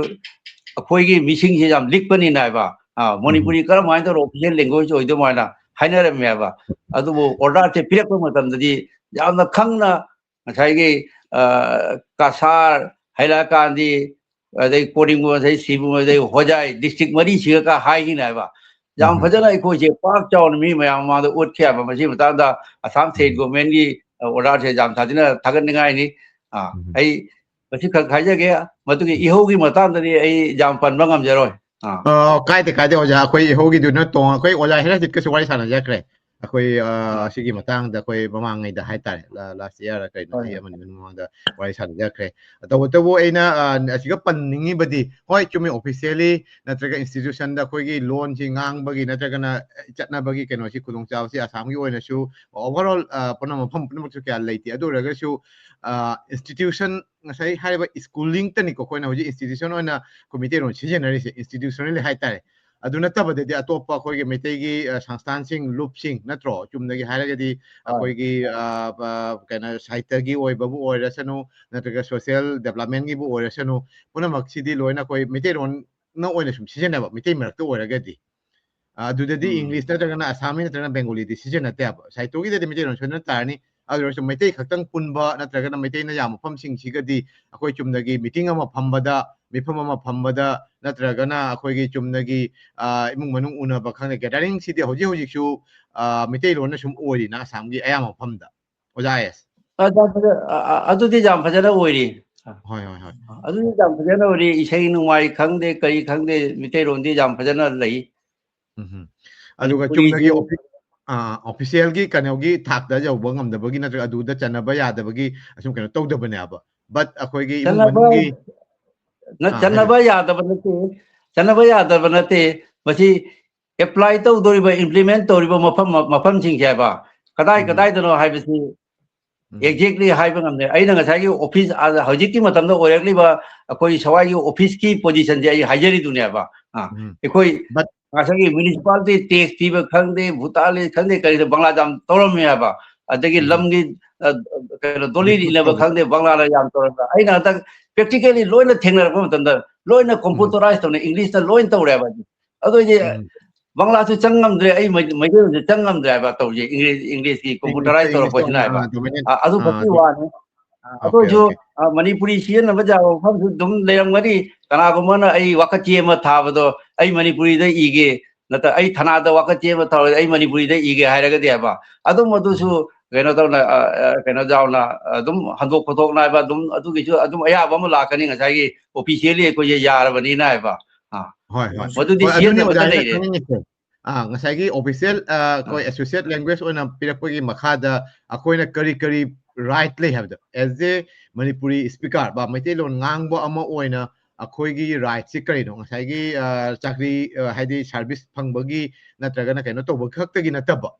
ꯑꯩꯈꯣꯏꯒꯤ ꯃꯤꯁꯤꯡꯁꯦ ꯌꯥꯝ ꯂꯤꯛꯄꯅꯤꯅ ꯍꯥꯏꯕ, ꯑ, ꯎꯝ꯫ ꯃꯅꯤꯄꯨꯔꯤ ꯀꯔꯝꯍꯥꯏꯅ ꯇꯧꯔꯒ official language ꯑꯣꯏꯗꯣꯏꯅꯣ ꯍꯥꯏꯅ ꯍꯥꯏꯅꯔꯝꯃꯦ ꯍꯥꯏꯕ꯫ ꯑꯗꯨꯕꯨ order ꯁꯦ ꯄꯤꯔꯛꯄ ꯃꯇꯝꯗꯗꯤ ꯌꯥꯝꯅ ꯈꯪꯅ ꯉꯁꯥꯏꯒꯤ, ꯑ, ꯀꯁꯥꯔ, ꯍꯩꯂꯥꯀꯥꯟꯗꯤ, ꯑꯗꯩ ꯀꯣꯔꯤꯡꯒꯣꯟ, ꯑꯗꯩ ꯁꯤꯕꯨ, ꯑꯗꯩ ꯍꯣꯖꯥꯏ district ꯃꯔꯤꯁꯤꯒ ꯍꯥꯏꯈꯤꯅꯦ ꯍꯥꯏꯕ꯫ ꯌꯥꯝ ꯐꯖꯅ ꯑꯩꯈꯣꯏꯁꯦ ꯄꯥꯛ ꯆꯥꯎꯅ ꯃꯤ ꯃꯌꯥꯝ ꯃꯃꯥꯡꯗ ꯎꯠꯈꯤ ꯍꯥꯏꯕ꯫ ꯃꯁꯤꯒꯤ ꯃꯇꯥꯡꯗ ꯑꯁꯥꯝ ꯁ꯭ꯇꯦꯠ ꯒꯣꯔꯃꯦꯟꯒꯤ ꯑꯣꯔꯗꯔꯁꯦ ꯌꯥꯝ ꯊꯥꯖꯅ ꯊꯥꯒꯠꯅꯤꯡꯉꯥꯏꯅꯤ꯫ ꯑꯩ ꯃꯁꯤ ꯈꯛ ꯍꯥꯏꯖꯒꯦ꯫ ꯃꯗꯨꯒꯤ ꯏꯍꯧꯒꯤ ꯃꯇꯥꯡꯗꯗꯤ ꯑꯩ ꯌꯥꯝ ꯄꯟꯕ ꯉꯝꯖꯔꯣꯏ꯫ ꯑꯥ꯫ ꯑ, ꯀꯥꯏꯗꯦ, ꯀꯥꯏꯗꯦ, ꯑꯣꯖꯥ꯫ ꯑꯩꯈꯣꯏ ꯏꯍꯧꯒꯤꯗꯨꯅ ꯇꯣꯡ-, ꯑꯩꯈꯣꯏ ꯑꯣꯖꯥ ꯍꯦꯔꯥꯖꯤꯠꯀꯁꯨ ꯋꯥꯔꯤ ꯁꯥꯟꯅꯖꯈ꯭ꯔꯦ꯫ ꯑꯩꯈꯣꯏ, ꯑ, ꯁꯤꯒꯤ ꯃꯇꯥꯡꯗ ꯑꯩꯈꯣꯏ ꯃꯃꯥꯡꯉꯩꯗ ꯍꯥꯏꯇꯥꯔꯦ, ꯂꯥꯁ ꯏꯌꯥꯔ ꯀꯩꯅꯣ, ꯍꯣꯏ, ꯆꯍꯤ ꯍꯣꯏ꯫ ꯑꯃꯅꯤ ꯃꯃꯥꯡꯗ ꯋꯥꯔꯤ ꯁꯥꯟꯅꯖꯈ꯭ꯔꯦ꯫ ꯇꯧꯕꯇꯕꯨ ꯑꯩꯅ, ꯑ, ꯑꯁꯤꯒ ꯄꯟꯅꯤꯡꯉꯤꯕꯗꯤ, ꯍꯣꯏ, ꯆꯨꯝꯃꯤ, ꯑꯣꯐꯤꯁꯤꯌꯦꯜꯂꯤ ꯅꯠꯇ꯭ꯔꯒ ꯏꯟꯁꯇꯤꯇ꯭ꯌꯨꯁꯟꯗ ꯑꯩꯈꯣꯏꯒꯤ ꯂꯣꯟꯁꯤ ꯉꯥꯡꯕꯒꯤ ꯅꯠꯇ꯭ꯔꯒꯅ ꯆꯠꯅꯕꯒꯤ ꯀꯩꯅꯣꯁꯤ, ꯈꯨꯗꯣꯡꯆꯥꯕꯁꯤ ꯑꯁꯥꯝꯒꯤ ꯑꯣꯏꯅꯁꯨ overall, ꯑ, ꯄꯨꯝꯅꯃꯛ, ꯃꯐꯝ ꯄꯨꯝꯅꯃꯛꯁꯨ ꯀꯌꯥ ꯂꯩꯇꯦ꯫ ꯑꯗꯨ ꯑꯣꯏꯔꯒꯁꯨ, ꯑ, ꯏꯟꯁꯇꯤꯇ꯭ꯌꯨꯁꯟ, ꯉꯁꯥꯏ ꯍꯥꯏꯔꯤꯕ ꯁ꯭ꯀꯨꯂꯤꯡꯇꯅꯤꯀꯣ ꯑꯩꯈꯣꯏꯅ ꯍꯧꯖꯤꯛ ꯏꯟꯁꯇꯤꯇ꯭ꯌꯨꯁꯟ ꯑꯣꯏꯅ ꯑꯩꯈꯣꯏ ꯃꯩꯇꯩꯂꯣꯟ ꯁꯤꯖꯤꯟꯅꯔꯤꯁꯦ, ꯏꯟꯁꯇꯤꯇ꯭ꯌꯨꯁꯅꯦꯜꯂꯤ ꯍꯥꯏꯇꯥꯔꯦ꯫ ꯑꯗꯨ ꯅꯠꯇꯕꯗꯗꯤ ꯑꯇꯣꯞꯄ ꯑꯩꯈꯣꯏꯒꯤ ꯃꯩꯇꯩꯒꯤ, ꯑ, ꯁꯪꯁꯊꯥꯟꯁꯤꯡ, ꯂꯨꯞꯁꯤꯡ ꯅꯠꯇ꯭ꯔꯣ? ꯆꯨꯝꯅꯒꯤ ꯍꯥꯏꯔꯒꯗꯤ ꯍꯣꯏ꯫ ꯑꯩꯈꯣꯏꯒꯤ, ꯑ, ꯑ, ꯀꯩꯅꯣ, ꯁꯥꯍꯤꯇ꯭ꯌꯒꯤ ꯑꯣꯏꯕꯕꯨ ꯑꯣꯏꯔꯁꯅꯨ, ꯅꯠꯇ꯭ꯔꯒ ꯁꯣꯁꯤꯌꯦꯜ ꯗꯦꯕꯂꯞꯃꯦꯟꯒꯤꯕꯨ ꯑꯣꯏꯔꯁꯅꯨ, ꯄꯨꯝꯅꯃꯛꯁꯤꯗꯤ ꯂꯣꯏꯅ ꯑꯩꯈꯣꯏ ꯃꯩꯇꯩꯂꯣꯟꯅ ꯑꯣꯏꯅ ꯁꯨꯝ ꯁꯤꯖꯤꯟꯅꯕ, ꯃꯩꯇꯩ ꯃꯔꯛꯇ ꯑꯣꯏꯔꯒꯗꯤ꯫ ꯑ, ꯑꯗꯨꯗꯗꯤ ꯎꯝ꯫ ꯏꯪꯂꯤꯁ ꯅꯠꯇ꯭ꯔꯒꯅ ꯑꯁꯥꯃꯤ ꯅꯠꯇ꯭ꯔꯒꯅ ꯕꯦꯡꯒꯣꯂꯤꯗꯤ ꯁꯤꯖꯤꯟꯅꯗꯦꯕ꯫ ꯁꯥꯍꯤꯇ꯭ꯌꯒꯤꯗꯗꯤ ꯃꯩꯇꯩꯂꯣꯟ ꯁꯣꯏꯗꯅ ꯇꯥꯔꯅꯤ꯫ ꯑꯗꯨ ꯑꯣꯏꯔꯁꯨ ꯃꯩꯇꯩ ꯈꯛꯇꯪ ꯄꯨꯟꯕ ꯅꯠꯇ꯭ꯔꯒꯅ ꯃꯩꯇꯩꯅ ꯌꯥꯝꯕ ꯃꯐꯝꯁꯤꯡꯁꯤꯒꯗꯤ ꯑꯩꯈꯣꯏ ꯆꯨꯝꯅꯒꯤ ꯃꯤꯇꯤꯡ ꯑꯃ ꯐꯝꯕꯗ, ꯃꯤꯐꯝ ꯑꯃ ꯐꯝꯕꯗ ꯅꯠꯇ꯭ꯔꯒꯅ ꯑꯩꯈꯣꯏꯒꯤ ꯆꯨꯝꯅꯒꯤ, ꯑ, ꯏꯃꯨꯡ ꯃꯅꯨꯡ ꯎꯅꯕ ꯈꯪꯗꯦ, ꯒꯦꯗꯔꯤꯡꯁꯤꯗꯤ ꯍꯧꯖꯤꯛ ꯍꯧꯖꯤꯛꯁꯨ, ꯑ, ꯃꯩꯇꯩꯂꯣꯟꯅ ꯁꯨꯝ ꯑꯣꯏꯔꯤꯅ ꯑꯁꯥꯝꯒꯤ ꯑꯌꯥꯝꯕ ꯃꯐꯝꯗ꯫ ꯑꯣꯖꯥ ꯑꯥꯏ ꯑꯦꯁ꯫ ꯑꯗ-, ꯑ-, ꯑ-, ꯑꯗꯨꯗꯤ ꯌꯥꯝ ꯐꯖꯅ ꯑꯣꯏꯔꯤ꯫ ꯍꯣꯏ, ꯍꯣꯏ, ꯍꯣꯏ꯫ ꯑꯗꯨꯗꯤ ꯌꯥꯝ ꯐꯖꯅ ꯑꯣꯏꯔꯤ꯫ ꯏꯁꯩ ꯅꯣꯡꯃꯥꯏ ꯈꯪꯗꯦ, ꯀꯔꯤ ꯈꯪꯗꯦ, ꯃꯤꯇꯩꯔꯣꯟꯗꯤ ꯌꯥꯝ ꯐꯖꯅ ꯂꯩ꯫ ꯎꯝ ꯍꯝ꯫ ꯑꯗꯨꯒ ꯃꯅꯤꯄꯨꯔꯤꯁꯨ ꯆꯨꯝꯅꯒꯤ ꯑꯣꯐꯤ-, ꯑ, ꯑꯣꯐꯤꯁꯤꯌꯦꯜꯒꯤ ꯀꯩꯅꯣꯒꯤ ꯊꯥꯛꯇ ꯌꯧꯕ ꯉꯝꯗꯕꯒꯤ ꯅꯠꯇ꯭ꯔꯒ ꯑꯗꯨꯗ ꯆꯟꯅꯕ ꯌꯥꯗꯕꯒꯤ ꯑꯁꯨꯝ ꯀꯩꯅꯣ ꯇꯧꯗꯕꯅꯦꯕ꯫ But ꯑꯩꯈꯣꯏꯒꯤ ꯏꯃꯨꯡ ꯆꯟꯅꯕ, ꯃꯅꯨꯡꯒꯤ, ꯅ-, ꯑꯥ, ꯆꯟꯅꯕ ꯌꯥꯗꯕ ꯅꯠꯇꯦ, ꯆꯟꯅꯕ ꯌꯥꯗꯕ ꯅꯠꯇꯦ꯫ ꯃꯁꯤ apply ꯇꯧꯗꯧꯔꯤꯕ, implement ꯇꯧꯔꯤꯕ ꯃꯐꯝ, ꯃꯐꯝꯁꯤꯡꯁꯦ ꯍꯥꯏꯕ, ꯀꯗꯥꯏ ꯎꯝ꯫ ꯀꯗꯥꯏꯗꯅꯣ ꯍꯥꯏꯕꯁꯤ ꯎꯝ꯫ exactly ꯍꯥꯏꯕ ꯉꯝꯗꯦ꯫ ꯑꯩꯅ ꯉꯁꯥꯏꯒꯤ ꯑꯣꯐꯤꯁ, ꯑ, ꯍꯧꯖꯤꯛꯀꯤ ꯃꯇꯝꯗ ꯑꯣꯏꯔꯛꯂꯤꯕ ꯑꯩꯈꯣꯏ ꯁꯋꯥꯏꯒꯤ ꯑꯣꯐꯤꯁꯀꯤ positionꯁꯦ ꯑꯩ ꯍꯥꯏꯖꯔꯤꯗꯨꯅꯦꯕ꯫ ꯑ, ꯎꯝ꯫ ꯑꯩꯈꯣꯏ But ꯉꯁꯥꯏꯒꯤ municipality tax ꯊꯤꯕ ꯈꯪꯗꯦ, ꯚꯨꯇꯥꯂꯤ ꯈꯪꯗꯦ, ꯀꯔꯤꯗ ꯕꯪꯂꯥꯗ ꯌꯥꯝ ꯇꯧꯔꯝꯃꯦ ꯍꯥꯏꯕ꯫ ꯑꯗꯒꯤ ꯎꯝ꯫ ꯂꯝꯒꯤ, ꯑ, ꯀꯩꯅꯣ, ꯗꯣꯂꯤ Recruit ꯏꯅꯕ ꯇꯧꯕ꯫ ꯈꯪꯗꯦ, ꯕꯪꯂꯥꯗ ꯌꯥꯝ ꯇꯧꯔꯝꯃꯦ꯫ ꯑꯩꯅ ꯍꯟꯗꯛ practically ꯂꯣꯏꯅ ꯊꯦꯡꯅꯔꯛꯄ ꯃꯇꯝꯗ ꯂꯣꯏꯅ ꯎꯝ꯫ computerize ꯇꯧꯅ, ꯏꯪꯂꯤꯁꯇ ꯂꯣꯏꯅ ꯇꯧꯔꯦ ꯍꯥꯏꯕ꯫ ꯑꯗꯨ ꯑꯩꯗꯤ ꯎꯝ꯫ ꯕꯪꯂꯥꯁꯨ ꯆꯪ ꯉꯝꯗ꯭ꯔꯦ, ꯑꯩ ꯃꯩ-, ꯃꯩꯇꯩꯂꯣꯟꯁꯨ ꯆꯪ ꯉꯝꯗ꯭ꯔꯦ ꯍꯥꯏꯕ ꯇꯧꯔꯤꯁꯦ, ꯏꯪꯂꯤꯁ, ꯏꯪꯂꯤꯁꯀꯤ ꯏꯪꯂꯤꯁꯇ, computerize ꯏꯪꯂꯤꯁꯇ ꯇꯧꯔꯛꯄꯁꯤꯅ ꯑꯣꯏꯅ, ꯍꯥꯏꯕ꯫ ꯑ, dominant. ꯑ, ꯑꯗꯨ ꯑ, ꯈꯛꯀꯤ okay, ꯋꯥꯅꯤ꯫ ꯑ, okay. ꯑꯗꯨ ꯑꯣꯏꯁꯨ, ꯑ, ꯃꯅꯤꯄꯨꯔꯤ ꯁꯤꯖꯤꯟꯅꯕ ꯌꯥꯕ ꯃꯐꯝꯁꯨ ꯑꯗꯨꯝ ꯂꯩꯔꯝꯒꯅꯤ꯫ ꯀꯅꯥꯒꯨꯝꯕꯅ ꯑꯩ ꯋꯥꯀꯠꯆꯦ ꯑꯃ ꯊꯥꯕꯗꯣ ꯑꯩ ꯃꯅꯤꯄꯨꯔꯤꯗ ꯏꯒꯦ, ꯅꯠꯇ꯭ꯔ ꯑꯩ ꯊꯅꯥꯗ ꯋꯥꯀꯠ ꯆꯦꯟꯕ ꯇꯧꯔꯗꯤ ꯑꯩ ꯃꯅꯤꯄꯨꯔꯤꯗ ꯏꯒꯦ ꯍꯥꯏꯔꯒꯗꯤ ꯍꯥꯏꯕ, ꯑꯗꯨꯝ ꯑꯗꯨꯁꯨ ꯀꯩꯅꯣ ꯇꯧꯅ, ꯑ, ꯑ, ꯀꯩꯅꯣ ꯌꯥꯎꯅ ꯑꯗꯨꯝ ꯍꯟꯗꯣꯛ ꯈꯣꯠꯇꯣꯛ ꯅꯥꯏꯕ, ꯑꯗꯨꯝ ꯑꯗꯨꯒꯤꯁꯨ ꯑꯗꯨꯝ ꯑꯌꯥꯕ ꯑꯃ ꯂꯥꯛꯀꯅꯤ, ꯉꯁꯥꯏꯒꯤ officially ꯑꯩꯈꯣꯏꯁꯦ ꯌꯥꯔꯕꯅꯤꯅ ꯍꯥꯏꯕ꯫ ꯑꯥ, ꯍꯣꯏ ꯍꯣꯏ ꯃꯗꯨꯗꯤ ꯍꯣꯏ, ꯑꯗꯨꯅꯦ ꯁꯤꯖꯤꯟꯅꯕꯗ ꯑꯣꯖꯥꯅ ꯂꯩꯔꯦ꯫ ꯈꯪꯅꯤꯡꯉꯤꯁꯦ꯫ ꯑꯥ, ꯉꯁꯥꯏꯒꯤ official, ꯑ, ꯑꯩꯈꯣꯏ ꯑꯥ꯫ Associate Language ꯑꯣꯏꯅ ꯄꯤꯔꯛꯄꯒꯤ ꯃꯈꯥꯗ ꯑꯩꯈꯣꯏꯅ ꯀꯔꯤ ꯀꯔꯤ right ꯂꯩ ꯍꯥꯏꯕꯗꯣ, as a Manipuri speaker ꯕ, ꯃꯩꯇꯩꯂꯣꯟ ꯉꯥꯡꯕ ꯑꯃ ꯑꯣꯏꯅ ꯑꯩꯈꯣꯏꯒꯤ rightꯁꯤ ꯀꯔꯤꯅꯣ? ꯉꯁꯥꯏꯒꯤ, ꯑ, ꯆꯥꯛꯔꯤ, ꯑ, ꯍꯥꯏꯗꯤ service ꯐꯪꯕꯒꯤ ꯅꯠꯇ꯭ꯔꯒꯅ ꯀꯩꯅꯣ ꯇꯧꯕ ꯈꯛꯇꯒꯤ ꯅꯠꯇꯕ,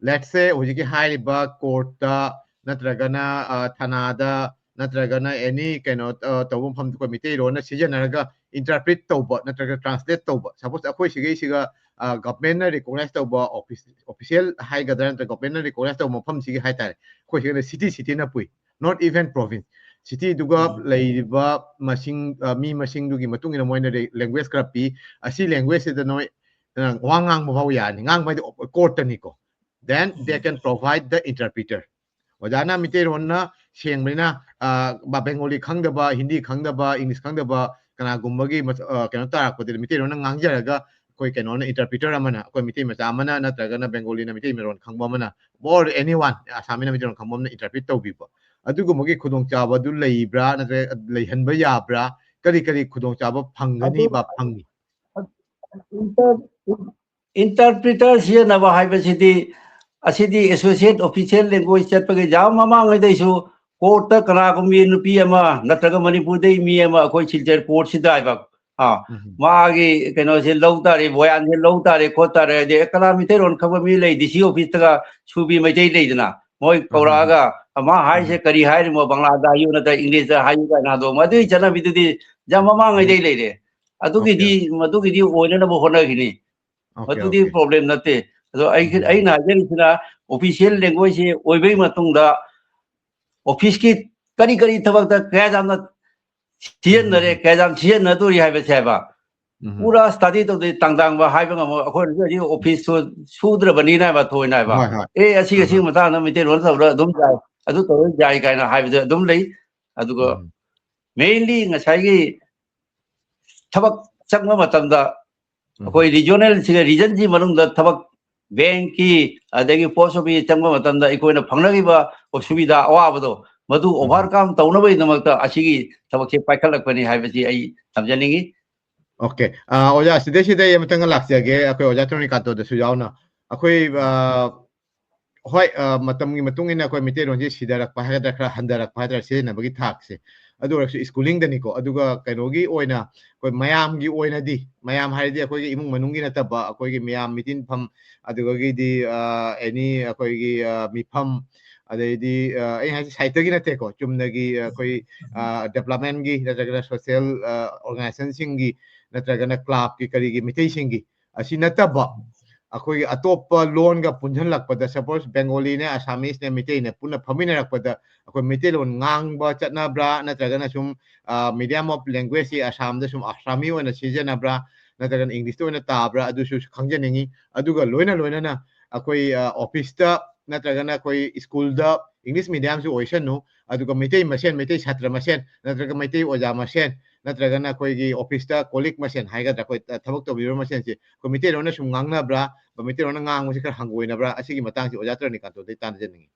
let's say ꯍꯧꯖꯤꯛꯀꯤ ꯍꯥꯏꯔꯤꯕ courtꯇ ꯅꯠꯇ꯭ꯔꯒꯅ, ꯑ, ꯊꯅꯥꯗ ꯅꯠꯇ꯭ꯔꯒꯅ any ꯀꯩꯅꯣ, ꯑ, ꯇꯧꯕ ꯃꯐꯝꯗ ꯑꯩꯈꯣꯏ ꯃꯩꯇꯩꯂꯣꯟꯅ ꯁꯤꯖꯤꯟꯅꯔꯒ interpret ꯇꯧꯕ ꯅꯠꯇ꯭ꯔꯒ translate ꯇꯧꯕ, suppose ꯑꯩꯈꯣꯏ ꯁꯤꯒꯩꯁꯤꯒ, ꯑ, governmentꯅ recognize ꯇꯧꯕ office, official ꯍꯥꯏꯒꯗ꯭ꯔꯥ ꯅꯠꯇ꯭ꯔꯒ governmentꯅ recognize ꯇꯧꯕ ꯃꯐꯝꯁꯤꯒꯤ ꯍꯥꯏꯇꯥꯔꯦ, ꯑꯩꯈꯣꯏ ꯁꯤꯒꯅ city, cityꯅ ꯄꯨꯏ, not even province꯫ Cityꯗꯨꯒ ꯎꯝ꯫ ꯂꯩꯔꯤꯕ ꯃꯁꯤꯡ, ꯑ, ꯃꯤ ꯃꯁꯤꯡꯗꯨꯒꯤ ꯃꯇꯨꯡ ꯏꯟꯅ ꯃꯣꯏꯅ re-, language ꯈꯔ ꯄꯤ꯫ ꯑꯁꯤ languageꯁꯤꯗ ꯅꯣꯏ, ꯑ, ꯋꯥ ꯉꯥꯡꯕ ꯐꯥꯎ ꯌꯥꯔꯅꯤ, ꯉꯥꯡꯕ ꯍꯥꯏꯗꯤ courtꯇꯅꯤꯀꯣ꯫ Then they can provide the interpreter꯫ ꯑꯣꯖꯥꯅ ꯃꯩꯇꯩꯂꯣꯟꯅ ꯁꯦꯡꯕꯅꯤꯅ, ꯑ, ꯕ-, Bengali ꯈꯪꯗꯕ, ꯍꯤꯟꯗꯤ ꯈꯪꯗꯕ, English ꯈꯪꯗꯕ ꯀꯅꯥꯒꯨꯝꯕꯒꯤ ꯃꯁ-, ꯑ, ꯀꯩꯅꯣ ꯇꯥꯔꯛꯄꯗꯗꯤ ꯃꯩꯇꯩꯂꯣꯟꯅ ꯉꯥꯡꯖꯔꯒ ꯑꯩꯈꯣꯏ ꯀꯩꯅꯣꯅ interpreter ꯑꯃꯅ, ꯑꯩꯈꯣꯏ ꯃꯩꯇꯩ ꯃꯆꯥ ꯑꯃꯅ ꯅꯠꯇ꯭ꯔꯒꯅ Bengaliꯅ ꯃꯩꯇꯩ ꯃꯔꯣꯟ ꯈꯪꯕ ꯑꯃꯅ, or anyone, ꯑꯁꯥꯃꯤꯅ ꯃꯩꯇꯩꯂꯣꯟ ꯈꯪꯕ ꯑꯃꯅ interpret ꯇꯧꯕꯤꯕ, ꯑꯗꯨꯒꯨꯝꯕꯒꯤ ꯈꯨꯗꯣꯡꯆꯥꯕꯗꯨ ꯂꯩꯕ꯭ꯔꯥ ꯅꯠꯇ꯭ꯔꯒ ꯂꯩꯍꯟꯕ ꯌꯥꯕ꯭ꯔꯥ? ꯀꯔꯤ ꯀꯔꯤ ꯈꯨꯗꯣꯡꯆꯥꯕ ꯐꯪꯒꯅꯤ ꯑꯗꯨ ꯕ ꯐꯪꯉꯤ? inter-, interpreter ꯁꯤꯖꯤꯟꯅꯕ ꯍꯥꯏꯕꯁꯤꯗꯤ, ꯑꯁꯤꯗꯤ associate official language ꯆꯠꯄꯒꯤ ꯌꯥꯝ ꯃꯃꯥꯡꯉꯩꯗꯩꯁꯨ courtꯇ ꯀꯅꯥꯒꯨꯝꯕꯤ ꯅꯨꯄꯤ ꯑꯃ ꯅꯠꯇ꯭ꯔꯒ ꯃꯅꯤꯄꯨꯔꯗꯩ ꯃꯤ ꯑꯃ ꯑꯩꯈꯣꯏ ꯁꯤꯜꯆꯔ courtꯁꯤꯗ ꯍꯥꯏꯕ, ꯑꯥ, ꯎꯝ꯫ ꯃꯥꯒꯤ ꯀꯩꯅꯣꯁꯦ ꯂꯧ ꯇꯥꯔꯦ, ꯕꯣꯌꯥꯟꯁꯦ ꯂꯧ ꯇꯥꯔꯦ, ꯈꯣꯠ ꯇꯥꯔꯦ ꯍꯥꯏꯗꯤ, ꯑꯦ, ꯀꯅꯥ ꯃꯩꯇꯩꯂꯣꯟ ꯈꯪꯕ ꯃꯤ ꯂꯩ? DC officeꯇꯒ ꯁꯨꯕꯤ ꯃꯩꯇꯩ ꯂꯩꯗꯅ, ꯃꯣꯏ ꯍꯣꯏ, ꯍꯣꯏ, ꯍꯣꯏ꯫ ꯀꯧꯔꯛꯑꯒ, "ꯑꯃ ꯍꯥꯏꯁꯦ ꯎꯝ꯫ ꯀꯔꯤ ꯍꯥꯏꯔꯤꯃꯣ? ꯕꯪꯂꯥꯗ ꯍꯥꯏꯌꯨ ꯅꯠꯇ꯭ꯔ ꯏꯪꯂꯤꯁꯇ ꯍꯥꯏꯌꯨ?" ꯀꯥꯏꯅ ꯍꯟꯗꯣꯛꯑꯝꯕ꯫ ꯑꯗꯨꯒꯤ ꯆꯠꯅꯕꯤꯗꯨꯗꯤ ꯌꯥꯝ ꯃꯃꯥꯡꯉꯩꯗꯩ ꯂꯩꯔꯦ꯫ ꯑꯗꯨꯒꯤꯗꯤ, Okay, okay. ꯃꯗꯨꯒꯤꯗꯤ ꯑꯣꯏꯅꯅꯕ ꯍꯣꯠꯅꯈꯤꯅꯤ꯫ Okay, ꯃꯗꯨꯗꯤ okay. problem ꯅꯠꯇꯦ꯫ ꯑꯗꯣ ꯑꯩ, ꯎꯝ꯫ ꯑꯩꯅ ꯍꯥꯏꯖꯔꯤꯁꯤꯅ, official languageꯁꯤ ꯑꯣꯏꯕꯒꯤ ꯃꯇꯨꯡꯗ officeꯀꯤ ꯀꯔꯤ ꯀꯔꯤ ꯊꯕꯛꯇ ꯀꯌꯥ ꯌꯥꯝꯅ ꯁꯤꯖꯤꯟꯅꯔꯦ, ꯎꯝ꯫ ꯀꯌꯥ ꯌꯥꯝ ꯁꯤꯖꯤꯟꯅꯗꯣꯔꯤ ꯍꯥꯏꯕꯁꯦ ꯍꯥꯏꯕ꯫ ꯎꯝ꯫ ꯄꯨꯔꯥ study ꯇꯧꯗꯦ, ꯇꯥꯡꯗꯥꯡꯕ ꯍꯥꯏꯕ ꯉꯝꯃꯣꯏ꯫ ꯑꯩꯈꯣꯏꯅꯁꯨ ꯍꯧꯖꯤꯛ officeꯇꯨ ꯁꯨꯗ꯭ꯔꯕꯅꯤꯅ ꯍꯥꯏꯕ, ꯊꯣꯏꯅ ꯍꯥꯏꯕ꯫ ꯍꯣꯏ, ꯍꯣꯏ꯫ ꯑꯦ, ꯑꯁꯤꯒꯤ, ꯑꯍꯥ꯫ ꯑꯁꯤꯒꯤ ꯃꯇꯥꯡꯗ ꯃꯩꯇꯩꯂꯣꯟ ꯇꯧꯔ ꯑꯗꯨꯝ ꯌꯥꯏ, ꯑꯗꯨ ꯇꯧꯔ ꯌꯥꯏ ꯀꯥꯏꯅ ꯍꯥꯏꯕꯗꯨ ꯑꯗꯨꯝ ꯂꯩ꯫ ꯑꯗꯨꯒ ꯎꯝ꯫ mainly ꯉꯁꯥꯏꯒꯤ ꯊꯕꯛ ꯆꯪꯕ ꯃꯇꯝꯗ ꯑꯩꯈꯣꯏ ꯔꯤꯖꯅꯦꯜ ꯁꯤꯒ ꯔꯤꯖꯟꯁꯤ ꯃꯅꯨꯡꯗ ꯊꯕꯛ ꯕꯦꯡꯀꯤ ꯑꯗꯒꯤ ꯄꯣꯁ ꯑꯣꯐꯤꯁ ꯆꯪꯕ ꯃꯇꯝꯗ ꯑꯩꯈꯣꯏꯅ ꯐꯪꯅꯈꯤꯕ ꯑꯁꯨꯕꯤꯗꯥ ꯑꯋꯥꯕꯗꯣ ꯃꯗꯨ ꯑꯣꯚꯔꯀꯝ ꯇꯧꯅꯕꯒꯤꯗꯃꯛꯇ ꯑꯁꯤꯒꯤ ꯊꯕꯛꯁꯦ ꯄꯥꯏꯈꯠꯂꯛꯄꯅꯤ ꯍꯥꯏꯕꯁꯤ ꯑꯩ ꯊꯝꯖꯅꯤꯡꯉꯤ꯫ ꯑꯣꯀꯦ, ꯑꯣꯖꯥ, ꯁꯤꯗꯩꯁꯤꯗ ꯑꯩ ꯑꯃꯇꯪꯒ ꯂꯥꯛꯆꯒꯦ, ꯑꯩꯈꯣꯏ ꯑꯣꯖꯥ ꯇ꯭ꯔꯣꯅꯤꯀꯥꯟꯇꯣꯗꯁꯨ ꯌꯥꯎꯅ꯫ ꯑꯩꯈꯣꯏ ꯑ, ꯍꯣꯏ, ꯑ, ꯃꯇꯝꯒꯤ ꯃꯇꯨꯡ ꯏꯟꯅ ꯑꯩꯈꯣꯏ ꯃꯩꯇꯩꯂꯣꯟꯁꯤ ꯁꯤꯊꯔꯛꯄ ꯍꯥꯏꯒꯗ꯭ꯔꯥ, ꯈꯔ ꯍꯟꯊꯔꯛꯄ ꯍꯥꯏꯒꯗ꯭ꯔꯥ, ꯁꯤꯖꯤꯟꯅꯕꯒꯤ ꯊꯥꯛꯁꯦ꯫ ꯑꯗꯨ ꯑꯣꯏꯔꯒꯁꯨ ꯁ꯭ꯀꯨꯂꯤꯡꯗꯅꯤꯀꯣ꯫ ꯑꯗꯨꯒ ꯀꯩꯅꯣꯒꯤ ꯑꯣꯏꯅ ꯑꯩꯈꯣꯏ ꯃꯌꯥꯝꯒꯤ ꯑꯣꯏꯅꯗꯤ, ꯃꯌꯥꯝ ꯍꯥꯏꯔꯗꯤ ꯑꯩꯈꯣꯏꯒꯤ ꯏꯃꯨꯡ ꯃꯅꯨꯡꯒꯤ ꯅꯠꯇꯕ, ꯑꯩꯈꯣꯏꯒꯤ ꯃꯌꯥꯝ ꯃꯤꯇꯤꯟꯐꯝ, ꯑꯗꯨꯗꯒꯤꯗꯤ ꯑ, ꯑꯦꯅꯤ ꯑꯩꯈꯣꯏꯒꯤ ꯑ, ꯃꯤꯐꯝ, ꯑꯗꯩꯗꯤ ꯑ, ꯑꯩ ꯍꯥꯏꯁꯦ ꯁꯥꯏꯠꯇꯒꯤ ꯅꯠꯇꯦꯀꯣ, ꯆꯨꯝꯅꯒꯤ ꯑꯩꯈꯣꯏ ꯗꯦꯕꯂꯞꯃꯦꯟꯒꯤ ꯅꯠꯇ꯭ꯔꯒꯅ ꯁꯣꯁꯤꯌꯦꯜ ꯑꯣꯔꯒꯅꯥꯏꯖꯦꯁꯟꯁꯤꯡꯒꯤ ꯅꯠꯇ꯭ꯔꯒꯅ ꯀ꯭ꯂꯕꯀꯤ ꯀꯔꯤꯒꯤ ꯃꯤꯇꯩꯁꯤꯡꯒꯤ, ꯑꯁꯤ ꯅꯠꯇꯕ ꯑꯩꯈꯣꯏꯒꯤ ꯑꯇꯣꯞꯄ ꯂꯣꯟꯒ ꯄꯨꯟꯁꯤꯜꯂꯛꯄꯗ, ꯁꯄꯣꯁ ꯕꯦꯡꯒꯣꯂꯤꯅꯦ, ꯑꯁꯥꯃꯤꯁꯅꯦ, ꯃꯤꯇꯩꯅꯦ ꯄꯨꯟꯅ ꯐꯝꯃꯤꯟꯅꯔꯛꯄꯗ ꯑꯩꯈꯣꯏ ꯃꯩꯇꯩꯂꯣꯟ ꯉꯥꯡꯕ ꯆꯠꯅꯕ꯭ꯔꯥ, ꯅꯠꯇ꯭ꯔꯒꯅ ꯁꯨꯝ ꯃꯤꯗꯤꯌꯝ ꯑꯣꯐ ꯂꯦꯡꯒ꯭ꯋꯦꯖꯁꯤ ꯑꯁꯥꯝꯗ ꯁꯨꯝ ꯑꯁꯥꯃꯤ ꯑꯣꯏꯅ ꯁꯤꯖꯤꯟꯅꯕ꯭ꯔꯥ, ꯅꯠꯇ꯭ꯔꯒꯅ ꯏꯪꯂꯤꯁꯇ ꯑꯣꯏꯅ ꯇꯥꯕ꯭ꯔꯥ, ꯑꯗꯨꯁꯨ ꯈꯪꯖꯅꯤꯡꯉꯤ꯫ ꯑꯗꯨꯒ ꯂꯣꯏꯅ ꯂꯣꯏꯅꯅ ꯑꯩꯈꯣꯏ ꯑꯣꯐꯤꯁꯇ ꯅꯠꯇ꯭ꯔꯒꯅ ꯑꯩꯈꯣꯏ ꯁ꯭ꯀꯨꯜꯗ ꯏꯪꯂꯤꯁ ꯃꯤꯗꯤꯌꯝꯁꯨ ꯑꯣꯏꯁꯅꯨ, ꯑꯗꯨꯒ ꯃꯩꯇꯩ ꯃꯁꯦꯟ, ꯃꯩꯇꯩ ꯁꯥꯇ꯭ꯔ ꯃꯁꯦꯟ ꯅꯠꯇ꯭ꯔꯒ ꯃꯩꯇꯩ ꯑꯣꯖꯥ ꯃꯁꯦꯟ ꯅꯠꯇ꯭ꯔꯒꯅ ꯑꯩꯈꯣꯏꯒꯤ ꯑꯣꯐꯤꯁꯇ ꯀꯣꯂꯤꯛ ꯃꯁꯦꯟ ꯍꯥꯏꯒꯗ꯭ꯔꯥ, ꯑꯩꯈꯣꯏ ꯊꯕꯛ ꯇꯧꯕꯤꯕ ꯃꯁꯦꯟꯁꯤ ꯑꯩꯈꯣꯏ ꯃꯩꯇꯩꯂꯣꯟꯅ ꯁꯨꯝ ꯉꯥꯡꯅꯕ꯭ꯔꯥ, ꯃꯩꯇꯩꯂꯣꯟꯅ ꯉꯥꯡꯕꯁꯤ ꯈꯔ ꯍꯪꯒꯣꯏꯅꯕ꯭ꯔꯥ, ꯑꯁꯤꯒꯤ ꯃꯇꯥꯡꯁꯤ ꯑꯣꯖꯥ ꯇ꯭ꯔꯣꯅꯤꯀꯥꯟꯇꯣꯗꯒꯤ ꯇꯥꯟꯅꯖꯅꯤꯡꯉꯤ꯫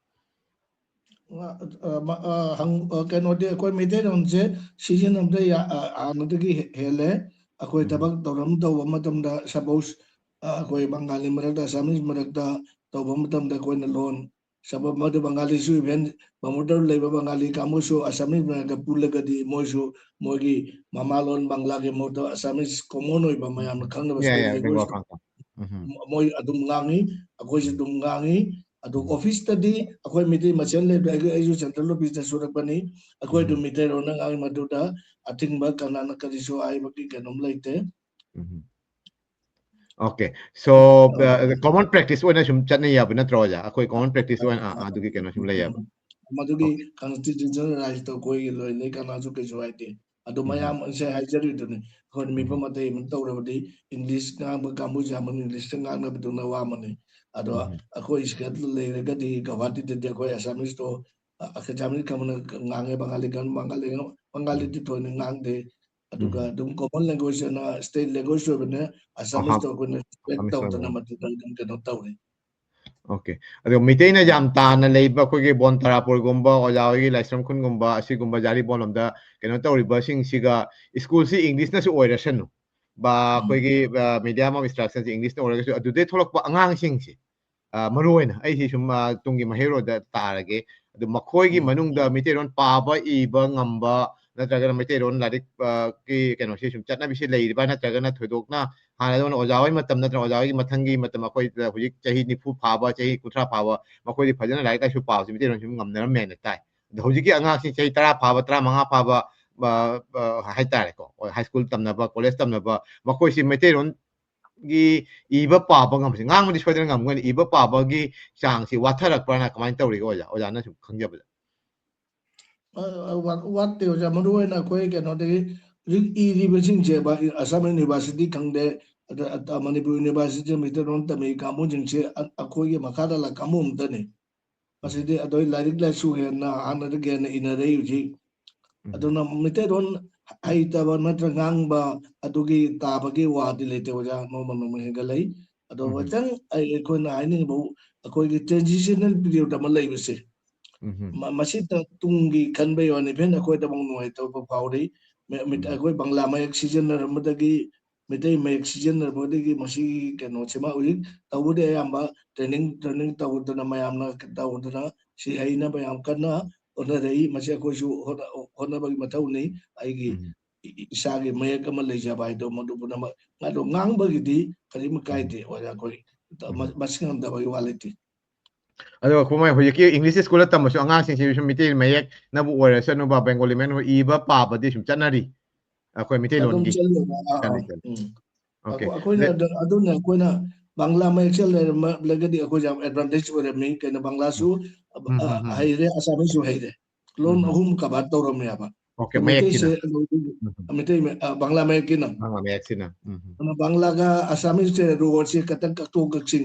ꯀꯩꯅꯣꯗꯤ ꯑꯩꯈꯣꯏ ꯃꯩꯇꯩꯂꯣꯟꯁꯦ ꯁꯤꯖꯤꯟꯅꯕꯗ ꯍꯥꯟꯅꯗꯒꯤ ꯍꯦꯜꯂꯦ꯫ ꯑꯩꯈꯣꯏ ꯊꯕꯛ ꯊꯧꯔꯝ ꯇꯧꯕ ꯃꯇꯝꯗ, ꯁꯄꯣꯁ ꯑꯩꯈꯣꯏ ꯕꯪꯒꯥꯂꯤ ꯃꯔꯛꯇ, ꯑꯁꯥꯃꯤꯁ ꯃꯔꯛꯇ ꯇꯧꯕ ꯃꯇꯝꯗ ꯑꯩꯈꯣꯏꯅ ꯂꯣꯟ ꯁꯄꯣꯁ ꯃꯗꯨ ꯕꯪꯒꯥꯂꯤꯁꯨ, ꯏꯚꯦꯟ ꯄ꯭ꯔꯃꯣꯇꯔ ꯂꯩꯕ ꯕꯪꯒꯥꯂꯤ ꯀꯥꯡꯕꯨꯁꯨ ꯑꯁꯥꯃꯤꯁ ꯃꯔꯛꯇ ꯄꯨꯜꯂꯒꯗꯤ ꯃꯣꯏꯁꯨ ꯃꯣꯏꯒꯤ ꯃꯃꯥꯂꯣꯟ ꯕꯪꯒ꯭ꯂꯥꯒꯤ ꯃꯍꯨꯠꯇ ꯑꯁꯥꯃꯤꯁ ꯀꯣꯃꯟ ꯑꯣꯏꯕ ꯃꯌꯥꯝꯅ ꯈꯪꯅꯕ Yeah, yeah, state Bengal ꯂꯦꯡꯒ꯭ꯋꯦꯖꯇꯣ Council. Mhm. ꯃꯣꯏ ꯑꯗꯨꯝ ꯉꯥꯡꯉꯤ, ꯑꯩꯈꯣꯏꯁꯨ ꯑꯗꯨꯝ ꯉꯥꯡꯉꯤ꯫ ꯑꯗꯨ ꯎꯝ. ꯑꯣꯐꯤꯁꯇꯗꯤ ꯑꯩꯈꯣꯏ ꯃꯩꯇꯩ ꯃꯁꯦꯟ ꯂꯩꯕ, ꯑꯩ- ꯑꯩꯁꯨ ꯁꯦꯟꯇ꯭ꯔꯦꯜ ꯑꯣꯐꯤꯁꯇ ꯁꯨꯔꯛꯄꯅꯤ꯫ ꯑꯩꯈꯣꯏ ꯑꯗꯨꯝ ꯎꯝ. ꯃꯩꯇꯩꯔꯣꯟꯅ ꯉꯥꯡꯉꯤ, ꯃꯗꯨꯗ ꯑꯊꯤꯡꯕ ꯀꯅꯥꯅ ꯀꯔꯤꯁꯨ ꯍꯥꯏꯕꯒꯤ ꯀꯩꯅꯣꯝ ꯂꯩꯇꯦ꯫ ꯎꯝ. Okay, so uh, common practice ꯑꯣꯏꯅ ꯁꯨꯝ ꯆꯠꯅꯩ ꯌꯥꯕ ꯅꯠꯇ꯭ꯔꯣ ꯑꯣꯖꯥ? ꯑꯩꯈꯣꯏ common practice ꯑꯣꯏꯅ ꯑꯥ, ꯑꯗꯨꯒꯤ ꯀꯩꯅꯣ ꯁꯨꯝ ꯂꯩ ꯌꯥꯕ? ꯃꯗꯨꯒꯤ Okay. ꯀꯟꯁꯇꯤꯇ꯭ꯌꯨꯁꯅꯦꯜ ꯔꯥꯏꯠꯇꯣ ꯑꯩꯈꯣꯏꯒꯤ ꯂꯣꯏꯅ ꯀꯅꯥꯁꯨ ꯀꯩꯁꯨ ꯍꯥꯏꯗꯦ꯫ ꯑꯗꯨ ꯎꯝ. ꯃꯌꯥꯝ ꯉꯁꯥꯏ ꯍꯥꯏꯖꯔꯤꯗꯨꯅꯤ, ꯑꯩꯈꯣꯏꯅ ꯃꯤꯐꯝ ꯎꯝ. ꯑꯇꯩ ꯑꯃ ꯇꯧꯔꯕꯗꯤ ꯏꯪꯂꯤꯁ ꯉꯥꯡꯕ ꯀꯥꯡꯕꯨꯁꯦ ꯌꯥꯝꯃꯅꯤ, ꯏꯪꯂꯤꯁꯇ ꯉꯥꯡꯅꯕꯗꯨꯅ ꯋꯥꯃꯅꯤ꯫ ꯑꯗꯣ ꯎꯝ. ꯑꯩꯈꯣꯏ ꯁꯤꯗ ꯂꯩꯔꯒꯗꯤ ꯒꯧꯍꯥꯇꯤꯗꯗꯤ ꯑꯩꯈꯣꯏ ꯑꯁꯥꯃꯤꯁꯇꯣ ꯑ- ꯑꯁꯥꯃꯤꯁ ꯀꯃꯟꯅ ꯉꯥꯡꯉꯦ, ꯕꯪꯒꯥꯂꯤ ꯀꯃꯟ ꯕꯪꯒꯥꯂꯤ ꯕꯪꯒꯥꯂꯤꯗꯤ ꯊꯣꯏꯅ ꯉꯥꯡꯗꯦ꯫ ꯑꯗꯨꯒ ꯎꯝ꯫ ꯑꯗꯨꯝ common language ꯑꯅ state language ꯑꯣꯏꯕꯅꯦ, Assamese ꯑꯍꯥ, ꯇꯣ ꯑꯩꯈꯣꯏꯅ spread Assamese ꯇꯧꯗꯅ ꯑꯣꯏꯕꯅꯦ꯫ ꯃꯗꯨꯗ ꯑꯗꯨꯝ ꯀꯩꯅꯣ ꯇꯧꯔꯤ꯫ Okay, ꯑꯗꯣ ꯃꯤꯇꯩꯅ ꯌꯥꯝ ꯇꯥꯅ ꯂꯩꯕ ꯑꯩꯈꯣꯏꯒꯤ ꯕꯣꯟ ꯇꯔꯥꯄꯨꯔꯒꯨꯝꯕ, ꯑꯣꯖꯥ ꯍꯣꯏꯒꯤ ꯂꯥꯏꯁ꯭ꯔꯝ ꯈꯨꯟꯒꯨꯝꯕ, ꯑꯁꯤꯒꯨꯝꯕ ꯖꯥꯔꯤꯕꯣꯟ ꯂꯣꯝꯗ ꯀꯩꯅꯣ ꯇꯧꯔꯤꯕꯁꯤꯡꯁꯤꯒ school ꯁꯤ English ꯅꯁꯨ ꯑꯣꯏꯔꯁꯅꯨ, ꯕꯥ, ꯎꯝ꯫ ꯑꯩꯈꯣꯏꯒꯤ, ꯑ, medium of instruction ꯁꯤ English ꯅ ꯑꯣꯏꯔꯒꯁꯨ, ꯑꯗꯨꯗꯩ ꯊꯣꯛꯂꯛꯄ ꯑꯉꯥꯡꯁꯤꯡꯁꯦ, ꯑ, ꯃꯔꯨ ꯑꯣꯏꯅ ꯑꯩꯁꯤ ꯁꯨꯝ, ꯑ, ꯇꯨꯡꯒꯤ ꯃꯍꯩꯔꯣꯏꯗ ꯇꯥꯔꯒꯦ꯫ ꯑꯗꯨ ꯃꯈꯣꯏꯒꯤ ꯎꯝ꯫ ꯃꯅꯨꯡꯗ ꯃꯤꯇꯩꯔꯣꯟ ꯄꯥꯕ ꯏꯕ ꯉꯝꯕ, ꯅꯠꯇ꯭ꯔꯒꯅ ꯃꯩꯇꯩꯔꯣꯟ ꯂꯥꯏꯔꯤꯛ, ꯑ, ꯀꯤ ꯀꯩꯅꯣꯁꯤ ꯁꯨꯝ ꯆꯠꯅꯕꯤꯁꯤ ꯂꯩꯔꯤꯕ, ꯅꯠꯇ꯭ꯔꯒꯅ ꯊꯣꯏꯗꯣꯛꯅ ꯍꯥꯟꯅꯗꯧꯅ ꯑꯣꯖꯥ ꯍꯣꯏ ꯃꯇꯝ ꯅꯠꯇ꯭ꯔꯒ ꯑꯣꯖꯥ ꯍꯣꯏꯒꯤ ꯃꯊꯪꯒꯤ ꯃꯇꯝ, ꯑꯩꯈꯣꯏꯗ ꯍꯧꯖꯤꯛ ꯆꯍꯤ ꯅꯤꯐꯨ ꯐꯥꯕ, ꯆꯍꯤ ꯀꯨꯟꯊ꯭ꯔꯥ ꯐꯥꯕ, ꯃꯈꯣꯏꯗꯤ ꯐꯖꯅ ꯂꯥꯏꯔꯤꯛ ꯂꯥꯏꯁꯨ ꯄꯥꯕꯁꯤ ꯃꯤꯇꯩꯔꯣꯟ ꯁꯨꯝ ꯉꯝꯅꯔꯝꯃꯦꯅ ꯇꯥꯏ꯫ ꯑꯗꯣ ꯍꯧꯖꯤꯛꯀꯤ ꯑꯉꯥꯡꯁꯤꯡ ꯆꯍꯤ ꯇꯔꯥ ꯐꯥꯕ, ꯇꯔꯥꯃꯉꯥ ꯐꯥꯕ, ꯑ, ꯑ, ꯍꯥꯏꯇꯥꯔꯦꯀꯣ, high school ꯇꯝꯅꯕ, college ꯇꯝꯅꯕ, ꯃꯈꯣꯏꯁꯤ ꯃꯩꯇꯩꯔꯣꯟꯒꯤ ꯏꯕ ꯄꯥꯕ ꯉꯝꯕꯁꯦ, ꯉꯥꯡꯕꯗꯤ ꯁꯣꯏꯗꯅ ꯉꯝꯒꯅꯤ, ꯏꯕ ꯄꯥꯕꯒꯤ ꯆꯥꯡꯁꯤ ꯋꯥꯊꯔꯛꯄ꯭ꯔꯥꯅ ꯀꯃꯥꯏꯅ ꯇꯧꯔꯤꯒꯦ ꯑꯣꯖꯥ? ꯑꯣꯖꯥꯅ ꯁꯨꯝ ꯈꯪꯖꯕꯗ꯫ ꯑ, ꯑ, ꯋꯥꯠ-, ꯋꯥꯠꯇꯦ ꯑꯣꯖꯥ꯫ ꯃꯔꯨ ꯑꯣꯏꯅ ꯑꯩꯈꯣꯏ ꯀꯩꯅꯣꯗꯒꯤ ꯍꯧꯖꯤꯛ ꯏꯔꯤꯕꯁꯤꯡꯁꯦ ꯕ-, ꯑꯁꯥꯝ university ꯈꯪꯗꯦ, ꯑꯗ, ꯑ, ꯃꯅꯤꯄꯨꯔ university ꯃꯩꯇꯩꯂꯣꯟ ꯇꯝꯃꯤ ꯀꯥꯡꯕꯨꯁꯤꯡꯁꯦ ꯑ-, ꯑꯩꯈꯣꯏꯒꯤ ꯃꯈꯥꯗ ꯂꯥꯛ ꯀꯥꯡꯕꯨ ꯑꯃꯇꯅꯤ꯫ ꯃꯁꯤꯗꯤ ꯑꯗꯣ ꯂꯥꯏꯔꯤꯛ ꯂꯥꯏꯁꯨ ꯍꯦꯟꯅ ꯍꯥꯟꯅꯗꯒꯤ ꯍꯦꯟꯅ ꯏꯅꯔꯛꯏ ꯍꯧꯖꯤꯛ꯫ ꯎꯝ꯫ ꯑꯗꯨꯅ ꯃꯩꯇꯩꯂꯣꯟ ꯍꯩꯇꯕ ꯅꯠꯇ꯭ꯔ ꯉꯥꯡꯕ ꯑꯗꯨꯒꯤ ꯇꯥꯕꯒꯤ ꯋꯥꯗꯤ ꯂꯩꯇꯦ ꯑꯣꯖꯥ, ꯅꯣꯡꯃ ꯅꯣꯡꯃ ꯍꯦꯟꯒꯠꯂꯛꯏ꯫ ꯑꯗꯣ ꯎꯝ꯫ ꯈꯤꯇꯪ ꯑꯩ, ꯑꯩꯈꯣꯏꯅ ꯍꯥꯏꯅꯤꯡꯉꯤꯕ ꯑꯩꯈꯣꯏꯒꯤ transitional period ꯑꯃ ꯂꯩꯕꯁꯦ, ꯎꯝ꯫ ꯃ-, ꯃꯁꯤꯗ ꯇꯨꯡꯒꯤ ꯈꯟꯕꯒꯤ ꯋꯥꯅꯤ, even ꯑꯩꯈꯣꯏꯗꯃꯛ ꯅꯨꯡꯉꯥꯏꯇꯕ ꯐꯥꯎꯔꯤ꯫ ꯃ-, ꯃꯤꯠ-, ꯎꯝ꯫ ꯑꯩꯈꯣꯏ ꯕꯪꯒ꯭ꯂꯥ ꯃꯌꯦꯛ ꯁꯤꯖꯤꯟꯅꯔꯝꯕꯗꯒꯤ, ꯃꯩꯇꯩ ꯃꯌꯦꯛ ꯁꯤꯖꯤꯟꯅꯔꯝꯕꯗꯒꯤ ꯃꯁꯤꯒꯤ ꯀꯩꯅꯣꯁꯤꯃ ꯍꯧꯖꯤꯛ ꯇꯧꯕꯗꯤ ꯑꯌꯥꯝꯕ training, training ꯇꯧꯗꯅ ꯃꯌꯥꯝꯅ ꯇꯧꯗꯅ ꯁꯤ ꯍꯩꯅꯕ ꯌꯥꯝ ꯀꯟꯅ ꯍꯣꯠꯅꯔꯛꯏ꯫ ꯃꯁꯤ ꯑꯩꯈꯣꯏꯁꯨ ꯍꯣꯠꯅ-, ꯍꯣꯠꯅꯕꯒꯤ ꯃꯊꯧꯅꯤ꯫ ꯑꯩꯒꯤ ꯎꯝ꯫ ꯏ-, ꯏ-, ꯏꯁꯥꯒꯤ ꯃꯌꯦꯛ ꯑꯃ ꯂꯩꯖꯕ ꯍꯥꯏꯗꯣ ꯃꯗꯨ ꯄꯨꯝꯅꯃꯛ꯫ ꯑꯗꯣ ꯉꯥꯡꯕꯒꯤꯗꯤ ꯀꯔꯤꯝ ꯎꯝ꯫ ꯀꯥꯏꯗꯦ ꯑꯣꯖꯥ, ꯑꯩꯈꯣꯏ ꯃ-, ꯎꯝ꯫ ꯃꯁꯤꯡ ꯉꯝꯗꯕꯒꯤ ꯋꯥ ꯂꯩꯇꯦ꯫ ꯑꯗꯣ ꯑꯩꯈꯣꯏ ꯍꯧꯖꯤꯛꯀꯤ English school ꯗ ꯇꯝꯕꯁꯨ ꯑꯉꯥꯡꯁꯤꯡꯁꯤ ꯁꯨꯝ ꯃꯤꯇꯩ ꯃꯌꯦꯛꯅꯕꯨ ꯑꯣꯏꯔꯁꯅꯨꯕ, Bengali ꯃꯌꯦꯛꯅꯕꯨ ꯏꯕ ꯄꯥꯕꯗꯤ ꯁꯨꯝ ꯆꯠꯅꯔꯤ꯫ ꯑꯩꯈꯣꯏ ꯑꯗꯨꯝ ꯃꯤꯇꯩꯂꯣꯟꯒꯤ꯫ ꯆꯠꯂꯦꯕ꯫ ꯑꯥ, ꯆꯠꯂꯤ, ꯑꯥ, ꯆꯠꯂꯤ꯫ ꯎꯝ꯫ Okay꯫ ꯑꯩꯈꯣꯏ-, ꯑꯩꯈꯣꯏꯅ ꯂꯦ- ꯑꯗꯨ-, ꯑꯗꯨꯅ ꯑꯩꯈꯣꯏꯅ ꯕꯪꯒ꯭ꯂꯥ ꯃꯌꯦꯛꯁꯦ ꯂꯩꯔꯝꯂꯒꯗꯤ ꯑꯩꯈꯣꯏꯁꯦ ꯌꯥꯝ advantage ꯑꯣꯏꯔꯝꯃꯤ꯫ ꯀꯩꯅꯣ ꯕꯪꯒ꯭ꯂꯥꯁꯨ, ꯎꯝ꯫ ꯎꯝ, ꯑ, ꯎꯝ, ꯎꯝ꯫ ꯍꯩꯔꯦ, Assamese ꯁꯨ ꯍꯩꯔꯦ꯫ ꯂꯣꯟ ꯎꯝ, ꯎꯝ꯫ ꯑꯍꯨꯝ cover ꯇꯧꯔꯝꯃꯦꯕ꯫ Okay, ꯑꯗꯣ ꯃꯩꯇꯩꯁꯦ, ꯃꯌꯦꯛꯁꯤꯅ꯫ ꯎꯝ, ꯎꯝ꯫ ꯃꯩꯇꯩ ꯃ-, ꯑ, ꯕꯪꯒ꯭ꯂꯥ ꯃꯌꯦꯛꯀꯤꯅ꯫ ꯕꯪꯒ꯭ꯂꯥ ꯃꯌꯦꯛꯁꯤꯅ꯫ ꯎꯝ, ꯎꯝ꯫ ꯑꯗꯨꯅ ꯕꯪꯒ꯭ꯂꯥꯒ Assamese ꯁꯦ ꯔꯣꯜꯁꯦ ꯈꯇꯪ ꯀꯛꯊꯣꯛ ꯀꯛꯁꯤꯟ,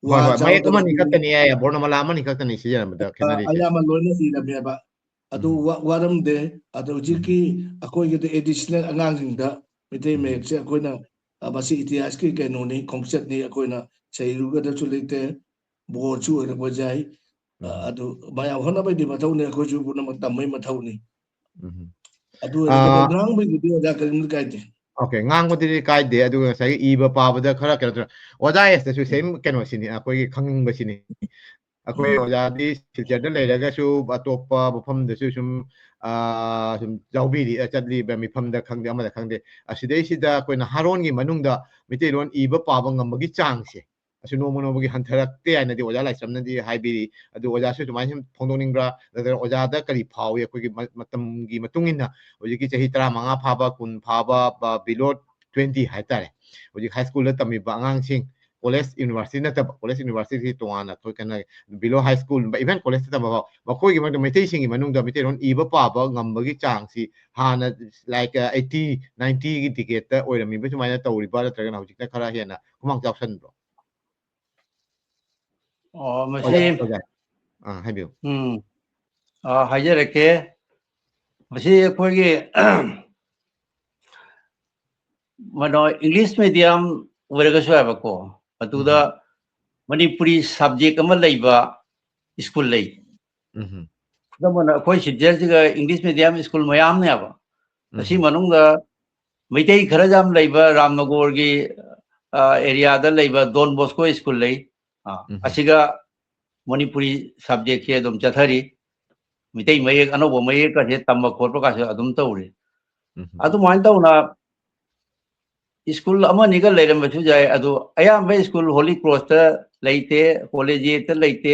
ꯍꯣꯏ, ꯋꯥ ꯍꯣꯏ, ꯃꯌꯦꯛ ꯆꯥꯎꯗꯕ ꯑꯃꯅꯤ ꯑꯗꯨꯒꯤ ꯈꯛꯇꯅꯤ, ꯑꯦ, ꯕꯣꯔꯅꯃꯂꯥ ꯑꯃꯅꯤ ꯈꯛꯇꯅꯤ ꯁꯤꯖꯤꯟꯅꯕꯗ ꯑ, ꯈꯦꯠꯅꯔꯤꯁꯦ꯫ ꯑꯌꯥꯝꯕ ꯂꯣꯏꯅ ꯏꯔꯝꯃꯦꯕ꯫ ꯑꯗꯨ ꯎꯝ꯫ ꯋꯥ-, ꯋꯥꯔꯝꯗꯦ꯫ ꯑꯗꯣ ꯍꯧꯖꯤꯛꯀꯤ ꯎꯝ꯫ ꯑꯩꯈꯣꯏꯒꯤꯗꯤ additional ꯑꯉꯥꯡꯁꯤꯡꯗ ꯃꯩꯇꯩ ꯎꯝ꯫ ꯃꯌꯦꯛꯁꯦ ꯑꯩꯈꯣꯏꯅ, ꯑ, ꯃꯁꯤ ꯏꯇꯤꯍꯥꯁꯀꯤ ꯀꯩꯅꯣꯅꯤ, ꯈꯣꯡꯆꯠꯅꯤ, ꯑꯩꯈꯣꯏꯅ ꯆꯩꯔꯨꯒꯗꯕꯁꯨ ꯂꯩꯇꯦ, ꯕꯣꯔꯁꯨ ꯑꯣꯏꯔꯛꯄ ꯌꯥꯏ꯫ ꯑ, ꯎꯝ꯫ ꯑꯗꯨ ꯃꯌꯥꯝ ꯍꯣꯠꯅꯕꯩꯗꯤ ꯃꯊꯧꯅꯤ, ꯑꯩꯈꯣꯏꯁꯨ ꯄꯨꯝꯅꯃꯛ ꯇꯝꯕꯩ ꯃꯊꯧꯅꯤ꯫ ꯎꯝ꯫ ꯑꯗꯨ ꯑꯣꯏꯔꯒꯗꯤ ꯑꯥ꯫ ꯉꯥꯡꯕꯩꯕꯨꯗꯤ ꯑꯣꯖꯥ ꯀꯔꯤꯝꯇ ꯀꯥꯏꯗꯦ꯫ Okay, ꯉꯥꯡꯕꯗꯨꯗꯤ ꯀꯥꯏꯗꯦ, ꯑꯗꯨꯒ ꯉꯁꯥꯏꯒꯤ ꯏꯕ ꯄꯥꯕꯗ ꯈꯔ ꯀꯩꯅꯣ ꯇꯧꯔꯦ꯫ ꯑꯣꯖꯥ ꯑꯦꯁꯇꯁꯨ ꯎꯝ꯫ Same ꯀꯩꯅꯣꯁꯤꯅꯤ ꯑꯩꯈꯣꯏꯒꯤ ꯈꯪꯅꯤꯡꯕꯁꯤꯅꯤ꯫ ꯑꯩꯈꯣꯏ ꯎꯝ꯫ ꯑꯣꯖꯥꯗꯤ ꯁꯤꯜꯆꯔꯗ ꯂꯩꯔꯒꯁꯨ ꯑꯇꯣꯞꯄ ꯃꯐꯝꯗꯁꯨ ꯁꯨꯝ, ꯑꯥ, ꯁꯨꯝ ꯌꯥꯎꯕꯤꯔꯤ, ꯑ, ꯆꯠꯂꯤꯕ ꯃꯤꯐꯝꯗ ꯈꯪꯗꯦ, ꯑꯃꯗ ꯈꯪꯗꯦ꯫ ꯑꯁꯤꯗꯩꯁꯤꯗ ꯑꯩꯈꯣꯏ ꯅꯍꯥꯔꯣꯟꯒꯤ ꯃꯅꯨꯡꯗ ꯃꯩꯇꯩꯂꯣꯟ ꯏꯕ ꯄꯥꯕ ꯉꯝꯕꯒꯤ ꯆꯥꯡꯁꯦ ꯑꯁꯤ ꯅꯣꯡꯃ ꯅꯣꯡꯃꯒꯤ ꯍꯟꯊꯔꯛꯇꯦ ꯍꯥꯏꯅꯗꯤ ꯑꯣꯖꯥ ꯂꯥꯏꯁ꯭ꯔꯝꯅꯗꯤ ꯍꯥꯏꯕꯤꯔꯤ꯫ ꯑꯗꯨ ꯑꯣꯖꯥꯁꯨ ꯑꯗꯨꯃꯥꯏꯅ ꯁꯨꯝ ꯐꯣꯡꯗꯣꯛꯅꯤꯡꯕ꯭ꯔꯥ? ꯅꯠꯇ꯭ꯔꯒ ꯑꯣꯖꯥꯗ ꯀꯔꯤ ꯐꯥꯎꯏ? ꯑꯩꯈꯣꯏꯒꯤ ꯃ-, ꯃꯇꯝꯒꯤ ꯃꯇꯨꯡ ꯏꯟꯅ ꯍꯧꯖꯤꯛꯀꯤ ꯆꯍꯤ ꯇꯔꯥꯃꯉꯥ ꯐꯥꯕ, ꯀꯨꯟ ꯐꯥꯕ, ꯕ-, below twenty ꯍꯥꯏꯇꯥꯔꯦ, ꯍꯧꯖꯤꯛ high schoolꯗ ꯇꯝꯃꯤꯕ ꯑꯉꯥꯡꯁꯤꯡ, college university ꯅꯠꯇꯕ, college universityꯁꯤ ꯇꯣꯉꯥꯟꯅ ꯑꯩꯈꯣꯏ ꯀꯩꯅꯣ, below high school, even collegeꯇ ꯇꯝꯕ ꯐꯥꯎ, ꯃꯈꯣꯏꯒꯤ ꯃꯅꯨꯡꯗ, ꯃꯩꯇꯩꯁꯤꯡꯒꯤ ꯃꯅꯨꯡꯗ ꯃꯩꯇꯩꯂꯣꯟ ꯏꯕ ꯄꯥꯕ ꯉꯝꯕꯒꯤ ꯆꯥꯡꯁꯤ ꯍꯥꯟꯅ, like, eighty, ninetyꯒꯤ ꯇꯤꯀꯦꯠꯇ ꯑꯣꯏꯔꯝꯃꯤꯕ ꯁꯨꯃꯥꯏꯅ ꯇꯧꯔꯤꯕ꯭ꯔꯥ, ꯅꯠꯇ꯭ꯔꯒꯅ ꯍꯧꯖꯤꯛꯅ ꯈꯔ ꯍꯦꯟꯅ ꯈꯨꯃꯥꯡ ꯆꯥꯎꯁꯟꯕ꯭ꯔꯣ? ꯑꯣ, ꯃꯁꯤ ꯑꯣꯖꯥ, ꯑꯣꯖꯥ꯫ ꯑꯥ, ꯍꯥꯏꯕꯤꯌꯨ꯫ ꯎꯝ꯫ ꯑꯥ, ꯍꯥꯏꯖꯔꯛꯀꯦ꯫ ꯃꯁꯤ ꯑꯩꯈꯣꯏꯒꯤ ꯃꯗꯣ English medium ꯑꯣꯏꯔꯒꯁꯨ ꯍꯥꯏꯕꯀꯣ, ꯃꯗꯨꯗ ꯎꯝ꯫ ꯃꯅꯤꯄꯨꯔꯤ subject ꯑꯃ ꯂꯩꯕ school ꯂꯩ꯫ ꯎꯝ꯫ ꯈꯨꯗꯝ ꯑꯣꯏꯅ ꯑꯩꯈꯣꯏ ꯁꯤꯜꯆꯔꯁꯤꯒ English medium school ꯃꯌꯥꯝꯅꯦꯕ꯫ ꯃꯁꯤ ꯎꯝ꯫ ꯃꯅꯨꯡꯗ ꯃꯩꯇꯩ ꯈꯔ ꯌꯥꯝ ꯂꯩꯕ ꯔꯥꯝꯅꯒꯣꯔꯒꯤ, ꯑ, areaꯗ ꯂꯩꯕ Don Bosco school ꯂꯩ꯫ ꯑ, ꯎꯝ꯫ ꯑꯁꯤꯒ ꯃꯅꯤꯄꯨꯔꯤ subjectꯁꯦ ꯑꯗꯨꯝ ꯆꯠꯊꯔꯤ꯫ ꯃꯩꯇꯩ ꯃꯌꯦꯛ, ꯑꯅꯧꯕ ꯃꯌꯦꯛꯀꯁꯦ ꯇꯝꯕ ꯈꯣꯠꯄ ꯀꯥꯁꯦ ꯑꯗꯨꯝ ꯇꯧꯔꯤ꯫ ꯎꯝ꯫ ꯑꯗꯨꯃꯥꯏꯅ ꯇꯧꯅ school ꯑꯃꯅꯤꯒ ꯂꯩꯔꯝꯕꯁꯨ ꯌꯥꯏ, ꯑꯗꯨ ꯑꯌꯥꯝꯕ school Holy Crossꯇ ꯂꯩꯇꯦ, Collegiateꯇ ꯂꯩꯇꯦ꯫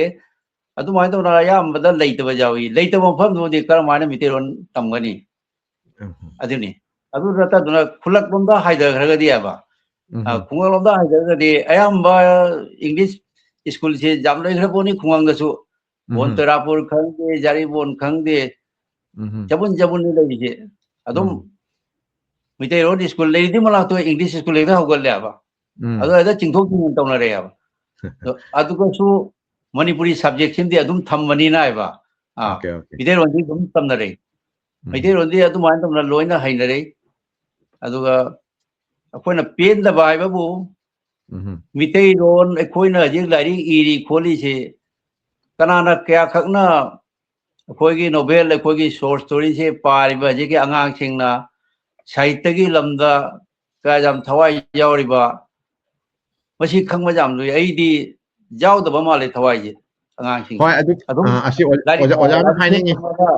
ꯑꯗꯨꯃꯥꯏꯅ ꯇꯧꯅ ꯑꯌꯥꯝꯕꯗ ꯂꯩꯇꯕ ꯌꯥꯎꯏ꯫ ꯂꯩꯇꯕ ꯃꯐꯝꯗꯨꯗꯤ ꯀꯔꯝ ꯍꯥꯏꯅ ꯃꯩꯇꯩꯂꯣꯟ ꯇꯝꯒꯅꯤ? ꯎꯝ꯫ ꯑꯗꯨꯅꯤ꯫ ꯑꯗꯨ ꯅꯠꯇꯗꯨꯅ ꯈꯨꯜꯂꯛꯂꯣꯝꯗ ꯍꯥꯏꯊꯈ꯭ꯔꯒꯗꯤ ꯍꯥꯏꯕ, ꯎꯝ꯫ ꯑ, ꯈꯨꯡꯒꯪꯂꯣꯝꯗ ꯍꯥꯏꯊꯔꯒꯗꯤ ꯑꯌꯥꯝꯕ English schoolꯁꯦ ꯌꯥꯝ ꯂꯩꯈ꯭ꯔ ꯄꯣꯠꯅꯤ ꯈꯨꯡꯒꯪꯗꯁꯨ꯫ ꯎꯝ꯫ ꯕꯣꯟ ꯇꯔꯥꯄꯨꯔ ꯈꯪꯗꯦ, ꯖꯥꯔꯤꯕꯣꯟ ꯈꯪꯗꯦ, ꯎꯝ꯫ ꯆꯕꯨꯟ ꯆꯕꯨꯟꯅꯤ ꯂꯩꯔꯤꯁꯦ꯫ ꯑꯗꯨꯝ ꯎꯝ꯫ ꯃꯩꯇꯩꯔꯣꯟ school ꯂꯩꯔꯤꯗꯤ ꯃꯅꯥꯛꯇ English school ꯍꯦꯛꯇ ꯍꯧꯒꯠꯂꯦꯕ꯫ ꯎꯝ꯫ ꯑꯗꯨ ꯍꯦꯛꯇ ꯆꯤꯡꯊꯣꯛ ꯆꯤꯡꯁꯤꯟ ꯇꯧꯅꯔꯦꯕ꯫ ꯑꯗꯣ ꯑꯗꯨꯒꯁꯨ ꯃꯅꯤꯄꯨꯔꯤ subjectꯁꯤꯃꯗꯤ ꯑꯗꯨꯝ ꯊꯝꯕꯅꯤꯅ ꯍꯥꯏꯕ, ꯑꯥ, okay, okay. ꯃꯤꯇꯩꯔꯣꯟꯗꯤ ꯑꯗꯨꯝ ꯇꯝꯅꯔꯦ꯫ ꯎꯝ꯫ ꯃꯩꯇꯩꯔꯣꯟꯗꯤ ꯑꯗꯨꯃꯥꯏꯅ ꯇꯧꯅ ꯂꯣꯏꯅ ꯍꯩꯅꯔꯦ꯫ ꯑꯗꯨꯒ ꯑꯩꯈꯣꯏꯅ ꯄꯦꯟꯗꯕ ꯍꯥꯏꯕꯕꯨ, ꯎꯝ꯫ ꯃꯤꯇꯩꯔꯣꯟ ꯑꯩꯈꯣꯏꯅ ꯍꯧꯖꯤꯛ ꯂꯥꯏꯔꯤꯛ ꯏꯔꯤ ꯈꯣꯠꯂꯤꯁꯦ ꯀꯅꯥꯅ ꯀꯌꯥꯈꯛꯅ ꯑꯩꯈꯣꯏꯒꯤ novel, ꯑꯩꯈꯣꯏꯒꯤ short storyꯁꯦ ꯄꯥꯔꯤꯕ ꯍꯧꯖꯤꯛꯀꯤ ꯑꯉꯥꯡꯁꯤꯡꯅ ꯁꯥꯍꯤꯠꯌꯒꯤ ꯂꯝꯗ ꯀꯌꯥ ꯌꯥꯝ ꯊꯋꯥꯏ ꯌꯥꯎꯔꯤꯕ, ꯃꯁꯤ ꯈꯪꯕ ꯌꯥꯝ ꯂꯨꯏ꯫ ꯑꯩꯗꯤ ꯌꯥꯎꯗꯕ ꯃꯥꯜꯂꯦ ꯊꯋꯥꯏꯁꯦ ꯑꯉꯥꯡꯁꯤꯡ꯫ ꯍꯣꯏ, ꯑꯗꯨ, ꯑꯗꯨꯝ ꯑ, ꯑꯁꯤ ꯑꯣꯖꯥ, ꯂꯥꯏꯔꯤꯛ ꯑꯣꯖꯥ, ꯑꯣꯖꯥꯅ ꯂꯥꯏꯔꯤꯛꯁꯦ ꯍꯥꯏꯅꯤꯡꯉꯤ꯫ ꯇꯝꯃꯒ,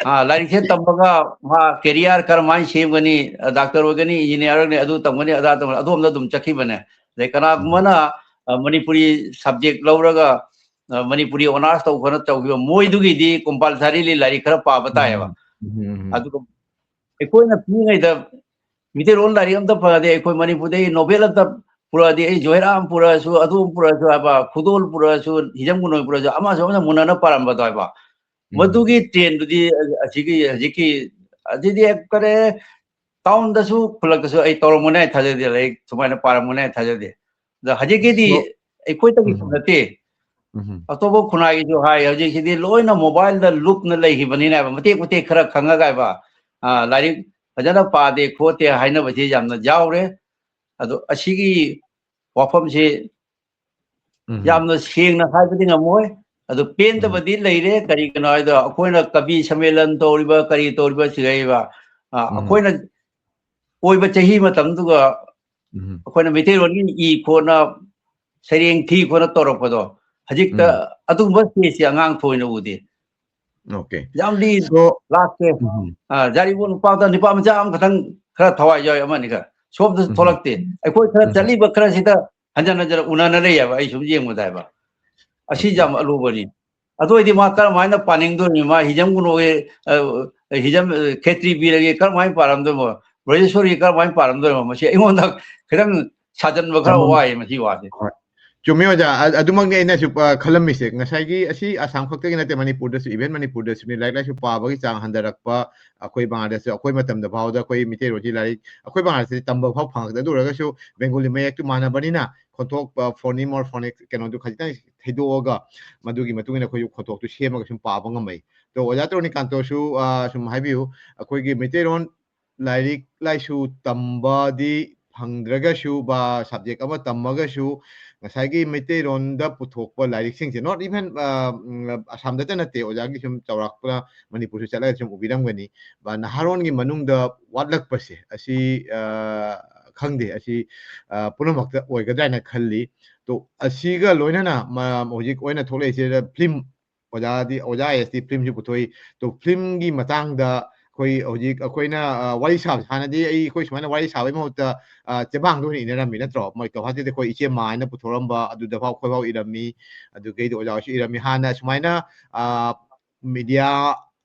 ꯑꯥ, ꯂꯥꯏꯔꯤꯛꯁꯦ ꯇꯝꯃꯒ ꯃꯥ career ꯀꯔꯝꯍꯥꯏꯅ ꯁꯦꯝꯒꯅꯤ, doctor ꯑꯣꯏꯒꯅꯤ, engineer ꯑꯣꯏꯒꯅꯤ, ꯑꯗꯨ ꯇꯝꯒꯅꯤ, ꯑꯗꯥ ꯇꯝꯒꯅꯤ, ꯑꯗꯣꯝꯗ ꯑꯗꯨꯝ ꯆꯠꯈꯤꯕꯅꯦ꯫ ꯑꯗꯩ ꯀꯅꯥꯒꯨꯝꯕꯅ, ꯎꯝ꯫ ꯑ, ꯃꯅꯤꯄꯨꯔꯤ subject ꯂꯧꯔꯒ, ꯑ, ꯃꯅꯤꯄꯨꯔꯤ honours ꯇꯧ ꯈꯣꯠꯅ ꯇꯧꯈꯤꯕ, ꯃꯣꯏꯗꯨꯒꯤꯗꯤ compulsorily ꯂꯥꯏꯔꯤꯛ ꯈꯔ ꯄꯥꯕ ꯇꯥꯏꯌꯦꯕ꯫ ꯎꯝ, ꯎꯝ, ꯎꯝ꯫ ꯑꯗꯨꯒ ꯑꯩꯈꯣꯏꯅ ꯄꯤꯛꯏꯉꯩꯗ ꯃꯤꯇꯩꯔꯣꯟ ꯂꯥꯏꯔꯤꯛ ꯑꯝꯇ ꯐꯪꯉꯗꯤ, ꯑꯩꯈꯣꯏ ꯃꯅꯤꯄꯨꯔꯗꯒꯤ novel ꯑꯝꯇ ꯄꯨꯔꯛꯑꯗꯤ, ꯑꯩ ꯖꯣꯏꯔꯥꯝ ꯄꯨꯔꯛꯑꯁꯨ, ꯑꯗꯨ ꯄꯨꯔꯛꯑꯁꯨ ꯍꯥꯏꯕ, ꯈꯨꯗꯣꯜ ꯄꯨꯔꯛꯑꯁꯨ, ꯍꯤꯖꯝ ꯒꯨꯅꯣꯏ ꯄꯨꯔꯛꯑꯁꯨ, ꯑꯃꯁꯨ ꯑꯃꯅ ꯃꯨꯟꯅꯅ ꯄꯥꯔꯝꯕꯗꯣ ꯍꯥꯏꯕ꯫ ꯎꯝ꯫ ꯃꯗꯨꯒꯤ trendꯗꯨꯗꯤ ꯑꯁꯤꯒꯤ ꯍꯧꯖꯤꯛꯀꯤ, ꯑꯁꯤꯗꯤ ꯀꯔꯤ, townꯗꯁꯨ ꯈꯨꯜꯂꯛꯇꯁꯨ ꯑꯩ ꯇꯧꯔꯝꯒꯅꯤ ꯍꯥꯏ ꯊꯥꯖꯗꯦ, ꯂꯥꯏꯔꯤꯛ ꯁꯨꯃꯥꯏꯅ ꯄꯥꯔꯝꯒꯅꯤ ꯍꯥꯏ ꯊꯥꯖꯗꯦ꯫ ꯑꯗ ꯍꯧꯖꯤꯛꯀꯤꯗꯤ ꯑꯗꯣ, ꯑꯩꯈꯣꯏꯗꯒꯤ ꯎꯝ꯫ ꯅꯠꯇꯦ, ꯎꯝ꯫ ꯑꯇꯣꯞꯄ ꯈꯨꯟꯅꯥꯏꯒꯤꯁꯨ ꯍꯥꯏ, ꯍꯧꯖꯤꯛꯁꯤꯗꯤ ꯂꯣꯏꯅ mobileꯗ ꯂꯨꯞꯅ ꯂꯩꯈꯤꯕꯅꯤꯅ ꯍꯥꯏꯕ, ꯃꯇꯦꯛ ꯃꯇꯦꯛ ꯈꯔ ꯈꯪꯉꯒ ꯍꯥꯏꯕ, ꯑ, ꯂꯥꯏꯔꯤꯛ ꯐꯖꯅ ꯄꯥꯗꯦ ꯈꯣꯠꯇꯦ ꯍꯥꯏꯅꯕꯁꯤ ꯌꯥꯝꯅ ꯌꯥꯎꯔꯦ꯫ ꯑꯗꯣ ꯑꯁꯤꯒꯤ ꯋꯥꯐꯝꯁꯤ ꯎꯝ꯫ ꯌꯥꯝꯅ ꯁꯦꯡꯅ ꯍꯥꯏꯕꯗꯤ ꯉꯝꯃꯣꯏ꯫ ꯑꯗꯨ ꯄꯦꯟꯗꯕꯗꯤ ꯂꯩꯔꯦ꯫ ꯀꯔꯤꯒꯤꯅꯣ ꯍꯥꯏꯗ ꯑꯩꯈꯣꯏꯅ ꯀꯕꯤ ꯁꯝꯃꯦꯂꯟ ꯇꯧꯔꯤꯕ, ꯀꯔꯤ ꯇꯧꯔꯤꯕ ꯁꯤꯗꯩꯕ, ꯑ, ꯎꯝ꯫ ꯑꯩꯈꯣꯏꯅ ꯑꯣꯏꯕ ꯆꯍꯤ ꯃꯇꯝꯗꯨꯒ ꯎꯝ꯫ ꯑꯩꯈꯣꯏꯅ ꯃꯩꯇꯩꯂꯣꯟꯒꯤ ꯏ ꯈꯣꯠꯅ, ꯁꯩꯔꯦꯡ ꯊꯤ ꯈꯣꯠꯅ ꯇꯧꯔꯛꯄꯗꯣ, ꯍꯧꯖꯤꯛꯇ ꯎꯝ꯫ ꯑꯗꯨꯒꯨꯝꯕ stageꯁꯦ ꯑꯉꯥꯡ ꯊꯣꯏꯅ ꯎꯗꯦ꯫ Okay꯫ ꯌꯥꯝꯗꯤ So, ꯂꯥꯛꯇꯦ꯫ ꯎꯝ꯫ ꯑ, ꯖꯥꯔꯤꯕꯣꯟ ꯅꯨꯄꯥꯗ ꯅꯨꯄꯥ ꯃꯆꯥ ꯑꯃꯈꯛꯇꯪ ꯈꯔ ꯊꯋꯥꯏ ꯌꯥꯎꯏ, ꯑꯃꯅꯤ ꯈꯔ꯫ ꯁꯣꯝꯗꯁꯨ ꯎꯝ꯫ ꯊꯣꯛꯂꯛꯇꯦ꯫ ꯑꯩꯈꯣꯏ ꯈꯔ ꯎꯝ꯫ ꯆꯠꯂꯤꯕ ꯈꯔꯁꯤꯗ ꯍꯟꯖꯟ ꯍꯟꯖꯟ ꯎꯅꯅ ꯂꯩꯌꯦꯕ, ꯑꯩ ꯁꯨꯝ ꯌꯦꯡꯕꯗ ꯍꯥꯏꯕ꯫ ꯑꯁꯤ Okay꯫ ꯌꯥꯝ ꯑꯔꯨꯕꯅꯤ꯫ ꯑꯗꯨ ꯑꯣꯏꯗꯤ ꯃꯥ ꯀꯔꯝꯍꯥꯏꯅ ꯄꯥꯅꯤꯡꯗꯣꯔꯤꯅꯣ? ꯃꯥ ꯍꯤꯖꯝ ꯒꯨꯅꯣꯒꯤ, ꯑ, ꯍꯤꯖꯝ, ꯑ, ꯈꯦꯇ꯭ꯔꯤ ꯕꯤꯔꯒꯤ ꯀꯔꯝꯍꯥꯏꯅ ꯄꯥꯔꯝꯗꯣꯏꯅꯣ? ꯕ꯭ꯔꯖꯦꯁꯣꯔꯤ ꯀꯔꯝꯍꯥꯏꯅ ꯄꯥꯔꯝꯗꯣꯏꯅꯣ? ꯃꯁꯤ ꯑꯩꯉꯣꯟꯗ ꯈꯤꯇꯪ ꯁꯥꯖꯟꯕ ꯈꯔ ꯆꯃꯝ-, ꯋꯥꯏ ꯃꯁꯤ ꯋꯥꯁꯦ꯫ ꯍꯣꯏ꯫ ꯆꯨꯝꯃꯤ ꯑꯣꯖꯥ, ꯑ-, ꯑꯗꯨꯃꯛꯅꯤ ꯑꯩꯅꯁꯨ, ꯑ, ꯈꯜꯂꯝꯃꯤꯁꯦ꯫ ꯉꯁꯥꯏꯒꯤ ꯑꯁꯤ ꯑꯁꯥꯝ ꯈꯛꯇꯒꯤ ꯅꯠꯇꯦ, ꯃꯅꯤꯄꯨꯔꯗꯁꯨ, even ꯃꯅꯤꯄꯨꯔꯗꯁꯨꯅꯤ, ꯂꯥꯏꯔꯤꯛ ꯂꯥꯏꯁꯨ ꯄꯥꯕꯒꯤ ꯆꯥꯡ ꯍꯟꯊꯔꯛꯄ, ꯑꯩꯈꯣꯏ ꯕꯪꯒ꯭ꯂꯥꯗꯦꯁꯇ, ꯑꯩꯈꯣꯏ ꯃꯇꯝꯗ ꯐꯥꯎꯗ ꯑꯩꯈꯣꯏ ꯃꯤꯇꯩꯔꯣꯟꯒꯤ ꯂꯥꯏꯔꯤꯛ, ꯑꯩꯈꯣꯏ ꯕꯪꯒ꯭ꯂꯥꯗꯦꯁꯇꯗꯤ ꯇꯝꯕ ꯐꯥꯎ ꯐꯪꯉꯛꯇꯦ꯫ ꯑꯗꯨ ꯑꯣꯏꯔꯒꯁꯨ ꯕꯦꯡꯒꯣꯂꯤ ꯃꯌꯦꯛꯇꯨ ꯃꯥꯟꯅꯕꯅꯤꯅ ꯈꯣꯟꯊꯣꯛꯄ, phoneme or phonics ꯀꯩꯅꯣꯗꯨ ꯈꯖꯤꯛꯇꯪ ꯊꯩꯗꯣꯛꯑꯒ ꯃꯗꯨꯒꯤ ꯃꯇꯨꯡ ꯏꯟꯅ ꯑꯩꯈꯣꯏꯁꯨ ꯈꯣꯟꯊꯣꯛꯇꯨ ꯁꯦꯝꯃꯒ ꯁꯨꯝ ꯄꯥꯕ ꯉꯝꯃꯛꯏ꯫ ꯑꯗꯣ ꯑꯣꯖꯥ ꯇꯔꯣꯅꯤꯀꯥꯟꯇꯣꯁꯨ, ꯑ, ꯁꯨꯝ ꯍꯥꯏꯕꯤꯌꯨ, ꯑꯩꯈꯣꯏꯒꯤ ꯃꯩꯇꯩꯂꯣꯟ ꯂꯥꯏꯔꯤꯛ ꯂꯥꯏꯁꯨ ꯇꯝꯕꯗꯤ ꯐꯪꯗ꯭ꯔꯒꯁꯨ ꯕꯥ subject ꯑꯃ ꯇꯝꯃꯒꯁꯨ ꯉꯁꯥꯏꯒꯤ ꯃꯩꯇꯩꯂꯣꯟꯗ ꯄꯨꯊꯣꯛꯄ ꯂꯥꯏꯔꯤꯛꯁꯤꯡꯁꯦ, not even, ꯑ, ꯎꯝ, ꯑꯁꯥꯝꯗꯇ ꯅꯠꯇꯦ, ꯑꯣꯖꯥꯒꯤ ꯁꯨꯝ ꯆꯥꯎꯔꯥꯛꯄ ꯃꯅꯤꯄꯨꯔꯁꯨ ꯆꯠꯂꯒ ꯁꯨꯝ ꯎꯕꯤꯔꯝꯒꯅꯤ꯫ ꯕꯥ ꯅꯍꯥꯔꯣꯟꯒꯤ ꯃꯅꯨꯡꯗ ꯋꯥꯠꯂꯛꯄꯁꯦ ꯑꯁꯤ, ꯑ, ꯈꯪꯗꯦ, ꯑꯁꯤ, ꯑ, ꯄꯨꯝꯅꯃꯛꯇ ꯑꯣꯏꯒꯗ꯭ꯔꯥ ꯍꯥꯏꯅ ꯈꯜꯂꯤ꯫ ꯇꯣ ꯑꯁꯤꯒ ꯂꯣꯏꯅꯅ ꯃ-, ꯍꯧꯖꯤꯛ ꯑꯣꯏꯅ ꯊꯣꯛꯂꯛꯏꯁꯦ ꯐꯤꯂꯝ, ꯑꯣꯖꯥꯗꯤ, ꯑꯣꯖꯥ ꯑꯥꯏ ꯑꯦꯁꯇꯤ ꯐꯤꯂꯝꯁꯨ ꯄꯨꯊꯣꯛꯏ꯫ ꯇꯣ ꯐꯤꯂꯝꯒꯤ ꯃꯇꯥꯡꯗ ꯑꯩꯈꯣꯏ ꯍꯧꯖꯤꯛ ꯑꯩꯈꯣꯏꯅ, ꯑ, ꯋꯥꯔꯤ ꯁꯥꯕ, ꯍꯥꯟꯅꯗꯤ ꯑꯩ, ꯑꯩꯈꯣꯏ ꯁꯨꯃꯥꯏꯅ ꯋꯥꯔꯤ ꯁꯥꯕꯒꯤ ꯃꯍꯨꯠꯇ, ꯑ, ꯆꯦꯕꯥꯡꯗ ꯑꯣꯏꯅ ꯏꯅꯔꯝꯃꯤ ꯅꯠꯇ꯭ꯔꯣ? ꯃꯣꯏ ꯀꯧꯍꯥꯇꯤꯗ ꯑꯩꯈꯣꯏ ꯏꯆꯦ ꯃꯥ ꯍꯥꯏꯅ ꯄꯨꯊꯣꯔꯝꯕ, ꯑꯗꯨꯗꯐꯥꯎ ꯑꯩꯈꯣꯏꯐꯥꯎ ꯏꯔꯝꯃꯤ, ꯑꯗꯨꯗꯩꯗꯤ ꯑꯣꯖꯥ ꯍꯣꯏꯁꯨ ꯏꯔꯝꯃꯤ꯫ ꯍꯥꯟꯅ ꯁꯨꯃꯥꯏꯅ, ꯑ, ꯃꯤꯗꯤꯌꯥ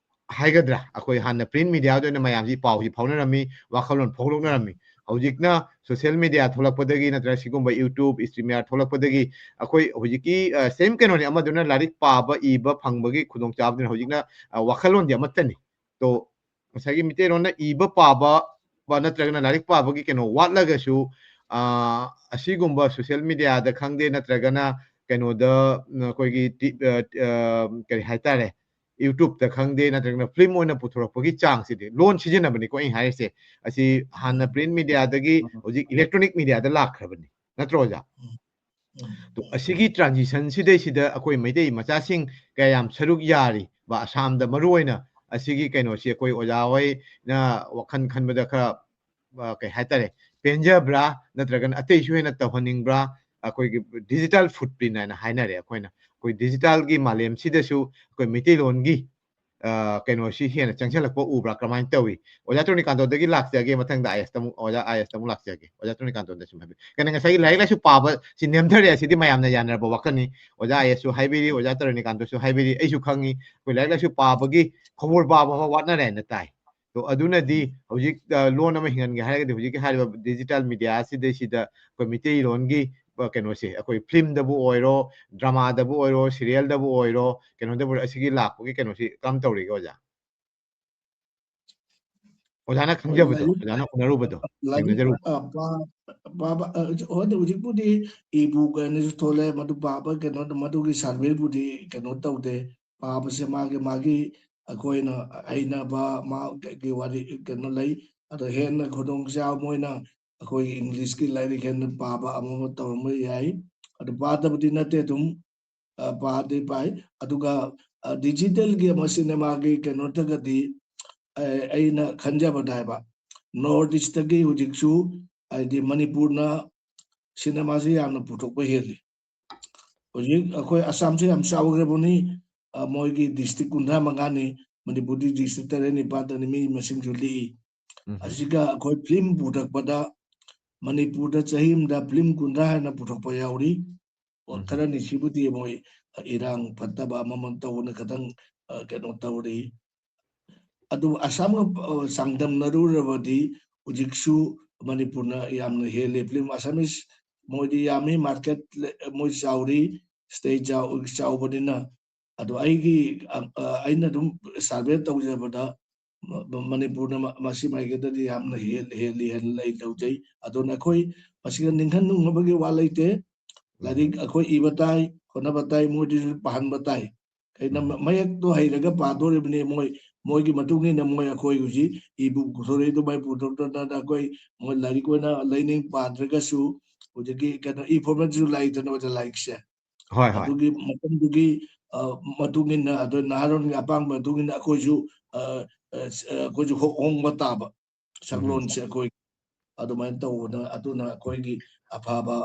ꯍꯥꯏꯒꯗ꯭ꯔꯥ, ꯑꯩꯈꯣꯏ ꯍꯥꯟꯅ ꯄ꯭ꯔꯤꯟ ꯃꯤꯗꯤꯌꯥꯗ ꯑꯣꯏꯅ ꯃꯌꯥꯝꯁꯤ ꯄꯥꯎꯁꯤ ꯐꯥꯎꯅꯔꯝꯃꯤ, ꯋꯥꯈꯜꯂꯣꯟ ꯐꯣꯡꯗꯣꯛꯅꯔꯝꯃꯤ꯫ ꯍꯧꯖꯤꯛꯅ ꯁꯣꯁꯤꯌꯦꯜ ꯃꯤꯗꯤꯌꯥ ꯊꯣꯛꯂꯛꯄꯗꯒꯤ ꯅꯠꯇ꯭ꯔꯒ ꯁꯤꯒꯨꯝꯕ YouTube, StreamYard ꯊꯣꯛꯂꯛꯄꯗꯒꯤ ꯑꯩꯈꯣꯏ ꯍꯧꯖꯤꯛꯀꯤ, ꯑ, same ꯀꯩꯅꯣꯅꯤ, ꯑꯃꯗꯨꯅ ꯂꯥꯏꯔꯤꯛ ꯄꯥꯕ, ꯏꯕ ꯐꯪꯕꯒꯤ ꯈꯨꯗꯣꯡꯆꯥꯕꯗꯨꯅ ꯍꯧꯖꯤꯛꯅ, ꯑ, ꯋꯥꯈꯜꯂꯣꯟꯗꯤ ꯑꯃꯠꯇꯅꯤ꯫ ꯇꯣ ꯉꯁꯥꯏꯒꯤ ꯃꯤꯇꯩꯂꯣꯟꯅ ꯏꯕ ꯄꯥꯕ ꯕ ꯅꯠꯇ꯭ꯔꯒꯅ ꯂꯥꯏꯔꯤꯛ ꯄꯥꯕꯒꯤ ꯀꯩꯅꯣ ꯋꯥꯠꯂꯒꯁꯨ, ꯑ, ꯑꯁꯤꯒꯨꯝꯕ ꯁꯣꯁꯤꯌꯦꯜ ꯃꯤꯗꯤꯌꯥꯗ ꯈꯪꯗꯦ, ꯅꯠꯇ꯭ꯔꯒꯅ ꯀꯩꯅꯣꯗ, ꯎꯝ, ꯑꯩꯈꯣꯏꯒꯤ ꯇꯤ-, ꯑ, ꯑ, ꯀꯔꯤ ꯍꯥꯏꯇꯥꯔꯦ, YouTubeꯇ ꯈꯪꯗꯦ, ꯅꯠꯇ꯭ꯔꯒꯅ ꯐꯤꯂꯝ ꯑꯣꯏꯅ ꯄꯨꯊꯣꯔꯛꯄꯒꯤ ꯆꯥꯡꯁꯤꯗꯤ, ꯂꯣꯟ ꯁꯤꯖꯤꯟꯅꯕꯅꯤꯀꯣ ꯑꯩꯅ ꯍꯥꯏꯔꯤꯁꯦ, ꯑꯁꯤ ꯍꯥꯟꯅ ꯎꯝ꯫ ꯄ꯭ꯔꯤꯟ ꯃꯤꯗꯤꯌꯥꯗꯒꯤ ꯎꯝ꯫ ꯍꯧꯖꯤꯛ ꯏꯂꯦꯛꯇ꯭ꯔꯣꯅꯤꯛ ꯃꯤꯗꯤꯌꯥꯗ ꯂꯥꯛꯈ꯭ꯔꯕꯅꯤ, ꯅꯠꯇ꯭ꯔꯣ ꯑꯣꯖꯥ? ꯎꯝ꯫ ꯎꯝ꯫ ꯇꯣ, ꯑꯁꯤꯒꯤ ꯇ꯭ꯔꯥꯟꯖꯤꯁꯟꯁꯤꯗꯩꯁꯤꯗ ꯑꯩꯈꯣꯏ ꯃꯩꯇꯩ ꯃꯆꯥꯁꯤꯡ ꯀꯌꯥꯝ ꯁꯔꯨꯛ ꯌꯥꯔꯤ, ꯕ, ꯑꯁꯥꯝꯗ ꯃꯔꯨ ꯑꯣꯏꯅ ꯑꯁꯤꯒꯤ ꯀꯩꯅꯣꯁꯤ ꯑꯩꯈꯣꯏ ꯑꯣꯖꯥ ꯍꯣꯏꯅ ꯋꯥꯈꯜ ꯈꯟꯕꯗ ꯈꯔ, ꯑ, ꯀꯩ ꯍꯥꯏꯇꯥꯔꯦ, ꯄꯦꯟꯖꯕ꯭ꯔꯥ, ꯅꯠꯇ꯭ꯔꯒꯅ ꯑꯇꯩꯁꯨ ꯍꯦꯟꯅ ꯇꯧꯍꯟꯅꯤꯡꯕ꯭ꯔꯥ? ꯑꯩꯈꯣꯏꯒꯤ digital footprint ꯍꯥꯏꯅ ꯍꯥꯏꯅꯔꯦ ꯑꯩꯈꯣꯏꯅ꯫ ꯑꯩꯈꯣꯏ digitalꯒꯤ ꯃꯥꯂꯦꯝꯁꯤꯗꯁꯨ ꯑꯩꯈꯣꯏ ꯃꯩꯇꯩꯂꯣꯟꯒꯤ, ꯑ, ꯀꯩꯅꯣꯁꯤ ꯍꯦꯟꯅ ꯆꯪꯁꯤꯜꯂꯛꯄ ꯎꯕ꯭ꯔꯥ? ꯀꯃꯥꯏꯅ ꯇꯧꯏ? ꯑꯣꯖꯥ ꯇ꯭ꯔꯣꯅꯤꯀꯥꯟꯇꯣꯗꯒꯤ ꯂꯥꯛꯆꯒꯦ, ꯃꯊꯪꯗ ꯑꯥꯏ ꯑꯦꯁꯇ ꯑꯃꯨꯛ, ꯑꯣꯖꯥ ꯑꯥꯏ ꯑꯦꯁꯇ ꯑꯃꯨꯛ ꯂꯥꯛꯆꯒꯦ꯫ ꯑꯣꯖꯥ ꯇ꯭ꯔꯣꯅꯤꯀꯥꯟꯇꯣꯗ ꯁꯨꯝ ꯍꯥꯏꯕꯤꯌꯨ꯫ ꯀꯩꯅꯣ, ꯉꯁꯥꯏꯒꯤ ꯂꯥꯏꯔꯤꯛ ꯂꯥꯏꯁꯨ ꯄꯥꯕ ꯁꯤ ꯅꯦꯝꯊꯔꯦ, ꯑꯁꯤꯗꯤ ꯃꯌꯥꯝꯅ ꯌꯥꯅꯔꯕ ꯋꯥꯈꯜꯅꯤ꯫ ꯑꯣꯖꯥ ꯑꯥꯏ ꯑꯦꯁꯁꯨ ꯍꯥꯏꯕꯤꯔꯤ, ꯑꯣꯖꯥ ꯇ꯭ꯔꯣꯅꯤꯀꯥꯟꯇꯣꯁꯨ ꯍꯥꯏꯕꯤꯔꯤ, ꯑꯩꯁꯨ ꯈꯪꯉꯤ꯫ ꯑꯩꯈꯣꯏ ꯂꯥꯏꯔꯤꯛ ꯂꯥꯏꯁꯨ ꯄꯥꯕꯒꯤ ꯈꯕꯔ ꯄꯥꯕ ꯐꯥꯎ ꯋꯥꯠꯅꯔꯦ ꯍꯥꯏꯅ ꯇꯥꯏ꯫ ꯑꯗꯣ ꯑꯗꯨꯅꯗꯤ ꯍꯧꯖꯤꯛ, ꯑ, ꯂꯣꯟ ꯑꯃ ꯍꯤꯡꯍꯟꯒꯦ ꯍꯥꯏꯔꯒꯗꯤ ꯍꯧꯖꯤꯛꯀꯤ ꯍꯥꯏꯔꯤꯕ digital media ꯑꯁꯤꯗꯩꯁꯤꯗ ꯑꯩꯈꯣꯏ ꯃꯤꯇꯩꯂꯣꯟꯒꯤ, ꯑ, ꯀꯩꯅꯣꯁꯦ, ꯑꯩꯈꯣꯏ ꯐꯤꯂꯝꯗꯕꯨ ꯑꯣꯏꯔꯣ, ꯗ꯭ꯔꯃꯥꯗꯕꯨ ꯑꯣꯏꯔꯣ, ꯁꯤꯔꯤꯌꯦꯜꯗꯕꯨ ꯑꯣꯏꯔꯣ, ꯀꯩꯅꯣꯗꯕꯨ ꯑꯣꯏꯔꯣ, ꯑꯁꯤꯒꯤ ꯂꯥꯛꯄꯒꯤ ꯀꯩꯅꯣꯁꯤ ꯀꯔꯝ ꯇꯧꯔꯤꯒꯦ ꯑꯣꯖꯥ? ꯑꯣꯖꯥꯅ ꯈꯪꯖꯕꯗꯣ, ꯂꯥꯏꯔꯤꯛ ꯑꯣꯖꯥꯅ ꯎꯅꯔꯨꯕꯗꯣ, ꯂꯥꯏꯔꯤꯛ, ꯊꯦꯡꯅꯖꯔꯨꯕ꯫ ꯑ, ꯄꯥ-, ꯄꯥꯕ, ꯑ, ꯍꯣꯏ, ꯍꯧꯖꯤꯛꯄꯨꯗꯤ ꯏꯕꯨꯛ ꯍꯥꯏꯅꯁꯨ ꯊꯣꯛꯂꯦ, ꯃꯗꯨ ꯄꯥꯕ ꯀꯩꯅꯣ, ꯃꯗꯨꯒꯤ ꯁꯥꯔꯚꯦꯕꯨꯗꯤ ꯀꯩꯅꯣ ꯇꯧꯗꯦ꯫ ꯄꯥꯕꯁꯦ ꯃꯥꯒꯤ, ꯃꯥꯒꯤ ꯑꯩꯈꯣꯏꯅ ꯍꯩꯅꯕ, ꯃꯥꯒꯤ ꯋꯥꯔꯤ ꯀꯩꯅꯣ ꯂꯩ꯫ ꯑꯗꯣ ꯍꯦꯟꯅ ꯈꯨꯗꯣꯡꯆꯥꯕ ꯃꯣꯏꯅ ꯑꯩꯈꯣꯏꯒꯤ ꯏꯪꯂꯤꯁꯀꯤ ꯂꯥꯏꯔꯤꯛ ꯍꯦꯟꯅ ꯄꯥꯕ ꯑꯃ ꯑꯃ ꯇꯧꯔꯝꯕ ꯌꯥꯏ꯫ ꯑꯗꯨ ꯄꯥꯗꯕꯗꯤ ꯅꯠꯇꯦ, ꯑꯗꯨꯝ, ꯑ, ꯄꯥꯗꯤ ꯄꯥꯏ꯫ ꯑꯗꯨꯒ, ꯑ, ꯗꯤꯖꯤꯇꯦꯜꯒꯤ ꯑꯃ ꯁꯤꯅꯦꯃꯥꯒꯤ ꯀꯩꯅꯣꯗꯒꯗꯤ, ꯑ, ꯑꯩꯅ ꯈꯟꯖꯕꯗ ꯍꯥꯏꯕ, ꯅꯣꯔꯠ ꯏꯁꯇꯒꯤ ꯍꯧꯖꯤꯛꯁꯨ, ꯍꯥꯏꯗꯤ, ꯃꯅꯤꯄꯨꯔꯅ ꯁꯤꯅꯦꯃꯥꯁꯤ ꯌꯥꯝꯅ ꯄꯨꯊꯣꯛꯄ ꯍꯦꯜꯂꯤ꯫ ꯍꯧꯖꯤꯛ ꯑꯩꯈꯣꯏ ꯑꯁꯥꯝꯁꯦ ꯌꯥꯝ ꯆꯥꯎꯈ꯭ꯔꯕꯅꯤ, ꯑ, ꯃꯣꯏꯒꯤ ꯗꯤꯁꯇ꯭ꯔꯤꯛ ꯀꯨꯟꯊ꯭ꯔꯥ ꯃꯉꯥꯅꯤ, ꯃꯅꯤꯄꯨꯔꯗꯤ ꯗꯤꯁꯇ꯭ꯔꯤꯛ ꯇꯔꯦꯠ ꯅꯤꯄꯥꯜꯗꯅꯤ, ꯃꯤ ꯃꯁꯤꯡꯁꯨ ꯂꯤꯛꯏ꯫ ꯎꯝ꯫ ꯑꯁꯤꯒ ꯑꯩꯈꯣꯏ ꯐꯤꯂꯝ ꯄꯨꯊꯣꯛꯄꯗ ꯃꯅꯤꯄꯨꯔꯗ ꯆꯍꯤ ꯑꯃꯗ ꯐꯤꯂꯝ ꯀꯨꯟꯊ꯭ꯔꯥ ꯍꯦꯟꯅ ꯄꯨꯊꯣꯛꯄ ꯌꯥꯎꯔꯤ꯫ ꯑꯣ, ꯎꯝ꯫ ꯈꯔꯅꯤ ꯁꯤꯕꯨꯗꯤ ꯃꯣꯏ ꯏꯔꯥꯡ ꯐꯠꯇꯕ ꯑꯃꯃ ꯇꯧꯕꯅ ꯈꯤꯇꯪ, ꯑ, ꯀꯩꯅꯣ ꯇꯧꯔꯤ꯫ ꯑꯗꯨꯕꯨ ꯑꯁꯥꯝꯒ, ꯑ, ꯆꯥꯡꯗꯝꯅꯔꯨꯔꯕꯗꯤ ꯍꯧꯖꯤꯛꯁꯨ ꯃꯅꯤꯄꯨꯔꯅ ꯌꯥꯝꯅ ꯍꯦꯜꯂꯤ꯫ ꯐꯤꯂꯝ ꯑꯁꯥꯃꯤꯁ ꯃꯣꯏꯗꯤ ꯌꯥꯝꯃꯤ, ꯃꯥꯔꯀꯦꯠ ꯂꯦ-, ꯃꯣꯏ ꯆꯥꯎꯔꯤ, ꯁ꯭ꯇꯦꯠ ꯆꯥꯎ-, ꯆꯥꯎꯕꯅꯤꯅ꯫ ꯑꯗꯣ ꯑꯩꯒꯤ, ꯑ, ꯑ, ꯑꯩꯅ ꯑꯗꯨꯝ ꯁꯔꯚꯦ ꯇꯧꯖꯕꯗ ꯃ-, ꯃ-, ꯃꯅꯤꯄꯨꯔꯅ ꯃ-, ꯃꯁꯤ ꯃꯥꯏꯀꯩꯗꯗꯤ ꯌꯥꯝꯅ ꯍꯦꯜ-, ꯍꯦꯜꯂꯤ ꯍꯥꯏꯅ ꯑꯩ ꯂꯧꯖꯩ꯫ ꯑꯗꯨꯅ ꯑꯩꯈꯣꯏ ꯃꯁꯤꯒ ꯅꯤꯡꯍꯟ ꯅꯨꯡꯅꯕꯒꯤ ꯋꯥ ꯂꯩꯇꯦ꯫ ꯎꯝ꯫ ꯂꯥꯏꯔꯤꯛ ꯑꯩꯈꯣꯏ ꯏꯕ ꯇꯥꯏ, ꯍꯣꯠꯅꯕ ꯇꯥꯏ, ꯃꯣꯏꯗꯁꯨ ꯄꯥꯍꯟꯕ ꯇꯥꯏ꯫ ꯀꯩꯅꯣ, ꯎꯝ꯫ ꯃ-, ꯃꯌꯦꯛꯇꯣ ꯍꯩꯔꯒ ꯄꯥꯗꯣꯔꯤꯕꯅꯤ ꯃꯣꯏ, ꯃꯣꯏꯒꯤ ꯃꯇꯨꯡ ꯏꯟꯅ ꯃꯣꯏ ꯑꯩꯈꯣꯏ ꯍꯧꯖꯤꯛ ebook ꯄꯨꯊꯣꯔꯛꯏꯗꯨ ꯃꯥꯏ ꯄꯨꯊꯣꯛꯇꯅ ꯑꯩꯈꯣꯏ ꯃꯣꯏ ꯂꯥꯏꯔꯤꯛ ꯑꯣꯏꯅ ꯂꯩꯅꯤꯡ ꯄꯥꯗ꯭ꯔꯒꯁꯨ ꯍꯧꯖꯤꯛꯀꯤ ꯀꯩꯅꯣ e formatꯁꯨ ꯂꯥꯛꯏꯗꯅ ꯑꯣꯖꯥ ꯂꯥꯏꯔꯤꯛꯁꯦ꯫ ꯍꯣꯏ, ꯍꯣꯏ꯫ ꯑꯗꯨꯒꯤ ꯃꯇꯝꯗꯨꯒꯤ, ꯑ, ꯃꯇꯨꯡ ꯏꯟꯅ ꯑꯗꯣ ꯅꯍꯥꯔꯣꯜꯒꯤ ꯑꯄꯥꯝꯕ ꯃꯇꯨꯡ ꯏꯟꯅ ꯑꯩꯈꯣꯏꯁꯨ, ꯑ, ꯑ, ꯑꯩꯈꯣꯏꯁꯨ ꯍꯣ-, ꯍꯣꯡꯕ ꯇꯥꯕ꯫ ꯎꯝ꯫ ꯁꯛꯂꯣꯟꯁꯦ ꯑꯩꯈꯣꯏ ꯑꯗꯨꯃꯥꯏꯅ ꯇꯧꯕꯗ ꯑꯗꯨꯅ ꯑꯩꯈꯣꯏꯒꯤ ꯑꯐꯕ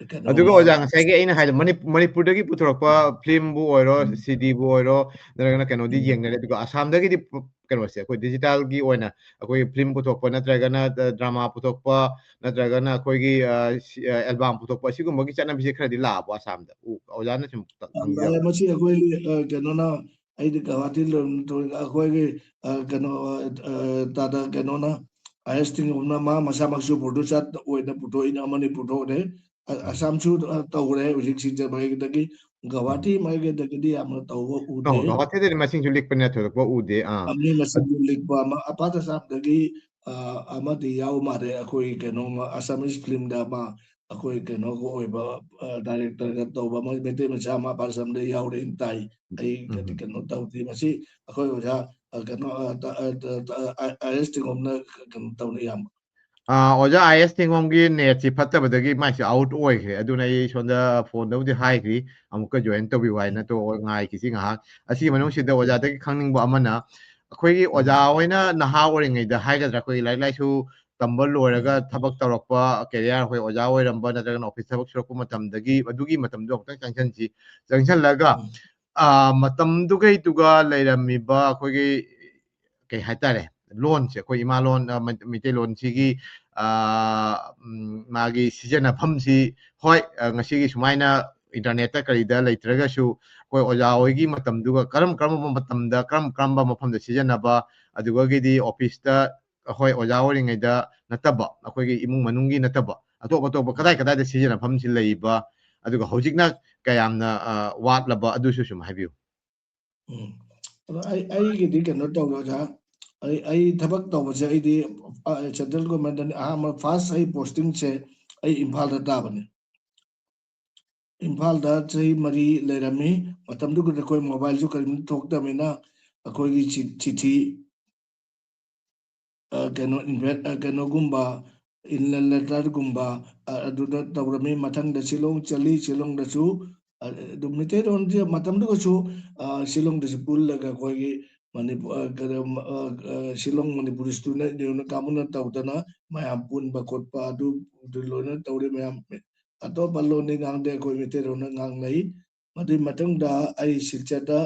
ꯀꯩꯅꯣ ꯑꯗꯨꯒ ꯑꯃ ꯑꯣꯖꯥ, ꯉꯁꯥꯏꯒꯤ ꯑꯩꯅ ꯍꯥꯏꯗꯣ ꯃꯅꯤ-, ꯃꯅꯤꯄꯨꯔꯗꯒꯤ ꯄꯨꯊꯣꯔꯛꯄ ꯐꯤꯂꯝꯕꯨ ꯑꯣꯏꯔꯣ, ꯎꯝ꯫ CDꯕꯨ ꯑꯣꯏꯔꯣ, ꯅꯠꯇ꯭ꯔꯒꯅ ꯀꯩꯅꯣꯗꯤ ꯎꯝ꯫ ꯌꯦꯡꯅꯔꯦ꯫ ꯑꯗꯨꯒ ꯑꯁꯥꯝꯗꯒꯤꯗꯤ ꯄ-, ꯀꯩꯅꯣꯁꯦ ꯑꯩꯈꯣꯏ ꯗꯤꯖꯤꯇꯦꯜꯒꯤ ꯑꯣꯏꯅ ꯑꯩꯈꯣꯏ ꯐꯤꯂꯝ ꯄꯨꯊꯣꯛꯄ ꯅꯠꯇ꯭ꯔꯒꯅ ꯗ-, ꯗ꯭ꯔꯃꯥ ꯄꯨꯊꯣꯛꯄ ꯅꯠꯇ꯭ꯔꯒꯅ ꯑꯩꯈꯣꯏꯒꯤ, ꯑ, ꯁꯤ-, ꯑ, ꯑꯦꯜꯕꯝ ꯄꯨꯊꯣꯛꯄ ꯑꯁꯤꯒꯨꯝꯕꯒꯤ ꯆꯠꯅꯕꯤꯁꯦ ꯈꯔꯗꯤ ꯂꯥꯛꯑꯕꯣ ꯑꯁꯥꯝꯗ? ꯎ-, ꯑꯣꯖꯥꯅ ꯁꯨꯝ ꯈ-, ꯑ, ꯈꯪꯕꯤꯔꯕ? ꯂꯥꯛꯑꯦ꯫ ꯃꯁꯤ ꯑꯩꯈꯣꯏꯒꯤ, ꯑ, ꯀꯩꯅꯣꯅ ꯑꯩꯗꯤ ꯒꯧꯍꯥꯇꯤ ꯂꯩꯔꯝ-, ꯑꯩꯈꯣꯏꯒꯤ, ꯑ, ꯀꯩꯅꯣ, ꯑ, ꯑ, ꯇꯥꯗ ꯀꯩꯅꯣꯅ, ꯑꯥꯏ ꯑꯦꯁ ꯇꯤꯡꯒꯨꯝꯅ ꯃꯥ ꯃꯁꯥꯃꯛꯁꯨ producer ꯑꯣꯏꯅ ꯄꯨꯊꯣꯛꯏꯅ ꯑꯃꯅꯤ ꯄꯨꯊꯣꯛꯑꯦ꯫ ꯑ-, ꯎꯝ꯫ ꯑꯁꯥꯝꯁꯨ, ꯑ, ꯇꯧꯔꯦ ꯍꯧꯖꯤꯛ ꯁꯤꯡꯖꯃꯩꯗꯒꯤ꯫ ꯎꯝ꯫ ꯒꯧꯍꯥꯇꯤ ꯃꯥꯏꯀꯩꯗꯒꯤꯗꯤ ꯌꯥꯝꯅ ꯇꯧꯕ ꯑꯣ, ꯎꯗꯦ꯫ ꯒꯧꯍꯥꯇꯤꯗꯗꯤ ꯃꯁꯤꯡꯁꯨ ꯂꯤꯛꯄꯅꯤꯅ ꯊꯣꯏꯗꯣꯛꯄ ꯎꯗꯦ꯫ ꯑꯥ꯫ ꯑ, ꯃꯤ ꯃꯁꯤꯡꯁꯨ ꯂꯤꯛꯄ ꯑꯃ, ꯑꯄꯥꯠ ꯑꯁꯥꯝꯗꯒꯤ, ꯑ, ꯑꯃꯗꯤ ꯌꯥꯎ ꯃꯥꯜꯂꯦ, ꯑꯩꯈꯣꯏ ꯀꯩꯅꯣ, ꯑꯃ Assamese film ꯗ ꯑꯃ ꯑꯩꯈꯣꯏ ꯀꯩꯅꯣꯒ ꯑꯣꯏꯕ, ꯑ, director ꯒ ꯇꯧꯕ ꯑꯃ ꯃꯩꯇꯩ ꯃꯆꯥ ꯑꯃ ꯄꯥꯔꯁꯝꯗ ꯌꯥꯎꯔꯦꯅ ꯇꯥꯏ꯫ ꯑꯩ ꯎꯝ, ꯎꯝ꯫ ꯀꯩꯅꯣ ꯇꯧꯗꯦ꯫ ꯃꯁꯤ ꯑꯩꯈꯣꯏ ꯑꯣꯖꯥ, ꯑ, ꯀꯩꯅꯣ, ꯑ, ꯇ-, ꯑ, ꯇ-, ꯇ-, ꯑ, ꯑ, ꯑꯥꯏ ꯑꯦꯁ ꯊꯤꯡꯒꯣꯝꯅ ꯀꯩꯅꯣ ꯇꯧꯅ ꯌꯥꯝꯕ꯫ ꯑ, ꯑꯣꯖꯥ ꯑꯥꯏ ꯑꯦꯁ ꯊꯤꯡꯒꯣꯝꯒꯤ net ꯁꯤ ꯐꯠꯇꯕꯗꯒꯤ ꯃꯥꯏꯁꯦ out ꯑꯣꯏꯈ꯭ꯔꯦ꯫ ꯑꯗꯨꯅ ꯑꯩ ꯁꯣꯝꯗ phone ꯗꯕꯨꯗꯤ ꯍꯥꯏꯈ꯭ꯔꯤ, ꯑꯃꯨꯛꯀ join ꯇꯧꯕꯤꯌꯨ ꯍꯥꯏꯅ꯫ ꯎꯝ꯫ ꯇꯣ ꯉꯥꯏꯈꯤꯁꯤ ꯉꯥꯏꯍꯥꯛ꯫ ꯑꯁꯤꯒꯤ ꯃꯅꯨꯡꯁꯤꯗ ꯑꯣꯖꯥꯗꯒꯤ ꯈꯪꯅꯤꯡꯕ ꯑꯃꯅ, ꯑꯩꯈꯣꯏꯒꯤ ꯎꯝ꯫ ꯑꯣꯖꯥ ꯍꯣꯏꯅ ꯅꯍꯥ ꯑꯣꯏꯔꯤꯉꯩꯗ ꯍꯥꯏꯒꯗ꯭ꯔꯥ, ꯑꯩꯈꯣꯏꯒꯤ ꯂꯥꯏꯔꯤꯛ ꯂꯥꯏꯁꯨ ꯇꯝꯕ ꯂꯣꯏꯔꯒ ꯎꯝ꯫ ꯊꯕꯛ ꯇꯧꯔꯛꯄ, career, ꯑꯩꯈꯣꯏ ꯑꯣꯖꯥ ꯑꯣꯏꯔꯝꯕ ꯅꯠꯇ꯭ꯔꯒꯅ office ꯊꯕꯛ ꯁꯨꯔꯛꯄ ꯃꯇꯝꯗꯒꯤ ꯑꯗꯨꯒꯤ ꯃꯇꯝꯗꯣ ꯑꯃꯨꯛꯇꯪ ꯆꯪꯁꯤꯟꯁꯤ꯫ ꯆꯪꯁꯤꯜꯂꯒ, ꯎꯝ꯫ ꯑ, ꯃꯇꯝꯗꯨꯒꯩꯗꯨꯒ ꯂꯩꯔꯝꯃꯤꯕ ꯑꯩꯈꯣꯏꯒꯤ, ꯀꯩ ꯍꯥꯏꯇꯥꯔꯦ, ꯂꯣꯟꯁꯦ, ꯑꯩꯈꯣꯏ ꯏꯃꯥ ꯂꯣꯟ, ꯑ, ꯃꯩ-, ꯃꯩꯇꯩꯂꯣꯟꯁꯤꯒꯤ, ꯑ, ꯎꯝ, ꯃꯥꯒꯤ ꯁꯤꯖꯤꯟꯅꯐꯝꯁꯤ, ꯍꯣꯏ, ꯑ, ꯉꯁꯤꯒꯤ ꯁꯨꯃꯥꯏꯅ internet ꯇ ꯀꯔꯤꯗ ꯂꯩꯇ꯭ꯔꯒꯁꯨ, ꯑꯩꯈꯣꯏ ꯑꯣꯖꯥ ꯍꯣꯏꯒꯤ ꯃꯇꯝꯗꯨꯒ ꯀꯔꯝ ꯀꯔꯝꯕ ꯃꯇꯝꯗ ꯀꯔꯝ ꯀꯔꯝꯕ ꯃꯐꯝꯗ ꯁꯤꯖꯤꯟꯅꯕ, ꯑꯗꯨꯒꯒꯤꯗꯤ office ꯇ, ꯍꯣꯏ, ꯑꯣꯖꯥ ꯑꯣꯏꯔꯤꯉꯩꯗ ꯅꯠꯇꯕ, ꯑꯩꯈꯣꯏꯒꯤ ꯏꯃꯨꯡ ꯃꯅꯨꯡꯒꯤ ꯅꯠꯇꯕ, ꯑꯇꯣꯞ ꯑꯇꯣꯞꯄ ꯀꯗꯥꯏ ꯀꯗꯥꯏꯗ ꯁꯤꯖꯤꯟꯅꯐꯝꯁꯤ ꯂꯩꯕ, ꯑꯗꯨꯒ ꯍꯧꯖꯤꯛꯅ ꯀꯌꯥꯝꯅ, ꯑ, ꯋꯥꯠꯂꯕ, ꯑꯗꯨꯁꯨ ꯁꯨꯝ ꯍꯥꯏꯕꯤꯌꯨ꯫ ꯎꯝ꯫ ꯑꯗꯣ ꯑꯩ, ꯑꯩꯒꯤꯗꯤ ꯀꯩꯅꯣ ꯇꯧꯔꯒ, ꯑꯩ, ꯑꯩ ꯊꯕꯛ ꯇꯧꯕꯁꯦ ꯑꯩꯗꯤ, ꯑ, central government ꯇꯅꯤ ꯑꯍꯥꯟꯕ first ꯑꯩ posting ꯁꯦ ꯑꯩ ꯏꯝꯐꯥꯜꯗ ꯇꯥꯕꯅꯤ꯫ ꯏꯝꯐꯥꯜꯗ ꯆꯍꯤ ꯃꯔꯤ ꯂꯩꯔꯝꯃꯤ꯫ ꯃꯇꯝꯗꯨꯗ ꯑꯩꯈꯣꯏ mobile ꯁꯨ ꯀꯔꯤꯝꯇ ꯊꯣꯛꯇꯕꯅꯤꯅ ꯑꯩꯈꯣꯏꯒꯤ ꯆꯤ-, ꯆꯤꯊꯤ, ꯑ, ꯀꯩꯅꯣ, inve-, ꯑ, ꯀꯩꯅꯣꯒꯨꯝꯕ, inland letter ꯒꯨꯝꯕ, ꯑ, ꯑꯗꯨꯗ ꯇꯧꯔꯝꯃꯤ꯫ ꯃꯊꯪꯗ ꯁꯤꯂꯣꯡ ꯆꯠꯂꯤ꯫ ꯁꯤꯂꯣꯡꯗꯁꯨ, ꯑ, ꯑꯗꯨ ꯃꯩꯇꯩꯂꯣꯟꯁꯦ ꯃꯇꯝꯗꯨꯒꯁꯨ, ꯑ, ꯁꯤꯂꯣꯡꯗꯁꯨ ꯄꯨꯜꯂꯒ ꯑꯩꯈꯣꯏꯒꯤ ꯃꯅꯤꯄꯨꯔ, ꯑ, ꯀꯩꯅꯣ, ꯑ, ꯑ, ꯁꯤꯂꯣꯡ ꯃꯅꯤꯄꯨꯔ Student Union ꯀꯥꯡꯕꯨꯅ ꯇꯧꯗꯅ ꯃꯌꯥꯝ ꯄꯨꯟꯕ ꯈꯣꯠꯄ ꯑꯗꯨ, ꯑꯗꯨ ꯂꯣꯏꯅ ꯇꯧꯔꯤ꯫ ꯃꯌꯥꯝ ꯑꯇꯣꯞꯄ ꯂꯣꯟꯗꯤ ꯉꯥꯡꯗꯦ, ꯑꯩꯈꯣꯏ ꯃꯩꯇꯩꯂꯣꯟꯅ ꯉꯥꯡꯅꯩ꯫ ꯃꯗꯨꯒꯤ ꯃꯇꯨꯡꯗ ꯑꯩ ꯁꯤꯜꯆꯔꯗ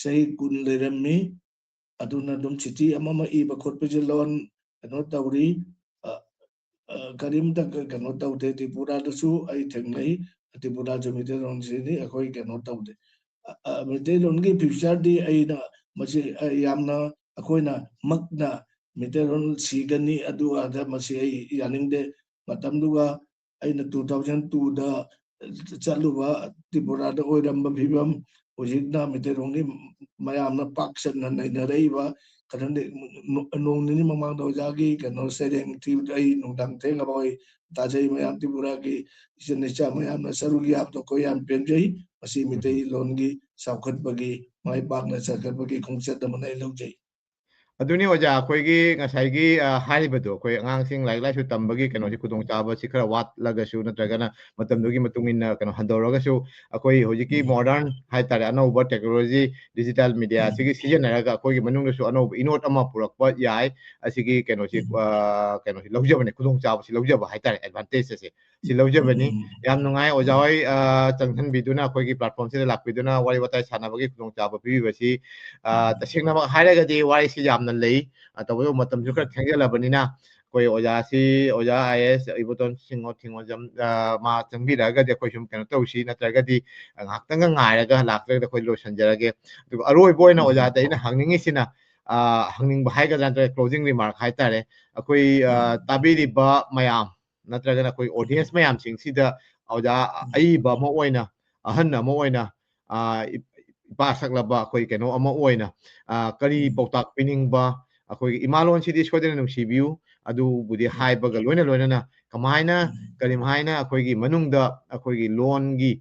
ꯆꯍꯤ ꯀꯨꯟ ꯂꯩꯔꯝꯃꯤ꯫ ꯑꯗꯨꯅ ꯑꯗꯨꯝ ꯆꯤꯊꯤ ꯑꯃ ꯑꯃ ꯏꯕ ꯈꯣꯠꯄꯁꯦ ꯂꯣꯟ ꯀꯩꯅꯣ ꯇꯧꯔꯤ꯫ ꯑ, ꯑ, ꯀꯔꯤꯝꯇ ꯀ-, ꯀꯩꯅꯣ ꯇꯧꯗꯦ꯫ ꯇ꯭ꯔꯤꯄꯨꯔꯥꯗꯁꯨ ꯑꯩ ꯊꯦꯡꯅꯩ꯫ ꯇ꯭ꯔꯤꯄꯨꯔꯥꯁꯨ ꯃꯩꯇꯩꯂꯣꯟꯁꯤꯗꯤ ꯑꯩꯈꯣꯏ ꯀꯩꯅꯣ ꯇꯧꯗꯦ꯫ ꯑ, ꯑ, ꯃꯩꯇꯩꯂꯣꯟꯒꯤ future ꯗꯤ ꯑꯩꯅ ꯃꯁꯤ, ꯑ, ꯌꯥꯝꯅ ꯑꯩꯈꯣꯏꯅ ꯃꯛꯅ ꯃꯩꯇꯩꯂꯣꯟ ꯁꯤꯒꯅꯤ ꯑꯗꯨ ꯑꯗ ꯃꯁꯤ ꯑꯩ ꯌꯥꯅꯤꯡꯗꯦ꯫ ꯃꯇꯝꯗꯨꯒ ꯑꯩꯅ two thousand two ꯗ ꯆꯠꯂꯨꯕ ꯇ꯭ꯔꯤꯄꯨꯔꯥꯗ ꯑꯣꯏꯔꯝꯕ ꯐꯤꯕꯝ, ꯍꯧꯖꯤꯛꯅ ꯃꯩꯇꯩꯂꯣꯟꯒꯤ ꯃꯌꯥꯝꯅ ꯄꯥꯛ ꯁꯟꯅ ꯅꯩꯅꯔꯛꯏꯕ ꯀꯩꯅꯣꯅꯤ, ꯅꯣ-, ꯅꯣꯡ ꯅꯤꯅꯤ ꯃꯃꯥꯡꯗ ꯑꯣꯖꯥꯒꯤ ꯀꯩꯅꯣ ꯁꯩꯔꯦꯡ ꯊꯤꯕꯗ ꯑꯩ ꯅꯨꯡꯗꯥꯡ ꯊꯦꯡꯉꯕ ꯍꯣꯏ ꯇꯥꯖꯩ꯫ ꯃꯌꯥꯝ ꯇ꯭ꯔꯤꯄꯨꯔꯥꯒꯤ ꯏꯆꯤꯟ ꯏꯆꯥ ꯃꯌꯥꯝꯅ ꯁꯔꯨꯛ ꯌꯥꯕꯗꯣ ꯑꯩꯈꯣꯏ ꯌꯥꯝ ꯄꯦꯟꯖꯩ꯫ ꯃꯁꯤ ꯃꯤꯇꯩ ꯂꯣꯟꯒꯤ ꯆꯥꯎꯈꯠꯄꯒꯤ, ꯃꯥꯏ ꯄꯥꯛꯅ ꯆꯠꯈꯠꯄꯒꯤ ꯈꯣꯡꯆꯠ ꯑꯃꯅ ꯑꯩ ꯂꯧꯖꯩ꯫ ꯑꯗꯨꯅꯤ ꯑꯣꯖꯥ, ꯑꯩꯈꯣꯏꯒꯤ ꯉꯁꯥꯏꯒꯤ, ꯑ, ꯍꯥꯏꯔꯤꯕꯗꯣ, ꯑꯩꯈꯣꯏ ꯑꯉꯥꯡꯁꯤꯡ ꯂꯥꯏꯔꯤꯛ ꯂꯥꯏꯁꯨ ꯇꯝꯕꯒꯤ ꯀꯩꯅꯣꯁꯤ ꯈꯨꯗꯣꯡꯆꯥꯕꯁꯤ ꯈꯔ ꯋꯥꯠꯂꯒꯁꯨ, ꯅꯠꯇ꯭ꯔꯒꯅ ꯃꯇꯝꯗꯨꯒꯤ ꯃꯇꯨꯡ ꯏꯟꯅ ꯀꯩꯅꯣ ꯍꯟꯊꯔꯒꯁꯨ, ꯑꯩꯈꯣꯏ ꯍꯧꯖꯤꯛꯀꯤ ꯎꯝ꯫ Modern ꯍꯥꯏꯇꯥꯔꯦ, ꯑꯅꯧꯕ technology, digital media ꯎꯝ꯫ ꯁꯤꯒꯤ ꯁꯤꯖꯤꯟꯅꯔꯒ ꯑꯩꯈꯣꯏꯒꯤ ꯃꯅꯨꯡꯗꯁꯨ ꯑꯅꯧꯕ ꯏꯅꯣꯠ ꯑꯃ ꯄꯨꯔꯛꯄ ꯌꯥꯏ꯫ ꯑꯁꯤꯒꯤ ꯀꯩꯅꯣꯁꯤ, ꯎꯝ꯫ ꯑ, ꯀꯩꯅꯣꯁꯤ ꯂꯧꯖꯕꯅꯦ, ꯈꯨꯗꯣꯡꯆꯥꯕꯁꯤ ꯂꯧꯖꯕ ꯍꯥꯏꯇꯥꯔꯦ, advantage ꯑꯁꯦ꯫ ꯁꯤ ꯂꯧꯖꯕꯅꯤ꯫ ꯎꯝ꯫ ꯌꯥꯝ ꯅꯨꯡꯉꯥꯏ ꯑꯣꯖꯥ ꯍꯣꯏ, ꯑ, ꯆꯪꯁꯤꯟꯕꯤꯗꯨꯅ ꯑꯩꯈꯣꯏꯒꯤ platform ꯁꯤꯗ ꯂꯥꯛꯄꯤꯗꯨꯅ ꯋꯥꯔꯤ ꯋꯥꯇꯥꯏ ꯁꯥꯟꯅꯕꯒꯤ ꯈꯨꯗꯣꯡꯆꯥꯕ ꯄꯤꯕꯤꯕꯁꯤ꯫ ꯑ, ꯎꯝ꯫ ꯇꯁꯦꯡꯅꯃꯛ ꯍꯥꯏꯔꯒꯗꯤ ꯋꯥꯔꯤꯁꯤ ꯌꯥꯝꯅ ꯂꯩ꯫ ꯑ, ꯇꯧꯕꯇꯕꯨ ꯃꯇꯝꯁꯨ ꯈꯔ ꯎꯝ꯫ ꯊꯦꯡꯖꯜꯂꯕꯅꯤꯅ ꯑꯩꯈꯣꯏ ꯑꯣꯖꯥꯁꯤ, ꯑꯣꯖꯥ ꯑꯥꯏ ꯑꯦꯁ ꯏꯕꯣꯇꯣꯟ ꯁꯤꯡꯍꯣ ꯊꯤꯡꯉꯣꯖꯝ, ꯑ, ꯃꯥ ꯆꯪꯕꯤꯔꯛꯑꯒꯗꯤ ꯑꯩꯈꯣꯏ ꯁꯨꯝ ꯀꯩꯅꯣ ꯇꯧꯁꯤ, ꯅꯠꯇ꯭ꯔꯒꯗꯤ ꯉꯥꯏꯍꯥꯛꯇꯪꯒ ꯉꯥꯏꯔꯒ ꯂꯥꯛꯇ꯭ꯔꯒꯗꯤ ꯑꯩꯈꯣꯏ ꯂꯣꯏꯁꯤꯟꯖꯔꯒꯦ꯫ ꯑꯗꯨꯒ ꯑꯔꯣꯏꯕ ꯑꯣꯏꯅ ꯎꯝ꯫ ꯑꯣꯖꯥꯗ ꯑꯩꯅ ꯍꯪꯅꯤꯡꯉꯤꯁꯤꯅ, ꯑ, ꯍꯪꯅꯤꯡꯕ ꯍꯥꯏꯒꯗ꯭ꯔꯥ, ꯅꯠꯇ꯭ꯔꯒ closing remark ꯍꯥꯏꯇꯥꯔꯦ, ꯑꯩꯈꯣꯏ, ꯑ, ꯎꯝ꯫ ꯇꯥꯕꯤꯔꯤꯕ ꯃꯌꯥꯝ ꯅꯠꯇ꯭ꯔꯒꯅ ꯑꯩꯈꯣꯏ audience ꯃꯌꯥꯝꯁꯤꯡꯁꯤꯗ ꯑꯣꯖꯥ ꯎꯝ꯫ ꯑꯏꯕ ꯑꯃ ꯑꯣꯏꯅ, ꯑꯍꯟ ꯑꯃ ꯑꯣꯏꯅ, ꯑ, ꯏ-, ꯏꯄꯥ ꯁꯛꯂꯕ ꯑꯩꯈꯣꯏ ꯀꯩꯅꯣ ꯑꯃ ꯑꯣꯏꯅ, ꯑ, ꯀꯔꯤ ꯎꯝ꯫ ꯄꯥꯎꯇꯥꯛ ꯄꯤꯅꯤꯡꯕ? ꯑꯩꯈꯣꯏꯒꯤ ꯏꯃꯥ ꯂꯣꯟꯁꯤꯗꯤ ꯁꯣꯏꯗꯅ ꯅꯨꯡꯁꯤꯕꯤꯌꯨ, ꯑꯗꯨꯕꯨꯗꯤ ꯎꯝ꯫ ꯍꯥꯏꯕꯒ ꯂꯣꯏꯅ ꯂꯣꯏꯅꯅ ꯀꯃꯥꯏꯅ, ꯎꯝ꯫ ꯀꯔꯤꯝꯍꯥꯏꯅ ꯑꯩꯈꯣꯏꯒꯤ ꯃꯅꯨꯡꯗ ꯑꯩꯈꯣꯏꯒꯤ ꯂꯣꯟꯒꯤ,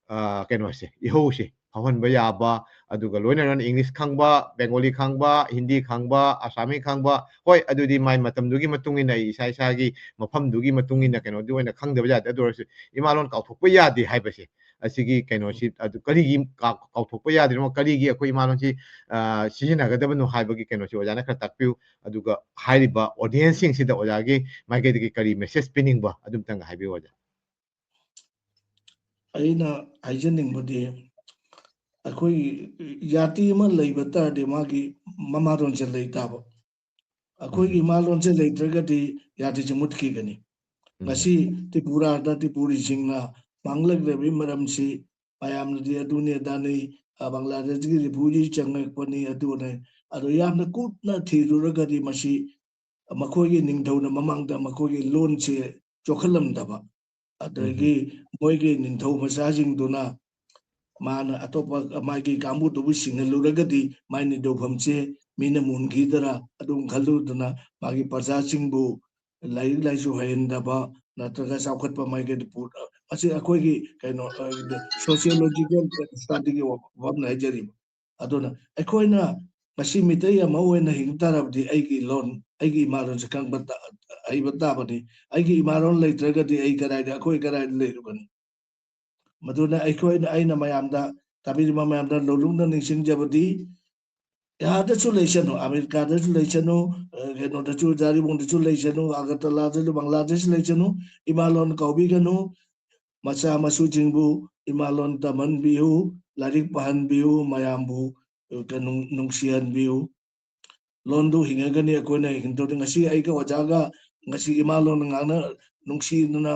ꯑ, ꯀꯩꯅꯣꯁꯦ, ꯏꯍꯧꯁꯦ ꯐꯥꯎꯍꯟꯕ ꯌꯥꯕ, ꯑꯗꯨꯒ ꯂꯣꯏꯅꯅ English ꯈꯪꯕ, Bengali ꯈꯪꯕ, Hindi ꯈꯪꯕ, Assami ꯈꯪꯕ, ꯍꯣꯏ, ꯑꯗꯨꯗꯤ ꯃꯥꯏ ꯃꯇꯝꯗꯨꯒꯤ ꯃꯇꯨꯡ ꯏꯟꯅ ꯑꯩ ꯏꯁꯥ ꯏꯁꯥꯒꯤ ꯃꯐꯝꯗꯨꯒꯤ ꯃꯇꯨꯡ ꯏꯟꯅ ꯀꯩꯅꯣꯗꯤ ꯑꯣꯏꯅ ꯈꯪꯗꯕ ꯌꯥꯗꯦ꯫ ꯑꯗꯨ ꯑꯣꯏꯔꯁꯨ ꯏꯃꯥ ꯂꯣꯟ ꯀꯥꯎꯊꯣꯛꯄ ꯌꯥꯗꯦ ꯍꯥꯏꯕꯁꯦ, ꯑꯁꯤꯒꯤ ꯀꯩꯅꯣꯁꯤ ꯑꯗꯨ ꯀꯔꯤꯒꯤ ꯀꯥꯎ-, ꯀꯥꯎꯊꯣꯛꯄ ꯌꯥꯗ꯭ꯔꯤꯅꯣ, ꯀꯔꯤꯒꯤ ꯑꯩꯈꯣꯏ ꯏꯃꯥ ꯂꯣꯟꯁꯤ, ꯑ, ꯁꯤꯖꯤꯟꯅꯒꯗꯕꯅꯣ ꯍꯥꯏꯕꯒꯤ ꯀꯩꯅꯣꯁꯤ ꯑꯣꯖꯥꯅ ꯈꯔ ꯇꯥꯛꯄꯤꯌꯨ꯫ ꯑꯗꯨꯒ ꯍꯥꯏꯔꯤꯕ audience ꯁꯤꯡꯁꯤꯗ ꯑꯣꯖꯥꯒꯤ ꯃꯥꯏꯀꯩꯗꯒꯤ ꯀꯔꯤ message ꯄꯤꯅꯤꯡꯕ ꯑꯗꯨꯝꯇꯪꯒ ꯍꯥꯏꯕꯤꯌꯨ ꯑꯣꯖꯥ꯫ ꯑꯩꯅ ꯍꯥꯏꯖꯅꯤꯡꯕꯗꯤ, ꯑꯩꯈꯣꯏꯒꯤ ꯖꯥꯇꯤ ꯑꯃ ꯂꯩꯕ ꯇꯥꯔꯗꯤ ꯃꯥꯒꯤ ꯃꯃꯥꯂꯣꯟꯁꯦ ꯂꯩ ꯇꯥꯕ꯫ ꯑꯩꯈꯣꯏꯒꯤ ꯎꯝ꯫ ꯏꯃꯥꯂꯣꯟꯁꯦ ꯂꯩꯇ꯭ꯔꯒꯗꯤ ꯖꯥꯇꯤꯁꯦ ꯃꯨꯠꯈꯤꯒꯅꯤ꯫ ꯎꯝ꯫ ꯉꯁꯤ ꯇ꯭ꯔꯤꯄꯨꯔꯥꯗ ꯇ꯭ꯔꯤꯄꯨꯔꯤꯁꯤꯡꯅ ꯃꯥꯡꯂꯛꯂꯤꯕꯒꯤ ꯃꯔꯝꯁꯤ ꯃꯌꯥꯝꯅꯗꯤ ꯑꯗꯨꯅꯤ ꯑꯗꯥꯅꯤ, ꯑ, ꯕꯪꯒ꯭ꯂꯥꯗꯦꯁꯀꯤ refugee ꯆꯪꯉꯛꯄꯅꯤ, ꯑꯗꯨꯅꯤ꯫ ꯑꯗꯣ ꯌꯥꯝꯅ ꯀꯨꯞꯅ ꯊꯤꯔꯨꯔꯒꯗꯤ ꯃꯁꯤ ꯃꯈꯣꯏꯒꯤ ꯅꯤꯡꯊꯧꯅ ꯃꯃꯥꯡꯗ ꯃꯈꯣꯏꯒꯤ ꯂꯣꯟꯁꯦ ꯆꯣꯛꯍꯜꯂꯝꯗꯕ, ꯑꯗꯒꯤ ꯎꯝ꯫ ꯃꯣꯏꯒꯤ ꯅꯤꯡꯊꯧ ꯃꯆꯥꯁꯤꯡꯗꯨꯅ ꯃꯥꯅ ꯑꯇꯣꯞꯄ ꯃꯥꯒꯤ ꯀꯥꯡꯕꯨꯗꯨꯕꯨ ꯁꯤꯡꯍꯜꯂꯨꯔꯒꯗꯤ ꯃꯥꯏ ꯅꯤꯡꯊꯧꯐꯝꯁꯦ ꯃꯤꯅ ꯃꯨꯟꯈꯤꯗ꯭ꯔꯥ ꯑꯗꯨꯝ ꯈꯜꯂꯨꯗꯅ ꯃꯥꯒꯤ ꯄ꯭ꯔꯖꯥꯁꯤꯡꯕꯨ ꯂꯥꯏꯔꯤꯛ ꯂꯥꯏꯁꯨ ꯍꯩꯍꯟꯗꯕ ꯅꯠꯇ꯭ꯔꯒ ꯆꯥꯎꯈꯠꯄ ꯃꯥꯏꯀꯩꯗ ꯄꯨ-, ꯃꯁꯤ ꯑꯩꯈꯣꯏꯒꯤ ꯀꯩꯅꯣ, ꯑ, sociological studyꯒꯤ ꯋꯥꯐꯝꯅꯤ ꯍꯥꯏꯖꯔꯤꯕ꯫ ꯑꯗꯨꯅ ꯑꯩꯈꯣꯏꯅ ꯉꯁꯤ ꯃꯤꯇꯩ ꯑꯃ ꯑꯣꯏꯅ ꯍꯤꯡ ꯇꯥꯔꯕꯗꯤ ꯑꯩꯒꯤ ꯂꯣꯟ, ꯑꯩꯒꯤ ꯏꯃꯥ ꯂꯣꯟꯁꯦ ꯈꯪꯕ ꯇꯥ-, ꯍꯩꯕ ꯇꯥꯕꯅꯤ꯫ ꯑꯩꯒꯤ ꯏꯃꯥ ꯂꯣꯟ ꯂꯩꯇ꯭ꯔꯒꯗꯤ ꯑꯩ ꯀꯗꯥꯏꯗ, ꯑꯩꯈꯣꯏ ꯀꯗꯥꯏꯗ ꯂꯩꯔꯨꯒꯅꯤ? ꯃꯗꯨꯅ ꯑꯩꯈꯣꯏꯅ, ꯑꯩꯅ ꯃꯌꯥꯝꯗ, ꯇꯥꯕꯤꯔꯤꯕ ꯃꯌꯥꯝꯗ ꯂꯣꯂꯨꯛꯅ ꯅꯤꯡꯁꯤꯡꯖꯕꯗꯤ, ꯌꯥꯗꯁꯨ ꯂꯩꯁꯅꯨ, ꯑꯃꯦꯔꯤꯀꯥꯗꯁꯨ ꯂꯩꯁꯅꯨ, ꯑ, ꯀꯩꯅꯣꯗꯁꯨ, ꯖꯥꯔꯤꯕꯣꯡꯗꯁꯨ ꯂꯩꯁꯅꯨ, ꯑꯒꯔꯇꯂꯥꯗꯁꯨ, ꯕꯪꯒ꯭ꯂꯥꯗꯦꯁ ꯂꯩꯁꯅꯨ, ꯏꯃꯥ ꯂꯣꯟ ꯀꯥꯎꯕꯤꯒꯅꯨ꯫ ꯃꯆꯥ ꯃꯁꯨꯁꯤꯡꯕꯨ ꯏꯃꯥ ꯂꯣꯟ ꯇꯝꯍꯟꯕꯤꯌꯨ, ꯂꯥꯏꯔꯤꯛ ꯄꯥꯍꯟꯕꯤꯌꯨ, ꯃꯌꯥꯝꯕꯨ, ꯑ, ꯀꯩꯅꯣ, ꯅꯨꯡꯁꯤꯍꯟꯕꯤꯌꯨ꯫ ꯂꯣꯟꯗꯨ ꯍꯤꯡꯉꯒꯅꯤ ꯑꯩꯈꯣꯏꯅ ꯍꯤꯡꯗꯧꯔꯤ꯫ ꯉꯁꯤ ꯑꯩꯒ ꯑꯣꯖꯥꯒ ꯉꯁꯤ ꯏꯃꯥ ꯂꯣꯟ ꯉꯥꯡꯅ ꯅꯨꯡꯁꯤꯗꯅ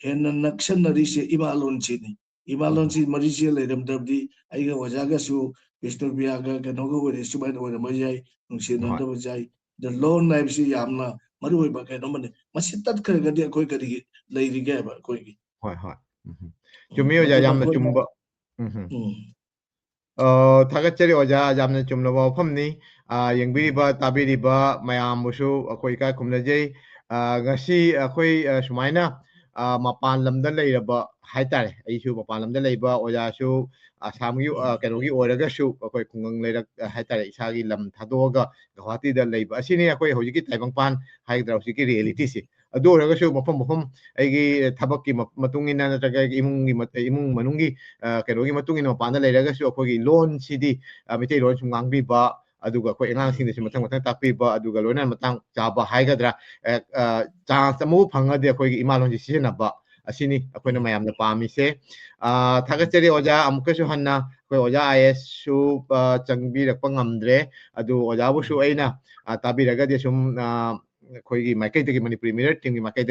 ꯍꯦꯟꯅ ꯅꯛꯁꯟꯅꯔꯤꯁꯦ ꯏꯃꯥ ꯂꯣꯟꯁꯤꯅꯤ꯫ ꯏꯃꯥ ꯎꯝ꯫ ꯂꯣꯟꯁꯤ ꯃꯔꯤꯁꯦ ꯂꯩꯔꯝꯗ꯭ꯔꯕꯗꯤ ꯑꯩꯒ ꯑꯣꯖꯥꯒꯁꯨ ꯕꯤꯁꯅꯨꯄ꯭ꯔꯤꯌꯥꯒ ꯀꯩꯅꯣꯒ ꯑꯣꯏꯔꯦ ꯁꯨꯃꯥꯏꯅ ꯑꯣꯏꯔꯝꯕ ꯌꯥꯏ, ꯍꯣꯏ꯫ ꯅꯨꯡꯁꯤꯅꯗꯕ ꯌꯥꯏ꯫ ꯑꯗ ꯂꯣꯟ ꯍꯥꯏꯕꯁꯤ ꯌꯥꯝꯅ ꯃꯔꯨ ꯑꯣꯏꯕ ꯀꯩꯅꯣ ꯑꯃꯅꯤ꯫ ꯃꯁꯤ ꯇꯠꯈ꯭ꯔꯒꯗꯤ ꯑꯩꯈꯣꯏ ꯀꯔꯤ ꯂꯩꯔꯤꯒꯦ ꯍꯥꯏꯕ ꯑꯩꯈꯣꯏꯒꯤ? ꯍꯣꯏ, ꯍꯣꯏ꯫ ꯎꯝ꯫ ꯎꯝ꯫ ꯆꯨꯝꯃꯤ ꯑꯣꯖꯥ, ꯑꯗꯨꯅ ꯌꯥꯝꯅ ꯑꯩꯈꯣꯏꯅ ꯆꯨꯝꯕ꯫ ꯎꯝ꯫ ꯎꯝ꯫ ꯑ, ꯊꯥꯒꯠꯆꯔꯤ ꯑꯣꯖꯥ, ꯌꯥꯝꯅ ꯆꯨꯝꯂꯕ ꯋꯥꯐꯝꯅꯤ꯫ ꯑ, ꯌꯦꯡꯕꯤꯔꯤꯕ, ꯇꯥꯕꯤꯔꯤꯕ ꯃꯌꯥꯝꯕꯨꯁꯨ ꯑꯩꯈꯣꯏ ꯏꯀꯥꯏ ꯈꯨꯝꯅꯖꯩ꯫ ꯑ, ꯉꯁꯤ ꯑꯩꯈꯣꯏ, ꯑ, ꯁꯨꯃꯥꯏꯅ, ꯑ, ꯃꯄꯥꯟ ꯂꯝꯗ ꯂꯩꯔꯕ ꯍꯥꯏꯇꯥꯔꯦ, ꯑꯩꯁꯨ ꯃꯄꯥꯟ ꯂꯝꯗ ꯂꯩꯕ, ꯑꯣꯖꯥꯁꯨ ꯑꯁꯥꯝꯒꯤ, ꯑ, ꯎꯝ꯫ ꯀꯩꯅꯣꯒꯤ ꯑꯣꯏꯔꯒꯁꯨ ꯑꯩꯈꯣꯏ ꯈꯨꯡꯒꯪ ꯂꯩꯔꯛ, ꯑ, ꯍꯥꯏꯇꯥꯔꯦ, ꯏꯁꯥꯒꯤ ꯂꯝ ꯊꯥꯗꯣꯛꯑꯒ ꯒꯧꯍꯥꯇꯤꯗ ꯂꯩꯕ ꯑꯁꯤꯅꯤ ꯑꯩꯈꯣꯏ ꯍꯧꯖꯤꯛꯀꯤ ꯇꯥꯏꯕꯪꯄꯥꯟ ꯍꯥꯏꯒꯗ꯭ꯔꯥ, ꯍꯧꯖꯤꯛꯀꯤ ꯔꯤꯌꯦꯂꯤꯇꯤꯁꯤ꯫ ꯑꯗꯨ ꯑꯣꯏꯔꯒꯁꯨ ꯃꯐꯝ ꯃꯐꯝ ꯑꯩꯒꯤ ꯊꯕꯛꯀꯤ ꯃ-, ꯃꯇꯨꯡ ꯏꯟꯅ ꯅꯠꯇ꯭ꯔꯒ ꯑꯩꯒꯤ ꯏꯃꯨꯡꯒꯤ ꯃ-, ꯏꯃꯨꯡ ꯃꯅꯨꯡꯒꯤ, ꯑ, ꯀꯩꯅꯣꯒꯤ ꯃꯇꯨꯡ ꯏꯟꯅ ꯃꯄꯥꯟꯗ ꯂꯩꯔꯒꯁꯨ ꯑꯩꯈꯣꯏꯒꯤ ꯂꯣꯟꯁꯤꯗꯤ, ꯑ, ꯃꯩꯇꯩꯂꯣꯟ ꯁꯨꯝ ꯉꯥꯡꯕꯤꯕ, ꯑꯗꯨꯒ ꯑꯩꯈꯣꯏ ꯑꯉꯥꯡꯁꯤꯡꯗꯁꯨ ꯃꯊꯪ ꯃꯊꯪ ꯇꯥꯛꯄꯤꯕ, ꯑꯗꯨꯒ ꯂꯣꯏꯅꯅ ꯃꯇꯥꯡ ꯆꯥꯕ ꯍꯥꯏꯒꯗ꯭ꯔꯥ, ꯑ, ꯑ, ꯆꯥꯟꯁ ꯑꯃꯕꯨ ꯐꯪꯉꯗꯤ ꯑꯩꯈꯣꯏꯒꯤ ꯏꯃꯥ ꯂꯣꯟꯁꯤ ꯁꯤꯖꯤꯟꯅꯕ, ꯑꯁꯤꯅꯤ ꯑꯩꯈꯣꯏꯅ ꯎꯝ꯫ ꯃꯌꯥꯝꯅ ꯄꯥꯝꯃꯤꯁꯦ꯫ ꯑ, ꯊꯥꯒꯠꯆꯔꯤ ꯑꯣꯖꯥ, ꯑꯃꯨꯛꯀꯁꯨ ꯍꯟꯅ ꯑꯩꯈꯣꯏ ꯑꯣꯖꯥ ꯑꯥꯏ ꯑꯦꯁꯁꯨ, ꯑ, ꯆꯪꯕꯤꯔꯛꯄ ꯉꯝꯗ꯭ꯔꯦ꯫ ꯑꯗꯨ ꯑꯣꯖꯥꯕꯨꯁꯨ ꯎꯝ꯫ ꯑꯩꯅ, ꯑ, ꯇꯥꯕꯤꯔꯒꯗꯤ ꯁꯨꯝ, ꯑ, ꯑꯩꯈꯣꯏꯒꯤ ꯃꯥꯏꯀꯩꯗꯒꯤ, ꯃꯅꯤꯄꯨꯔꯤ ꯃꯤꯔꯔ ꯇꯤꯝꯒꯤ ꯃꯥꯏꯀꯩꯗꯒꯤ